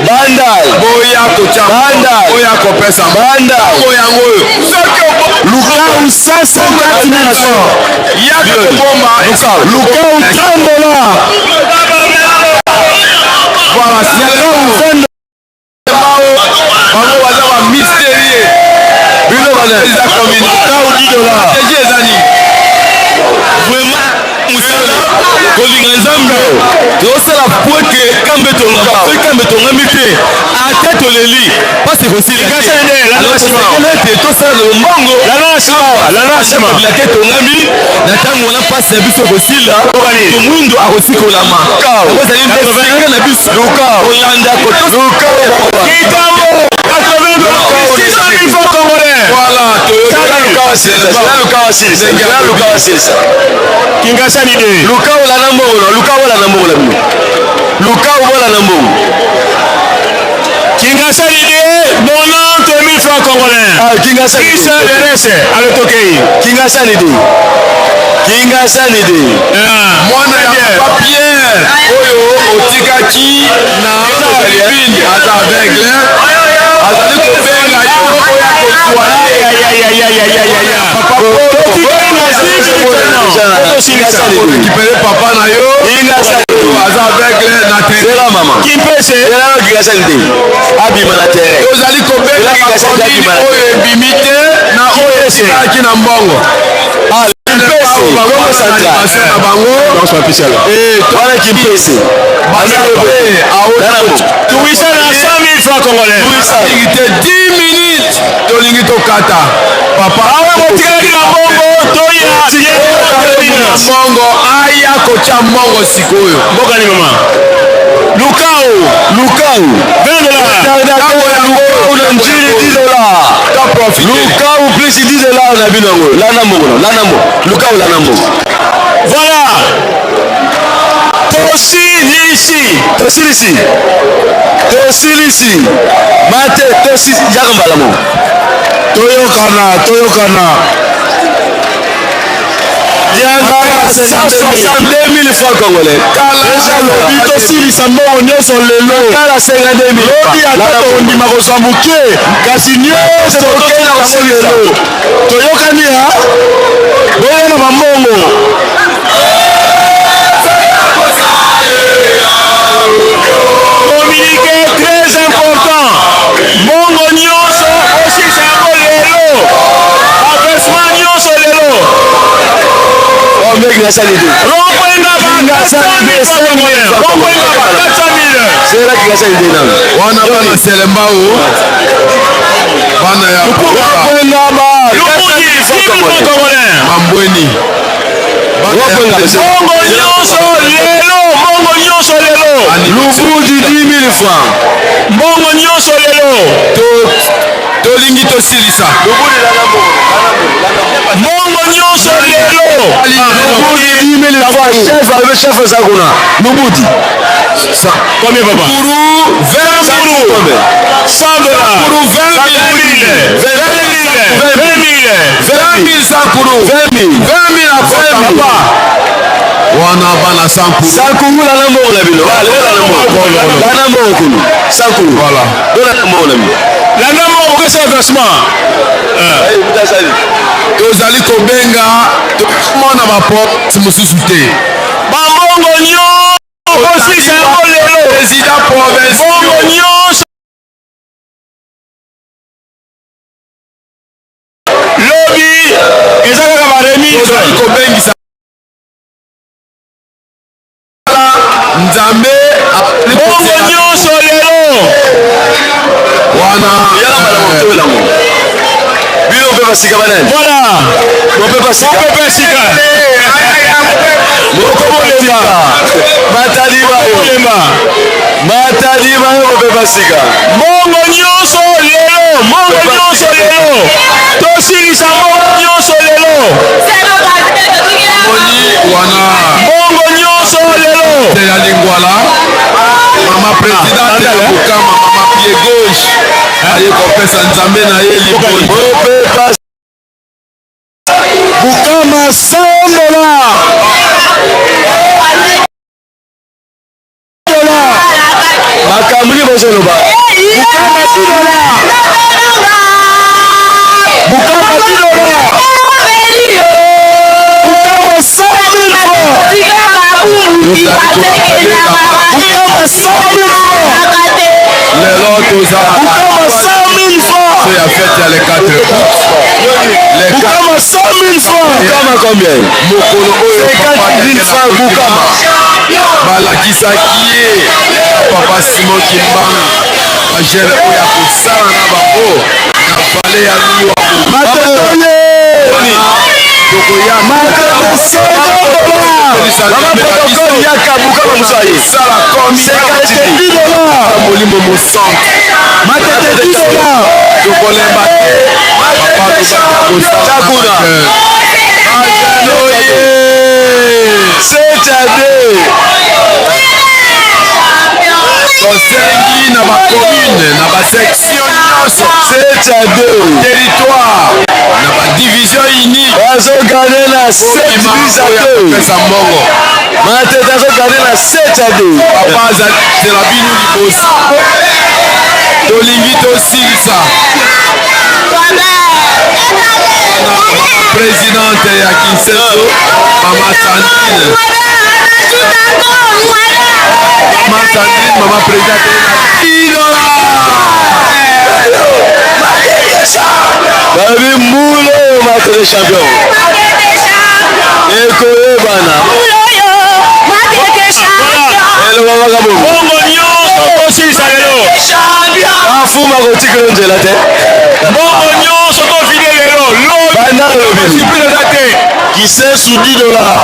Bandal. Boya kotia. Bandal. Boya kopesa. Bandal. Bongo yango oyo. Soki Lukau 150 000 francs. Yaka kobomba. Lukau 30 dollars. Voilà, Lukau 20 bango baza ba mystérieux. Bino bana. Eza commune. Lukau 10 dollars. Stratégie eza nini? Vraiment mosala kolinga nzambe tozosala po ete kambe tongama soki kambe tongami te ata toleli mpasi ekosila ete tosala na lombango kabila te tongami na ntango wana mpasi na biso ekosila tomwindo akosikolama yango ezali nde secret na biso kolanda Kitambo 80 600 000 francs congolais. Voilà, Kingasani de. Luka olanda mbongo na luka olanda mbongo na bino luka obolanda mbongo Kingasani de 90 000 francs congolais. Ah, Kingasani Plus le reste, allez tokei. Kingasani de Kingasani de Mwana ya papa Pierre oyo otikaki na Philippine aza aveugle azali kobenga yo oyo akozwa ye papa na yo aza aveugle na terrain Kimpese Kingasani te abima na terrain tozali kobenga bakomini oyo ebimi te na oyo etikaki na mbongo Kimpese Kongo Central na bango wana Kimpese tuwisa na 100 000 francs congolais tolingi te 10 minutes tolingi tokata papa awa botikalaki na mbongo toya mbongo aya kotya mbongo sikoyo mboka ni mama lukau Lukau 20 dollars Lukau na njili 10 dollars Lukau plus 10 dollars na bino yango landa mbongo na landa mbongo Lukau landa mbongo voilà tosilisi tosilisi tosilisi mate tosi yaka mbala moko Toyokana, toyokana. 162 000 francs congolais. Deja lobi tosilisa mbongo nyonso lelo. Kala 52 000. Lobi ata tokondima kozwa moke, kasi nyonso Tokei tosilisa kosilisa. lelo. Toyokani ha? Boya na bambongo. Communiqué très important. Mbongo nyonso osilisa yango lelo. Baversement nyonso lelo. Rond-point Ngaba 400 000 francs congolais. Rond-point Ngaba 400 000. C'est là qu'il a ça idée wana bana selembao, bana ya Lubudi 10 000 francs congolais. Mambweni. Mbongo nyonso lelo, mbongo nyonso lelo. Lubudi 10 000 francs. Mbongo nyonso lelo. Tolingi tosilisa. Mbongo nyonso lelo. Lubudi 10 000 francs. Chef avec chef aza kuna. Lubudi. Combien, papa? Kuru 20 000. 100 dollars. Kuru 20 000. 20 000. 20 000. 20 000 sankuru. 20 000. 20 000 akota papa wana bana sankuru. Sankuru lana mbongo na bino. Lana mbongo kunu. Sankuru. Voilà. Lana mbongo na bino. Landa mbongo okosala versement. Tozali kobenga, tomona baporte mosusu te. Bambongo nyonso osilisa yango lelo. Président provincial. Mbongo nyonso lobi eza kaka baremise. Tozali kobengisa Nzambe. Mbongo nyonso lelo. Wana Bino mpe basika banani? Voilà. Mope basika. Mopepe sika. Moko bolemba. Matadi bayo. Bolemba. Matadi bayo mope basika. Mbongo nyonso lelo, mbongo nyonso lelo, tosilisa mbongo nyonso lelo. Moni wana. Mbongo nyonso lelo. Te ya Lingwala, mama présidente ya Bokama, mama pied gauche aye kopesa Nzambe na ye liboni. Mope basika. Bukama 100 dollars. Makambo nini bozoloba? Bukama 10 dollars. Bukama 10 dollars. Bukama 100 000 francs. Bukama 100 000 francs. Lelo tozala Bukama 100 000 francs. ya fête ya le 4 août, le 4. Bukama 100 000 francs. Bukama combien? Mokolo oyo 50 000 francs Bukama. Balakisaki ye papa Simon Kimbangu, bagere oyo ya kosala na bango na vallée ya Luwabu. Matetoye. Tokoya. Matete 50 dollars. Mama protocole yaka, Bukama mosusu aye. Sala komi. 10 dollars. Molimo Mosantu. Matete 10 dollars. Tokolemba te, papa. Chakuna. Oye. 7 à 2. Tosengi na bacommune, na basection nyonso, 7 à 2. territoire, na badivision unique. Bazogane na 7 buts à 2. Pesa mbongo. Matete azogane na 7 à 2. Papa azala bino liboso, tolingi tosilisa. Présidente ya Kinseso, mama Sandrine, mama Sandrine, mama présidente, 10 dollars. Babi mbulo Matete champion ekoyebana elobamaka bongo. Mbongo nyonso tosilisa lelo. Afuma kotikela nzela te. Mbongo nyonso tofide lelo. Banda lobi. Surprise eza te. Kisesu 10 dollars.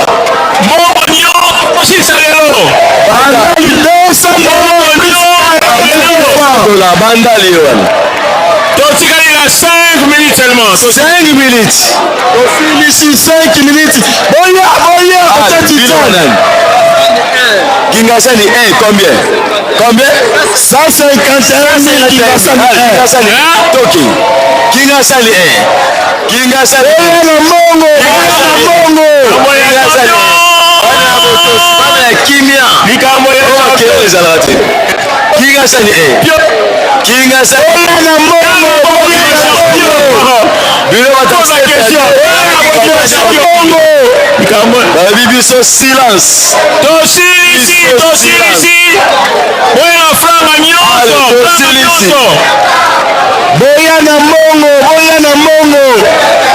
Mbongo nyonso tosilisa lelo. Bandali 200 Mbongo nyonso lelo. dollars bandali wana. Totikali na 5 minutes seulement. 5 minutes. Tosilisi 5 minutes. Boya, boya, Ah, ote bino titan. Kingasani 1 combien? Combien? 151 000 Kingasani Ah, 1. Kingasani Toki. Kingasani 1. Kingasani. Boya na mbongo, boya na mbongo. Kingasani. Bana ya botosi, bana ya kimia. Likambo ya Oyo makelele ezalaka te. Kingasani 1. Kingasani. Boya na mbongo, boya na mbongo. Bino Mbongo. Balobi biso silence. Tosilisi, tosilisi. Boya na franga nyonso, Allez, franga tosilisi. nyonso. Boya na mbongo, boya na mbongo.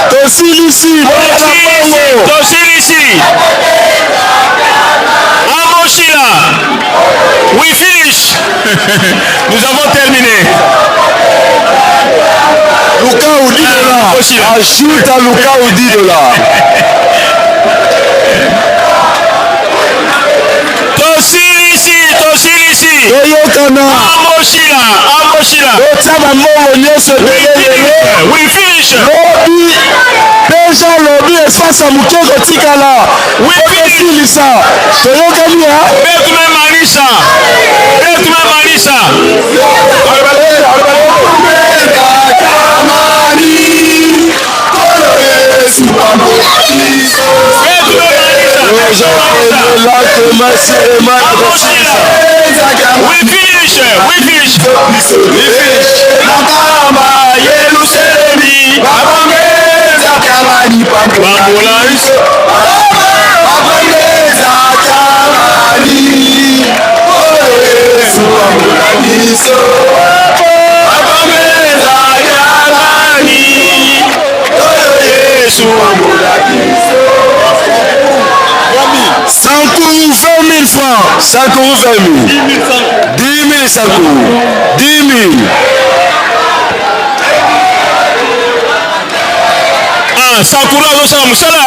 Tosilisi, boya na mbongo. Tosilisi. Amoshila. We finish. Nous avons terminé. Lukau 10 dollars. Ajoute à Lukau 10 dollars. Tosilisi, tosilisi. Toyokana. Amoshila, Amoshila. Botia bambongo nyonso ebele lelo. We finish. Lobi deja lobi espace ya moke kotikala. Okosilisa. Toyokani ya. Betume Manisa. Betume Manisa. We finish. We finish. We finish. Ambulance. Sankourou 20 000 francs. Sankourou 20 000. 10 000 Sankourou. 10 000. Ah, Sankourou azosala mosala.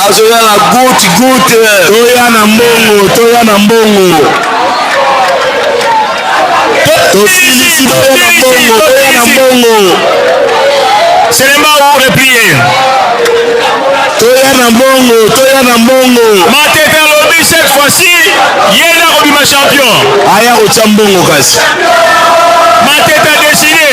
Azoya na goutte goutte. Toya na mbongo, toya na mbongo. Tosilisi toya na mbongo, toya na mbongo. Selema ou replier. Toya na mbongo, toya na mbongo. Matete alobi cette fois-ci, ye nde akobima champion. Aya kotia mbongo kasi. Matete a décidé.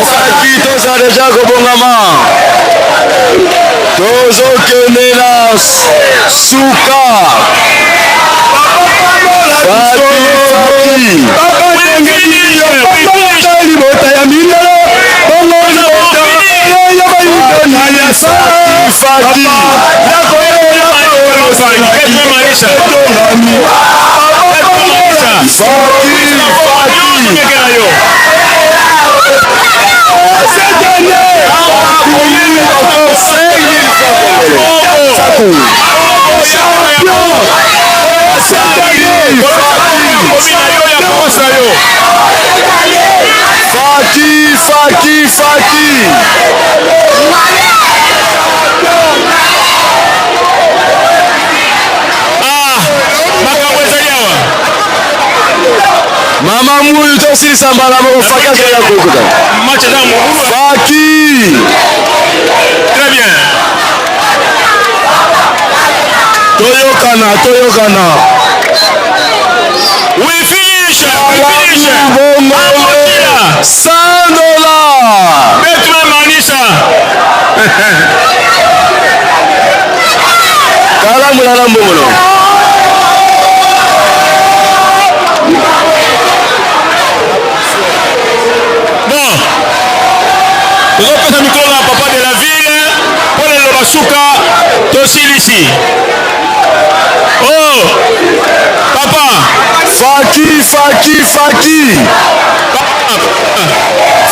Faki toza deja kobongama tozokende na suka Faki, Faki. Libota ya mindele bongo libota ya Faki Faki, Faki, Faki. Makambo ezali awa. Mama Muyu tosilisa mbala moko Faki azoya kokuta. Match eza mobulu. Faki. Très bien. Toyokana, toyokana. We finish. We finish. Bongo 100 dollars. Betme Manisa. Kala mulala mbongo no. Bon. Tozopesa mikolo na papa de la ville mpo na liloba suka tosilisi. Faki, faki, faki.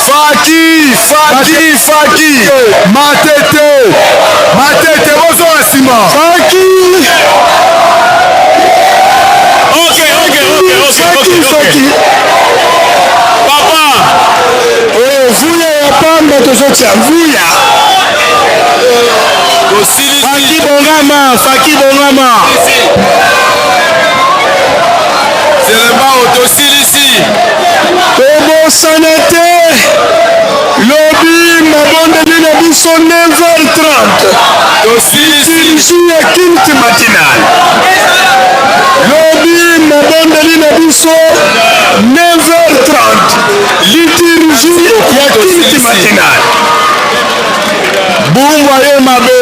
Faki, faki, faki. Matete, matete, bozonga nsima. Faki. Ok, ok, ok, ok, Faki, ok, ok. faki. Papa. Eh, vuya ya pamba tozotia mvuya. Faki bongama, faki bongama. Selembao tosilisi. Tobosana te lobi mabondeli na biso 9h30 liturgie ya culte matinal lobi mabondeli na biso 9h30 liturgie ya culte matinal Bungwa ye mabe.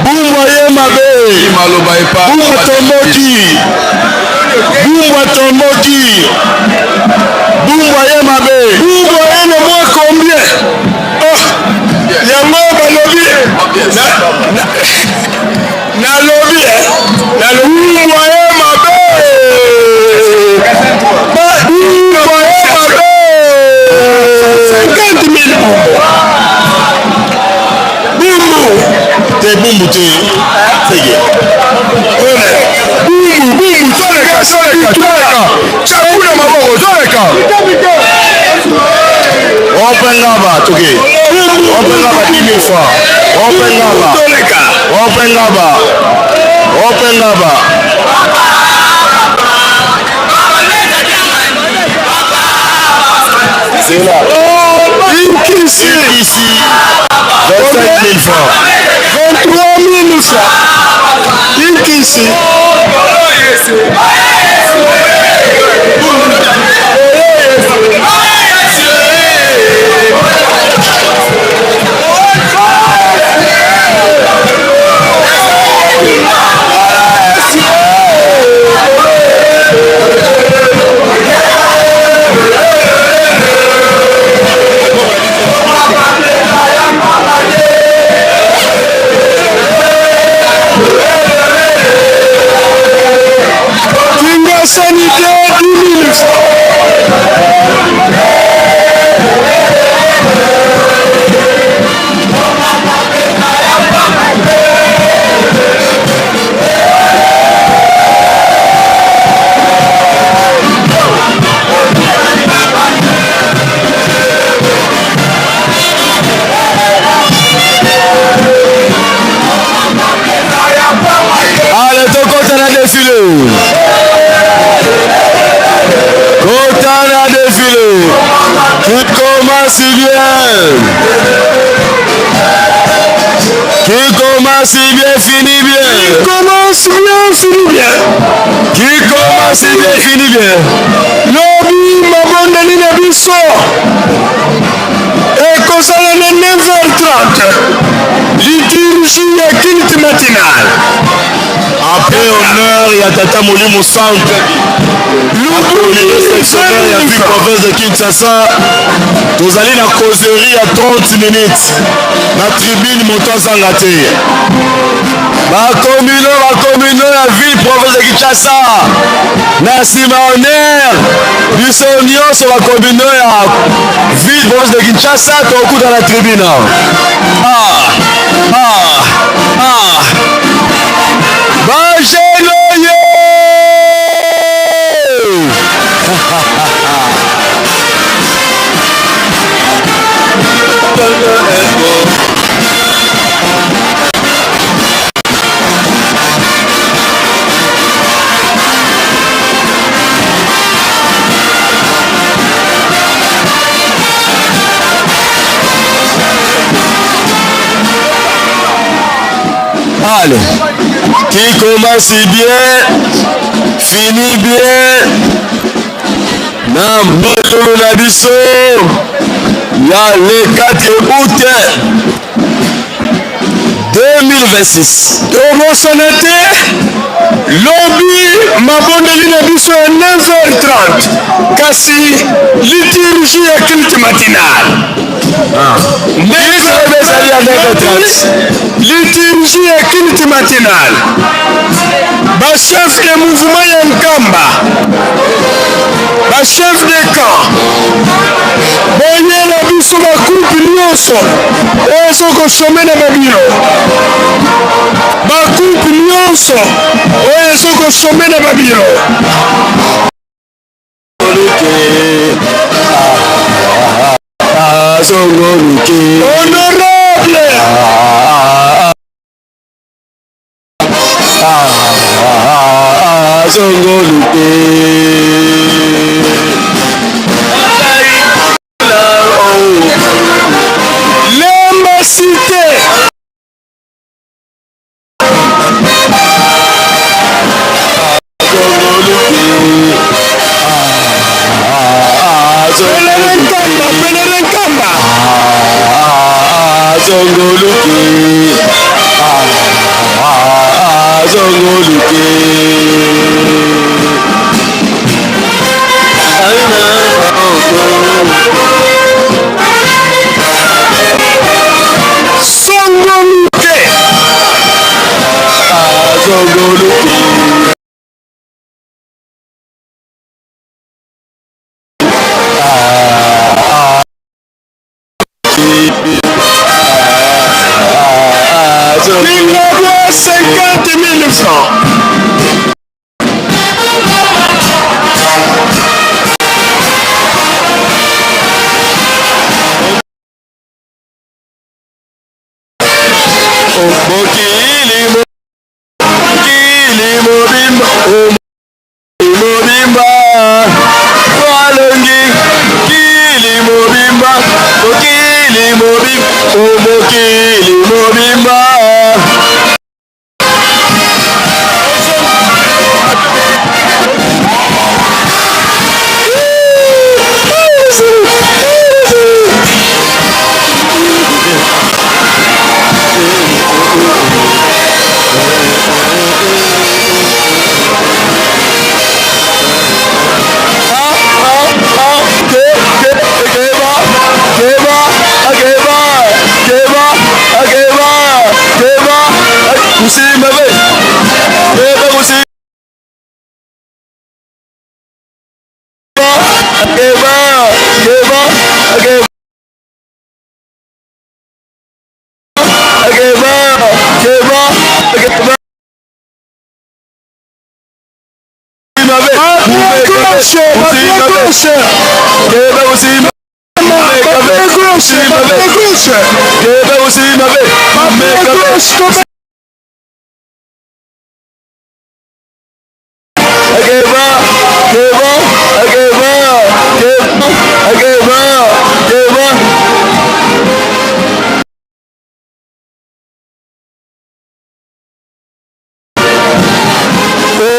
Bungwa ye mabe. Bungwa tomboki. Bungwa tomboki. Bungwa ye mabe. Bungwa ye na mwa combien? Oh, yango balobi nalobi eh, nalobi Bungwa ye mabe. Bungwa ye mabe. 50 000 bumbu. Bumbu. Te bumbu te. Sege. Bumbu, bumbu, toleka, toleka, toleka. Chakula maboko, toleka. Open ngaba, toke. Open ngaba 10 000 francs. Open ngaba. Toleka. Open ngaba. Open ngaba. C'est là. Inkisi. Ici. 25 000 francs. 23 000 francs. Inkisi. Kingasani te 10 000 francs. Allez, tokota na défilé. Kota na défilé. Qui commence bien. Qui commence bien finit bien. Qui commence bien finit bien. Qui commence bien finit bien. Lobi mabondeli na biso ekozala na 9h30 liturgie ya culte matinal Après honneur ya tata molimo centre sectionnaire ya ville province de Kinshasa tozali na causerie ya 30 minutes na tribune moto azanga te bakomino bakomino ya ville province de Kinshasa na nsima honneur biso nyonso bakomino ya ville province de Kinshasa tokokuta na tribune ah, ah, ah. Bajenoye Allez. Qui commence bien, finit bien. Na mokolo na biso ya le 4 août 2026. Tobosana te lobi Mabondeli na biso ya 9h30, kasi liturgie ya culte matinal. Culte ezali ya 9h30. Liturgie ya culte matinal. Ba chef de mouvement ya Nkamba, ba chef de camp, boyela biso ba groupe nyonso oyo ezokochome na babiro, ba groupe nyonso oyo ezokochome na babiro. Honorable Azongoluke. Lemba Cité. Pelerin Nkamba, Pelerin Nkamba. Azongoluke. Azongoluke. Songoluke. Azongoluke. Lingabwa 50 000 francs. Mokili mokili mobimba mobimba walongi kili mobimba mokili mobimba mokili mobimba.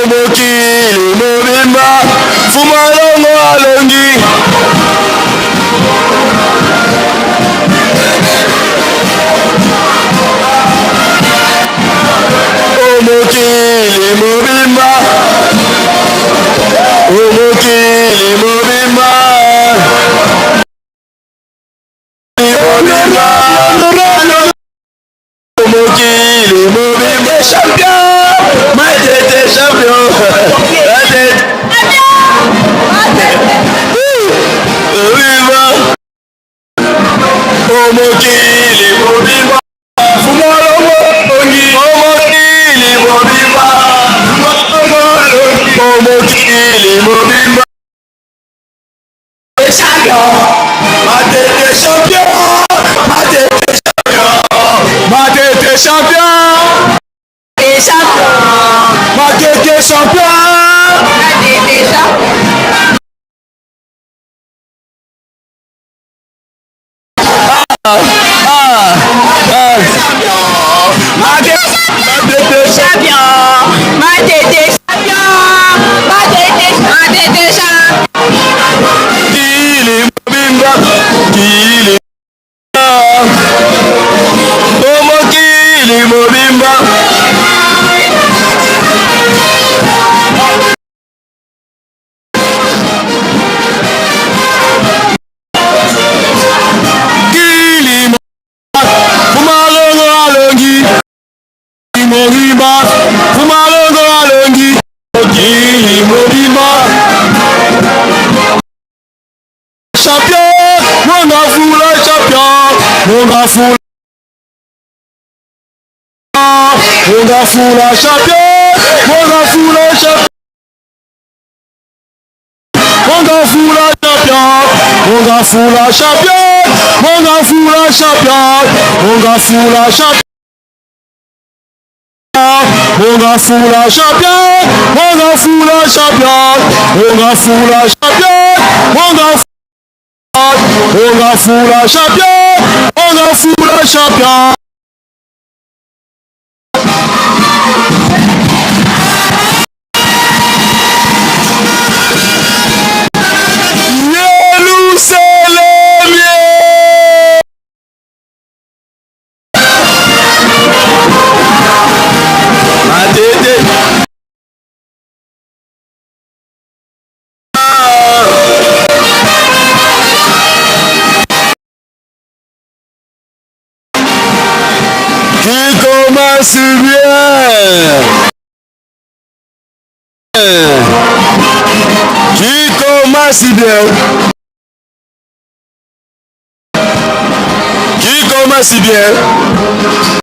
Mokili mobimba fumalongo alongi. Omokili mobimba, omokili mobimba, mokili mobimba. Champion, Matete champion, Matete mobimba, omokili mobimba, fumalongo alongi. Omokili mobimba, omokili mobimba. Champion, Matete champion, Matete champion, Matete champion, Matete champion. Matete champion, Matete champion, Matete, Matete champion. Kili mobimba, kili omokili mobimba. mobimba Fumalongo alongi mokili mobimba Champion Monga Fula champion Monga Fula Monga Fula champion Monga Fula champion Monga Fula champion Monga Fula champion Monga Fula champion Monga Fula champion Monga Fula champion Monga Fula champion Monga Fula champion Monga Monga Fula champion Monga Fula champion Yelusalemi Matete Qui commence bien Qui commence bien Qui commence bien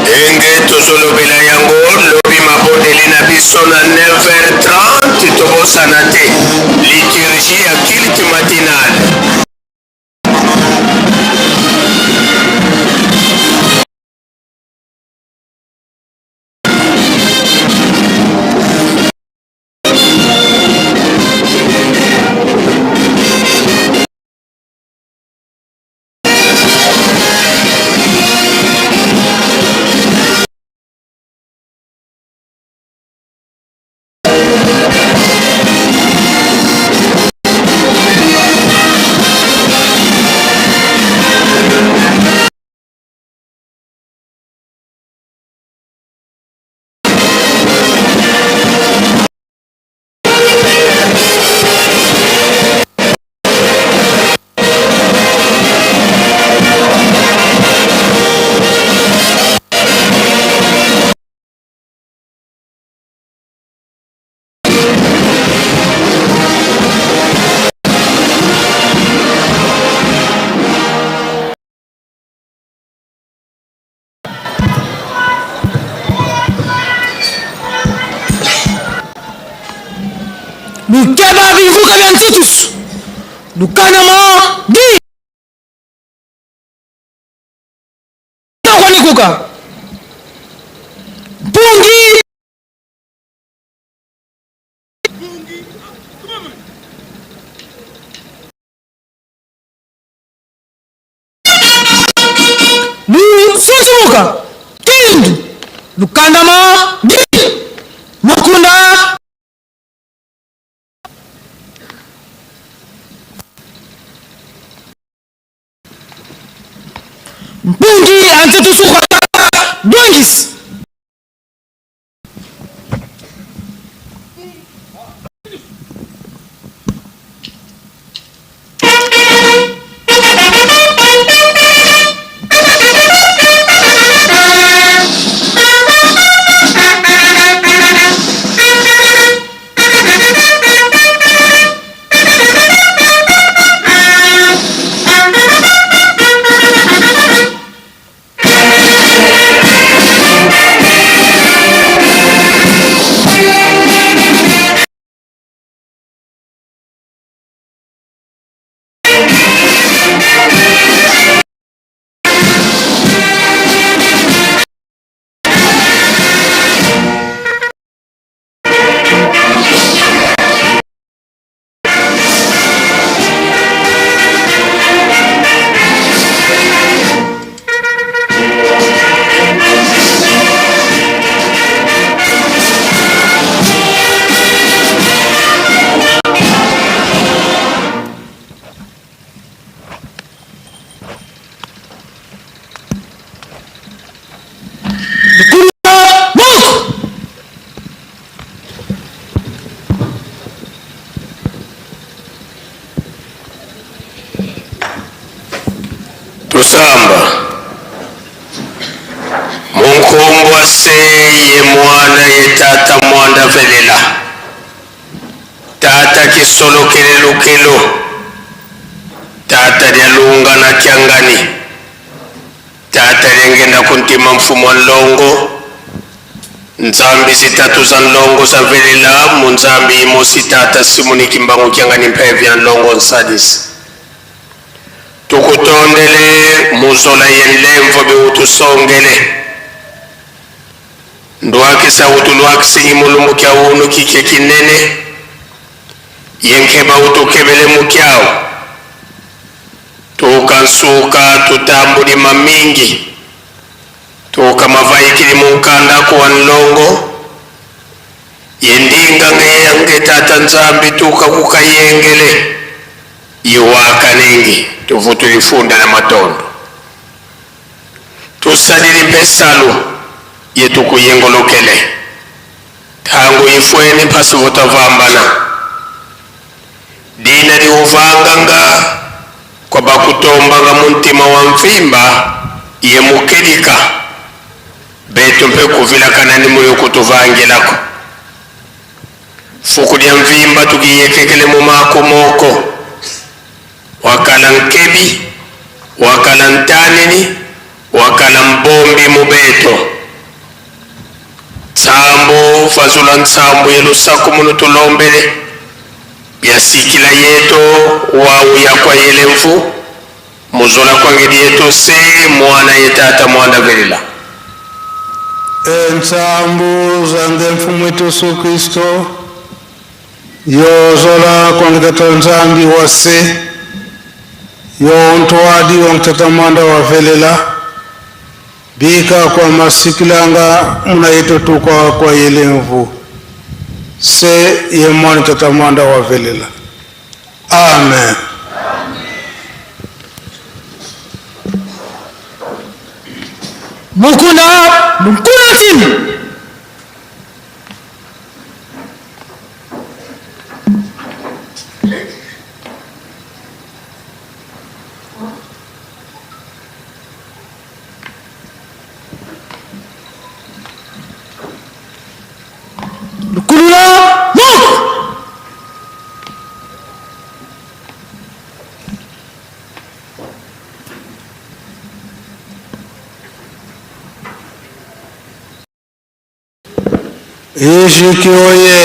Ndenge tozolobela yango lobi mabondeli na biso na 9h30 tobosana te liturgie ya culte matinale. Lukeba bivuka bya ntutusu lukanama di kwanikuka mpungi lusunzumuka kindu lukandama di mukunda mpungi antutusu dwangisi Lukulula moko. Tusamba munkumbwa se ye mwana ye tata mwanda velela tata kisolokele lukelo tata lyalunga na kyangani tata lyangenda kuntima mfumo wa nlongo nzambi zitatu za nlongo zavelela munzambi imosi tata simoni kimbangu kyangani mpevya ya nlongo nsadisi tukutondele muzola ye nlemvo biutusongele ndwakisa utulwakisinyi mulumbu kya unu kike kinene yenkeba utukebele mukyawo tukansuka tutambulima mingi tukamavaikili munkanda kuwa nlongo yendinga ngeyange tata nzambi tukakukayengele iwaka ningi tuvutulifunda na matondo tusalili mpesalu yetukuyengolokele tangu ifweni mpasi vutavambana dina liuvanganga kwa bakutombanga muntima wa mfimba ye mukelika betu mpe kuvilakana ni muyo kutuvangilako fuku lya mvimba tukiyekekele mumako moko wakala nkebi wakala ntanini wakala mbombi mubeto tsambo fazula ntsambo ye lusaku munu tulombele byasikila yeto wawu yakwa yele mfu muzola kwangeli yeto se mwana ye tata mwana velela Entsambu zange mfumu wetu Yesu Kristo yozola kwange tata nzambi wase yontwadi wange tata mwanda wavelela bika kwa masikilanga muna yeto tukwa kwa yelemvu se ye mwana tata mwanda wavelela amen. Mukuna mukuna timu. Lukulula moko. Ijiki oye!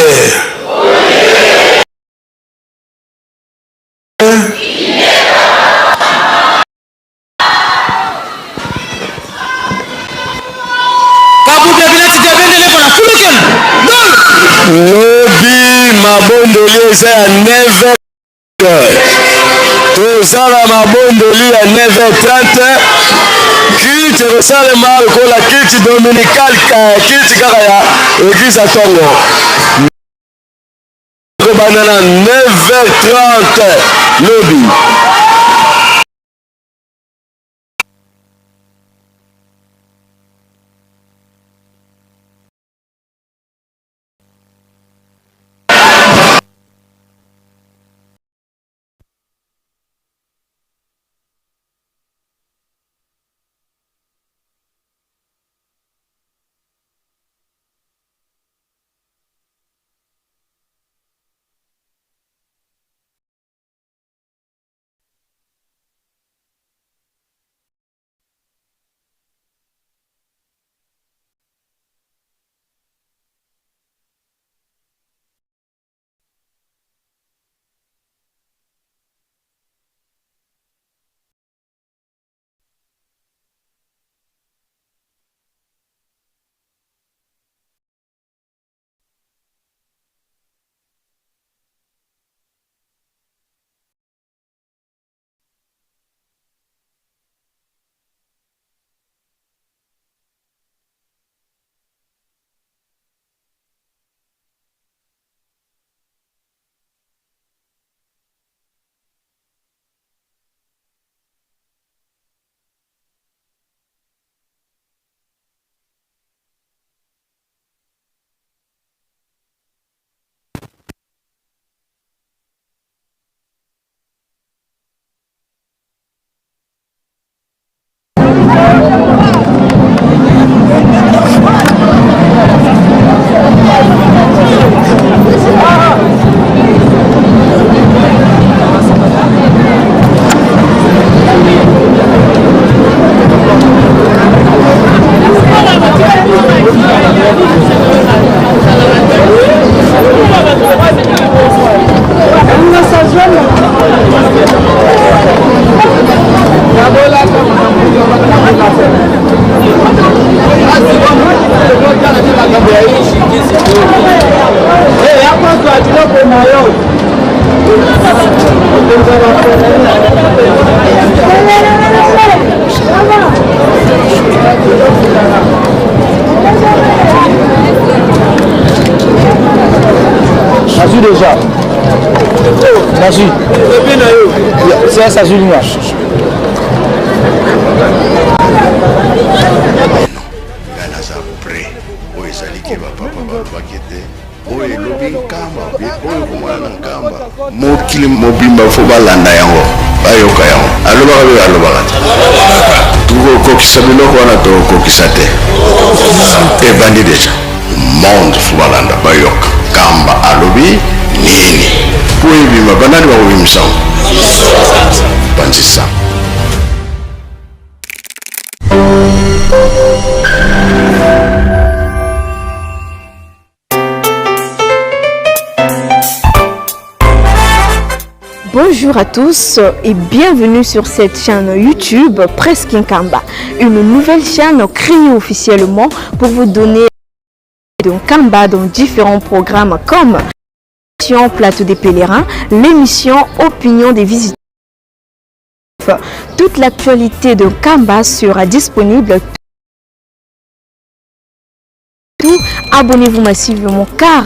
Kabuta bilati dia bendele pona kulukela. Lobi mabondeli eza ya 9 toza na mabondeli ya 9h30 culte ekosalema lokola culte dominical culte kaka ya eglise ya ntongo kobanda na 9h30 lobi. Nazwi déjà. Nazwi. C'est ça, Julien. Ngai naza prêt oyo ezali ke bapapa balobaki ete oyo elobi nkamba oyo komona na nkamba mokili mobimba fo balanda yango bayoka yango alobaka mpe alobaka te tokokokisa biloko wana tokokokisa te ebandi deja monde fo balanda bayoka kamba alobi nini mpo ebima banani bakobimisa yango panzisa Bonjour à tous et bienvenue sur cette chaîne YouTube Presse Nkamba, une nouvelle chaîne créée officiellement pour vous donner de Nkamba dans différents programmes comme l'émission Plateau des pèlerins, l'émission Opinion des visiteurs. Toute l'actualité de Nkamba sera disponible. Tout, abonnez-vous massivement car